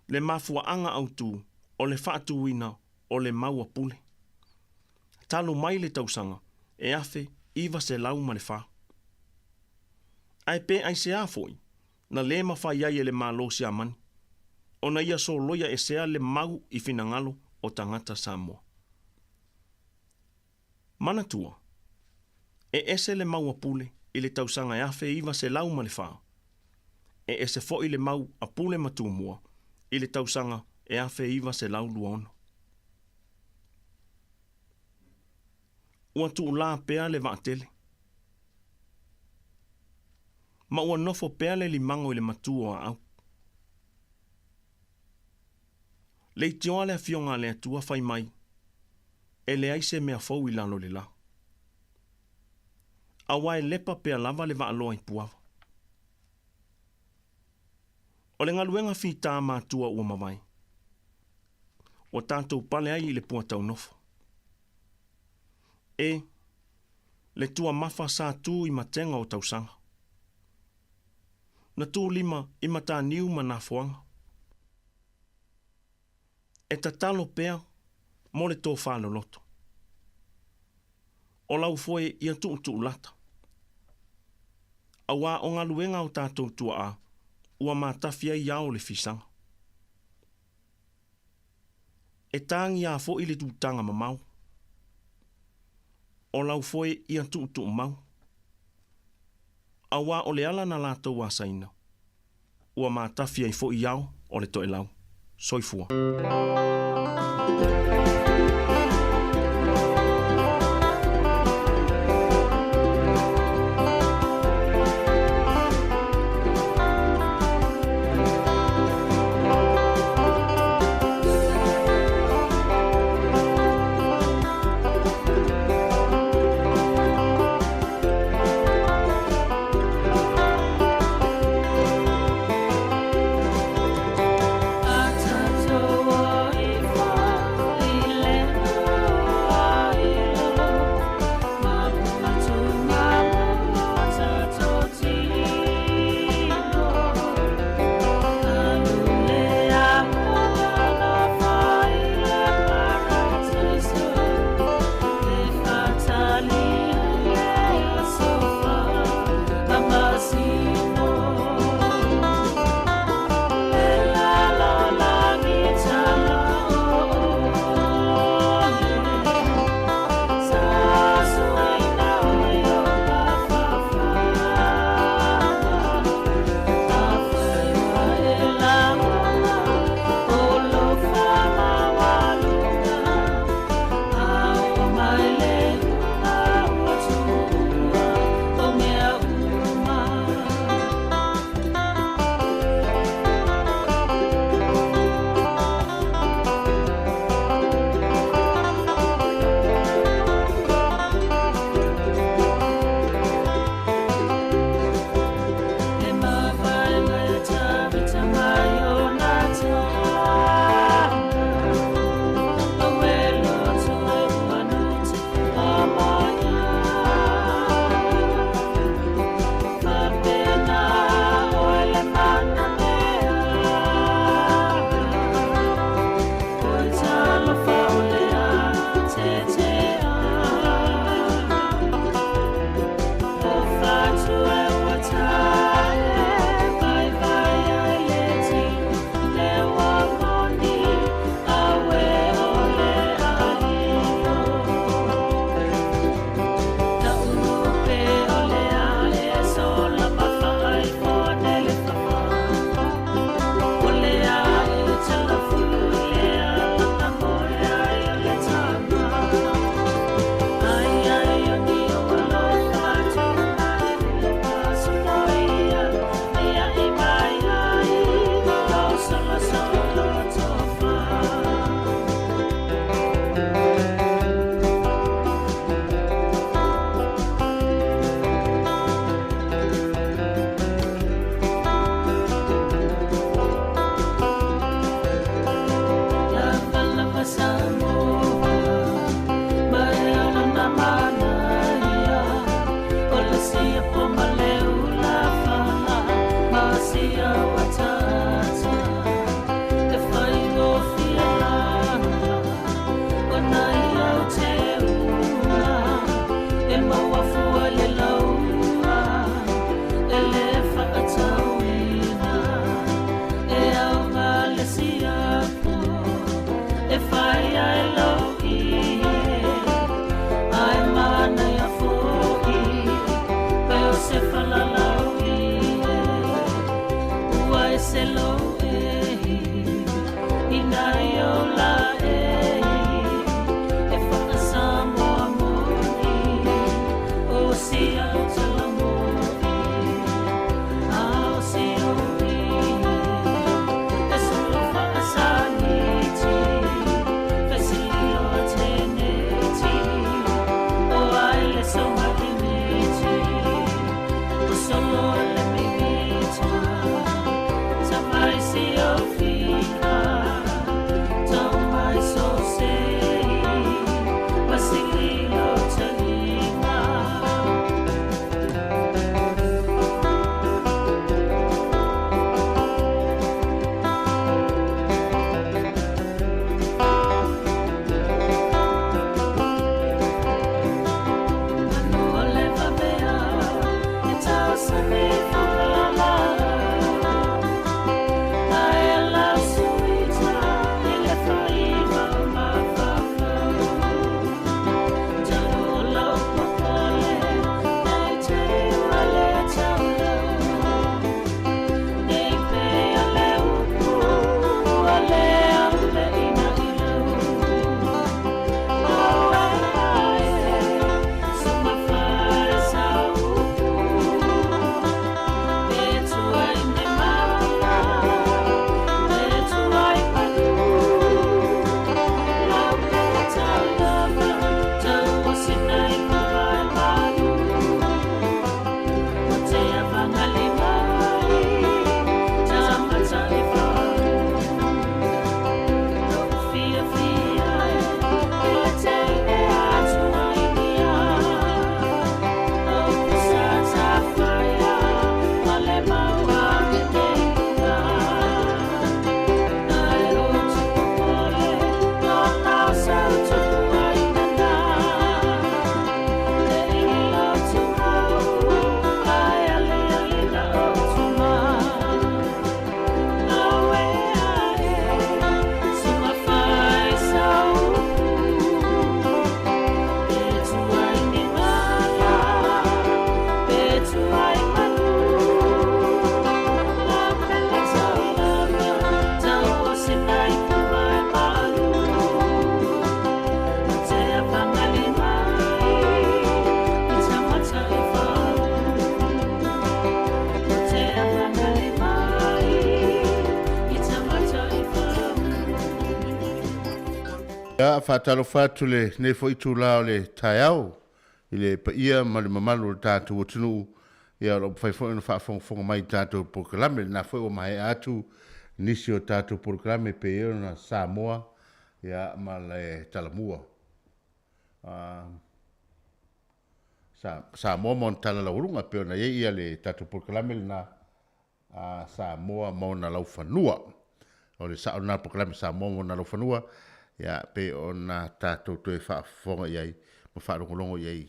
le mafuaaga autu o le faatuina o le mau a Pule. Talu mai le tausaga e 1904. Ae pe aisea foi na lē mafai ai e le Malo Siamani ona ia soloia esea le mau i finagalo o tagata Samoa. Manatua, e ese le mau a Pule i le tausaga e 1904, e ese foi le mau a Pule ma Tumua i le tausaga e 1926. Ua tuulā pea le vaatele. Ma ua nofo pea le limago i le matū o aau. Leitioa le afioga a le Atua fai mai, e leai se mea fou i lalo o le la. Auā e lepa pea lava le vaaloa i Puava. O le galuega fitā matua ua mavae, ua tatou pale ai i le puataunofo. E, le tuamafa sa tu i matega o tausaga. Na tulima i Mataniu ma Nafoaga. E tatalo pea mo le tofā loloto. O lau foe ia tuutuulata. Auā o galuega o tatou tuaa ua matafi ai ao o le fisaga. E tagiā foi le tutaga mamao. O lau foe ia tuutuumau. Auā o le ala na latou asaina ua matafi ai foi ao o le toelau. Soifua. faatalofa atu i lenei foi itula o le taeao i le paia ma le mamalu o le tatou atunuu, ia o lo o mafai foi ona faafogafoga mai i tatou polokalame. Lena foi ua maea atu nisi o tatou polokalame pei ona Samoa ia ma le Talamua. Sa, Samoa ma ona tala laualuga pei ona i ai ia le tatou polokalame lena a Samoa ma ona laufanua. O le sao lena polokalame Samoa ma ona laufanua, ia pei ona tatou toe faafofoga i ai ma faalogologo i ai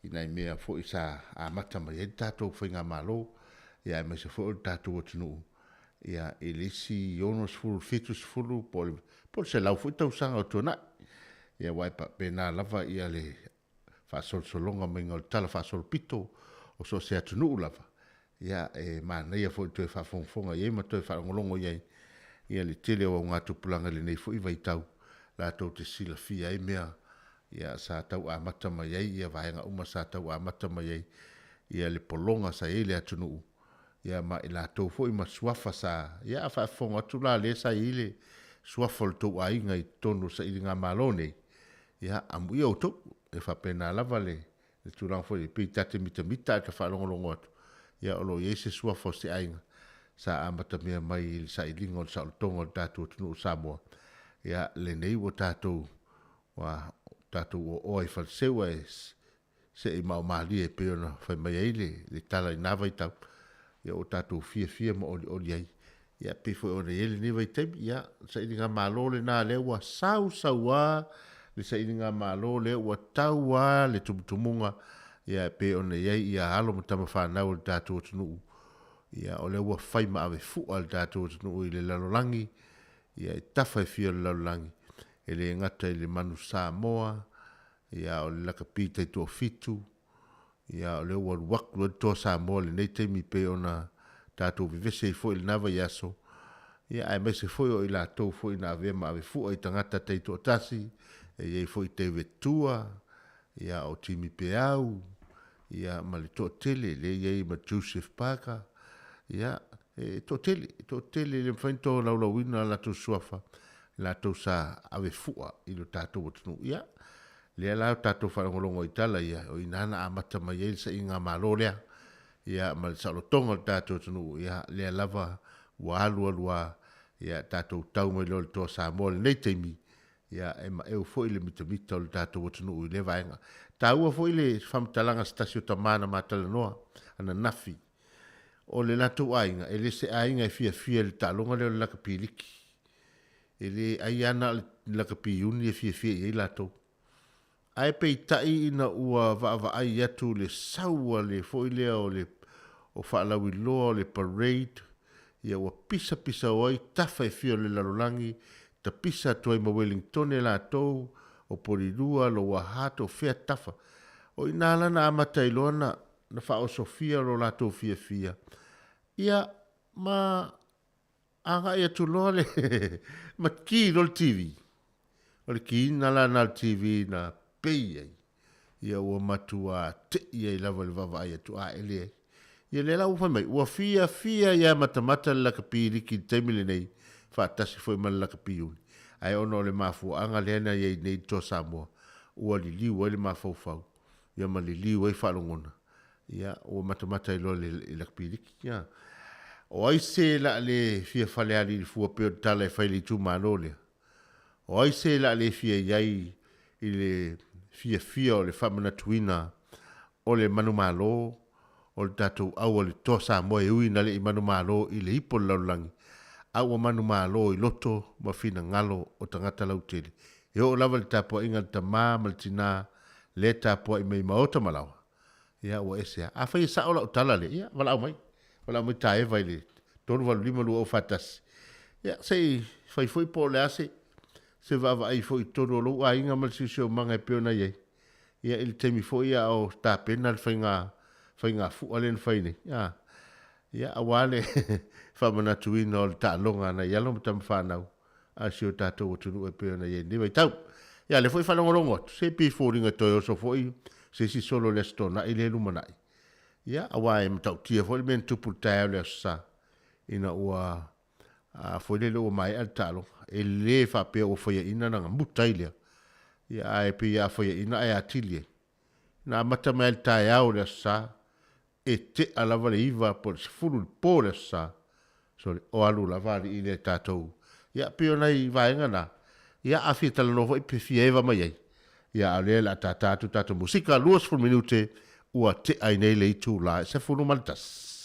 i nai mea foi sa amata mai ai le tatou faigamalo, ia aemaise foi o le tatou atunuu ia i le isi 60, 70 po o le 100 foi tausaga o tuanai. Ia aua e faapena lava ia le faasolosologa maiga o le tala faasolopito o so o se atunuu lava, ia e manaia foi le toe faafogafoga i ai ma toe faalogologo i ai ia le tele o augatupulaga i lenei foi vaitau latou te silafia ai mea ia sa tau amata mai ai ia vaega uma sa tau amata mai ai ia le pologa sa i ai le atunuu ia ma i latou foi ma suafa sa ia a faafofoga atu la lea sa i ai le suafa o le tou aiga i totonu o sailigamalo nei Ia, amuia outou. E faapena lava le tulaga foi lea, pei ta te mitamita ae ta faalogologo atu, ia o lo o i ai se suafa o se aiga sa amatamea mai i le sailiga o le saolotoga o le tatou atunuu o Samoa. Ia, lenei ua tatou, ua tatou oaoa i Faleseu ae se i maomalie e pei ona fai mai ai le tala i na vaitau, ia ua tatou fiafia ma olioli ai. Ia pei foi ona i ai lenei vaitaimi, ia sailigamalo lena lea ua sau sau lava le sailigamalo lea ua tau lava le tumutumuga, ia e pei ona i ai ia alo ma tama fanau a le tatou atunuu, ia o lea ua fai ma ave fua le tatou atunuu i le lalolagi, ia i tafa e fia o le lalolagi, e le gata i le Manu Samoa, Ia o le lakapi taitoafitu, ia o lea ua alu atu ai le Toa Samoa i lenei taimi pei ona tatou vevesi ai foi i lena vaiaso, ia aemaise foi o i latou foi na avea ma avefua i tagata taitoatasi, e i ai foi David Tua, ia o Jimmy Peau, ia ma le toatele lea e i ai ma Joseph Parker, ia e toatele, e toatele e le mafai ona tolaulauina a latou suafa latou sa ave fua i lo tatou atunuu. Ia, lea la ua tatou faalogologo ai i tala ia, o i ina na amata mai ai le saiga malo lea, ia ma le saolotoga o le tatou atunuu, ia lea lava ua alu alu lava, ia tatou tau mai loa i le Toa Samoa i lenei taimi, ia e maeu foi le mitamita o le tatou atunuu i lea vaega. E taua foi le faamatalaga a se tasi o tama na ma talanoa ananafi, o le latou aiga, e le se aiga e fiafia i le taaloga lea o le lakapi liki. E le ai lava na o le lakapi iuni e fiafia i ai latou. Ae peitai ina ua vaavaai atu le sau a le foi lea o le o faalauiloa o le parade, ia ua pisapisa o ai tafa e fia o le lalolagi, tapisa atu ai ma Wellingtone latou, o Polilua, Lower Hutt, o fea tafa. O i ina la na amata ai loa na na faaosofia lo latou fiafia, ia ma agai atu loa le ma ki loa le TV. O le kiina la na o le TV na pei ai, ia ua matua tei ai lava i le vaavaai atu a e leai. Ia lea la ua fai mai, ua fiafia ia matamata le lakapi liki i le taimi lenei, faatasi foi ma le lakapi iuni. Ae ona o le mafuaaga lea na i ai nei i le Toa Samoa, ua liliu ai le mafaufau, ia ma liliu ai faalogona, ia ua matamata ai loa i le lakapi liki. Ia, o ai se la le fia faleali i le fua pei o le tala e fai i le itumalo lea? O ai se la le fia i ai i le fiafia o le faamanatuina o le manumalo o le tatou au a le Toa Samoa e ui ina le i manumalo i le ipo o le lalolagi, a ua manumalo i loto ma finagalo o tagata lautele. E oo lava i le tapuaiga a le tama ma le tina lea e tapuai mai i maota ma laoa, ia ua ese lava. Afai e sao lau tala lea, ia valaau mai, valaau mai ta Eva i le 385 2041. Ia se i fai foi po o le a se se vaavaai foi i totonu o lou aiga ma le siosiomaga e pei ona i ai. Ia i le taimi foi a o tapena le faiga faiga fua lea na fai nei. Ia, ia aua le faamanatuina o le taaloga a nai alo ma tama fanau a si o tatou atunuu e pei ona i ai i lenei vaitau. Ia, lea foi e faalogologo atu, se pei e foliga e toe oso foi se isi solo i le Aso Toonai lea e lumanai. Ia, aua e matautia foi le mea na tupu i le taeao i le Aso Sa, ina ua a foi lele ua maea le taaloga. E le faapea ua faiaina ona gamuta ai lea. Ia ae pei a faiaina ae atili ai. Na amata mai lava i le taeao o le Aso Sa, e tea lava le 9 po o le 10 i le po o le Aso Sa, sole, o alu lava alii lea tatou. Ia, pei o nai vaega na, ia, a fia talanoa foi pe fia eva mai ai, ia, a o lea o le a tata atu tatou musika, 20 minute ua tea ai nei le itula e 11.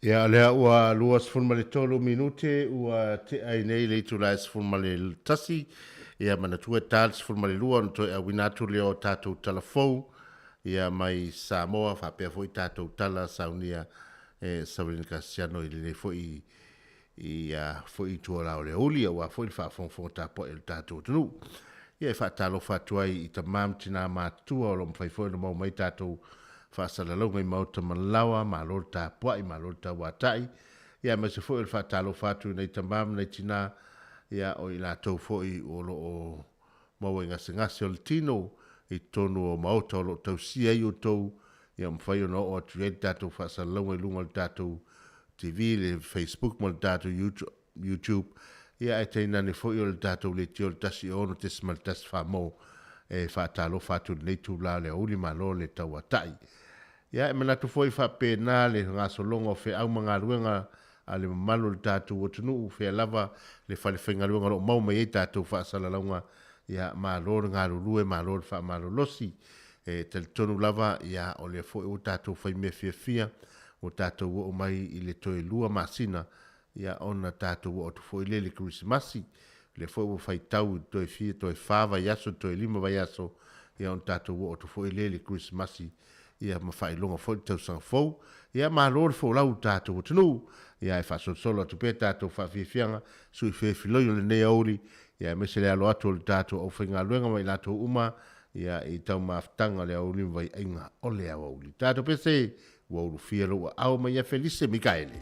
Ia, lea ua 23 minute ua tea ai nei le itula e 11. Ia, manatua e ta le 12 ona toe auina atu lea o tatou tala fou ia mai Samoa faapea foi tatou tala saunia e Savelina Kasiano i lenei foi i foi ituala o le aoauli aua foi le faafogafoga tapuai o le tatou atunuu. Ia e faatalofa atu ai i tama ma tinā matutua o lo o mafai foi ona maua mai tatou faasalalauga i maota malaoa, malo le tapuai, malo le tauatai. Ia aemaise foi o le faatalofa atu i nai tama ma nai tinā, ia o i latou foi o lo o maua i gasegase o le tino i totonu o maota o lo o tausia ai outou, ia mafai ona oo atu i ai le tatou faasalalauga i luga o le tatou TV, le Facebook ma le tatou YouTube, ia ae tainane foi o le tatou leitio le 1 6.1 famo e faatalofa atu i lenei itula o le aoauli, malo le tauatai. Ia e manatu foi faapena le gasologa o feau ma galuega a le mamalu o le tatou atunuu, fea lava le falefaigaluega o lo o maua mai ai tatou faasalalauga, ia malo le galulue, malo le faamalolosi. E talitonu lava ia o le foi ua tatou faimea fiafia ua tatou oo mai i le toe 2 masina ia ona tatou oo atu foi lea i le Kerisimasi. Le foi ua faitau i toe fia toe 4 vaiaso toe 5 vaiaso ia ona tatou oo atu foi lea i le Kerisimasi ia ma faailoga foi le tausaga fou. Ia malo le folau i le tatou atunuu ia e faasolosolo atu pea tatou faafiafiaga sui fefiloi o lenei aoauli ia aemaise le alo atu o le tatou aufaigaluega ma i latou uma ia i taumafataga o le aoauli ma vaiaiga o le aoauli. Tatou pese ua ulufia lou aao mai ia Felise Mikaele.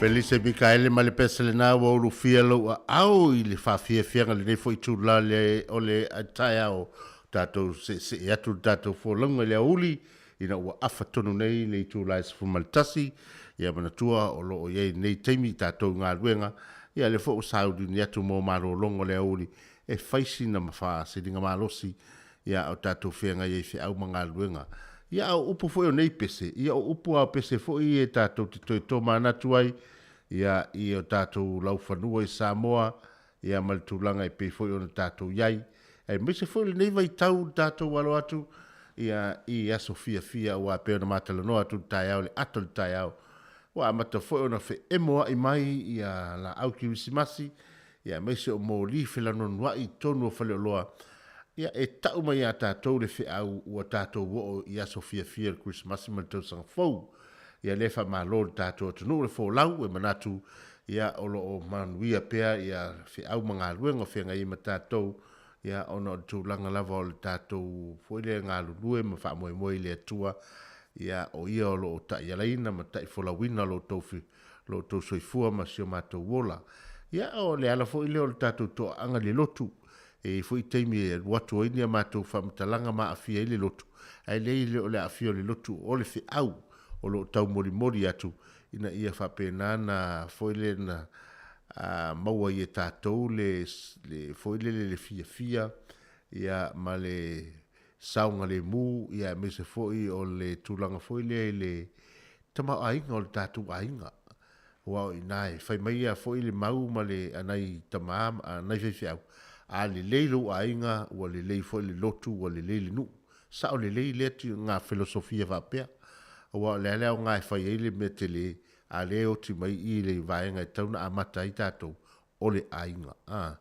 Felise Mikaele ma le pese lena ua ulufia lou aao i le faafiafiaga lenei foi itula le o le taeao tatou seesee atu le tatou folauga i le aoauli ina ua afa tonu nei le itula e 11. Ia manatua o lo o i ai i lenei taimi i tatou galuega, ia lea foi ua sauniuni atu mo malologa o le aoauli e fai sina ma faasiliga malosi ia o tatou feagai ai i feau ma galuega. Ia a o upu foi o nei pese, ia o upu a o pese foi ia e tatou te toe tomanatu ai ia i o tatou laufanua i Samoa ia ma le tulaga e pei foi ona tatou i ai, aemaise foi o lenei vaitau i le tatou alo atu ia i aso fiafia aua e pei ona matalanoa atu i le taeao i le ata o le taeao, ua amata foi ona feemoa'i mai ia laau kerisimasi ia aemaise o moli felanoanoa'i i totonu o faleoloa, ia e ta'u mai iā tatou le feau ua tatou oo i aso fiafia o le kerisimasi ma le tausaga fou. Ia lea faamalo i le tatou atunuu le folau e manatu ia o lo o manuia pea ia feau ma galuega o feagai ai ma tatou ia ona o le tulaga lava o le tatou foi lea galulue ma faamoemoe i le Atua ia o ia o lo o taialaina ma taifolauina lo outou lo outou soifua ma si o matou ola. Ia o le ala foi lea o le tatou toaaga i le lotu e i ai foi taimi e alu atu ai ni a matou faamatalaga ma aafia ai le lotu, ae leai e le o le aafia o le lotu, o le feau o lo o taumolimoli atu ina ia faapena na foi lea na maua ai e tatou le foi lele le fiafia ia ma le saogalemu ia aemaise foi o le tulaga foi lea i le tamaoaiga o le tatou aiga. Aua o i ina e fai mai ia foi le mau ma le a nai tama a nai faifeau, a lelei lou aiga ua lelei foi le lotu ua lelei le nuu. Sao lelei lea ngā felosofia faapea. Aua o le a le aoga e fai ai le mea tele, a lea e oti mai i i le vaega e tatau ona amata ai tatou, o le aiga. A.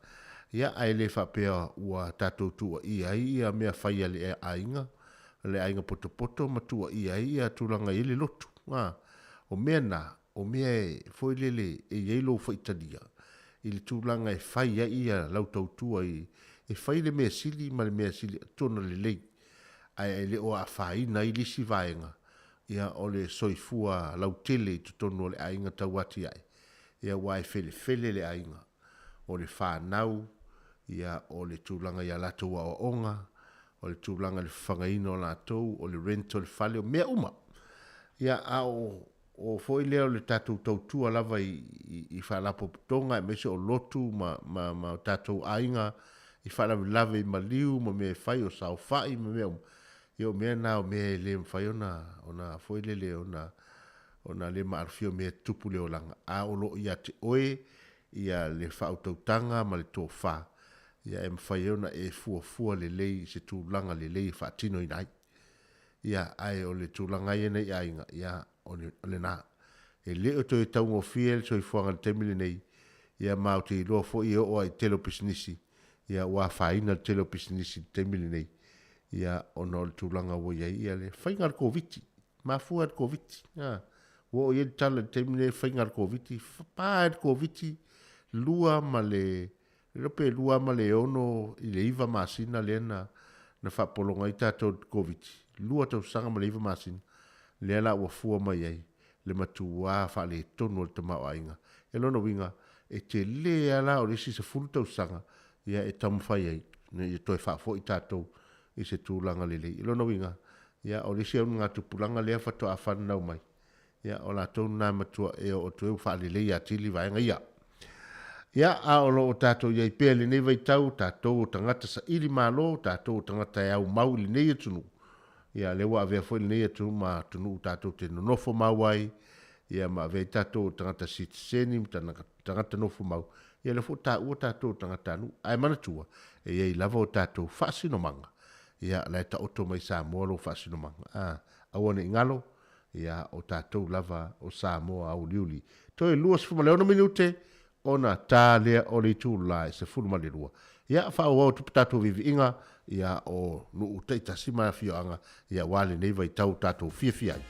Ia, ae le faapea ua tatou tuuaia ai ia mea fai a le aiga, le aiga potopoto ma tuuaia ai ia tulaga e i ai le lotu. A. O mea na, o mea e foi lele e i ai lou faitalia i le tulaga e fai ai ia lau tautua i, e fai le mea sili ma le mea sili tona lelei, ae e le o afaina ai le isi vaega, ia o le soifua lautele i totonu o le aiga tauatiae, ia aua e felefele le aiga, o le fanau, ia o le tulaga i a latou aoaoga, o le tulaga i le fafagaina o latou, o le rent o le fale, o mea uma. Ia a o o foi lea o le tatou tautua lava i, i, i faalapotopotoga aemaise o lotu ma, ma, ma tatou aiga i faalavelave i maliu ma mea e fai o saofai ma mea uma. Ia o mea na o mea e le mafai ona, ona foi lele ona, ona le maalofia o mea e tutupu i le olaga, a o lo o ia te oe ia le faautautaga ma le tofa, ia e mafai ai ona e fuafua lelei i se tulaga lelei e faatinoina ai. Ia, ae o le tulaga ia nei aiga, ia, o le, o lena. E le o toe taugofie le soifuaga i le taimi lenei, ia ma ou te iloa foi e oo lava i le tele o pisinisi, ia ua afaina le tele o pisinisi i le taimi lenei, ia ona o le tulaga ua i ai ia le faiga a le Koviti. Mafua i le Koviti. A, ua oo i ai le tala i le taimi lenei, faiga a le Koviti, pa ai le Koviti, lua ma le, le iloa pe 2 ma le 6 i le 9 masina lea na, na faapologa ai tatou i le Koviti, 2 tausaga ma le 9 masina, lea la ua fua mai ai le matuā faaletonu o le tamaoaiga. E lona uiga, e tele lava la o le isi 10 tausaga ia e taumafai ai ina ia toe faafoi tatou i se tulaga lelei. I lona uiga, ia o le isi augatupulaga lea faatoa fananau mai, ia o latou lena e matua e oo atu ai ua faalelei atili vaega ia. Ia, a o lo o tatou i ai pea i lenei vaitau, tatou o tagata saili malo, tatou o tagata e aumau i lenei atunuu, ia lea ua avea foi lenei atunuu ma atunuu tatou te nonofo mau ai, ia ma avea ai tatou o tagata sitiseni ma tagata nofo mau, ia lea foi ua taua tatou o tagatanuu. Ae manatua, e i ai lava o tatou faasinomaga, ia la e taoto mai Samoa lou faasinomaga. A, aua ne i galo, ia o tatou lava o Samoa auliuli. Toe 26 minute ona ta lea o le itula e 12. Ia, faaauau atu tatou viiviiga, ia o nuu taitasi ma afioaga, ia aua lenei vaitau tatou fiafia ai.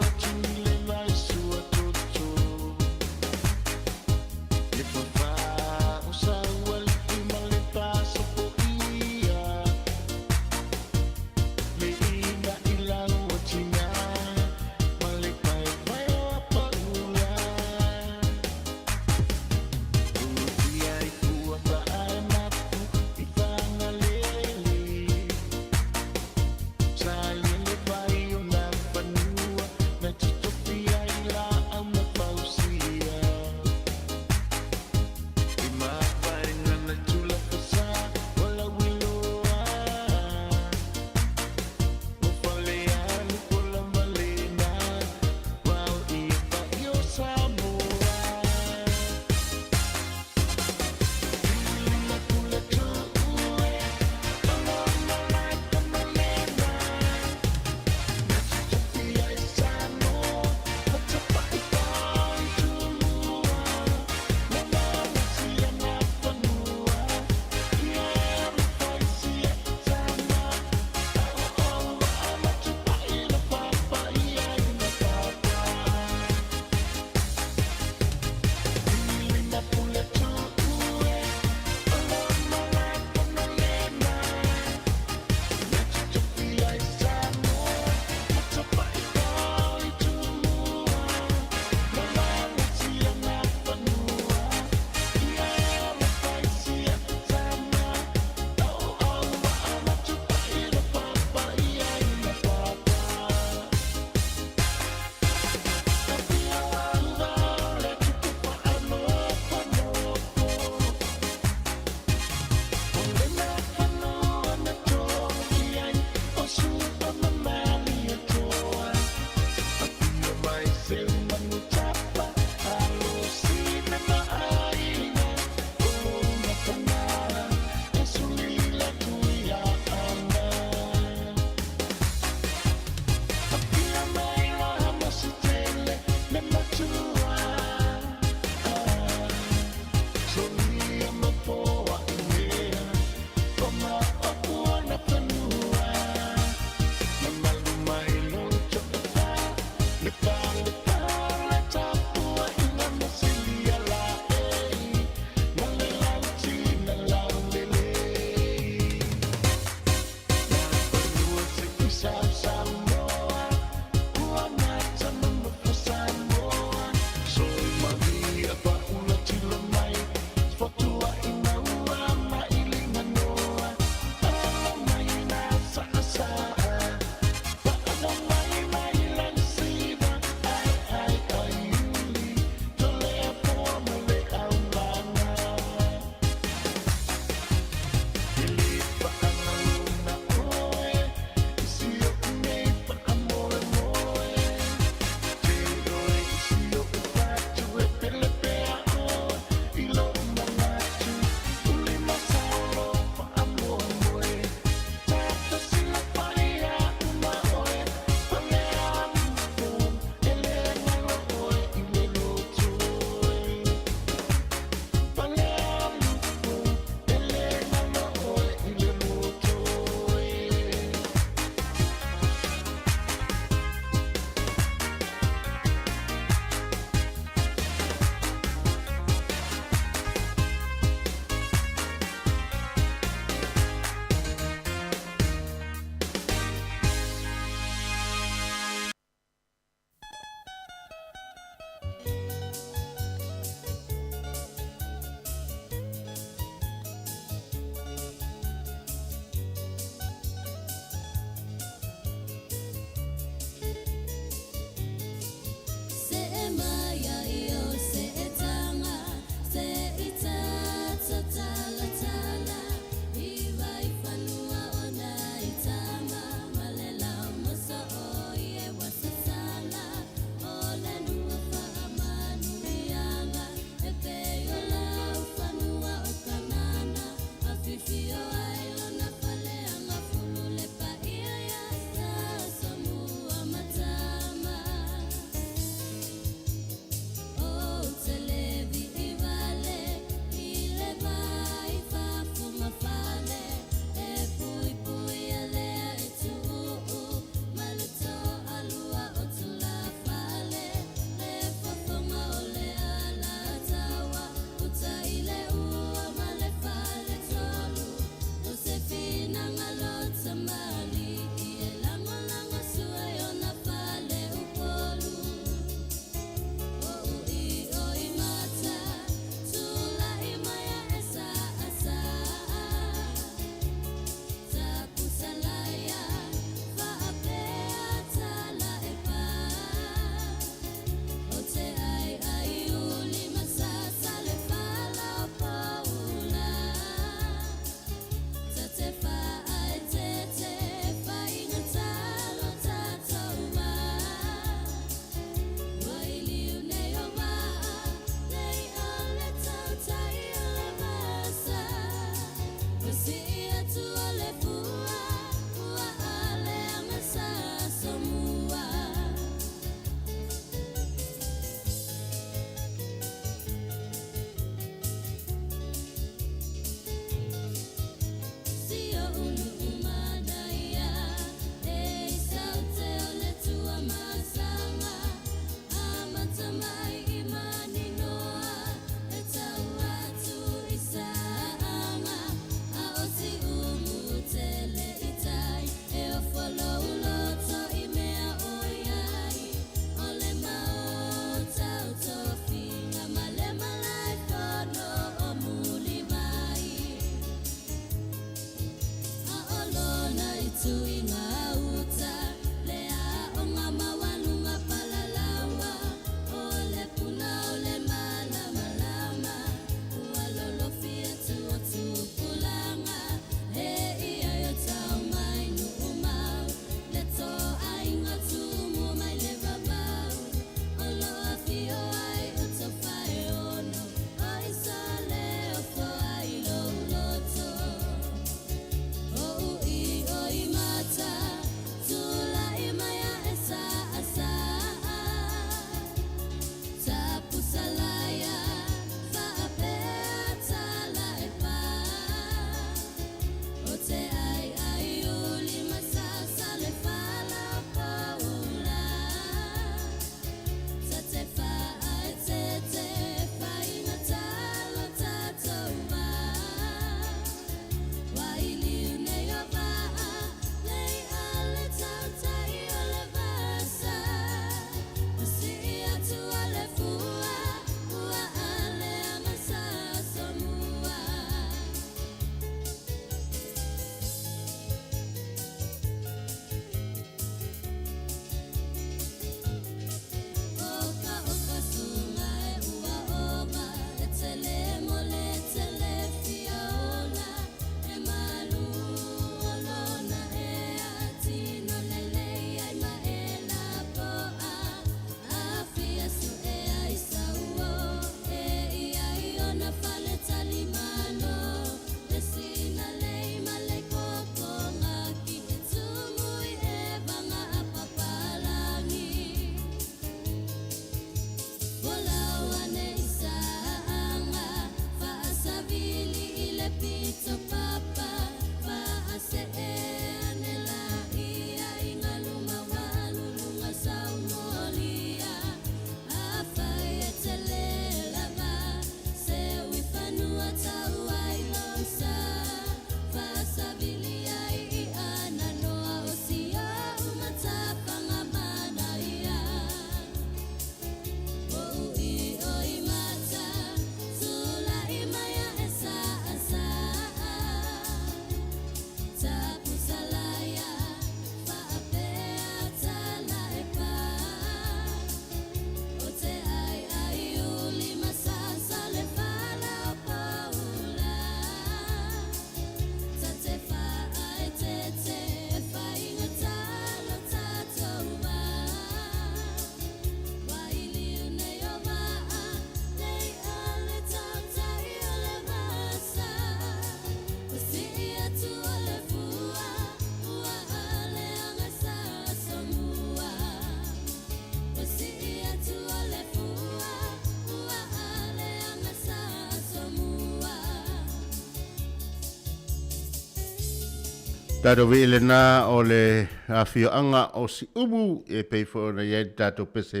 Tatou vi'i lenā o le afioaga o Siumu e pei foi ona i ai le tatou pese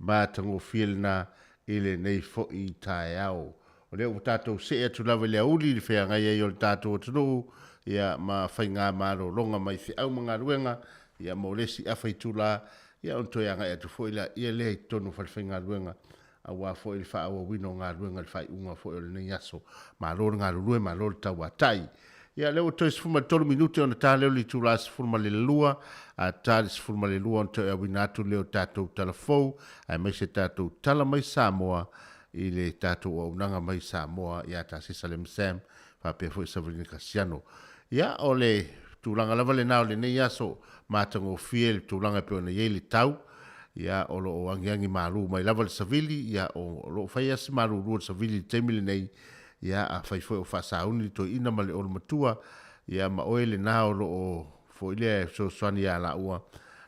matagofie lenā i lenei foi taeao. O lea ua tatou see atu lava i le aoauli i le feagai ai o le tatou atunuu ia ma faiga malologa mai feau ma galuega ia mo le isi afa itula ia ona toe agai atu foi laia lea i totonu o falefaigaluega aua foi le faaauauina o galuega i le faaiuga foi o lenei aso. Malo le galulue, malo le tauatai. Ia, lea ua toe 13 minute ona ta lea o le itula 12, a ta le 12 ona toe auina atu lea o tatou tala fou, aemaise tatou tala mai Samoa i le tatou auaunaga mai Samoa ia Tasesa Lem Sam faapea foi Savalina Kasiano. Ia, o le tulaga lava lenā o lenei aso, matagofie le tulaga e pei ona i ai le tau, ia, o lo o agiagi malu mai lava le savili, ia, o lo o fai lava si malulu o le savili i le taimi lenei, ia, afai foi o faasauni le toeaina ma le olomatua, ia, ma oe lenā o lo o foi lea e fesoasoani ia laua,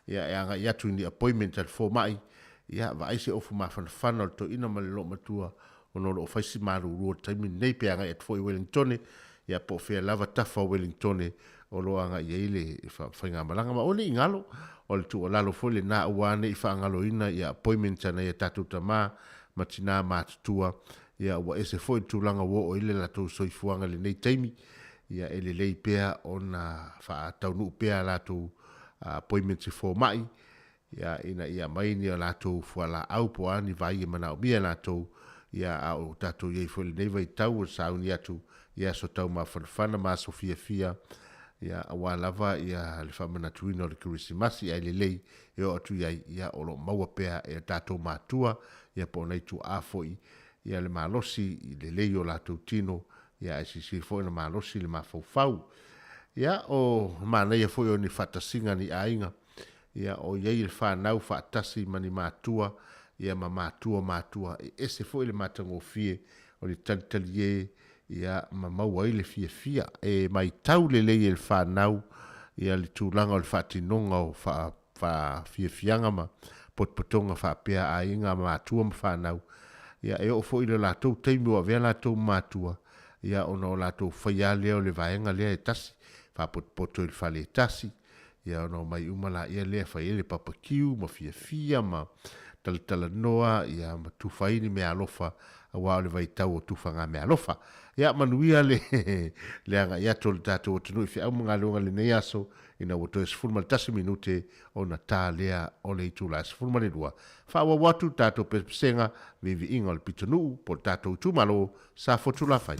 ia, e agai atu i ni appointment a le fomai, ia, vaai se ofu mafanafana o le toeaina ma le loomatua, ona o lo o fai si malulu o le taimi lenei, pe agai atu foi i Wellingtone, ia po o fea lava tafa o Wellingtone o lo o agai i ai le faigamalaga. Ma aua ne i galo, o le tuualalo foi lenā aua ne i faagaloina ia appointments a nai a tatou tama ma tinā matutua, ia ua ese foi le tulaga ua oo i ai le latou soifuaga i lenei taimi, ia e lelei pea ona faataunuu pea a latou appointments i fomai, ia ina ia aumai ni a latou fualaau po o a ni vai e manaomia e latou, ia a o tatou i ai foi i lenei vaitau o le sauni atu i aso taumafanafana ma aso fiafia, ia aua lava ia le faamanatuina o le Kerisimasi ae lelei e oo atu i ai, ia o lo o maua pea e tatou matua, ia po o nai tuaa foi ia le malosi i lelei o latou tino, ia ae silasila foi ona malosi le mafaufau. Ia o manaia foi o ni faatasiga a ni aiga, ia o i ai le fanau faatasi ma ni matua, ia ma matua o matua, e ese foi le matagofie o le talitalie ia ma maua ai le fiafia. E maitau lelei e le fanau ia le tulaga o le faatinoga o faafiafiaga ma potopotoga faapea a aiga ma matua ma fanau, ia e oo foi i le latou taimi ua avea latou ma matua, ia ona o latou faia lava lea o le vaega lea e tasi, faapotopoto i le fale e tasi, ia ona omai uma laia lea fai ai le papakiu ma fiafia ma talatalanoa ia ma tufa ai ni meaalofa aua o le vaitau o tufaga meaalofa. Ia manuia le le agai atu o le tatou atunuu i feau ma galuega i lenei aso ina ua toe 11 minute ona ta lea o le itula e 12. Faaauau atu le tatou pesepesega viiviiga o le pitonuu po o le tatou itumalo Safotulafai.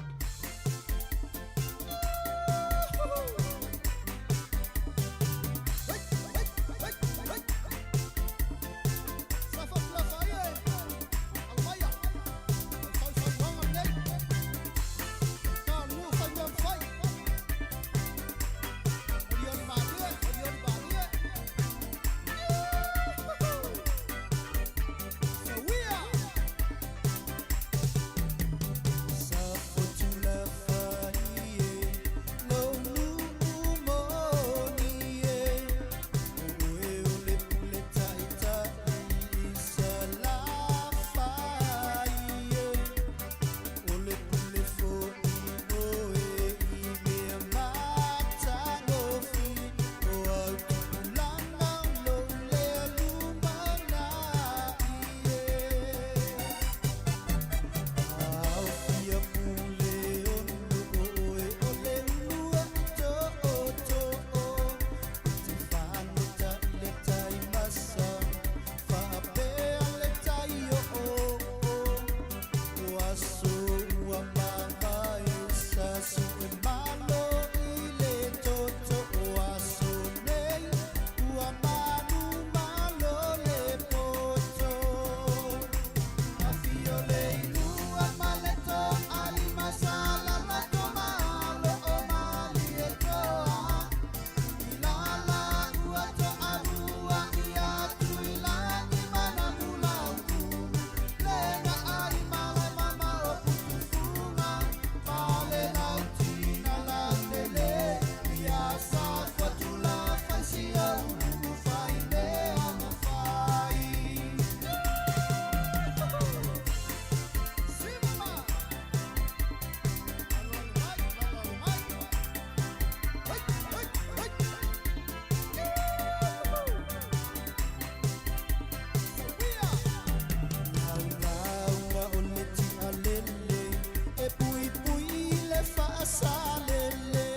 salele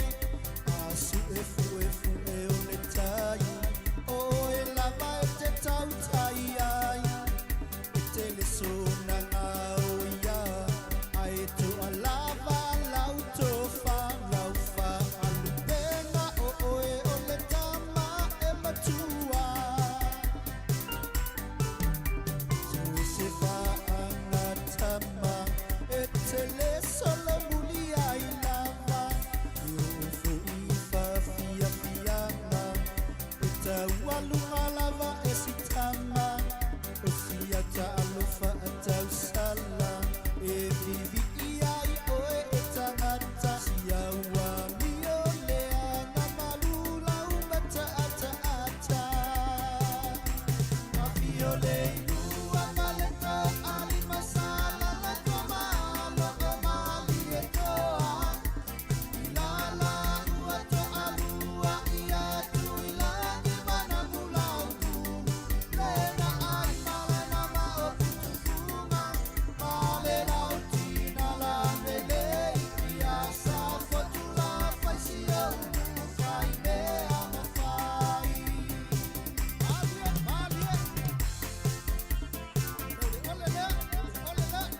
Asu e fu e fu e o le tai O e lava e te tautai ai E te le sona ngā o ia Ai tu a lava lau tofa lau fa Alupenga o oe o le tama e matua Se fa anga tama e te le solo muli ai lava I o fu i fa fia fianga E tau alunga lava e si tama O si ata alofa a tau sala E vivi ia i oe e tangata Si au amio le anga malula umata ata ata Afio le ilua maleta ali masala la komalo komali e toa Ilala ua to alua ia tu ilagi mana mulauku Lena ai malena ma o putufunga Male lautina la lele Ia sa fotula faisi au Fai mea mafai Malie, malie Ole, ole, ole, ole.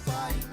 Fai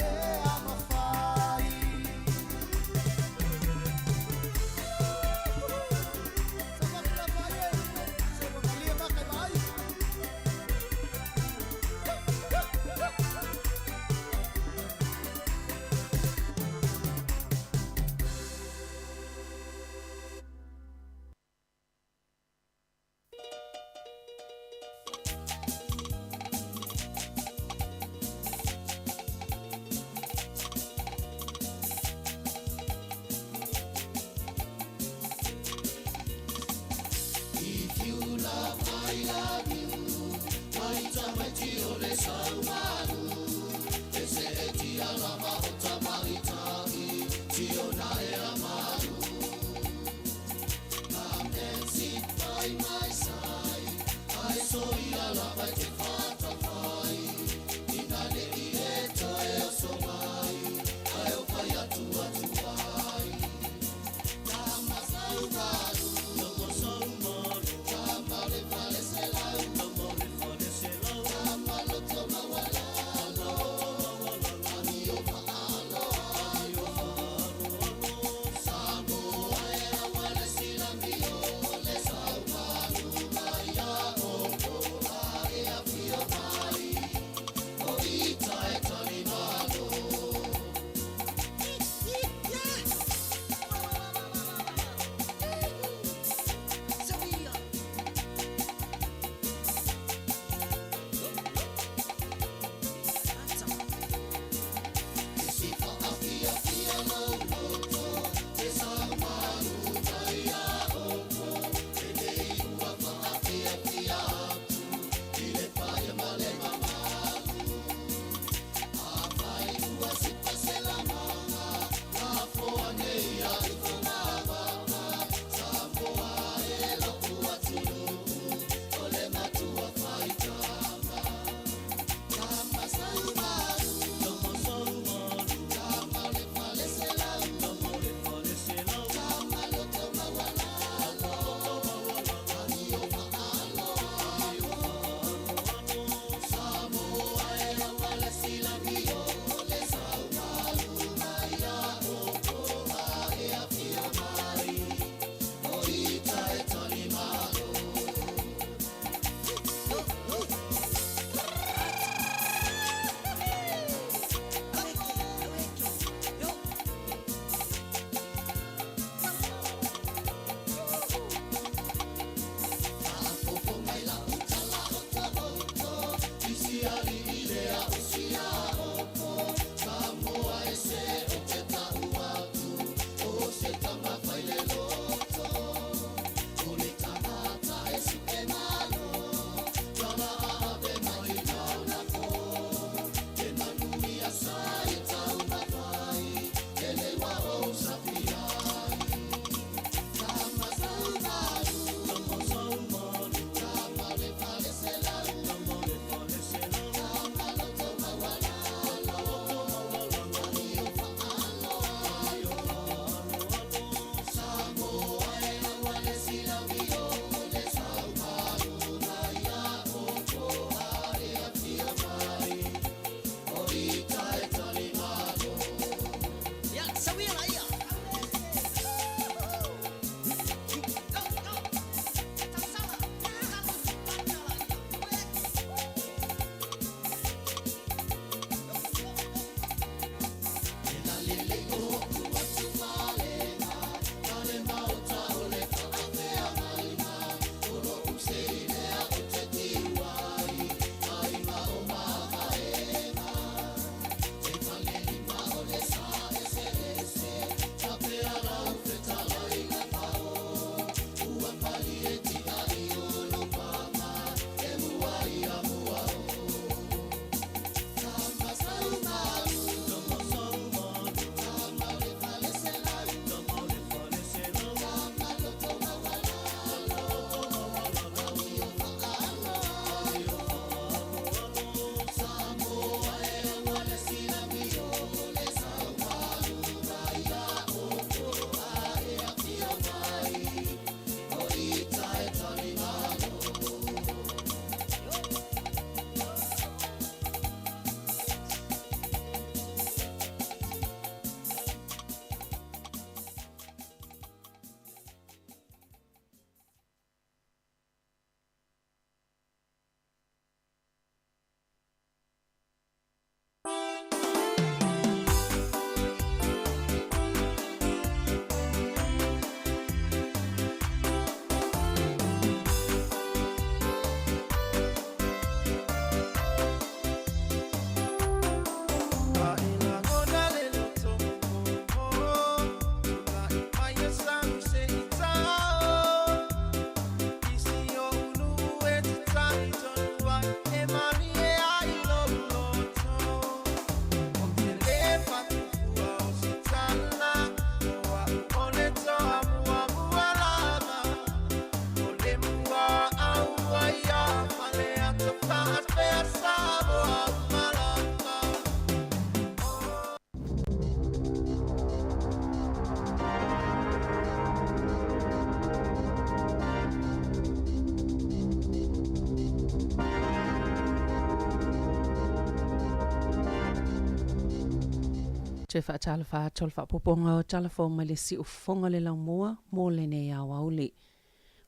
Toe faatalofa atu o le faaopoopoga o tala fou mai le siufofoga o le laumua mo lenei aoauli.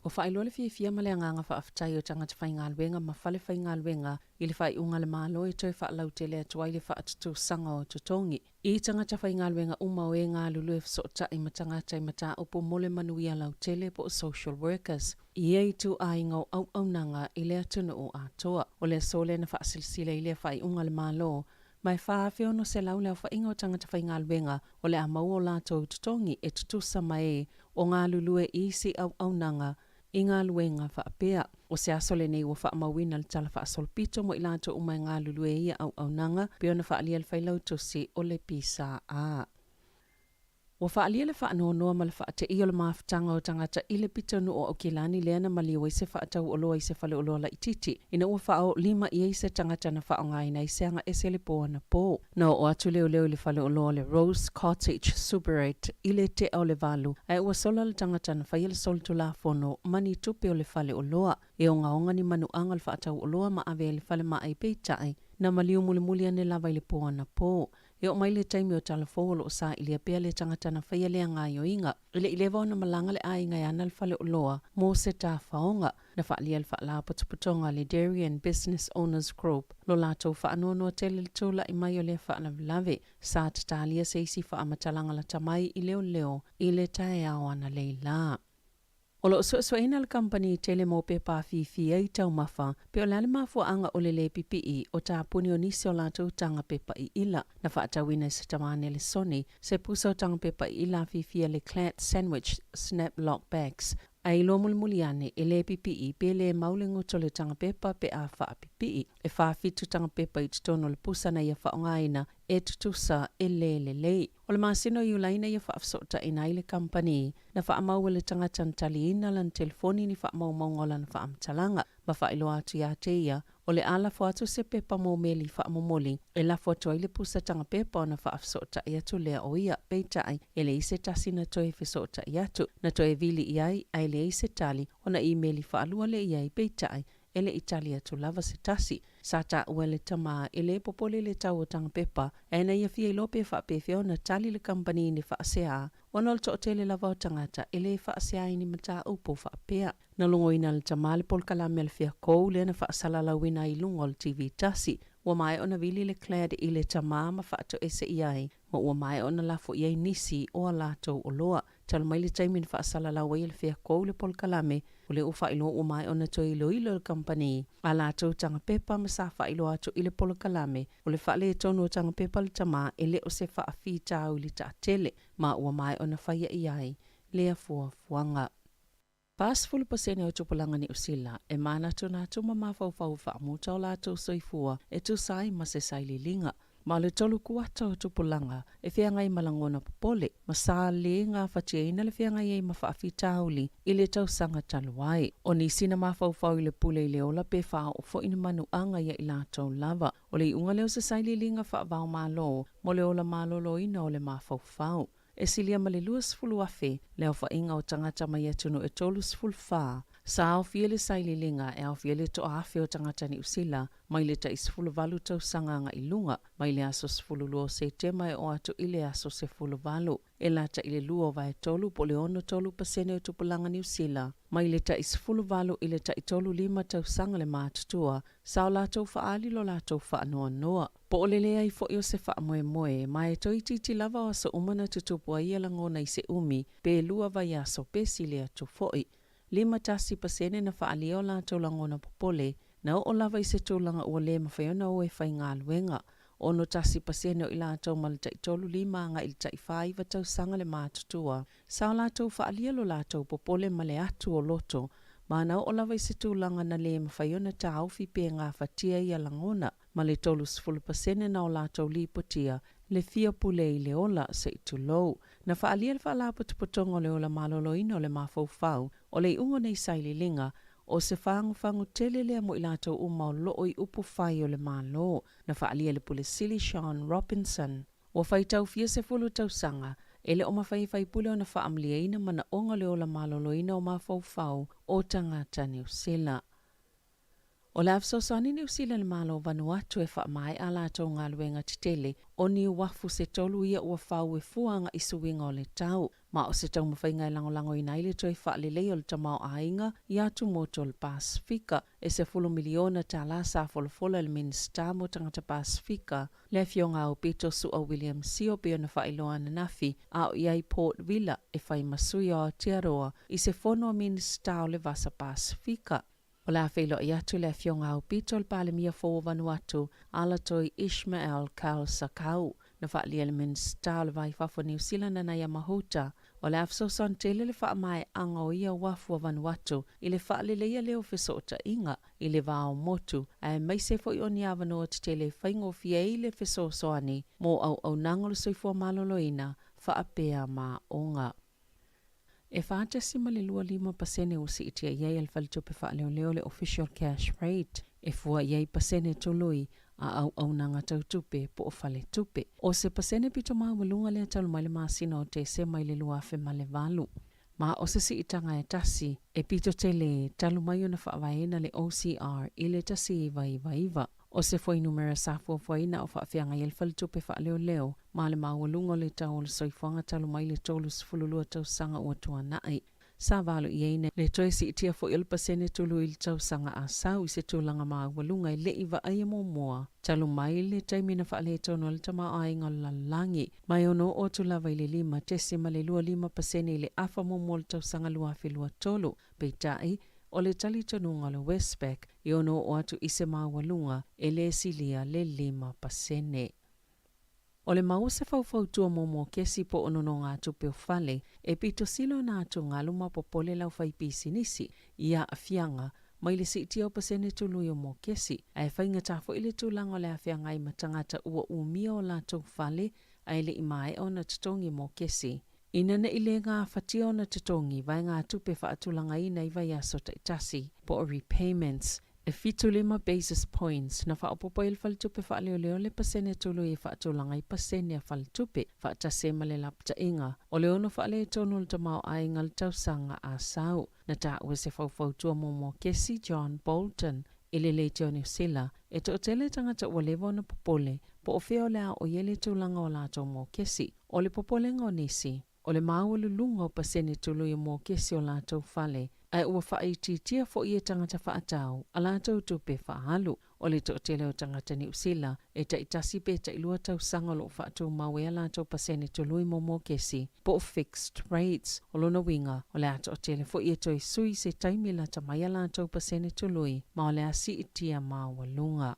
Ua faailoa le fiafia ma le agaga faafetai o tagata faigaluega ma fale faigaluega i le faaiuga a le Malo e toe faalautele atu ai le faatutusaga o totogi i tagata faigaluega uma o e galulue fesootai ma tagata i mataupu mo le manuia lautele po o social workers i ia ituaiga o auaunaga i le atunuu atoa. O le aso lea na faasilasila i lea faaiuga a le Malo ma e 4,600 le aofaiga o tagata faigaluega o le a maua o latou totogi e tutusa ma e o galulue i isi auaunaga i galuega faapea. O se aso lenei ua faamauina le tala faasolopito mo i latou uma e galulue i ia auaunaga, pei ona faaalia le failautusi o le PSA. Ua faaalia le faanoanoa ma le faateia o le mafutaga o tagata i le pitonuu o Aukilani lea na maliu ai se faatauoloa i se faleoloa laitiiti ina ua faaoolima i ai se tagata na faaaogaina ai se agaese i le po anapo. Na oo atu leoleo i le faleoloa o le Rose Cottage Superette i le tea o le 8 ae ua sola le tagata na faia le solitulafono ma ni tupe o le faleoloa. E ogaoga ni manuaga o le faatauoloa ma ave ai i le falemai peitai na maliu mulimuli ane lava i le po anapo. E oo mai le taimi o tala fou o lo o sailia pea le tagata na faia lea gaoioiga. E le i leva ona malaga le aiga e ana le faleoloa mo se tafaoga. Na faaalia e le Faalapotopotoga a le Darien Business Owners Group lo latou faanoanoa tele i le tulai mai o lea faalavelave. Sa tatalia se isi faamatalaga lata mai i leoleo i le taeao analeila. O lo o suesueina le kamupani tele mo pepa afifi ai taumafa pe o le a le mafuaaga o le lē pipii o tapuni o nisi o latou taga pepa iila. Na faatauina e se tamā Nelesoni se pusa o taga pepa iila afifi a le Glad Sandwich Snap Lock Bags ae iloa mulimuli ane e lē pipii pe lē mau le goto o le taga pepa pe a faapipii. E 47 taga pepa i totonu o le pusa na ia faaaogaina e tutusa e lē lelei. O le masina o Iulai na ia faafesootaina ai le kamupani na faamau e le tagata na taliina lana telefoni ni faamaumauga o lana faamatalaga ma faailoa atu iā te ia o le a lafo atu se pepa mo meli faamomoli e lafo atu ai le pusa taga pepa ona faafesootai atu lea o ia. Peitai, e leai se tasi na toe fesootai atu, na toe vili i ai ae leai se tali ona imeli faalua lea i ai, peitai, e le i tali atu lava se tasi. Sa taua e le tamā e lē popole le tau o taga pepa, ae na ia fia iloa pe faapefea ona tali le kamupani i ni faaseā, ona o le toatele lava o tagata e lē faasea i ni mataupu faapea. Na logoina e le tamā le polokalame a le Feakou lea na faasalalauina ai i luga o le TV tasi. Ua maea ona vili le Glad i le tamā ma faatoese i ai, ma ua maea ona lafo i ai nisi o a latou oloa. Talu mai le taimi na faasalalau ai e le Feakou le polokalame, o lea ua faailoa ua maea ona toe iloilo e le kamupani a latou taga pepa ma sa faailoa atu i le polokalame o le faaletonu o taga pepa le tamā e le o se faafitauli taatele ma ua maea ona faia i ai lea fuafuaga. 40% o tupulaga Niu Sila e manatunatu ma mafaufau faamuta o latou soifua e tusa ai ma se sailiiliga. Ma o le tolu kuata o tupulaga e feagai ma lagona popole ma sa lē gafatiaina le feagai ai ma faafitauli i le tausaga talu ai. O nisi na mafaufau i le pule i le ola pe faaoo foi ni manuaga ia i latou lava. O le iuga lea o se sailiiliga faava-o-Malo mo le ola maloloina o le mafaufau. E silia ma le 20,000 le aofaiga o tagata mai atunuu e 34 sa aofia i le sailiiliga e aofia ai le 1,000 o tagata Niu Sila mai le tai 18 tausaga agai i luga, mai le aso 12 o Setema e oo atu i le aso 18. E lata i le 2/3 po o le 63% o tupulaga Niu Sila mai le tai 18 i le tai 35 tausaga le matutua sa o latou faaali lo latou faanoanoa. Po o le leai foi o se faamoemoe, ma e toeitiiti lava o aso uma na tutupu ai ia lagona i se umi, pe lua vaiaso pe sili atu foi. 51% na faaalia o latou lagona popole, na oo lava i se tulaga ua le mafai ona o e faigaluega. 61% o i latou ma le tai 35 agai i le tai 49 tausaga le matutua, sa o latou faaalia lo latou popole ma le atu o loto, ma na oo lava i se tulaga na le mafai ona taofi pe gafatia ia lagona. Ma le 30% na o latou lipotia le fia pule i le ola, se i tulou. Na faaalia le Faalapotopotoga o le Ola Maloloina o le Mafaufau o le iuga o nei sailiiliga, o se fagufagu tele lea mo i latou uma o loo i upu fai o le Malo. Na faaalia e le Pule Sili Sean Robinson. Ua faitau fia sefulu tausaga, e le o mafai e faipule ona faamalieina manaoga o le ola maloloina o mafaufau o tagata Niu Sila. O le a fesoasoani Niu Sila i le Malo o Vanuatu e faamaea a latou galuega tetele o ni uafu se tolu ia ua fau e fua agai i suiga o le tau, ma o se taumafaiga e lagolagoina ai le toe faaleleia o le tamaoaiga i atumotu o le Pasefika. E $10 miliona sa folafola e le Minisita mo Tagata Pasefika, le Afioga Aupito Su'a William Sio pei ona faailoa ananafi, a o i ai Port Vila e fai ma sui o Aotearoa i se fono a Minisita o le Vasa Pasefika. O le a feiloai atu le Afioga Aupito i le Palemia fou o Vanuatu, Alatoi Ishmael Kalsakau. Na faaalia e le Minisita o le Va i Fafo o Niu Sila Nanaia Mahuta, o le a fesoasoani tele le faamaeaga o ia uafu a Vanuatu i le faaleleia lea o fesootaiga i le va o motu, aemaise foi o ni avanoa tetele e faigofie ai le fesoasoani mo auaunaga o le soifua maloloina faapea ma aoga. E 4.25% ua siitia i ai e le Faletupe Faaleoleo le Official Cash Rate e fua i ai pasene tului a auaunaga tau tupe po o faletupe. O se pasene pito maualuga lea talu mai le masina o Tesema i le 2008. Ma o se siitaga e tasi e pito tele talu mai ona faavaeina le OCR i le 1999. O se fuainumera sa fuafuaina o faafeagai ai le Faletupe Faaleoleo ma le maualuga o le tau o le soifuaga talu mai le 32 tausaga ua tuanai. Sa valo i ai le toe siitia foi o le pasene tului i le tausaga a sau i se tulaga maualuga e le i vaaia muamua talu mai le taimi na faaletonu ai le tamaoaiga o le lalolagi, ma e ono oo atu lava i le 5.25% i le afa muamua o le tausaga 2023. Peitai, o le talitonuga o le Westpac e ono oo atu i se maualuga e le silia le 5%. O le maua se faufautua mo mokesi po o nonogatupe o fale e pito sili ona atugalu ma popole le aufaipisinisi i aafiaga mai le siitia o pasene tului o mokesi, ae faigata foi le tulaga o le afeagai ma tagata ua umia o latou fale ae le i maea ona totogi mokesi. Ina ne i le gafatia ona totogi vaegatupe faatulagaina i vaiaso taitasi po o repayments, e 75 basis points na faaopoopo ai le Faletupe Faaleoleo le pasene tului e faatulaga ai pasene a faletupe faatasi ai ma le lapataiga o le ono faaletonu o le tamaoaiga o le tausaga a sau. Na taua e se faufautua mo mokesi John Bolton i le Leitio Niu Sila e toatele tagata ua leva ona popole po o fea o le a oo i ai le tulaga o latou mokesi. O le popolega o nisi, o le maualuluga o pasene tului o mokesi o latou fale, ae ua faaitiitia foi e tagata faatau a latou tupe faaalu. O le toatele o tagata Niu Sila e taitasi pe tailua tausaga o loo faatumau ai a latou pasene tului mo mokesi po o fixed rates. O lona uiga, o le a toatele foi e toe sui se taimi lata mai a latou pasene tului ma o le a siitia maualuga.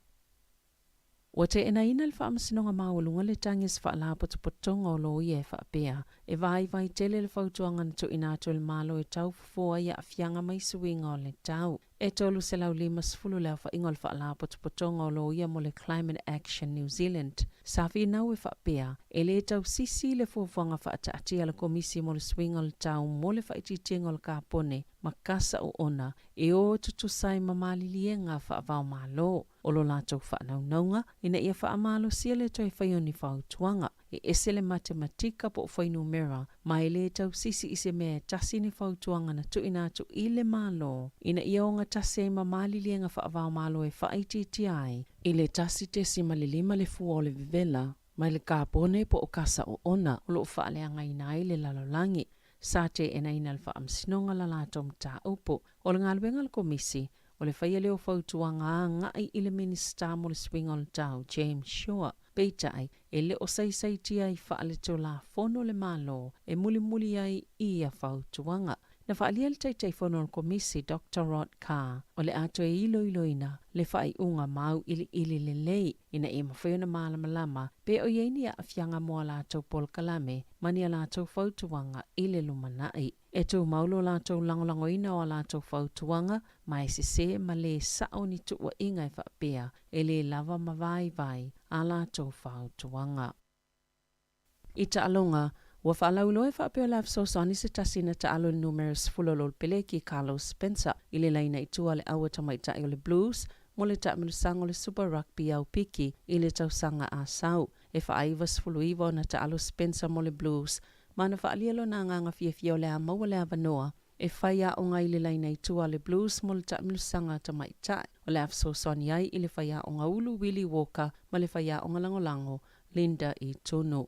Ua teenaina le Faamasinoga Maualuga le tagi a se faalapotopotoga o loia e faapea, e vaivai tele le fautuaga na tuuina atu e le Malo e tau fofo ai aafiaga mai suiga o le tau. E 350 le aofaiga o le faalapotopotoga o loia mo le Climate Action New Zealand sa finau e faapea, e le tausisi le fuafuaga faataatia a le Komisi mo le Suiga o le Tau mo le faaitiitiga o le kapone ma kasa oona e o tutusa ai ma maliliega faava-o-Malo. O lo latou faanaunauga ina ia faamalosia le toe fai o ni fautuaga, e ese le matematika po o fuainumera, ma e le tausisi i se mea e tasi ni fautuaga na tuuina atu i le Malo ina ia ogatasi ai ma maliliega faava-o-Malo e faaitiitia ai i le 1.5 le fua o le vevela mai le kapone po o kasa oona o lo o faaleagaina ai le lalolagi. Sa teenaina e le Faamasinoga la latou mataupu. O le galuega a le Komisi, O le faia lea o fautuaga agai i le Minisita mo le Suiga o le Tau, James Shaw, peitai, e le o saisaitia ai faaletulafono le Malo e mulimuli ai i ia fautuaga. Na faaalia e le Taitaifono o le Komisi, Doctor Rod Carr, o le a toe iloiloina le faaiuga mauiliili lelei ina ia mafai ona malamalama pe o i ai ni aafiaga mo a latou polokalame ma ni a latou fautuaga i le lumanai. E tumau lo latou lagolagoina o a latou fautuaga, ma e sesē ma lē sao ni tuuaiga e faapea e lē lava ma vaivai a latou fautuaga. I taaloga, ua faalauiloa e faapea o le a fesoasoani se tasi na taalo i le numera 10 o le Olepeleki, Carlos Spencer, i le laina i tua a le aua tamaitai o le Blues mo le taamilosaga o le Super Rugby Aupiki i le tausaga a sau. E faa-99 ona taalo Spencer mo le Blues ma na faaalia lona agaga fiafia o le a maua le avanoa E faiaoga i le laina i tua a le Blues mo le taamilosaga tamaitai. O le a fesoasoani ai i le faiaoga ulu Willie Walker ma le faiaoga lagolago Linda Itunu.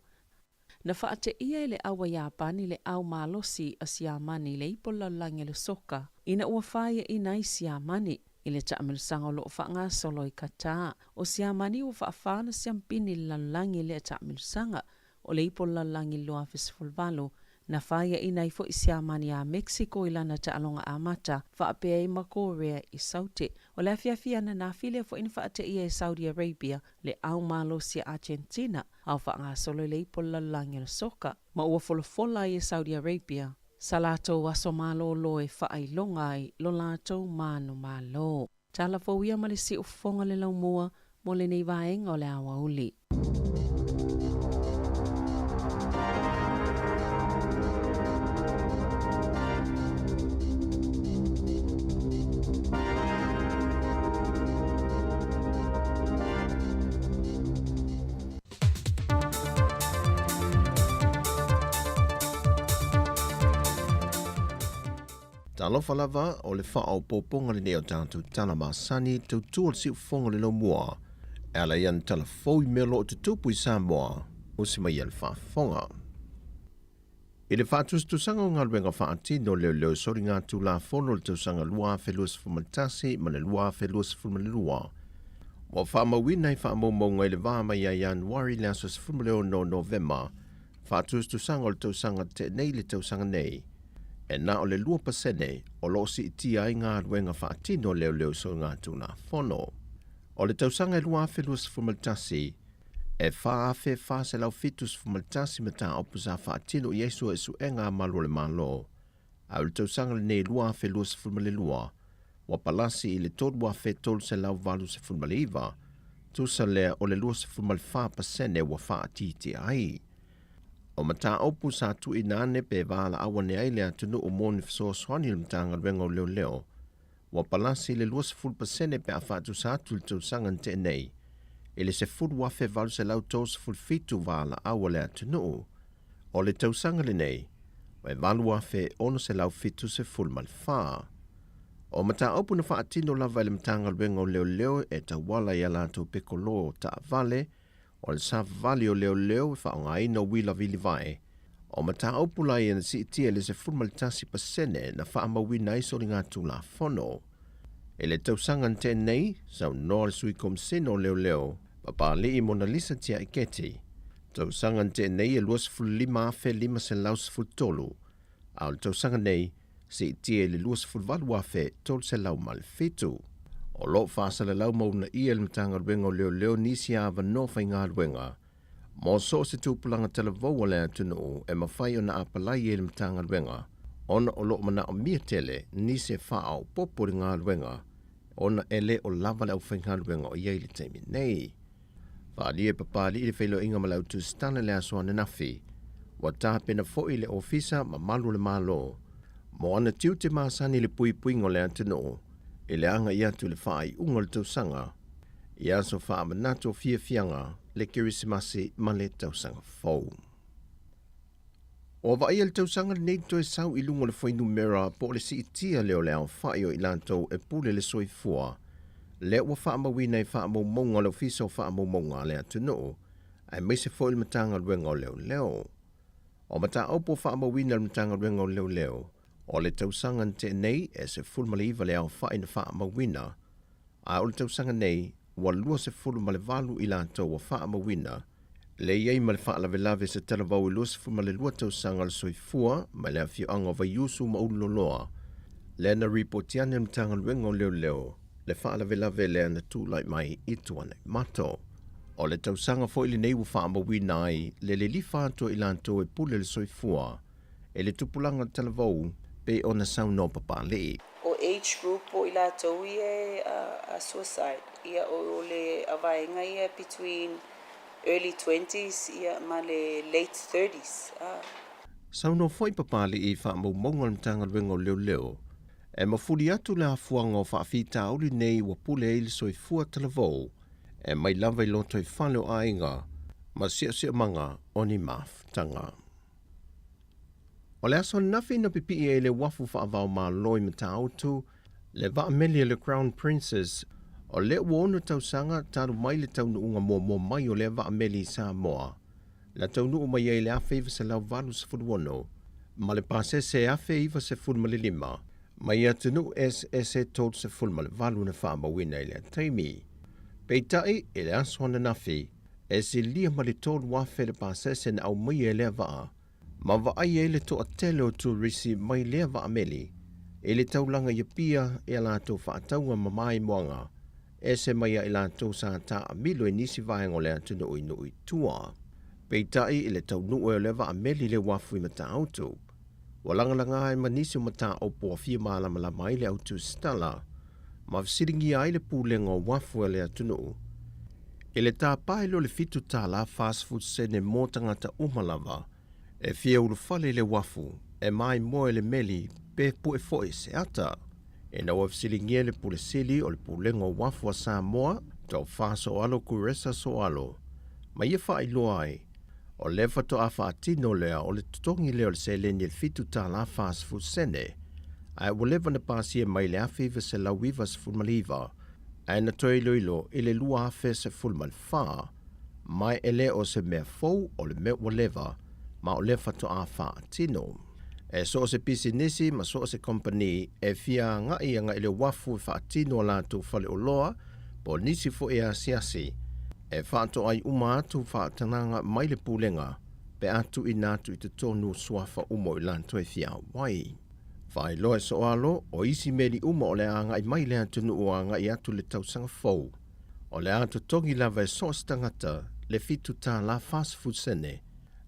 Na faateia e le au a Iapani le au malosi a Siamani i le ipo lalolagi o le soka ina ua faiaina ai Siamani i le taamilosaga o loo faagasolo i Qatar. O Siamani ua faafā ona siampini i le lalolagi i lea taamilosaga o le ipo lalolagi i le 2018. Na faiaina ai foi Siamani iā Mexico i lana taaloga amata faapea ai ma Korea i Saute. O le afiafi ananafi lea foi na faateia e Saudi Arabia le au malosi a Argentina a o faagasolo i le ipo lalolagi o le soka, ma ua folafola ai e Saudi Arabia sa latou aso malōlō e faailoga ai lo latou manumalo. Tala fou ia ma le siufofoga le laumua mo lenei vaega o le aoauli. Talofa lava, o le faaopoopoga lenei o tatou tala masani tautua le siufofoga o le laumua e ala i ana tala fou i mea o lo o tutupu i Samoa o se mai le faafofoga. I le faatusatusaga o galuega faatino leoleo soligatulafono i le tausaga 2021 ma le 2022, ua faamauina i faamaumauga i le va mai ia Ianuari i le aso 16 o Novema faatusatusaga o le tausaga tenei i le tausaga nei, e na o le 2% o lo o siitia ai galuega faatino leoleo soligatulafono. O le tausaga e 2021, e 4,471 mataupu sa faatino i ai suesuega a malu o le Malo, a o le tausaga lenei 2022, ua palasi i le 3,389, tusa lea o le 24% ua faatiatia ai. O mataupu sa tuuina ane pe valaau ane ai le atunuu mo ni fesoasoani i le Matagaluega o Leoleo, ua palasi i le 20% pe a faatusa atu i le tausaga na tea nei, i le 10,837 valaau a le atunuu. O le tausaga lenei, ua e 8,674. O mataupu na faatino lava e le Matagaluega o Leoleo e tauala i a latou pekolō taavale, o le savavali o leoleo e faaaogaina uila vilivae, o mataupu la ia na siitia i le 11% na faamauina ai soligatulafono. I le tausaga na tea nei, saunoa le Sui Komisena o Leoleo, Papali'i Monalisa Tiaiketi, tausaga na tea nei e 25,513, a o le tausaga nei, siitia i le 28,307. O lo o faasalalau ma uunaia e le Matagaluega o Leoleo nisi avanoa faigaluega mo so o se tupulaga talavou a le atunuu e mafai ona apalai ai le Matagaluega ona o lo o manaomia tele nisi e faaopoopo i le galuega ona e le o lava le aufaigaluega o i ai i le taimi nei. Faaalia e Papali'i le feiloaiga ma le autusitala i le aso ananafi, ua tapena foi le Ofisa Mamalu o le Malo mo ana tiute masani i le puipuiga o le atunuu i le agai atu i le faaiuga o le tausaga i aso faamanatu o fiafiaga le Kerisimasi ma le Tausaga Fou. Ua vaaia le tausaga lenei toe sau i luga o le fuainumera po o le siitia lea o le aofai o i latou e pule le soifua, lea ua faamauina i faamaumauga a le Ofisa o Faamaumauga a le Atunuu, aemaise foi le Matagaluega o Leoleo. O mataupu ua faamauina e le Matagaluega o Leoleo, o le tausaga na tea nei e 19 le aofai na faamauina, a o le tausaga nei ua 28 i latou ua faamauina le i ai ma le faalavelave se talavou i 22 tausaga o le soifua mai le afioaga o Vaiusu ma Ululoloa, lea na ripoti ane le Matagaluega o Leoleo le faalavelave lea na tulai mai i Tuanaimato. O le tausaga foi lenei ua faamauina ai le lilifa atu o i latou e pule le soifua e le tupulaga talavou pei ona saunoa Papali'i. O age group o i latou ia e suicide ia o le vaega ia between early twenties ia ma le late thirties. Saunoa foi Papali'i i faamaumauga a le Matagaluega o Leoleo e mafuli atu le afuaga o faafitauli nei ua pule ai le soifua talavou e mai lava i lotoifale o aiga ma siosiomaga o ni mafutaga. O le aso ananafi na pipii ai le uafu faava-o-Malo i Matautu le vaameli a le Crown Princess, o lea ua 6 tausaga talu mai le taunuuga muamua mai o lea vaameli i Samoa, na taunuu mai ai i le 1986 ma le pasese 1095 mai atunuu eseese 38 na faamauina i lea taimi. Peitai, i le aso ananafi, e silia ma le 3,000 le pasese na aumaia e lea vaa, ma vaai ai le toatele o turisi mai lea vaameli i le taulaga i Apia i a latou faatauga ma maimoaga ese mai ia i latou sa taamilo i nisi vaega o le atunuu i nuu i tua. Peitai i le taunuu ai o lea vaameli i le uafu i Matautu, ua lagalaga ai ma nisi o mataupu ua fia malamalama ai le au tusitala ma fesiligia ai le pulega o uafu a le atunuu i le tapa ai lea o le $7 40 sene mo tagata uma lava e fia ulufale i le uafu e maimoa i le meli pe pue foi se ata. Ina ua fesiligia le Pule Sili o le Pulega o Uafu a Samoa, Tofa Soalo Kuresa Soalo, ma ia faailoa ai, o lea faatoa faatino lea o le totogi lea o le seleni e le $7 40 sene, ae ua leva na pasia mai i le 1999, ae na toe iloilo i le 2014, ma e le o se mea fou o le mea ua leva, ma o lea faatoa faatino. E so o se pisinisi ma so o se kompani e fia agai agai le uafu e faatino a latou faleoloa po o nisi foi asiasi, e faatoai uma atu faatagaga mai le pulega pe a tuuina atu i totonu o suafa uma o i latou e fia auai. Faailoa e Soalo, o isi meli uma o le a agai mai le atunuu agai atu le tausaga fou, o le a totogi lava e so o se tagata le $7 40 sene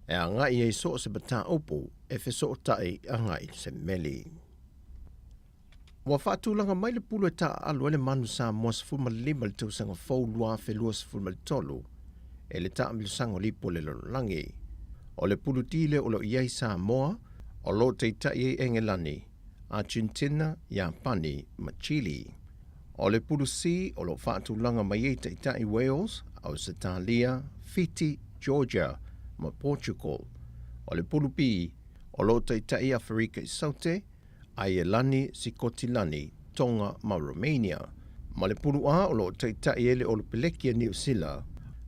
e agai ai so o se mataupu e fesootai agai i se meli. Ua faatulaga mai le pulu e taaalo ai le Manu Samoa 15 i le tausaga fou 2023 e le taamilosaga o lipo o le lalolagi. O le pulu D lea o lo o i ai Samoa, o lo o taitai ai Engelani, Argentina, Iapani ma Chile. O le pulu C o lo o faatulaga mai ai taitai Wales, Ausetalia, Fiti, Georgia ma Portugal. O le pulu B o lo o taitai Aferika i Saute, Aielani, Sikotilani, Tonga ma Romania. Ma le pulu A o lo o taitai ai le Olopeleki a Niu Sila,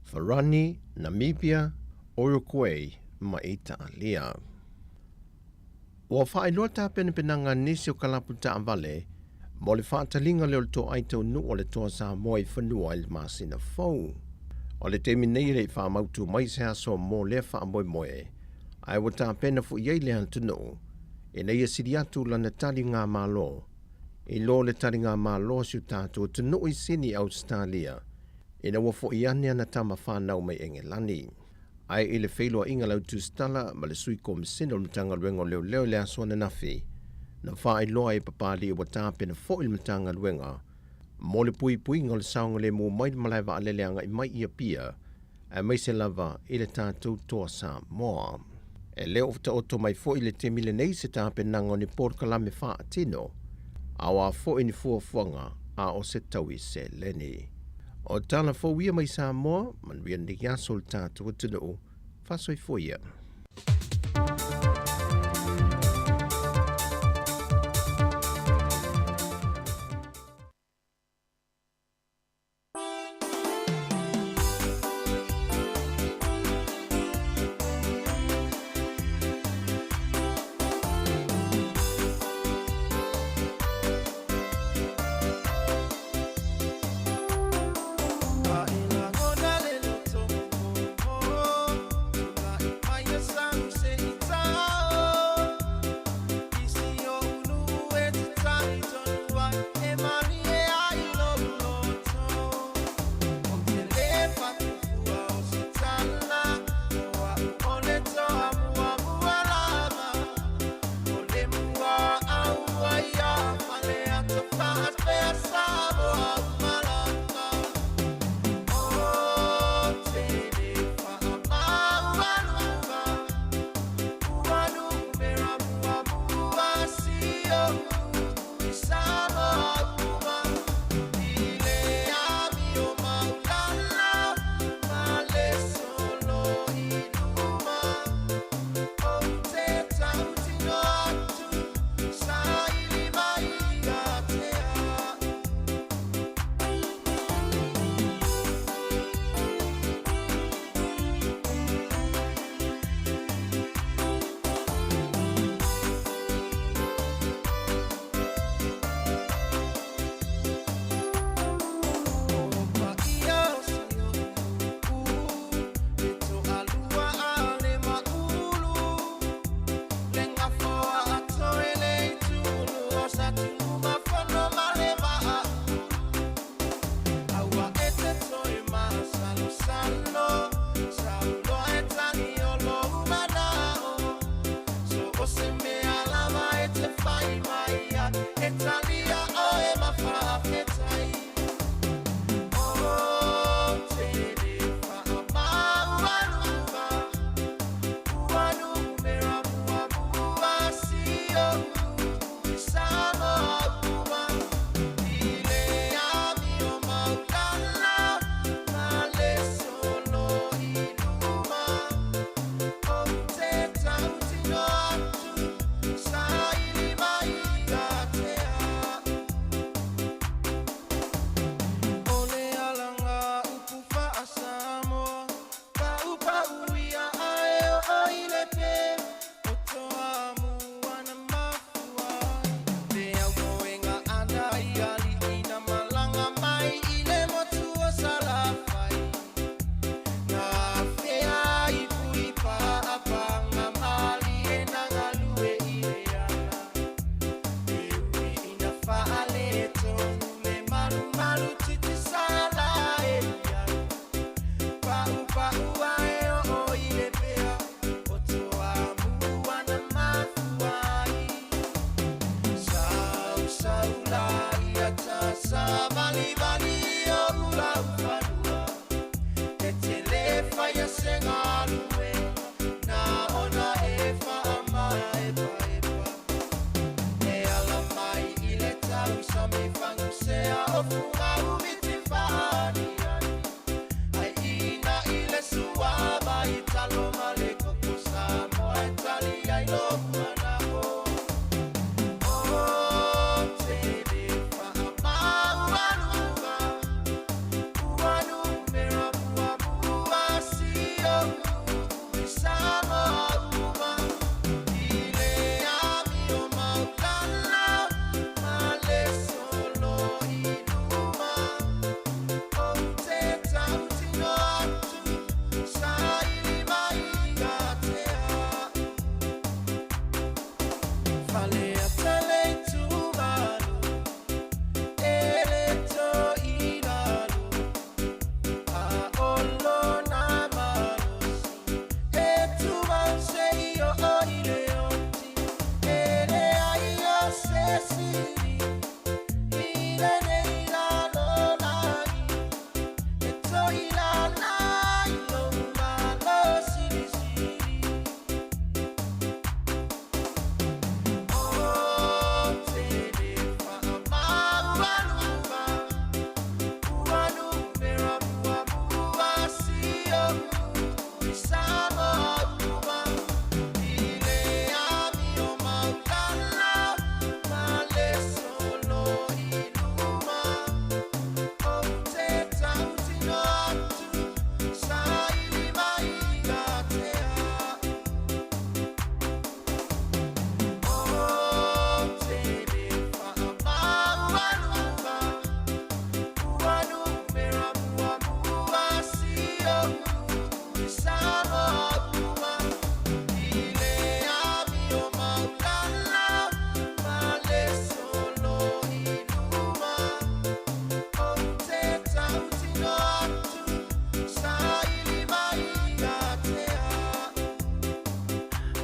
Farani, Namibia, Uruguay ma Italia. Ua faailoa tapenapenaga a nisi o kalapu taavale mo le faataliga lea o le toai taunuu o le Toa Samoa i fanua i le masina fou. O le taimi nei e le i faamautu mai se aso mo lea faamoemoe, ae ua tapena foi ai le atunuu ina ia sili atu lana taligamalo i lo le taligamalo a si o tatou atunuu i Sini, Ausetalia, ina ua foi ane ana tama fanau mai Engelani. Ae i le feiloaiga lau tusitala ma le Sui Komisena o le Matagaluega o Leoleo i le aso ananafi, na faailoa ai e Papalii ua tapena foi le Matagaluega mo le puipuiga o le saogalemu mai le malae vaalele agai mai i Apia, aemaise lava i le tatou Toa Samoa. E le o taoto mai foi i le taimi lenei se tapenaga o ni polokalame faatino, a o a foi ni fuafuaga a o se taui seleni. O tala fou ia mai Samoa, manuia lenei aso le tatou atunuu, faasoifua ia.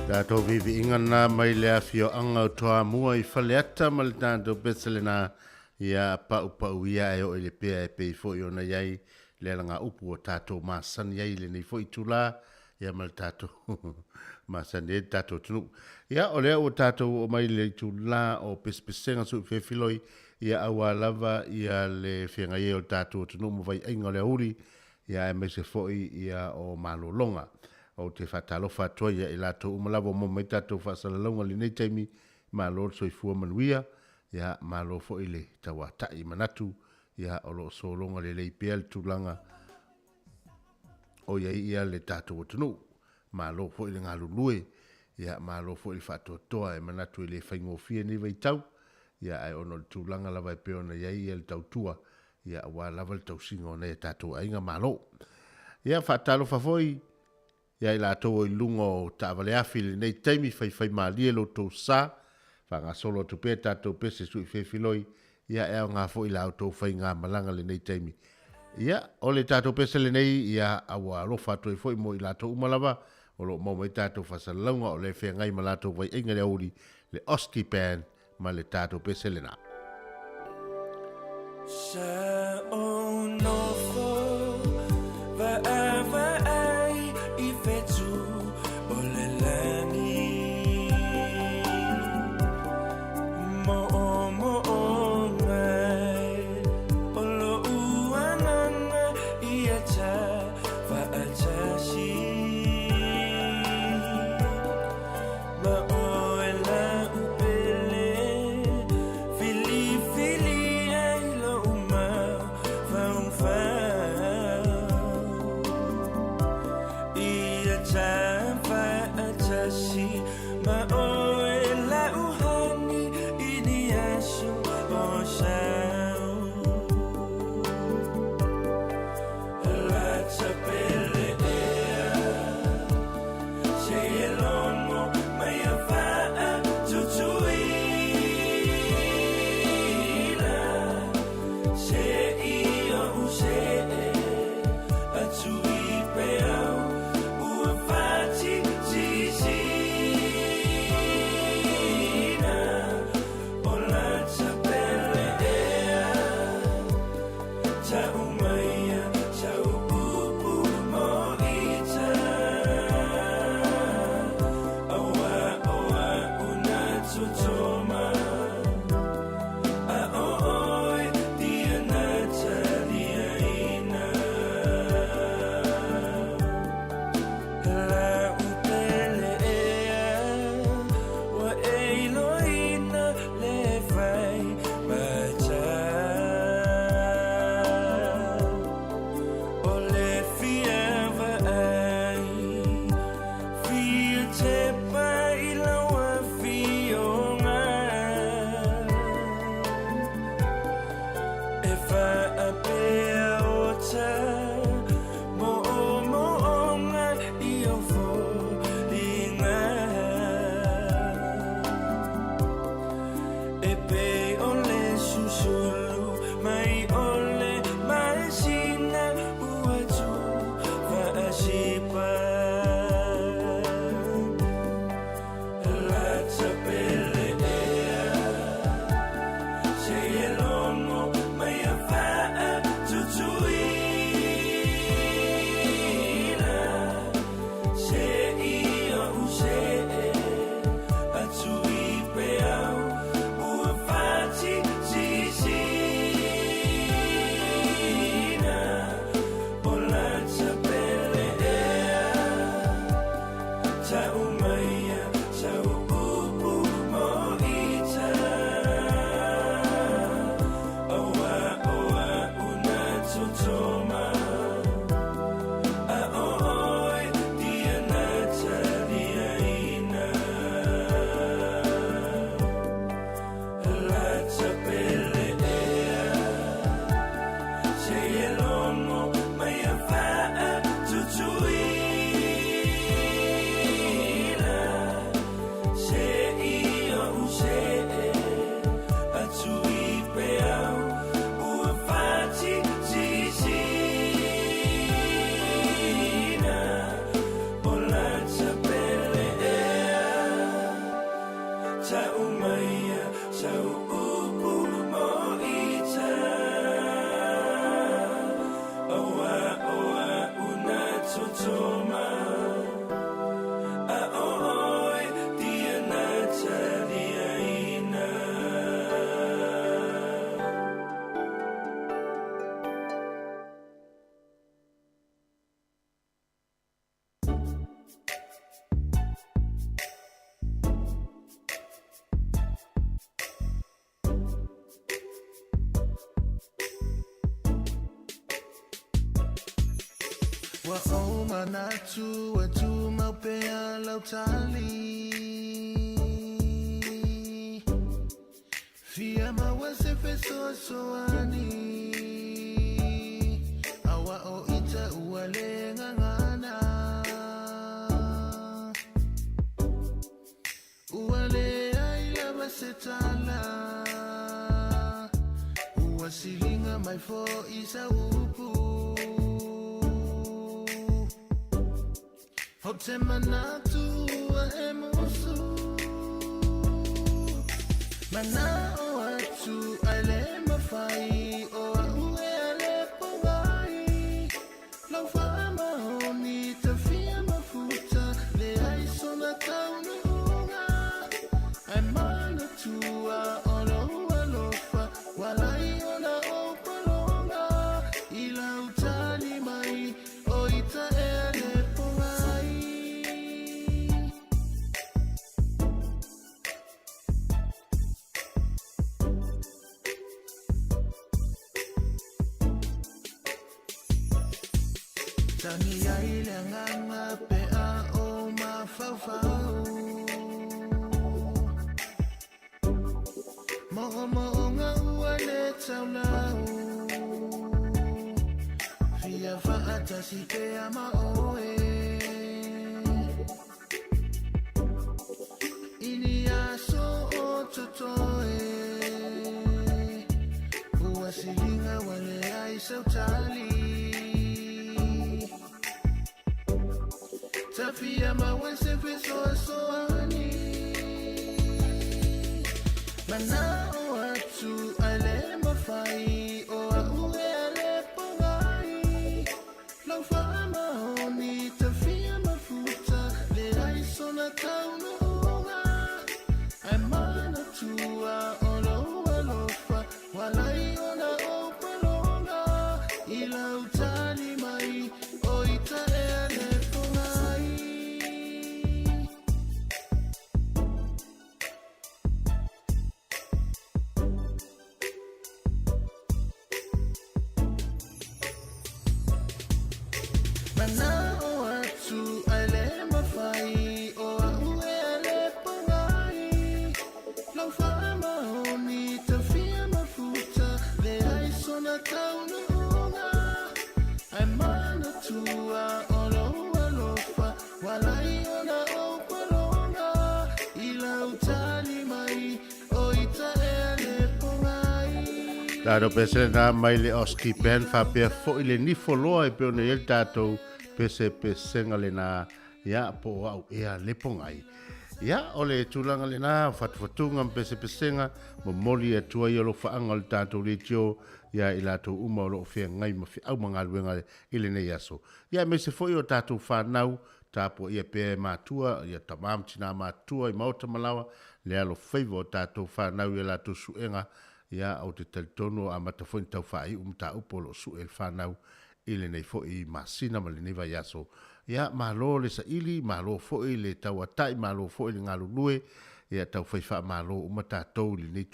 Tatou viviiga na mai le afioaga o Toamua i Faleata ma le tatou pese lena ia paupauia e oo i le pea e pei foi ona i ai le alagaupu o tatou masani ai i lenei foi itulā ia ma le tatou masani ai le tatou atunuu. Ia o lea ua tatou oo mai i le itulā o pesepesega suifefiloi ia auā lava ia le feagai ai o le tatou atunuu ma vaiaiga o le aoauli ia aemaise foi ia o malologa. Ou te faatalofa atu ai ia i latou uma lava ua maua mai tatou faasalalauga i lenei taimi, malo le soifua manuia, ia malo foi le tauatai manatu, ia o lo o sologa lelei pea le tulaga o i ai ia le tatou atunuu. Malo foi le galulue, ia malo foi le faatoatoa e manatu e le faigofie nei vaitau, ia ae ona o le tulaga lava e pei ona i ai ia le tautua, ia aua lava le tausiga o nai a tatou aiga malo. Ia faatalofa foi ia i latou o i luga o taavale afi i lenei taimi, faifaimalie lo outou sa, faagasolo atu pea tatou pese suifefiloi, ia e aoga foi la outou faigamalaga lenei taimi. Ia, o le tatou pese lenei, ia ua alofa atu ai foi mo i latou uma lava o lo o maua mai tatou faasalalauga o le feagai ma latou vaiaiga i le aoauli, le Oski Band ma le tatou pese lena. Sa ou nofo vaavaai i fetu o le lagi Mo'omo'o mai o lo'u agaga ia ta fa'atasi Ma oe la'u pele filifili ai lo'u mafaufau Ia ta fa'atasi ma oe la'u hani i ni aso o sau Lata pele ea se e logo mai a fa'a Tutuila se i o'u se'e atu i pea. Ua ou manatu e tumau pea lau tali. Fia maua se fesoasoani Aua o ita ua le gagana Ua leai lava se tala Ua siliga mai fo'i sau upu Ou te manatu ua e musu Mana'o atu ae le mafai O a'u ea le pogai Lau faamaoni tafia mafuta Leai sona taunuuga Ae manatua o lou alofa Ua ala ai ona ou pologa I lau tali mai o ita ea le pogai. Tagi ai le agaga pe a ou mafaufau Moomooga ua le taulau Fia faatasi pea ma oe I ni aso o totoe Ua siliga ua leai sau tali Tafia maua se fesoasoani Mana'o atu ae le mafai O a'u ea le pogai Lau faamaoni tafia mafuta Leai sona taunuuga Ae manatua o lou alofa Ua ala ai ona ou pologa I lau tali mai o ita ea le pogai. Mana'o atu ae le mafai O a'u ea le pogai Lau faamaoni tafia mafuta Leai sona taunuuga Ae manatua o lou alofa Ua ala ai ona ou pologa I lau tali mai o ita ea le pogai. Tatou pese lena mai le Oski Band faapea foi le nifo loa e pei ona i ai le tatou pesepesega lena ia po o au ea le pogai. Ia, o le tulaga lena o fatufatuga ma pesepesega momoli atu ai alofaaga o le tatou leitio ia i latou uma o lo o feagai ma feau ma galuega i lenei aso. Ia aemaise foi o tatou fanau Tapuaia pea e matua, ia tama ma tina matutua i maota ma laoa, le alofaiva o tatou fanau i a latou suega, ia, ou te talitonu o amata foi ona tau faaiu mataupu o lo o sue e le fanau i lenei foi masina ma lenei vaiaso. Ia, malo le saili, malo foi le tauatai, malo foi le galulue, ia tau fai faamalo uma tatou i lenei,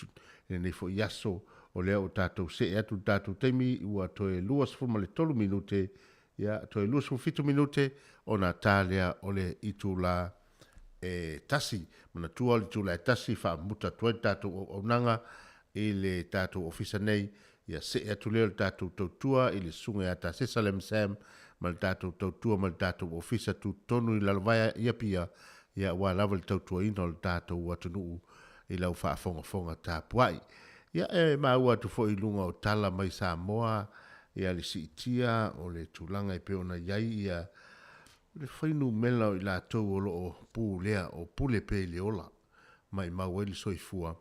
lenei foi aso, o lea ua tatou see atu i le tatou taimi, ua toe 23 minute Ia, toe 27 minute ona ta lea o le itula e tasi. Manatua o le itula e tasi faamuta atu ai le tatou auaunaga i le tatou ofisa nei. Ia see atu lea o le tatou tautua i le Susuga ia Tasesa Lam Sam ma le tatou tautua ma le tatou ofisa tutotonu i Lalovaea i Apia, ia aua lava le tautuaina o le tatou atunuu i lau faafogafoga tapuai. Ia, e maua atu foi i luga o tala mai Samoa ia le siitia o le tulaga e pei ona i ai ia le fuainumera o i latou o lo o pulea, o pule pea i le ola, maimau ai le soifua,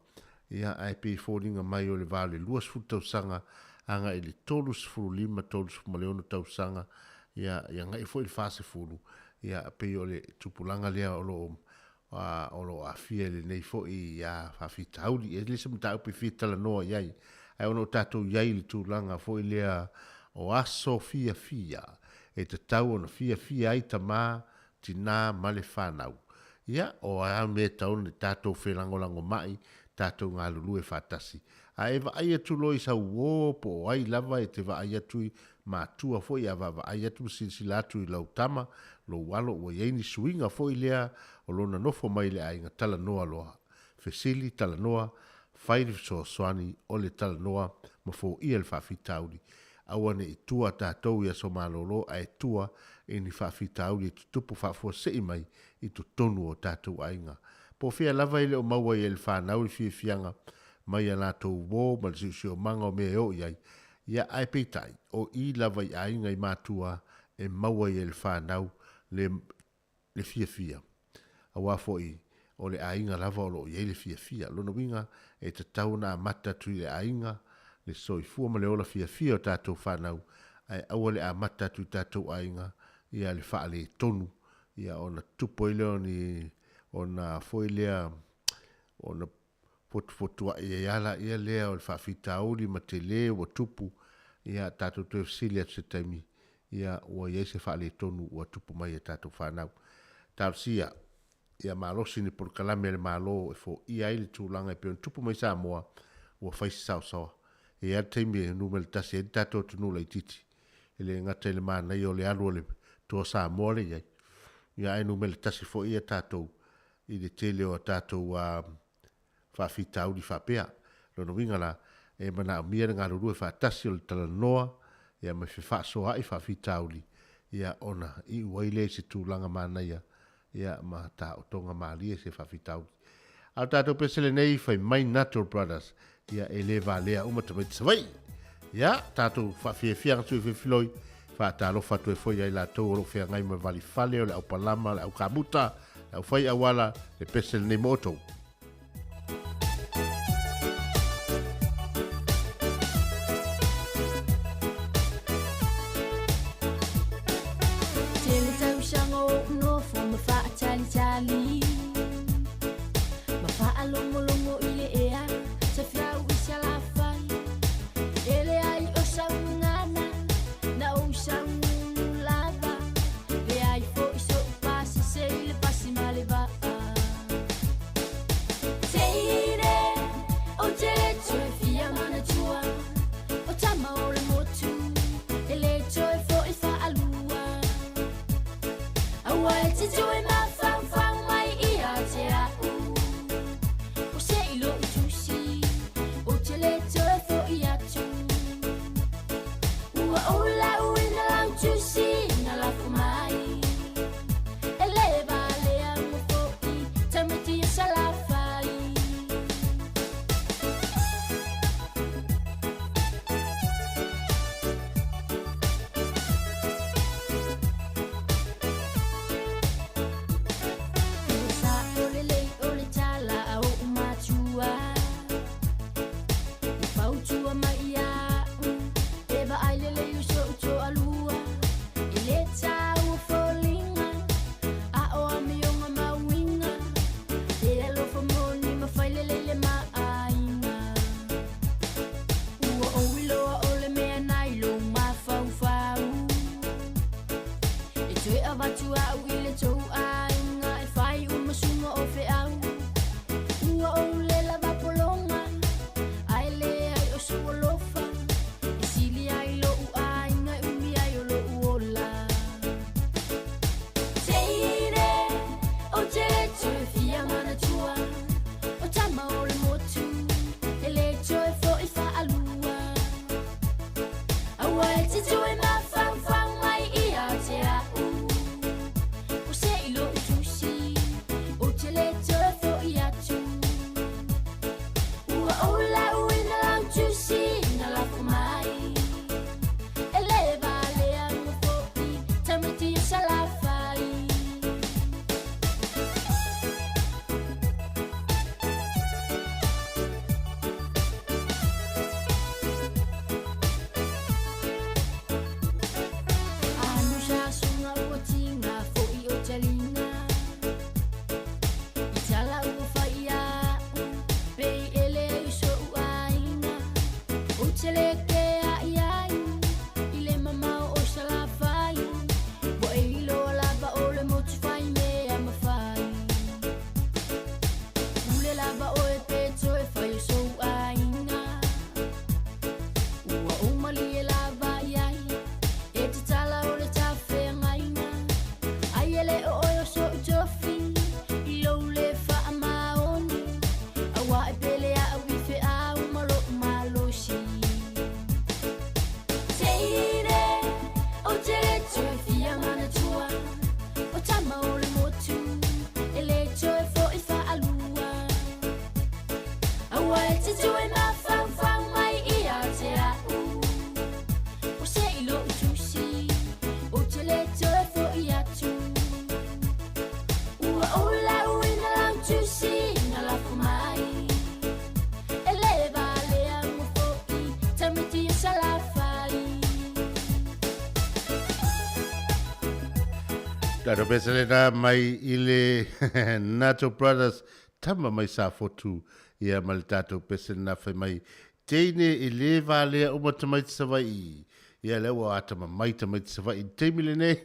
ia ae pei e foliga mai o le va o le 20 tausaga agai i le 35, 36 tausaga, ia ia agai foi i le 40, ia pei o le tupulaga lea o lo o o lo o aafia i lenei foi faafitauli. E le se mataupu e fia talanoa i ai, ae ona o tatou i ai i le tulaga foi lea o aso fiafia e tatau ona fiafia ai tama, tina ma le fanau. Ia, o a mea e tatau ona tatou felagolagomai, tatou galulue faatasi. A e vaai atu loa i sau uo po o ai lava e te vaai atu i matua foi a vaavaai atu ma silasila atu i lau tama, lou alo ua i ai ni suiga foi lea o lona nofo mai i le aiga talanoa loa. Fesili, talanoa, fai le fesoasoani o le talanoa ma foia le faafitauli. Aua ne i tua tatou i aso malolo ae tua i ni faafitauli e tutupu faafuasei mai i totonu o tatou aiga. Po o fea lava e le o maua ai e le fanau le fiafiaga mai a latou uo ma le siosiomaga o mea e oo i ai, ia ae peitai, o i lava i aiga i matua e maua ai e le fanau le le fiafia. Aua foi o le aiga lava o lo o i ai le fiafia. Lona uiga, e tatau ona amata atu i le aiga le soifua ma le ola fiafia o tatou fanau, ae aua le amata atu i tatou aiga ia le faaletonu, ia ona tupu ai lea o ni ona foi lea ona fotufotuai ai lava laia lea o le faafitauli ma tele ua tupu, ia tatou toe fesili atu se taimi, ia ua i ai se faaletonu ua tupu mai e tatou fanau. Talosia ia malosi ni polokalame a le Malo e foia ai le tulaga e pei ona tupu mai Samoa ua fai se saosaoa. E i ai lava le taimi e numera tasi ai le tatou atunuu laitiiti, e le gata i le manaia o le alu a le Toa Samoa lea e i ai, ia ae numera tasi foi ia tatou i le tele o a tatou faafitauli faapea. Lona uiga la, e manaomia le galulue faatasi o le talanoa ia ma fefaasoaai faafitauli ia ona iu ai lea i se tulaga manaia ia ma taotoga malie se faafitauli. A o tatou pese lenei fai mai Natural Brothers ia e le valea uma tamaiti Savaii. Ia, tatou faafiafia atu i Fefiloi, faatalofa atu ai foi ia i latou o lo o feagai ma valifale o le aupalama, le aukamuta, le aufai auala, le pese lenei mo outou. Tele tausaga o ou nofo ma faatalitali Ma faalogologo i le ea Sa fiau i Salafai E leai o sau gagana Na ou saugunu lava Leai foi so'u pasese i le pasi ma le vaa Teine ou te le toe fia manatua O tama o le motu E le toe fo'i faalua Aua e te toe mafaufau mai ia te a'u O se i lo'u tusi Ou te le toe fo'i atu Ua ou lauina lau tusi na lafo mai E le valea uma fo'i tamaiti o Salafai. Ua sa'o lelei o le tala a o'u matua Ua fautua mai iaʻu e vaai lelei o so'u toalua E le taua foliga a o amioga ma uiga E alofa moni ma fai lelei le ma aiga Ua ou iloa o le mea na i lou mafaufau E toe avatu au i le tou aiga E fai uma suga o feau Ua ou le lava pologa Ae leai o sou alofa E sili ai lo'u aiga e umi ai o lo'u ola Teine ou te le toe fia manatua O tama o le motu E le toe fo'i faalua Aua e te toe mafaufau mai ia te a'u O se i lo'u tusi Ou te le toe fo'i atu Ua ou lauina lau tusi na lafo mai E le valea uma fo'i tamaiti o Salafai. Anu sa suga ua tiga fo'i o taliga I tala ua fai iaʻu pei e leai o so'u aiga Ou te le kea i ai i le mamao o Salafai Ua e iloa lava o le motu fai mea mafai Pule lava oe pe toe fai o sou aiga Ua ou malie lava i ai Tatou pese lena mai i le Nato Brothers tama mai Safotu ia ma le tatou pese lena fai mai teine e le valea uma tamaiti Savaii. Ia lea ua atama mai tamaiti Savaii i le taimi lenei.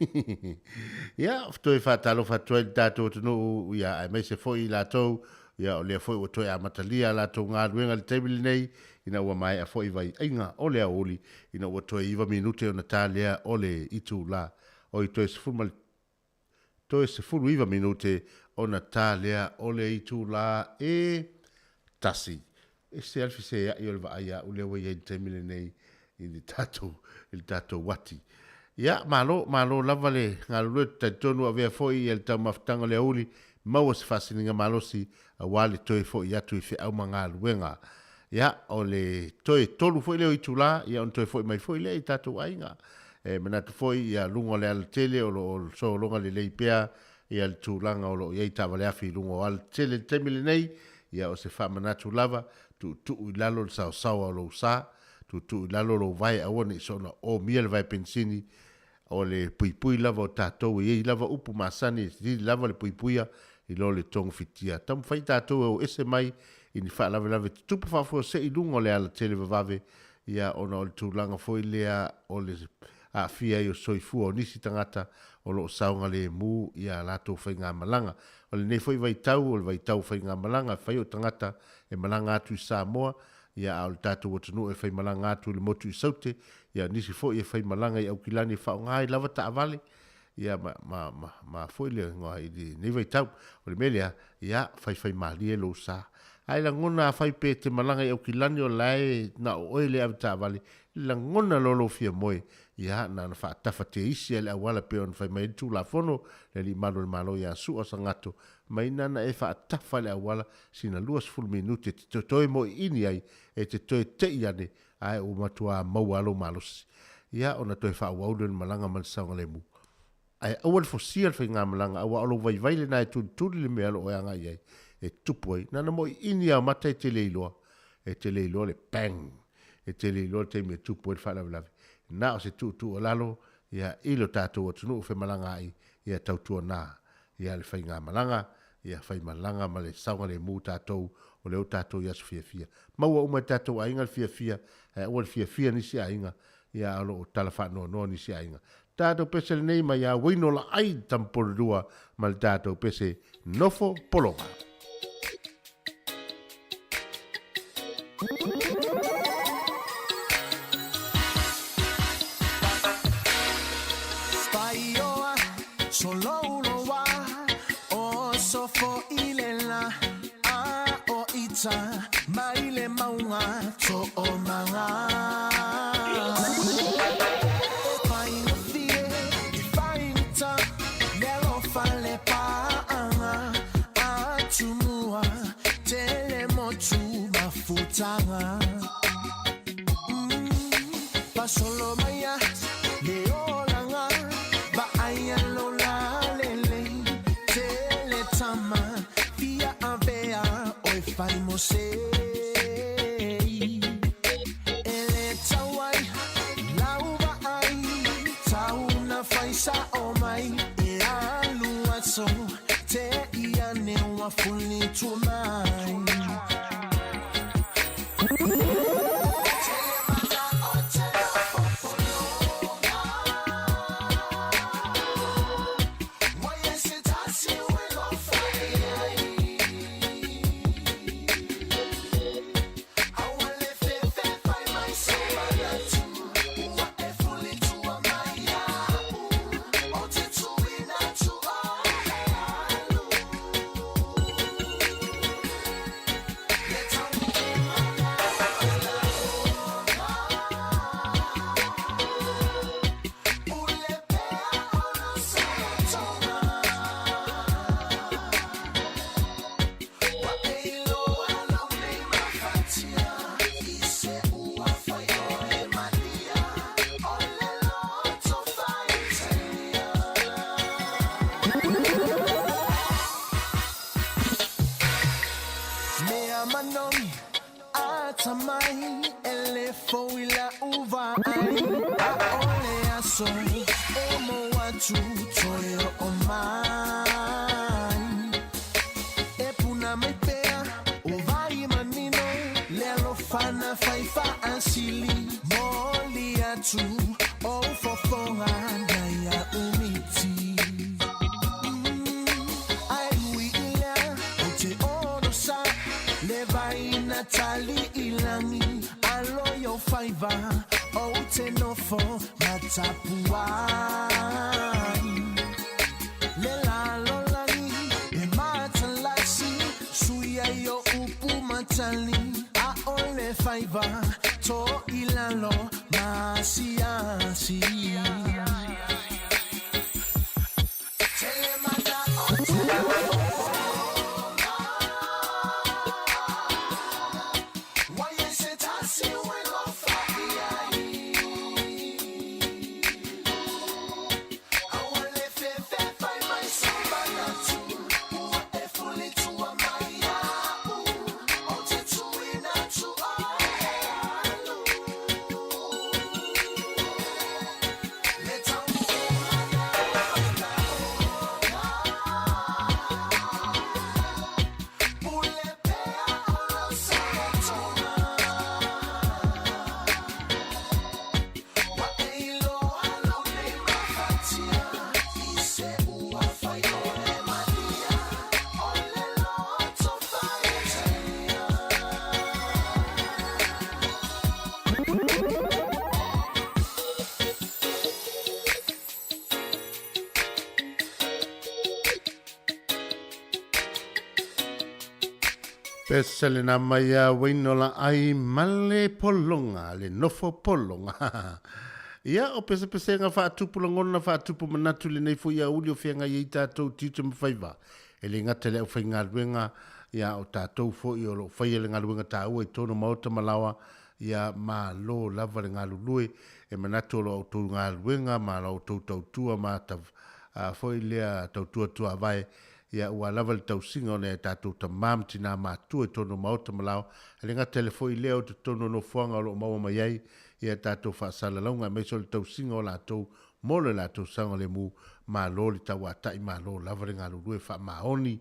Ia, toe faatalofa atu ai le tatou atunuu, ia aemaise foi i latou, ia o lea foi ua toe amatalia a latou galuega i le taimi lenei, ina ua maea foi vaiaiga o le aoauli, ina ua toe 9 minute ona ta lea o le itula. Oi toe 10 toe 19 minute ona ta lea o le itula e tasi. E se alfi se ai o le vaai a ule ua i ai le taimi lenei i le tatou, i le tatou uati. Ia, malo, malo lava le galulue, talitonu avea foi ia le taumafataga o le aoauli, maua se faasiliga malosi aua le toe foi atu i feau ma galuega. Ia, o le toe tolu foi lea o itula, ia ona toe foi mai foi lea i tatou aiga. E manatu foi ia luga o le alatele o lo o sologa lelei pea ia le tulaga o lo o i ai taavale afi i luga o alatele i le taimi lenei, ia o se faamanatu lava, tuutuu i lalo le saosaoa o lou sa, tuutuu i lalo lou vae aua ne i soona omia le vae penisini, o le puipui lava o tatou e i ai lava upu masani e sili lava le puipuia i lo le togafitia. Taumafai tatou e o ese mai i ni faalavelave tutupu faafuasei i luga o le alatele vavave, ia ona o le tulaga foi lea o le aafia ai o soifua o nisi tagata o lo o saogalemu ia latou faigamalaga. O lenei foi vaitau, o le vaitau faigamalaga, e fai o tagata e malaga atu i Samoa, ia a o le tatou atunuu e faimalaga atu i le motu i Saute, ia nisi foi e faimalaga i Aukilani e faaaoga ai lava taavale, ia ma, ma, ma, ma foi le igoa i lenei vaitau. O le mea lea, ia faifaimalie lou sa. Ae lagona afai pe te malaga i Aukilani o la e na o oe le avetaavale, lagona loa lou fia moe, ia na ona faatafa teisi lava i le auala pei ona fai mai ai le Tulafono, le Alii Malu o le Malo ia Sua Sagato, mai na ona e faatafa i le auala sina 20 minute e te toe moiini ai, e te toe tei ane, ae ua matua maua lava lou malosi. Ia ona toe faaauau lea o le malaga ma le saogalemu. Ae aua le fosia le faigamalaga aua o lou vaivai lena e tulituli le mea o lo o e agai i ai e tupu ai. Na ona moiini lava o mata e te le iloa, e te le iloa le bang, e te le iloa le taimi e tupu ai le faalavelave. Na o se tuutuualalo ia i lo tatou atunuu femalagaai, ia tautuana ia le faigamalaga, ia faimalaga ma le saogalemu tatou o lea ua tatou i aso fiafia. Maua uma e tatou aiga le fiafia, ae aua le fiafia nisi aiga, ia a o lo o tala faanoanoa nisi aiga. Tatou pese lenei mai ia Ueino Laai Tamapolelua ma le tatou pese Nofo Pologa. Paioa, solouloa, o sofo i le la, a o ita mai le mauga toomaga. E faigofie, e faigata, le alofa le paaga, atumua, tele motu mafutaga. Fasolo maia, le olaga, vaaia lo lalelei, tele tama, fia avea, oe fai mo sei. E le tauai, lau vaai, tau na fai sa'o mai, e alu aso, te ia ne ua fuli tua mai. Mea manogi, atamai, e le fou i lau vaai. A'ole aso e mo atu toe oo mai. tali ilani alo yo faiva o te nofo matapuai Le lalo lagi e matalasi suia yo upu matali a ole faiva to ilalo masiasi. Pese le na mai a waino la ai male polonga, le nofo polonga. Ia, o pese pese nga whaatupu langona whaatupu manatu le nei fo ia uli o whianga i tātou tiute mwhaiva. E le ngata le au whai ngā ia o tātou fo i o lo whai le ngā luenga tāua i tōno maota malawa, ia ma lo lava le ngā lulue, e manatu o lo au tō ngā luenga, ma lo au tō tautua, ma ta fo i lea tautua tua vai, ia ua lava le tausiga ona e tatou tamā ma tinā matua i tonu maota ma lao e le gata le fo'i lea o totonu o nofoaga o loo maua mai ai ia tatou faasalalauga aemaise o le tausiga o latou mo le latou saga le mu malo le tauata'i malo lava le galulue faamaoni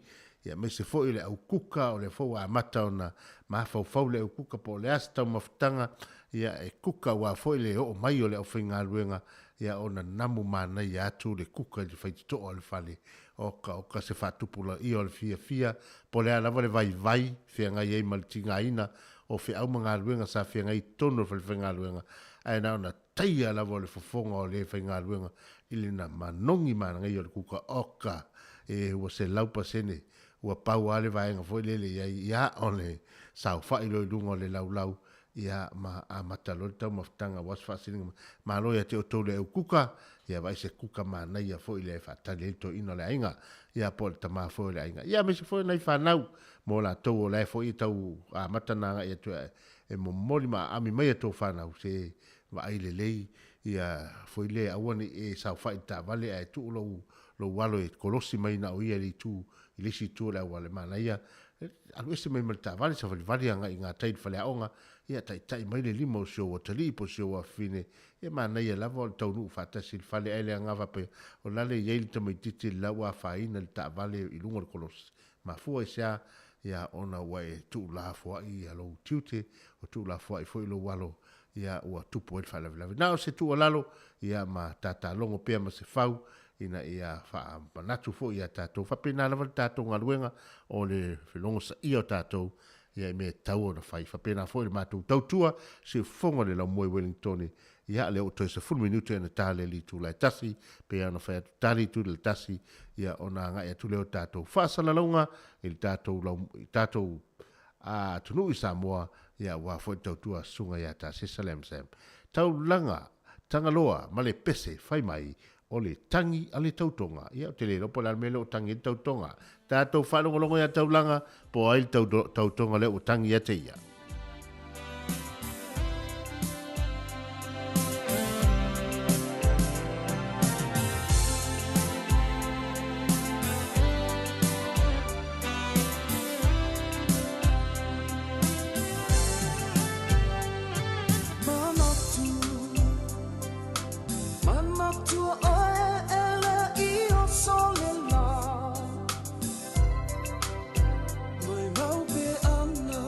ia aemaise fo'i le aukuka o le fo'u amata ona mafaufau le aukuka po o le asa taumafataga ia e kuka ua fo'i le oo mai o le aufaigaluega ia ona namu manaia atu le kuka i le faitito'o a le fale oka se faatupula ia o le fiafia po le a lava le vaivai feagai ai ma le tigaina o feau ma galuega sa feagai tonu o le falefaigaluega ae na ona taia lava o le fofoga o le faigaluega i le na manogi managai o le kuka oka e ua 100% ua pau a le vaega foi lele iai ia o le saofa'i loa i luga o le laulau ia ma amata loa le taumafataga ua se faasiliga malo ia te outou le aukuka ia vaai se kuka manaia foi le faatali ai le toeaina o le aiga ia po o le tamā foi o le aiga ia aemaise foi nai fanau mo latou o lae foi e tau amata na aga'i atu e momoli ma aami mai a tou fanau se vaai lelei ia foi le aua nei e saofa'i i le taavale ae tuu lou alo e kolosi mai na o ia i le itu i le isi itu o le auala manaia alu ese mai ma le taavale savalivali aga'i gatai i le faleaoga ia taitai mai le lima o si ou atalii po o si ou afafine ia manaia lava o le taunuu faatasi i le fale ae le aga faapea o lale i ai le tamaititi le lau afaina le taavale i luga o le kolosi mafua i sea ia ona ua e tuulafoa'i ia lou tiute o tuulafoa'i foi lou alo ia ua tupu ai le faalavelave na o se tuualalo ia ma tatalogo pea ma se fau ina ia faamanatu foi ia tatou faapena lava le tatou galuega o le felogosaia o tatou ia i mea tau ona fai faapena foi le matou tautua siufofoga le laumua i Wellington ia le oo toe 10 minute ona tale le itu la e tasi pe ona fai atu tale itu le tasi ia ona aga'i atu lea o tatou faasalalauga i le tatou tatou atunuu i Samoa ia ua foi tautua susuga ia Tasesa Lamsam taulaga Tagaloa ma le pese fai mai o le tagi a le tautoga ia o te le iloa po o le a le mea lea o tagi ai le tautoga tatou faalogologo ia taulaga po o ai le tautoga lea ua tagi ia te ia. Mai mau pe ana.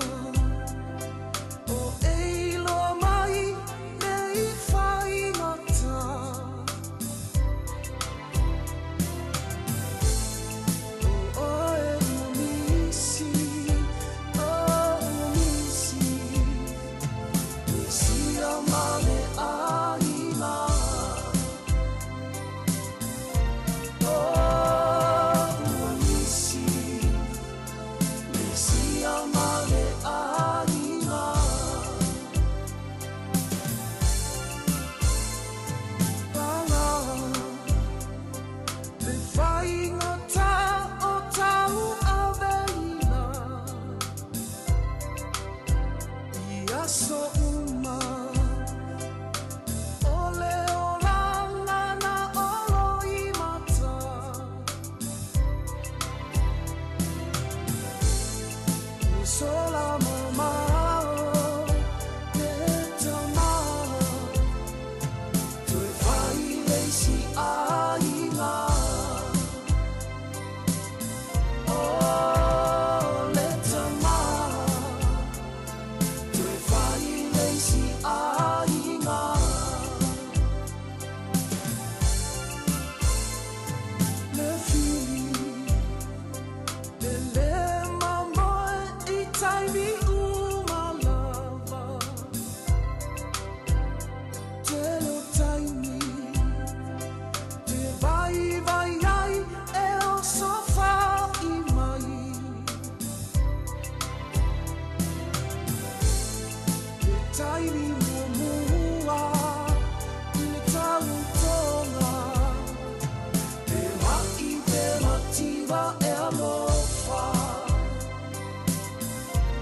mativa e alofa.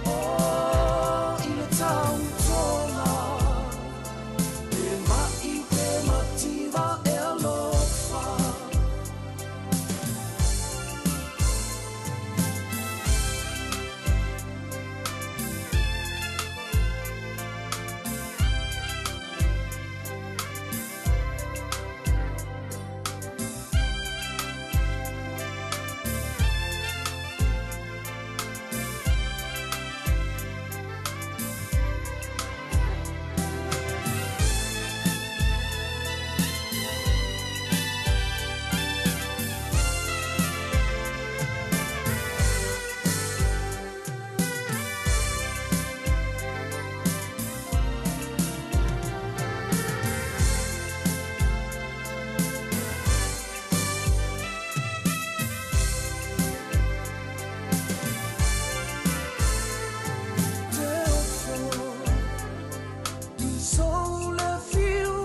Oh, i le tautoga. Pe mai pe mativa e alofa. Te ofo i sou le fiu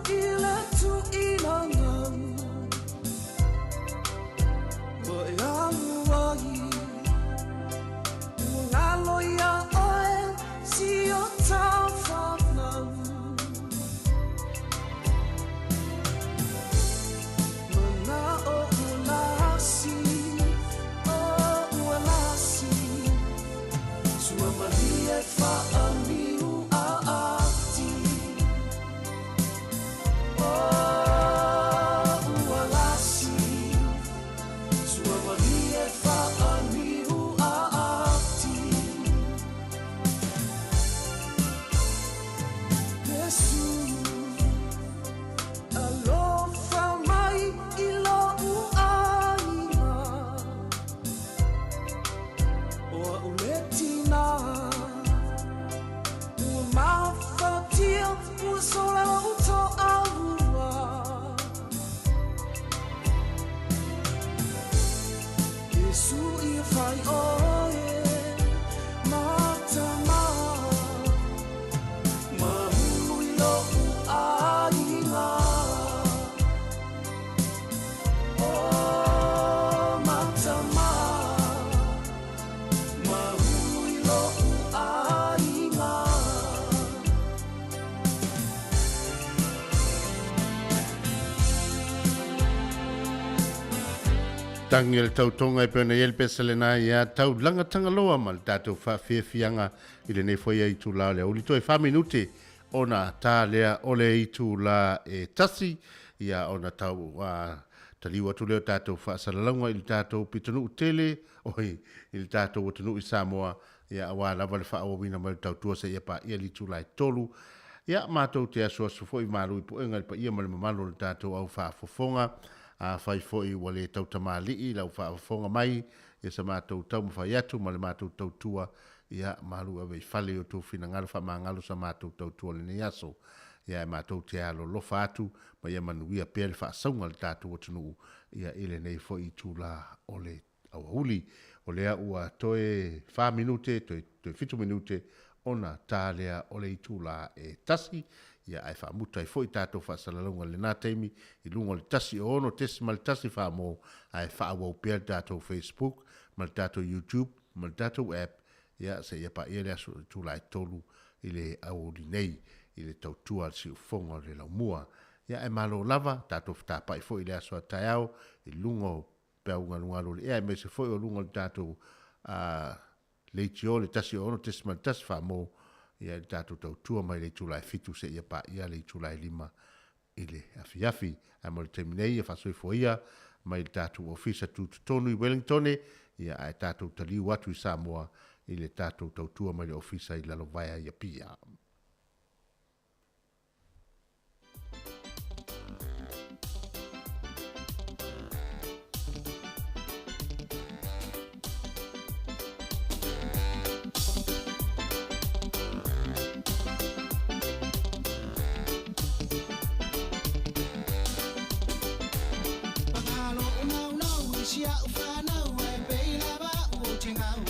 i le tuʻina gau. Ua e alu ai, ua galo iā oe si o taufanau. Mana'o ua lasi, oh ua lasi. Sua malie faaniu a ati. Oh, ua lasi. Sua malie faaniu a ati. Yesu, alofa mai i loʻu aiga. O au le tina, ua mafatia, ua sola lou toalua. Yesu ia fai oe matama. Mahulu i loʻu aiga. Oh, matama. Mahulu i loʻu aiga. Tangi o le tautoga e pei ona i ai le pesa lena ia tau lagatagaloa ma le tatou faafiafiaga i lenei foi ai itulā o le auli. Toe 4 minute ona tā lea o le itulā e 1, ia ona tau taliu atu lea o tatou faasalalauga i le tatou pitonuu tele, oi, i le tatou atunuu i Samoa, ia auā lava le faaauauina mai o le tautua seia paia le itulā e 3. Ia matou te asuasu foi malu i puega i le paia ma le mamalu o le tatou au faafofoga. Afai foi ua le tautamalii lau faafofoga mai, ia sa matou taumafai atu ma le matou tautua, ia malu ave i fale i o outou finagalo faamagalo sa matou tautua lenei aso. Ia e matou te alolofa atu ma ia manuia pea le faasauga a le tatou atunuu ia i lenei foi itulā o le aoauli. O lea ua toe 4 minute, toe toe 7 minute ona tā lea o le itulā e 1, ia ae faamuta ai foi tatou faasalalauga i lena taimi i luga o le 106.1 faa-mo, ae faaauau pea le tatou Facebook ma le tatou YouTube ma le tatou app, ia seia paia le aso itulā e 3 i le aoauli nei i le tautua a le siufofoga o le laumua. Ia ae malo lava, tatou fetapai foi i le aso a taeao i luga o peau galugalu o le ea, aemaise foi o luga o le tatou leitio le 106.1 faa-mo, ia i le tatou tautua mai le itulā e 7 seia paia le itulā e 5 i le afiafi. Ae mo le taimi nei, ia faasoifua ia mai le tatou ofisa tutotonu i Wellington, ia ae tatou taliu atu i Samoa i le tatou tautua mai le ofisa i Lalovaea i Apia. Pagalo o naunau i si au whanau e pei lava o te ngau.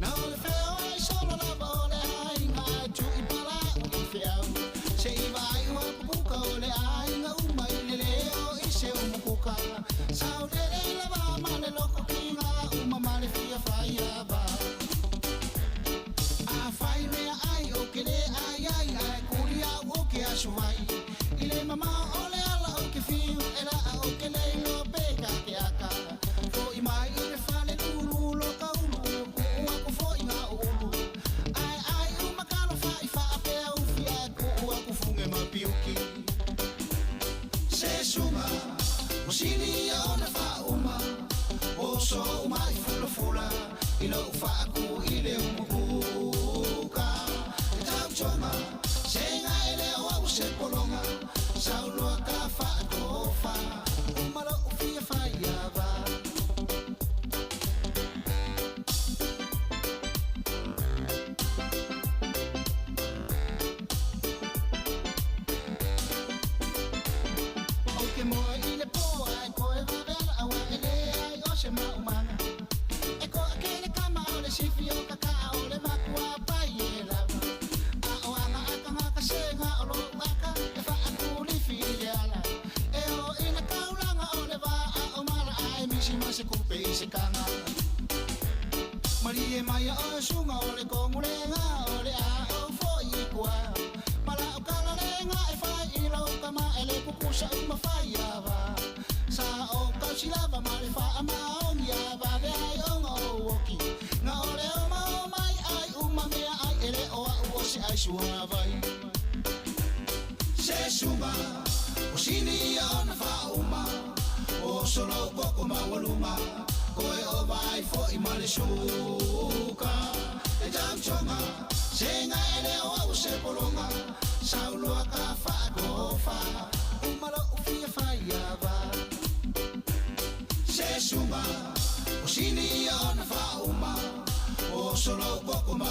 Na o le wheo ai solo lava o le aiga e tu i pala o i whiau. Se i vai ua pupuka o le aiga umai le leo i se umukuka. Sau lele lava ma le loko ki ngā o mai fulafula i lou faaku i le umukuka. E tautoga sega e le o au se pologa sauloa ka faatofa uma lou fia faiava. Ou te moe i le poa e koe vavela aua e le ai o se maumanga. E koa ke le kama o le sifi o kaka o le makua pai e lava. A o anga aka ngaka senga o lo aka e fa akulifi i le ala. E o ina kaulanga o le va a o mala ai misi ma se kupe i se kanga. Marie mai o sunga o le kongulenga o le a o foi i kua. Mala o kalalenga e fai i lau kama e le kukusa uma fai ava. Sa o kausilava ma le faa maongi a vave ai onga o oki. Nga o le o mao mai ai uma mea ai e le o au o se ai suavai. Se sunga o sini ia ona faauma. O solo koko maualuga koe o vai foi ma le suka. E tautoga sega e le o au se pologa sauloa ka faatofa uma lou fia faiava. Se suga o sini ia ona faauma o solo koko mau.